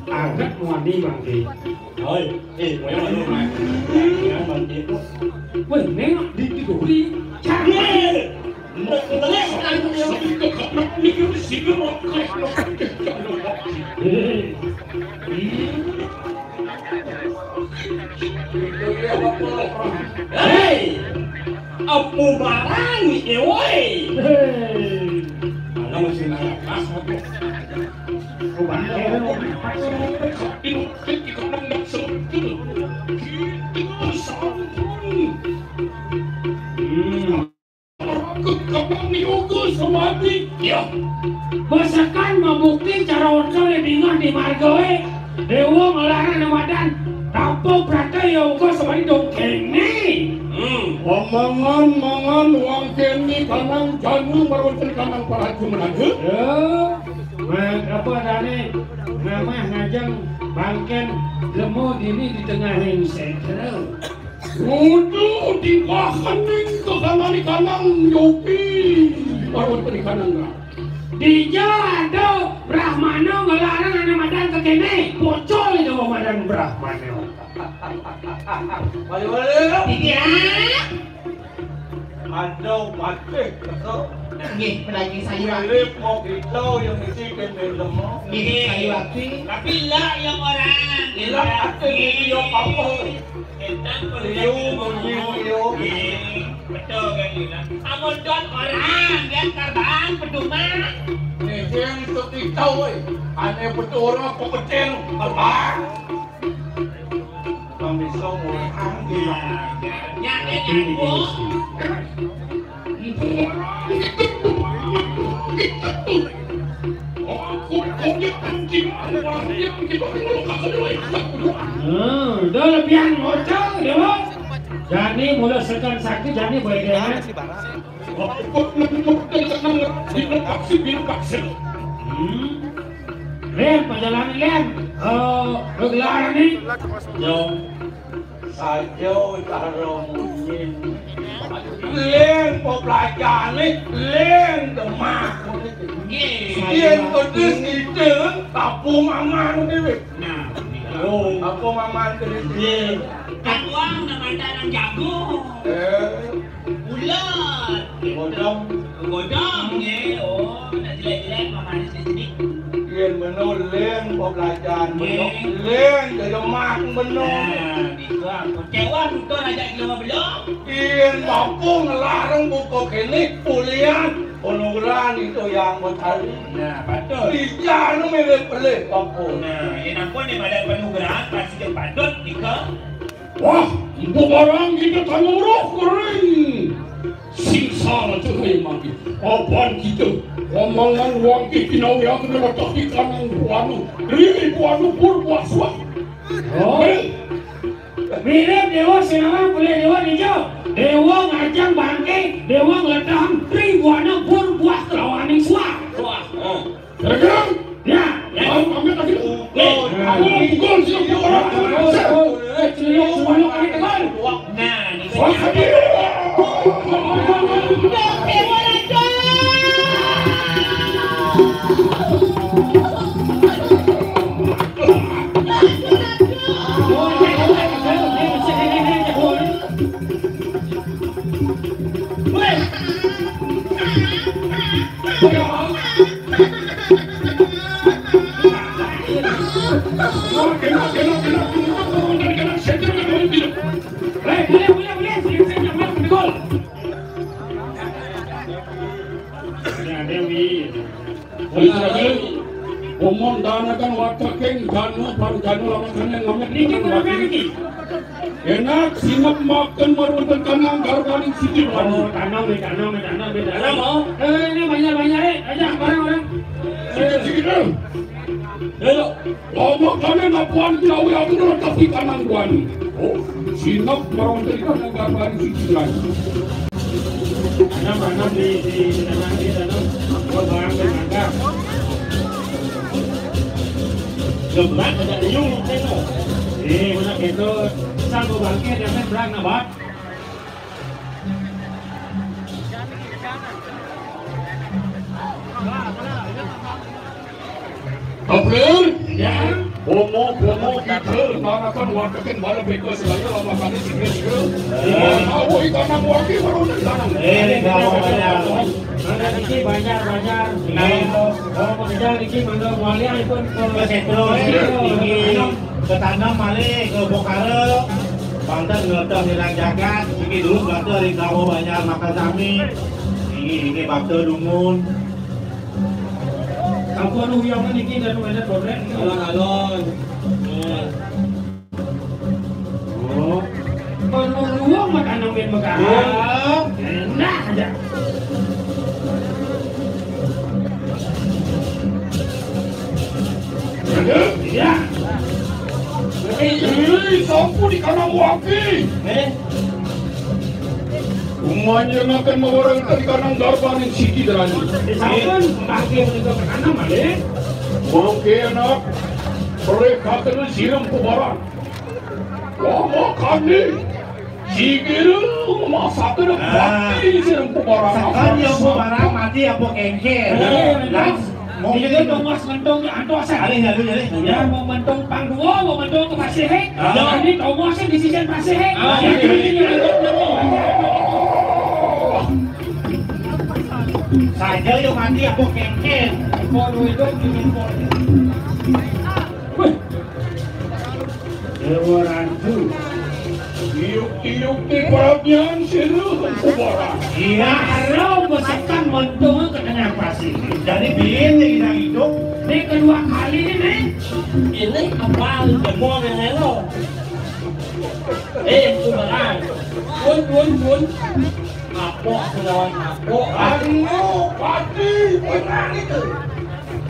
Anggap muani, Bang, Ki. Oi, eh, kowe malu, Mas. Jangan, Bang, Ki. Weh, nengok di, di duri. Jangan. Nengok, nengok, nengok, nengok, nengok, nengok. Hei! Apa barang ni, eh, woi? Hei! Alah, masih marah. Mas, apa? Hmm. Kekabang ni uga samadi. Ya. Masakan mabukti cara orta le bingah di marga, eh. Dewa ngelarang namadan. Tanpa prata ya uga samadi dong kene. Hmm. Pamangan mangan wang kene kanang janu marwenten kanang paraju menaga. Ya. Mang apa dane ngamah ngajeng bangken lemu dini di tengahing sentra. Kudu tingkahaning kekangan kanang yopi marwenten kanang. Dija ada Brahmana ngelarang anak madan ke kene, pocol itu madan Brahmana. Balik-balik. Iya. Ada mati, betul. Nggih, pelagi sayur. Pilih mau kita yang isi kene lemah. Nggih, sayur ati. Tapi lah yang orang. Ilang ati, iya, apa? Entah Liu, perlu Liu, Liu. Nggih, betul kan, Lila? Amun don orang, dia karbang, pedoman. Nih, yang itu kita, woi. Ane betul orang pemecil, karbang. Kang bisa ngurang. Nah, ya, ya, ya, ya. Hmm, udah lebihan ngocok, ya, Bang. Jani mula sekan sakit, jani boleh dengan. Hmm. Len, perjalanan Len. Eh, pergelangan nih. Yo. Saja cara munyin. Len pepelajane, len demak. Nggih. Yen pedes ngidul, kapung aman dhewe. Nah, oh, kapung aman dhewe. Nggih. Katuang nama aran jago. Eh. Ular. Godong. Godong, nggih. Oh, nak jelek-jelek mamanis di sini. Yen meno len pepelajaran meno. Nggih. Len demak meno. Nah, niku aku. Kecewa tutur ajak jelema belum. Yen mampu ngelarang buka kene kuliah penurunan itu yang bertali. Nah, betul. Dijanu milih pelih mampu. Nah, yen ampun nih pada penurunan pasti patut nika. Wah, empu barang kita tanah roh kering. Singsara cedai mati. Apan kita, pamangan wangke kinawi aku letak di kanang buanu. Ri buanu pur buah suah. Oh. Hei. Mirip Dewa Sinawa, boleh Dewa Ninja. Dewa ngajang bangke, Dewa ngeledang, ri buana pur buah kelawaning suah. Wah. Oh. Terus? Ya, ya. Mau ambil lagi. Pukul. Pukul, siap, pukul. Nah, ini. Umon danakan wataking janu, baru janu lawan kene ngamet niki. Enak, simak makan marwenten kanang garbaning siji wani. Oh, tanam nih, tanam nih, tanam nih, tanam. Tanam, oh. Eh, ini banyak-banyak, eh. Aja, barang-barang. Sikit-sikit, eh. Ayo. Lama kami napuan kiawi aku nang tapi kanang wani. Oh, simak marwenten kanang garbaning siji wani. Tanam, tanam di, di, di tanam, di tanam. Oh, barang, barang. Geblak ada liung, tengok. Eh, mana gitu? Sanggup bangkit, jangan berang, nabat. April? Ya. Bomo, bomo, kita, manakan watakin bala beko selaya lama kali tiga tiga. Mau ikan nang waki baru nang tanang. Eh, ini gawa banyak. Mana niki banjar, banjar. Nah, kalau pekerja niki mangga mualia pun ke Setro, ini ketanam malih ke Bokara. Banten ngedah nirang jagat, niki dulu bakta ring gawa banjar makan sami. Ini, ini bakta dumun. Apa anu yang niki dan mana korek? Alon-alon. Oh. Perlu ruang makanan ben bekas. Oh. Enak aja. Ya. Ini sapu di kanang waki. Eh? Umanya ngakan mawarang tadi kanang garba ning siki derani. Sampun, pakai juga kanang, male. Oke, anak. Mereka kena siram kubaran. Wah, makan ni. Sikira memasak kena mati siram kubaran. Sekan dia kubaran mati apa kengkeng. Las. Mungkin dia tongos mentong antos. Alih, alih, alih. Ya, mau mentong pang dua, mau mentong ke Pasihek. Ah. Jadi tongos di sisi Pasihek. Ah, jadi ini saja yang mati apa kengkeng. Mau duit dong, duit dong. Wih. Dewa Randu. Tiup-tiup di perutnya, sirup kubaran. Iya, lo besekan mentong ke tengah pasir. Jadi bilin nih kita hidup. Ini kedua kali ini, nih. Ini apa? Demo yang elo. Eh, kubaran. Pun, pun, pun. Apa lawan apa? Anu, pati, benar itu.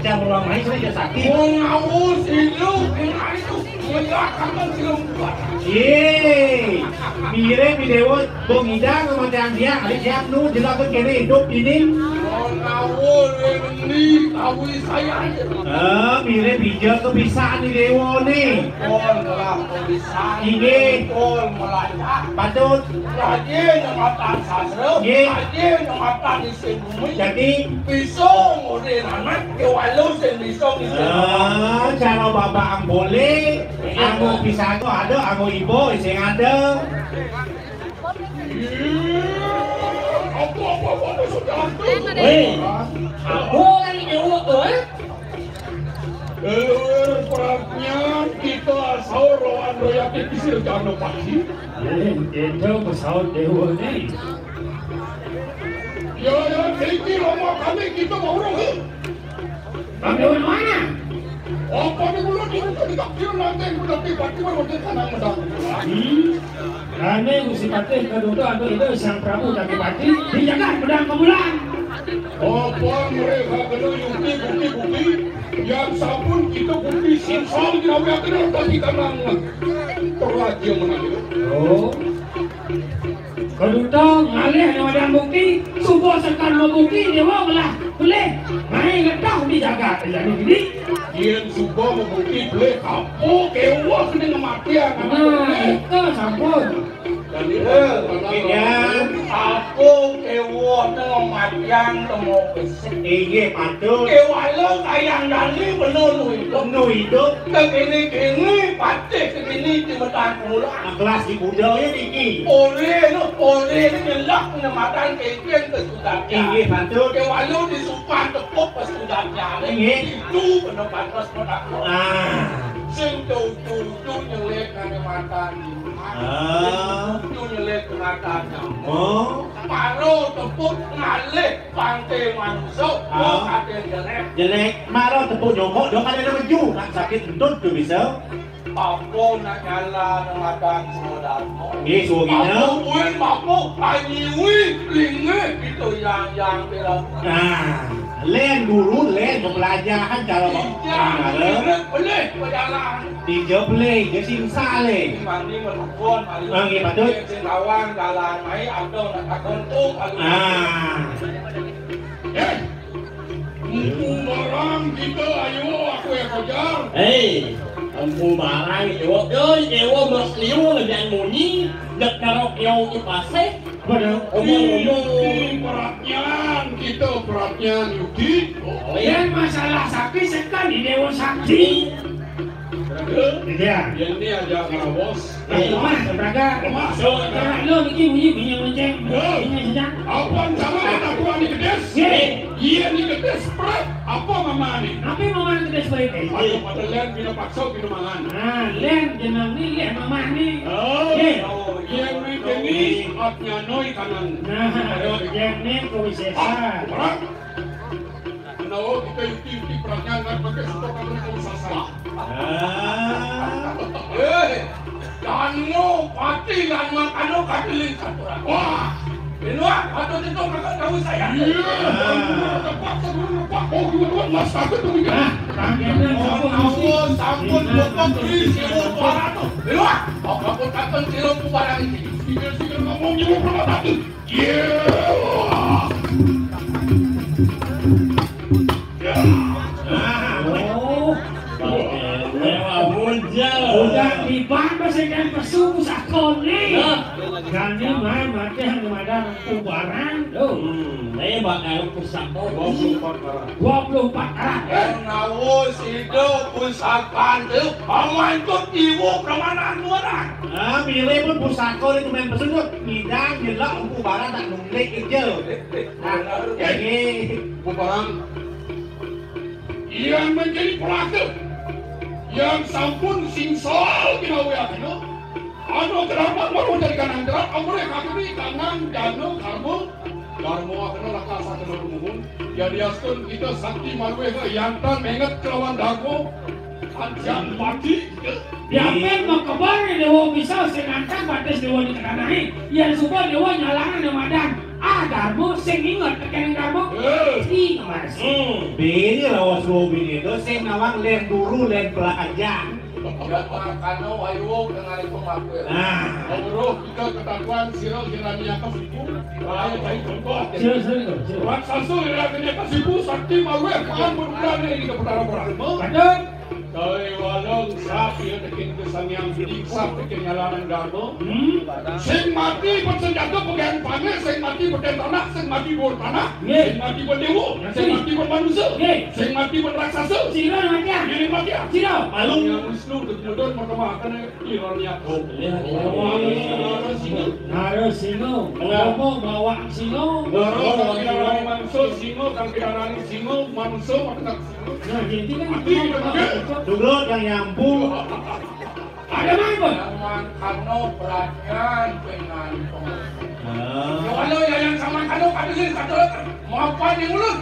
Jangan ulang main, saya sakit. Mau ngawur, silu, benar itu. Melihat kamu belum kuat. Ye, mire video bongida kematian dia, ada siap nu, jelas ke kene hidup ini. Mau ngawur, ini, tahu saya aja. Eh, mire bija kepisah ni dewa ni. Pon lah, kepisah. Inggih. Pon melacak. Patut. Raja yang makan sastra, nggih. Raja yang makan isin bumi. Jadi, pisau ngode anak, ke walu sing pisau isin. Ah, cara bapak ang boleh, iya. Anggo pisang tu ada, anggo ibo sing ada. Iya, apa, apa, apa, apa sudah tu? Hei, apa lagi jawab tu, eh? Leluhur Pratnya kita asal lawan royati pisir jano pagi. Ento pesaut dewa ni. Ya, ya, tinggi lama kami kita baurung. Bang Dewan mana? Apa di mulut itu tadi tak kira nanti yang mendapat pati baru dia tanah medang. Hmm. Ane Gusti Patih kaduta anu ida Sang Prabu Cakipati dijaga pedang kemulan. Apa mereka kena yukti bukti-bukti yang sampun kita bukti sinsal dirawiakan tadi kanang peraja menang. Oh. Kaduta ngalih nawadan bukti, suba sekan mabukti dewa ngelah pelih. Mai ngetah dijaga jadi gini. Yen suba mabukti pelih apa kewah kena ngematian. Nah, itu sampun. Jadi, eh, apa kewone matiang temo besik. Inggih, patut. Kewala kayang dani penuh nu hidup. Penuh hidup. Kekini-kini patih kekini di metang kula. Nah, kelas di budaya niki. Oleh nu, oleh nu nyelak nematan kengkeng ke sudah. Inggih, patut. Kewala di supan tepuk ke sudah. Inggih. Itu penuh pantas metang kula. Ah. Sing tutu-tutu nyelek nang matan. Ah. Itu nyelek matan. Oh. Maro tepuk ngalih pangke manusa, ah. Kok ate jelek. Jelek, maro tepuk nyongkok, dong ada meju. Nak sakit entut tu bisa. Apa nak nyala nang matan sudah. Nggih, suwung ina. Apa kuwi, apa? Anyiwi, linge, itu yang, yang bela. Nah, len dulu, len pembelajaran cara. Iya, nah, boleh, boleh, berjalan. Tiga pelih, dia sing saleh. Mandi merukun, mandi. Ah, nggih, patut. Sing lawan, jalan, mai, abdong, nak takon, tung, mandi. Ah. Eh, empu barang kita, ayo, aku yang kejar. Hei, empu barang, dewa. Yo, dewa, mas liu, lebihan munyi, nak tarok yo ke pasir. Apa dah? Omong, omong. Ini perhatian, kita perhatian, Yuki. Oh, iya. Yang masalah sakti, sekan di dewa sakti. Iya. Yang ni aja ngawos. Eh, lemah, Saudara. Lemah. So, Saudara, lo niki bunyi, bunyi lonceng. Ya. Ini saja. Apa cara kita tuan ni kedis? Ya. Iya ni kedis pret. Apa mama ni? Apa mama ni kedis pret? Ayo, pada len, bina paksa, bina mangan. Nah, len, jenang ni, len mama ni. Oh, ya. Oh, iya ni kedis, atnya noi kanan. Nah, ayo. Yang ni kau bisa. Ah, berat. Oh, kita yuti-yuti perangnya ngan pakai suka kami kau sasar. Ah. Eh, Danu pati lan mangkano kadiling saturan. Wah, di luar, atau itu kakak tahu saya. Iya. Tepat, tepat, tepat. Oh, dua, dua, mas, satu, dua, tiga. Nah, tangkapnya. Oh, sampun, sampun, sampun, bapak beli siro dua ratus. Di luar, oh, aku takkan siro barang ini. Siro, siro ngomong, siro berapa satu? Oh, lewat bujal. Udah dibantu dengan pesu sakone. Nah. Jani mah mati hanya ada kubaran. Hmm, ini bakal pusako. Dua puluh empat karat. Dua puluh empat karat. Yang nawo sido pusakan tu, pamantut iwo permanan luaran. Ah, pilih pun pusako itu main pesu tu. Ngidang, nyelak, kubaran tak nunglik kerja. Nah, ini. Kubaran yang menjadi pelaku yang sampun singsal ginawe akina. Anu kenapa mau jadi kanang jerat, amre kakini kanang dana karma. Karma akina raka sakena rumuhun. Jadi astun kita sakti marwe yantan menget kelawan dharma. Anjang mati. Yapen makebar dewa bisa sing antang batis dewa di tengah. Yang suka dewa nyalangan yang madan. Ah, Darmo sing inget tekeng Darmo. Eh. Sing mas. Hmm. Bini lawas dua bini itu sing nawang len duru len pelakajang. Ya, makanya wayu dengan itu ngaku. Nah. Menurut kita ketakuan siro kiranya kesipu. Bahaya cari tempat. Siro, siro, siro. Raksasa kiranya kesipu sakti malu yang pangan berubah ini ke petara orang. Betul. Kai walong sap ya tekin kesangiang budi, sap tekin nyalanan dharma. Hmm. Sing mati bersenjata pegang panah, sing mati beten tanah, sing mati bor tanah, nggih, sing mati berdewa, nggih, sing mati bermanusia, nggih, sing mati berraksasa. Sira mati ah. Ini mati ah. Sira. Malung yang Wisnu kemudian merkemahakan iron yakum. Iya, iya. Wah, ini orang singa. Harus singa. Iya. Apa bawa singa? Loro kang kirani manusia, singa kang kirani singa, manusia mati. Nah, jadi kan dulu yang nyambung. Ada apa? Yang mangkano perhatian dengan pengusaha. Ah. Kalau yang, yang sama kano kami sih satu mau apa nih mulut?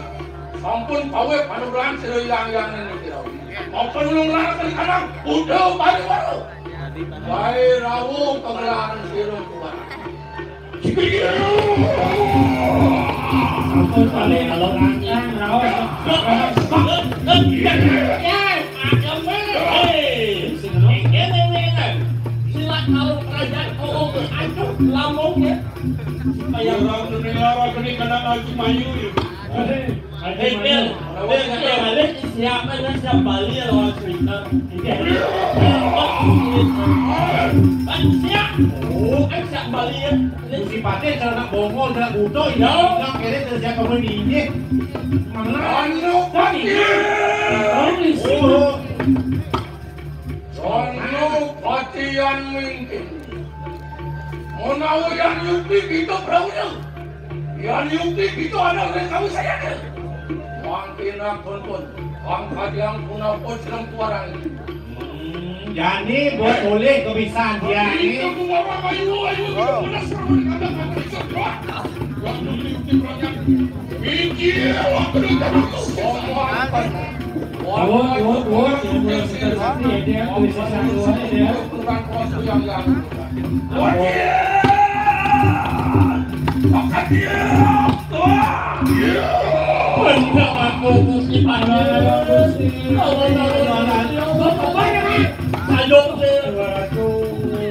Sampun pawe panugrahan sira yang yang ini kira. Mau penulung lara kali kadang udah balik baru. Bae rawuh pengelaran sira kuat. Orang Nunila Ragini kena ngaji mayu ya. Hei, Bel. Bel, Bel, Bel, siapa yang siap Bali ya lawan Twitter? Ini ada. Kan siap. Oh, kan siap Bali ya. Ini si Pakai celana bongol, celana buto, ya. Bilang kere terus siapa mau diinjek. Mana? Anu, Pakai. Oh. Sono patian mingkin. Menawi yang yukti kita perahunya. Yang yukti kita anak dari kami saya. Mangkin pun pun. Pangkadiang punapa sedang kuarang. Hmm, jani buat boleh kebisan dia ni. Itu ku orang ayu, ayu, kita pulas orang ada kata bisa buat. Waktu ini yukti perangkat. Mikir waktu di kamu. Buat, buat, buat, yang mulai kita satu ya, dia, tulis satu ya, dia. Buat dia. Buat dia. Tuhan. Benda aku mesti panas. Sayur deh.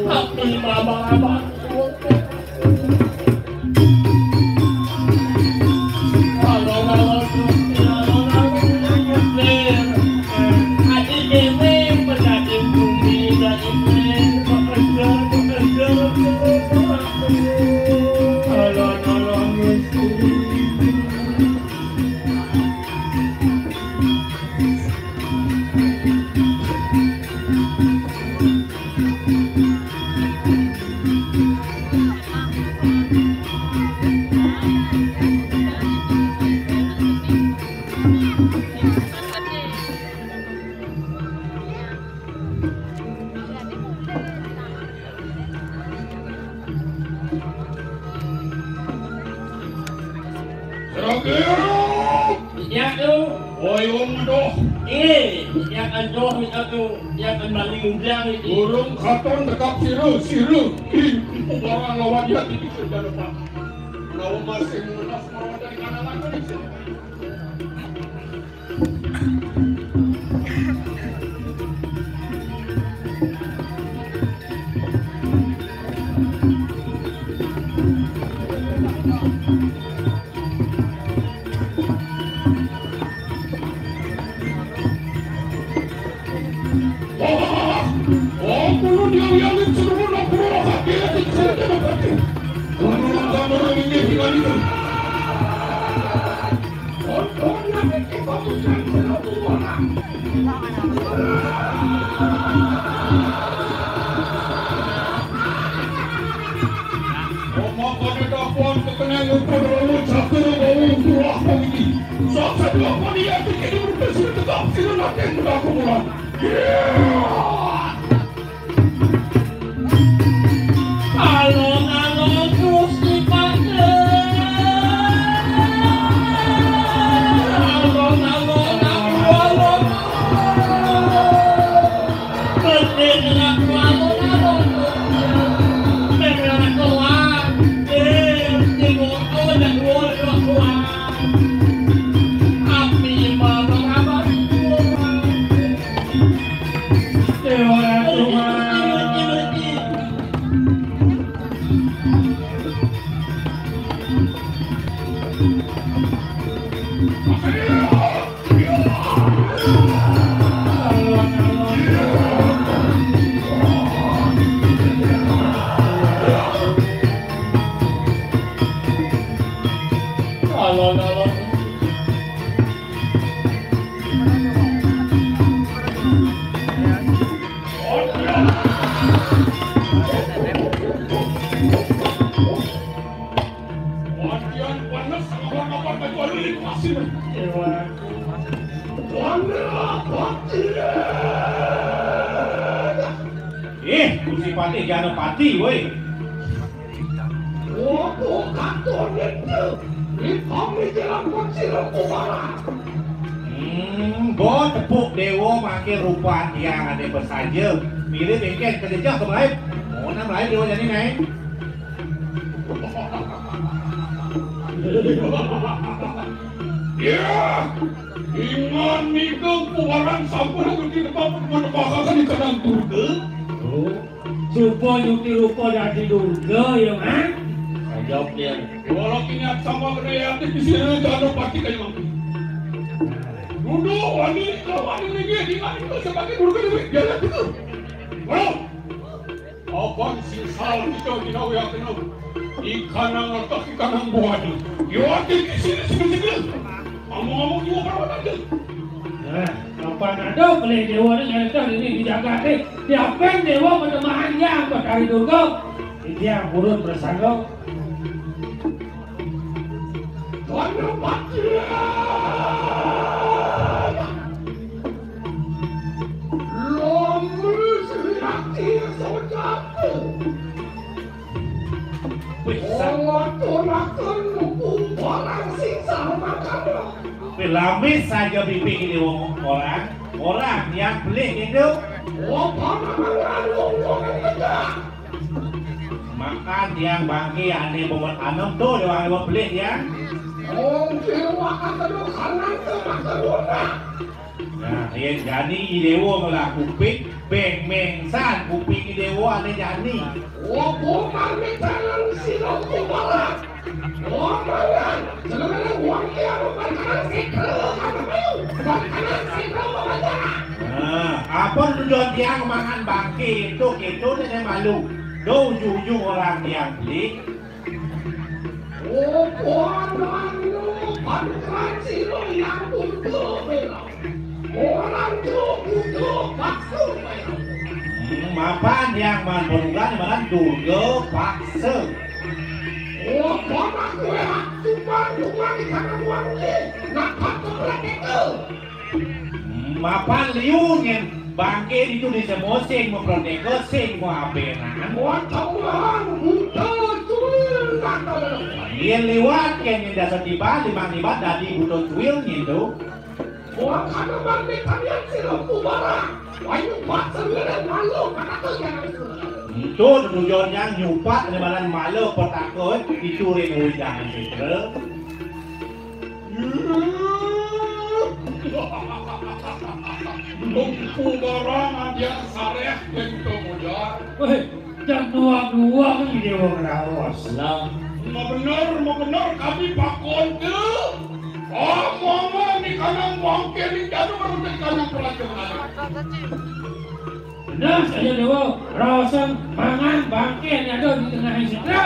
Tapi mama-mama. Ya tu. Oi, wong doh. Eh, ya kan doh ni tu. Ya kan maling undang ni. Burung katon tekap siru, siru. Ih, itu barang lawan dia di situ, jangan lupa. Lawan masih munas, lawan dari kanan lagi. Omakane dapan kekeneng upun rambut satu bau tuah pemiki. Sok satu apa dia pikir di muka sini tegak sini nanti muda kumuran. Alon-alon Gusti Patih. Alon-alon, alon-alon. Gedhe kelaku alon-alon. Nek ora kuat, eh, sing ngono nek wong ora kuat. Api malah apa? Eh, ora kuat. Latihan panas sama kapan baju alulit masih. Dewa. Wanda Patih. Eh, Gusti Patih, Jana Patih, woi. Wopo katon itu? Di pamikiran Patih Kumbara. Hmm, bo tepuk dewa makin rupa tiang ade besaja. Mirip engken kejejak ke melayu. Mau nang melayu dewa jani naik. Ya, ingan niku puwaran sampun ngerti tempat menepakaken ing kanang Durga. Oh, supa nyuti rupa dadi Durga ya, Mas? Ajab ya. Walau niat sama kena yati di sini jangan pati kayak mangki. Duduk wani kalau wani lagi ingat itu sebagai Durga Dewi dia lihat itu. Walau Apan sing salah nika ginawi akenung. Ikanang letak ikanang buahnya. Yo ati di sini sini sini. Ngomong-ngomong juga perawat aja. Nah, kapan ada pelih dewa ni nyarita dini di jagat ni? Diapen dewa menemahan yang Batari Durga? Dia burun bersangka. Tuan Patih. Lombu sejati sojati. Wis, sa- Ora tunaken mupu barang sing sarumakana. Wis, lamis saja pipi ini wong orang. Orang yang beli itu. Wong panganan wong wong yang tegak. Makan tiang bangke ane bobot anom tuh, dewa dewa beli tiang. Wong dewa akan kanan ke makan. Nah, yen jani i dewa ngelah kuping, beng mengsan kuping i dewa ane jani. Opo pamit tangan sira kumaran? Omangan, jenengane wong iya omangan sing kelo, apa mayu? Omangan sing kelo, omangan. Nah, apa tujuan tiang mangan bangke itu, itu nek malu. Do ujung-ujung orang tiang beli. Opo anakmu padukan sira yang butuh bela? Orang tuh butuh paksa bela. Hmm, mapan yang man padukan makan Durga paksa. Opo anakmu enak cuma cuma di sana uang ni? Nak pakai itu. Hmm, mapan liu nyen bangke ditu desa mosing memperondeka sing kuabenan. Wah, Tuhan, buta cuy, kata. Yén liwat kén nyén dasa tiba, limang tiba dadi buta cuil nyén to. Wah, kana mangké kalian sira kubarang. Wah, nyupat sendiri malu, kana to jangan sira. Ento tujuan yang nyupat di mana malu petaka, eh, dicuri uwidahan sira. Kubarang adian sareh bento mujar. Wéh, jam dua dua kan Déwa ngeraos. Lah, mabener, mabener kami pakon ke. Omong-omong ni kanang bangké ni jadu baru jadi kanang pelajaran. Bener saja Déwa, raosan mangan bangké ni ada di tengah setra.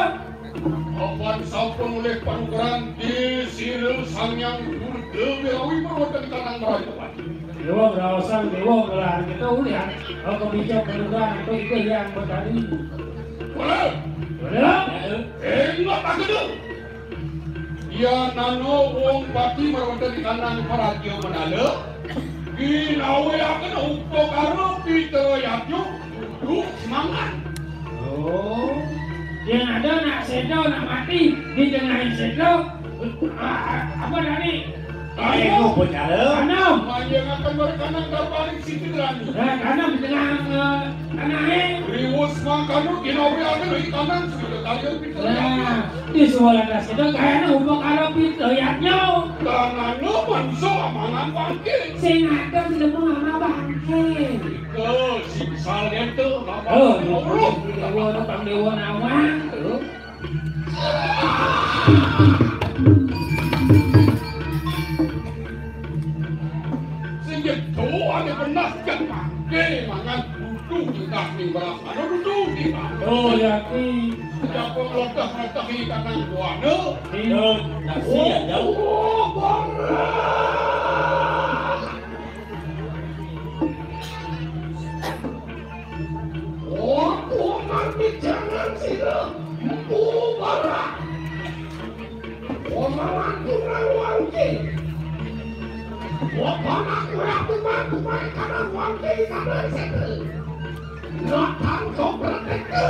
Apan sampun olih panukaran di sira Sang Hyang Durga Wirawi perwatan kanang merajapan. Déwa raosan Déwa ngelar kita ulian. Apa bijak panukaran itu itu yang bertadi. Wala. Wala. Ingat aku tu. Yan nano wong pati marwata di kanang paraja manala, ginaweaken upakara pitra yadnya kudu semangat. Oh, yang ada nak sedo, nak mati di tengah sedo. Ah, apa tadi? Ayo, tanam. Tanam. Maya akan mereka nang balik situ lagi. Nah, tanam di tengah, eh, tanah, eh. Riwus mangkanu ginaweaken di tanah sudah kaya. Nah, di sekolah das kita kayaknya upakara pitra yadnya. Tangan lo bangsa amangan bangkit. Sing ada di lembung ama bangkit. Ke si misalnya tuh, nama. Oh, Dewa, Dewa, Dewa Nawang tuh. Sing jedo ane benas jek mangke mangan duduh tingkah ning beras. Anu duduh tingkah. Oh, ya ki. Siapa meledak-meledak di kanang buana? Iya, nasi ya jauh. Oh, oh, oh. Opo mati jangan sira? Empu barang. Omalan kurang wangke. Opo nak kurang tuman tuman kanan wangke kanan sete. Natang kau berteke.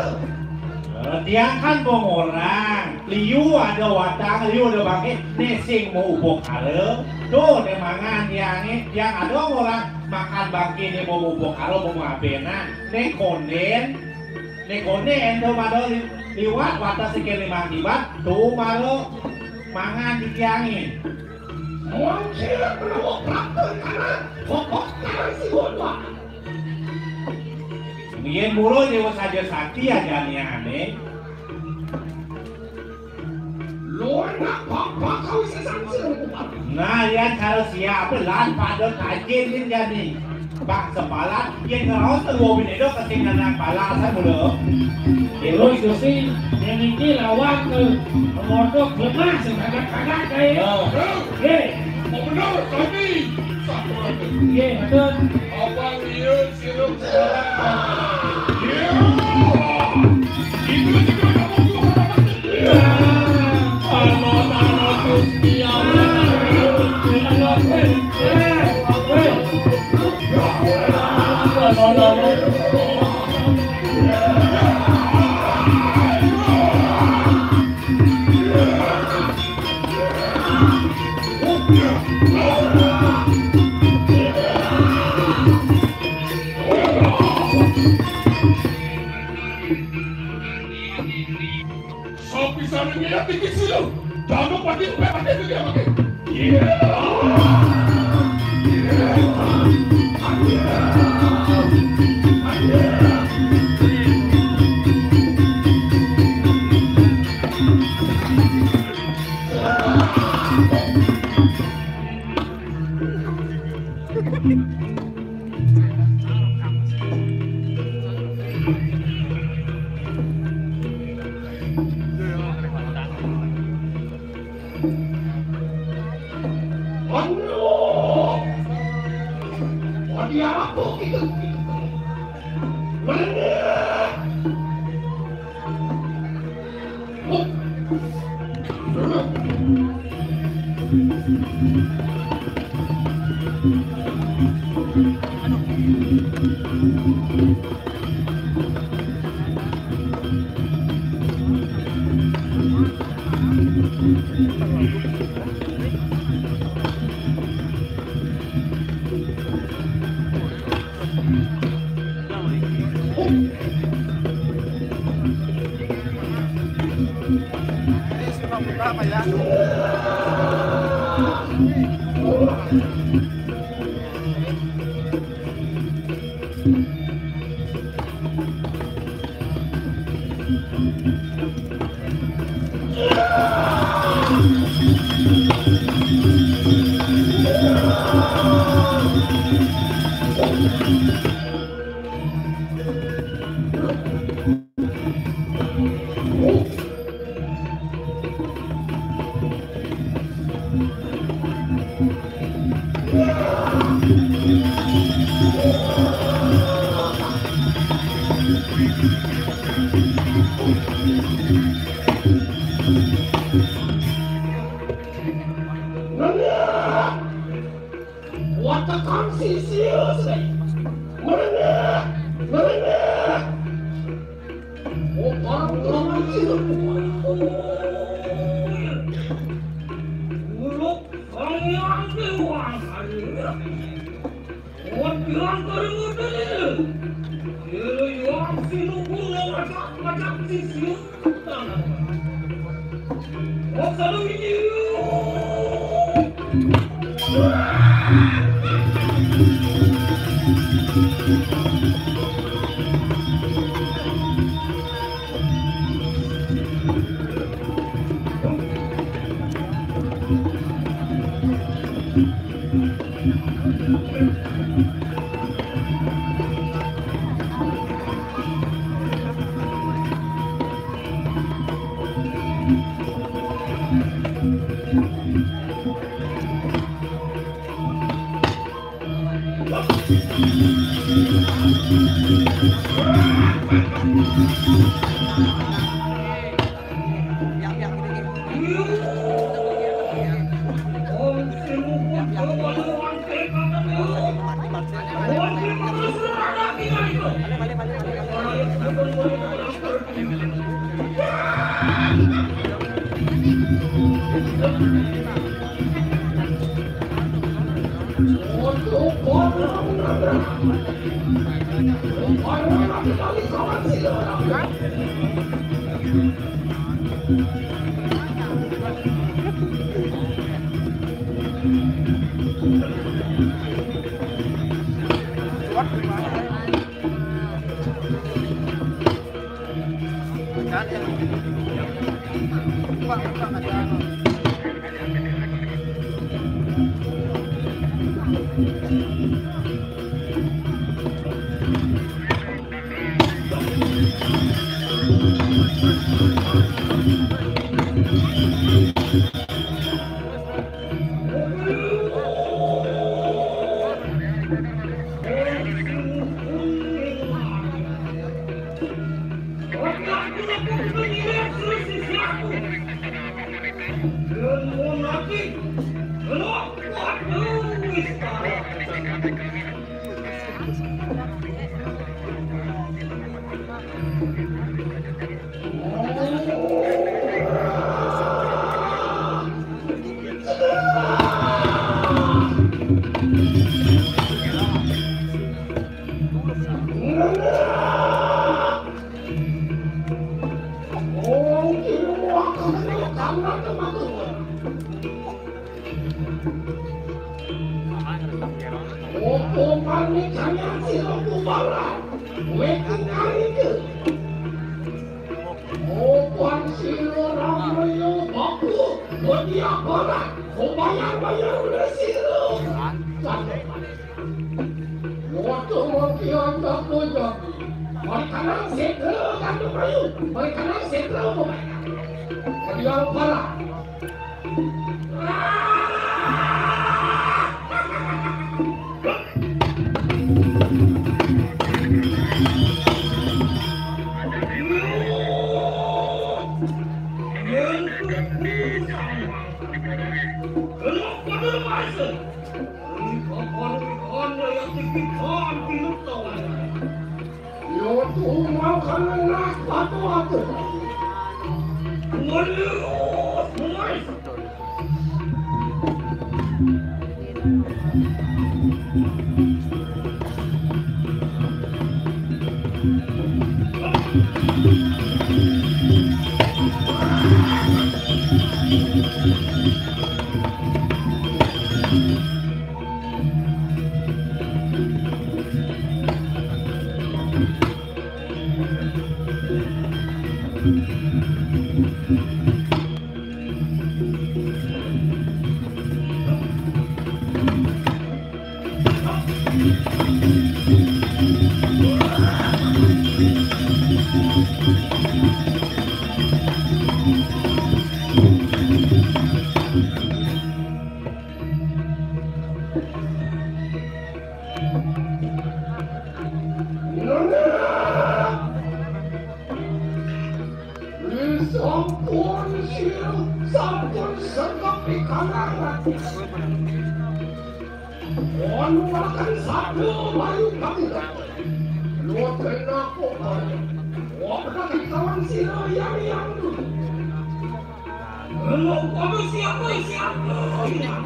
Eh, tiang kan bong orang. Liu ada watang, liu ada bangke, né sing mau upakara. Tuh, né mangan tiangé, tiang ada orang makan bangke né mau upakara, mau ngapenan. Né kondén, né kondén, tuh pada li-, liwat watas sikil limang tiban, tuh malu mangan di tiangé. Wong cilik menawa praktek karena pokok karena si Gunwa. Yén mula Déwa Saja Sakti ajane ane. Luwih nak bapak kau sesang sing. Nah, ya cara siap lan pada tajin yen jani. Bak sepalan yen ngeros kedua bini do kesing anak balasan mula. Terus Gusti, yang iki lawan ke motor lemah sing kagak-kagak kae. Ya. Oke. Mau benar kami. Satu lagi. Iya, betul. Abang iya. Sapisane ngeliat iki sih lo. Dano pati, pati itu dia pakai. Iya. Aduh! Adi apa kita? Mereka! Watakan sisius, eh. Merengek, merengek. Opan kawan sisius. Muluk pangeran dewan hadir. Wakilan keringetan ini. Kira yang sinukun ngajak-ngajak sisius. Opo maneh kanyang sira kumbara, wéking ngarike. Opan sira ramaya baku, wedi aparat, kubayar-bayar oleh sira. Waktu mati andak bujang. Mereka nang setra kandu kayu, mereka nang setra kubayar. Wedi aparat. Yo tuh mau kan enak batu-batu. Waduh, boy. Sampun sira, sampun sengkep ing kalaran. Wanu akan sabda bayu kamu. Lo kena kok. Wah, kata kawan sira yang yang tu. Lo kamu siapa, siapa yang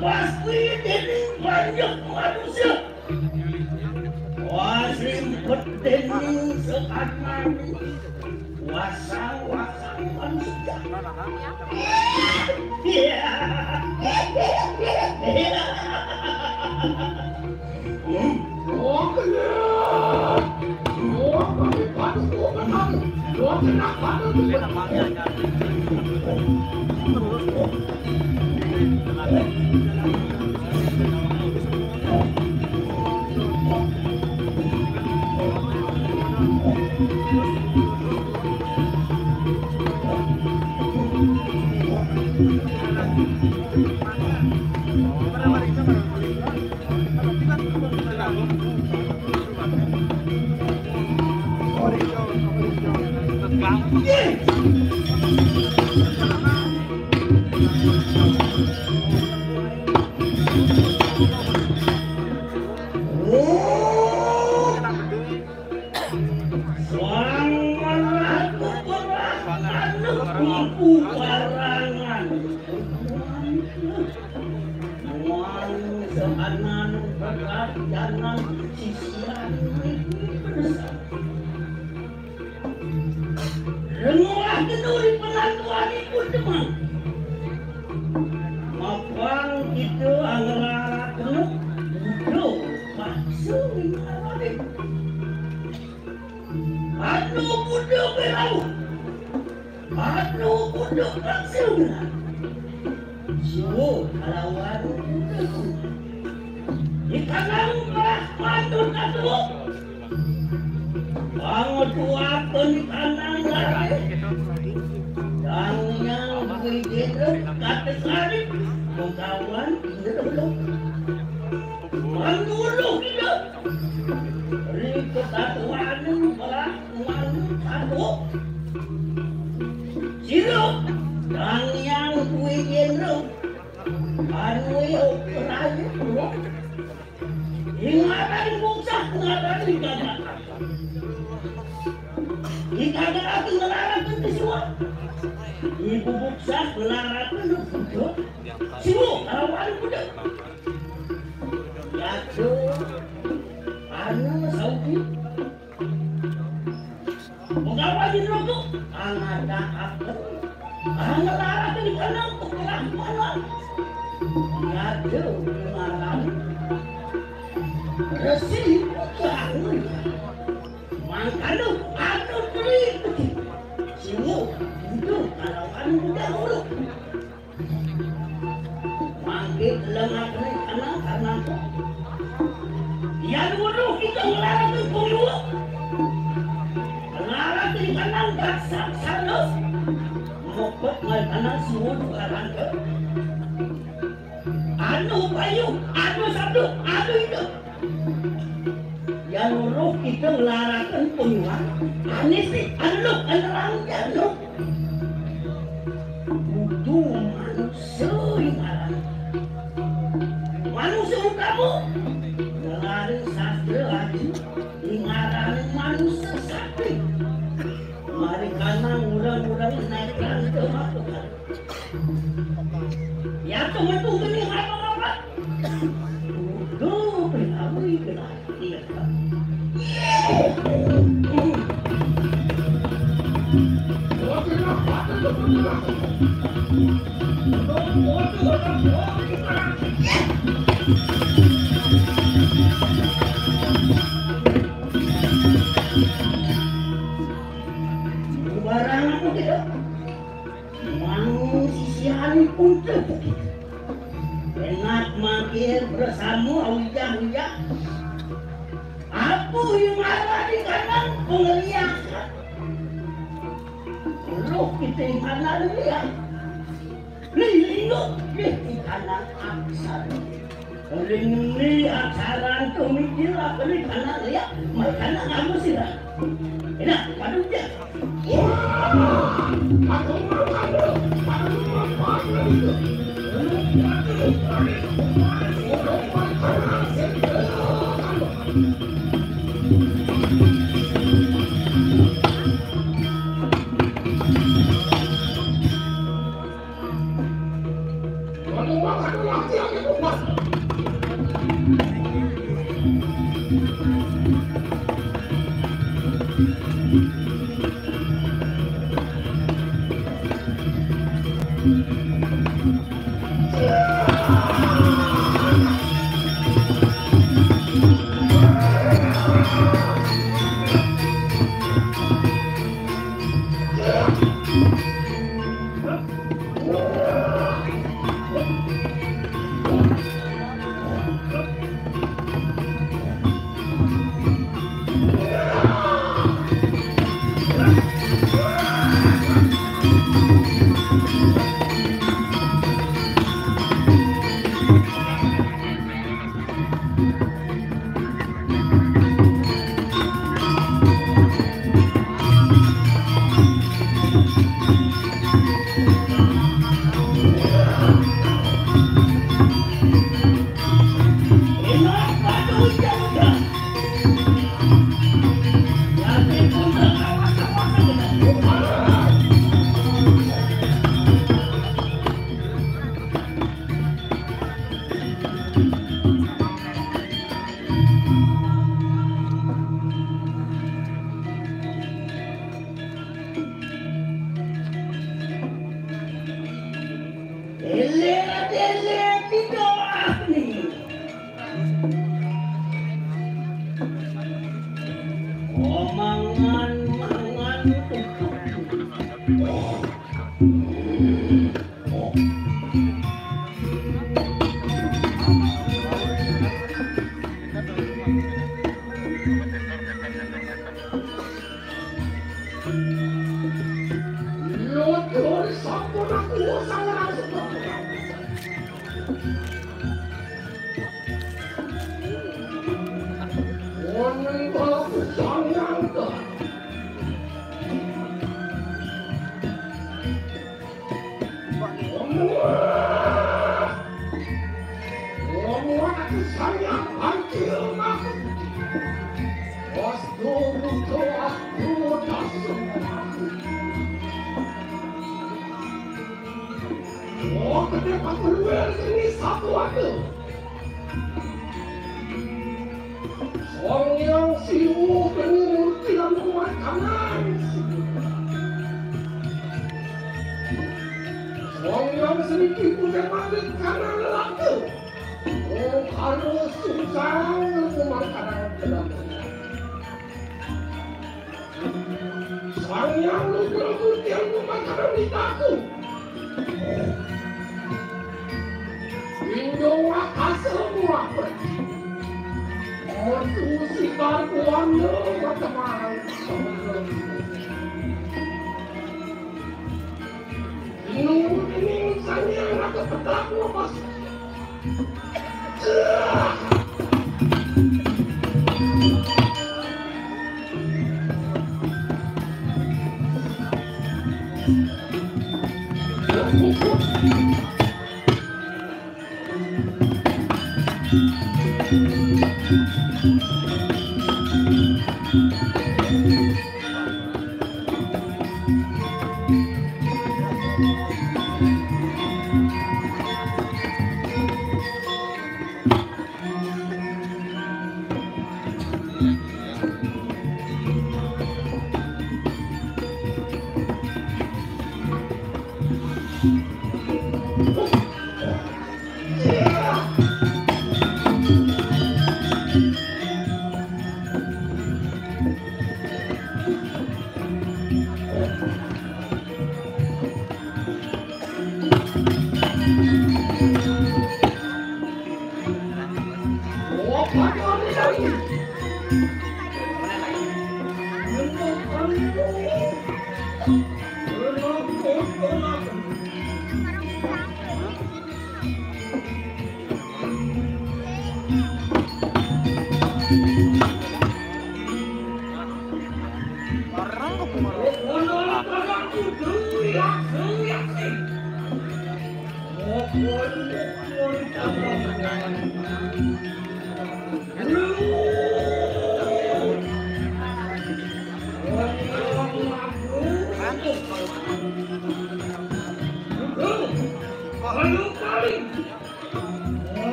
Pasti dening banyak manusia. Wah, srimpet dening sekarmani. Wasang-wasang manusia. Iya. Sang Maha Kumbang anu kuku parangan. Muang seanan berat janan sisian. Rengulah kenduri penantuan ipun demang. Mapang kita angela kena budo paksa ning arané. Anu budo berau. Anu budo paksa. Oh, kalawan. Ikanang beras pantun katuh. Pangetuakeun ikanang lain. Dangyang duwé jendruk katesari. Mengkawan indah dulu. Manuluh indah. Ri ketatuaneun beras pantun katuh. Sirup. Dangyang duwé jendruk. Anu yo, rayu, bro. Ingatan bungsa, ingatan di kagak. Di kagak aku ngelarang ke siswa. Ibu bungsa ngelarang ke budak. Siswa, kalau ada budak. Ya tuh. Anu, Saudi. Pegawai di rokok, angada akan. Angada akan di kanan, pekerah mana? Ngadu di malam. Resi putih. Mangkanu, anu beli. Simu, itu kalau anu udah urut. Mangké lengah kana karna yan weruh kita ngelarang puyuh. Ngelarang kana raksasa. Mokot ngalih kana siwon karangka. Anu payu, anu sabdu, anu itu. Yan weruh kita ngelarang puyuh. Ané sih, anu, anu, anu. Kudu manusia ngaran. Manusia utama ngaran sastra aji ngaran manusia sakti. Mari kana urang-urang naik rangka masuk. Ya tuh itu gini apa-apa. Kudu pengawi kenal. Barang aku tidak mau sisihan pun tepuk. Enak makin bersama uyah-uyah. Aku yang ada di kanan pengeriakan. Roh kita yang ada di liang. Lilingok di kanan aksar. Ring ni aksara tu mikir apa ni kanan liang. Makanan kamu sih dah. Enak, padu je. Sampun aku sangrang seperti. Wonten babu sangrang. Wah! Wah, aku sangat hancur, Mas. Astu, astu, astu, astu. Oh, gede panguluan ini satu aku. Sang Hyang Siwa kene murti lan pemakanan. Sang Hyang Seniki punya pamit kanan lelaki. Oh, harus susah pemakanan dalam. Sang Hyang Nugroho tiang pemakanan di taku. Indung wakasa muapet. Metu sibar kuana mateman. Nunggu ini Sang Hyang Raka Petak lepas.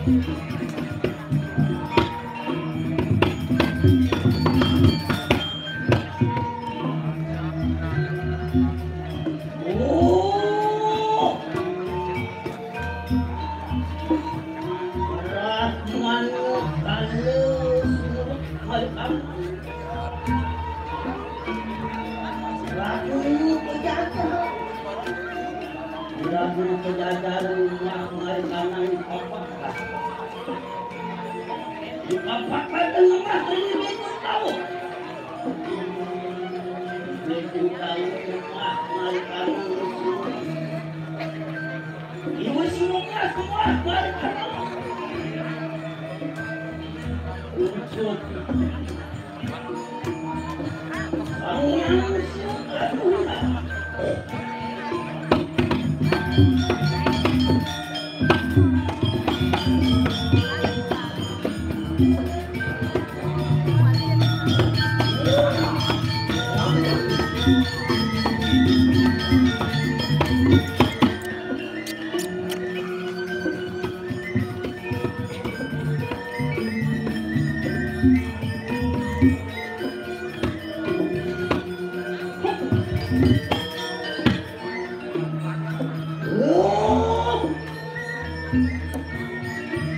Oh. Rahman halus. Lagu pejajar. Lagu pejajar rumah mari kanai papa. Di papa kata lemah ini betul tahu. Betul tahu rumah mari kanai. Ibu semua semua mari kanai. Untuk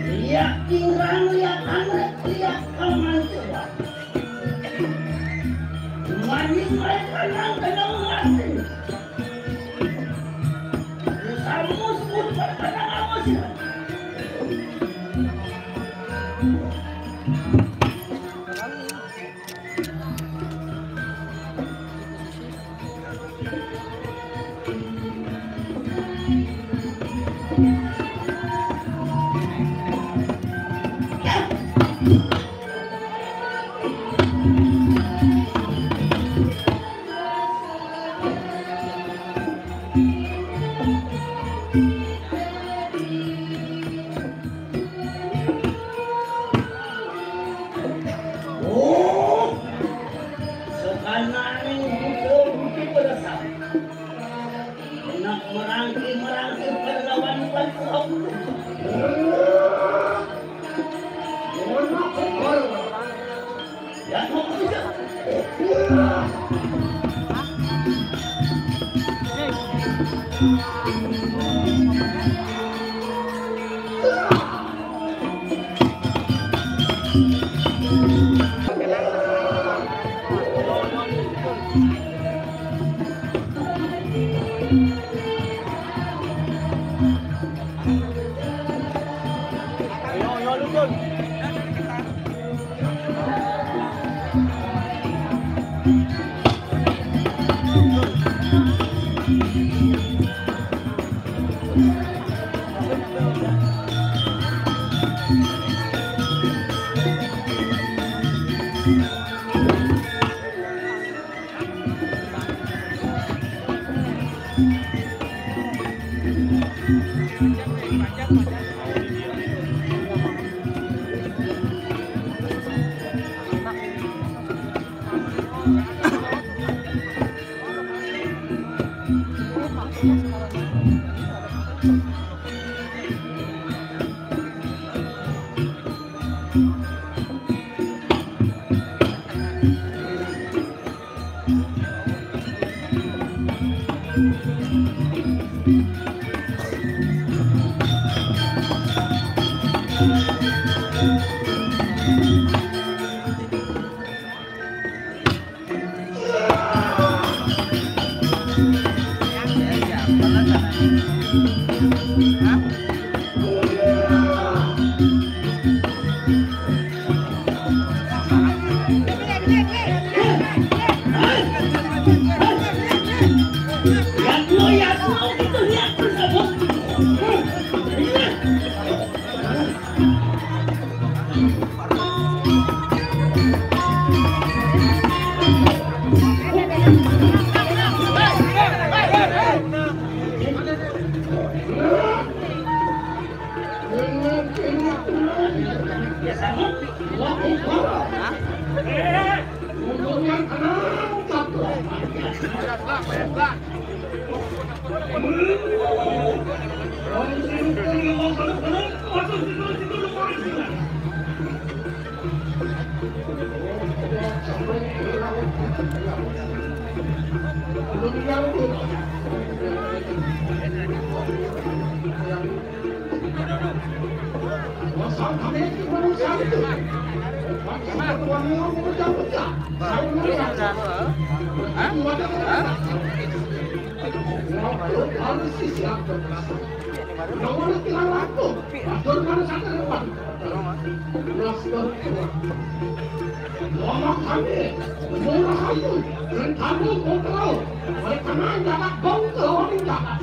Lihat tirang, lihat anak, lihat paman coba. Manis mereka nang kenal mati. Samus pun berkena awas ya. Oh, sebenarnya butuh bukti berdasar. Nak merangki-merangki perlawan bantu aku. Mohon maaf, Bapak. Ya, mau kerja. Mama kami, murah ayu, rentanu kontrol, mereka nanda tak bau ke orang jahat.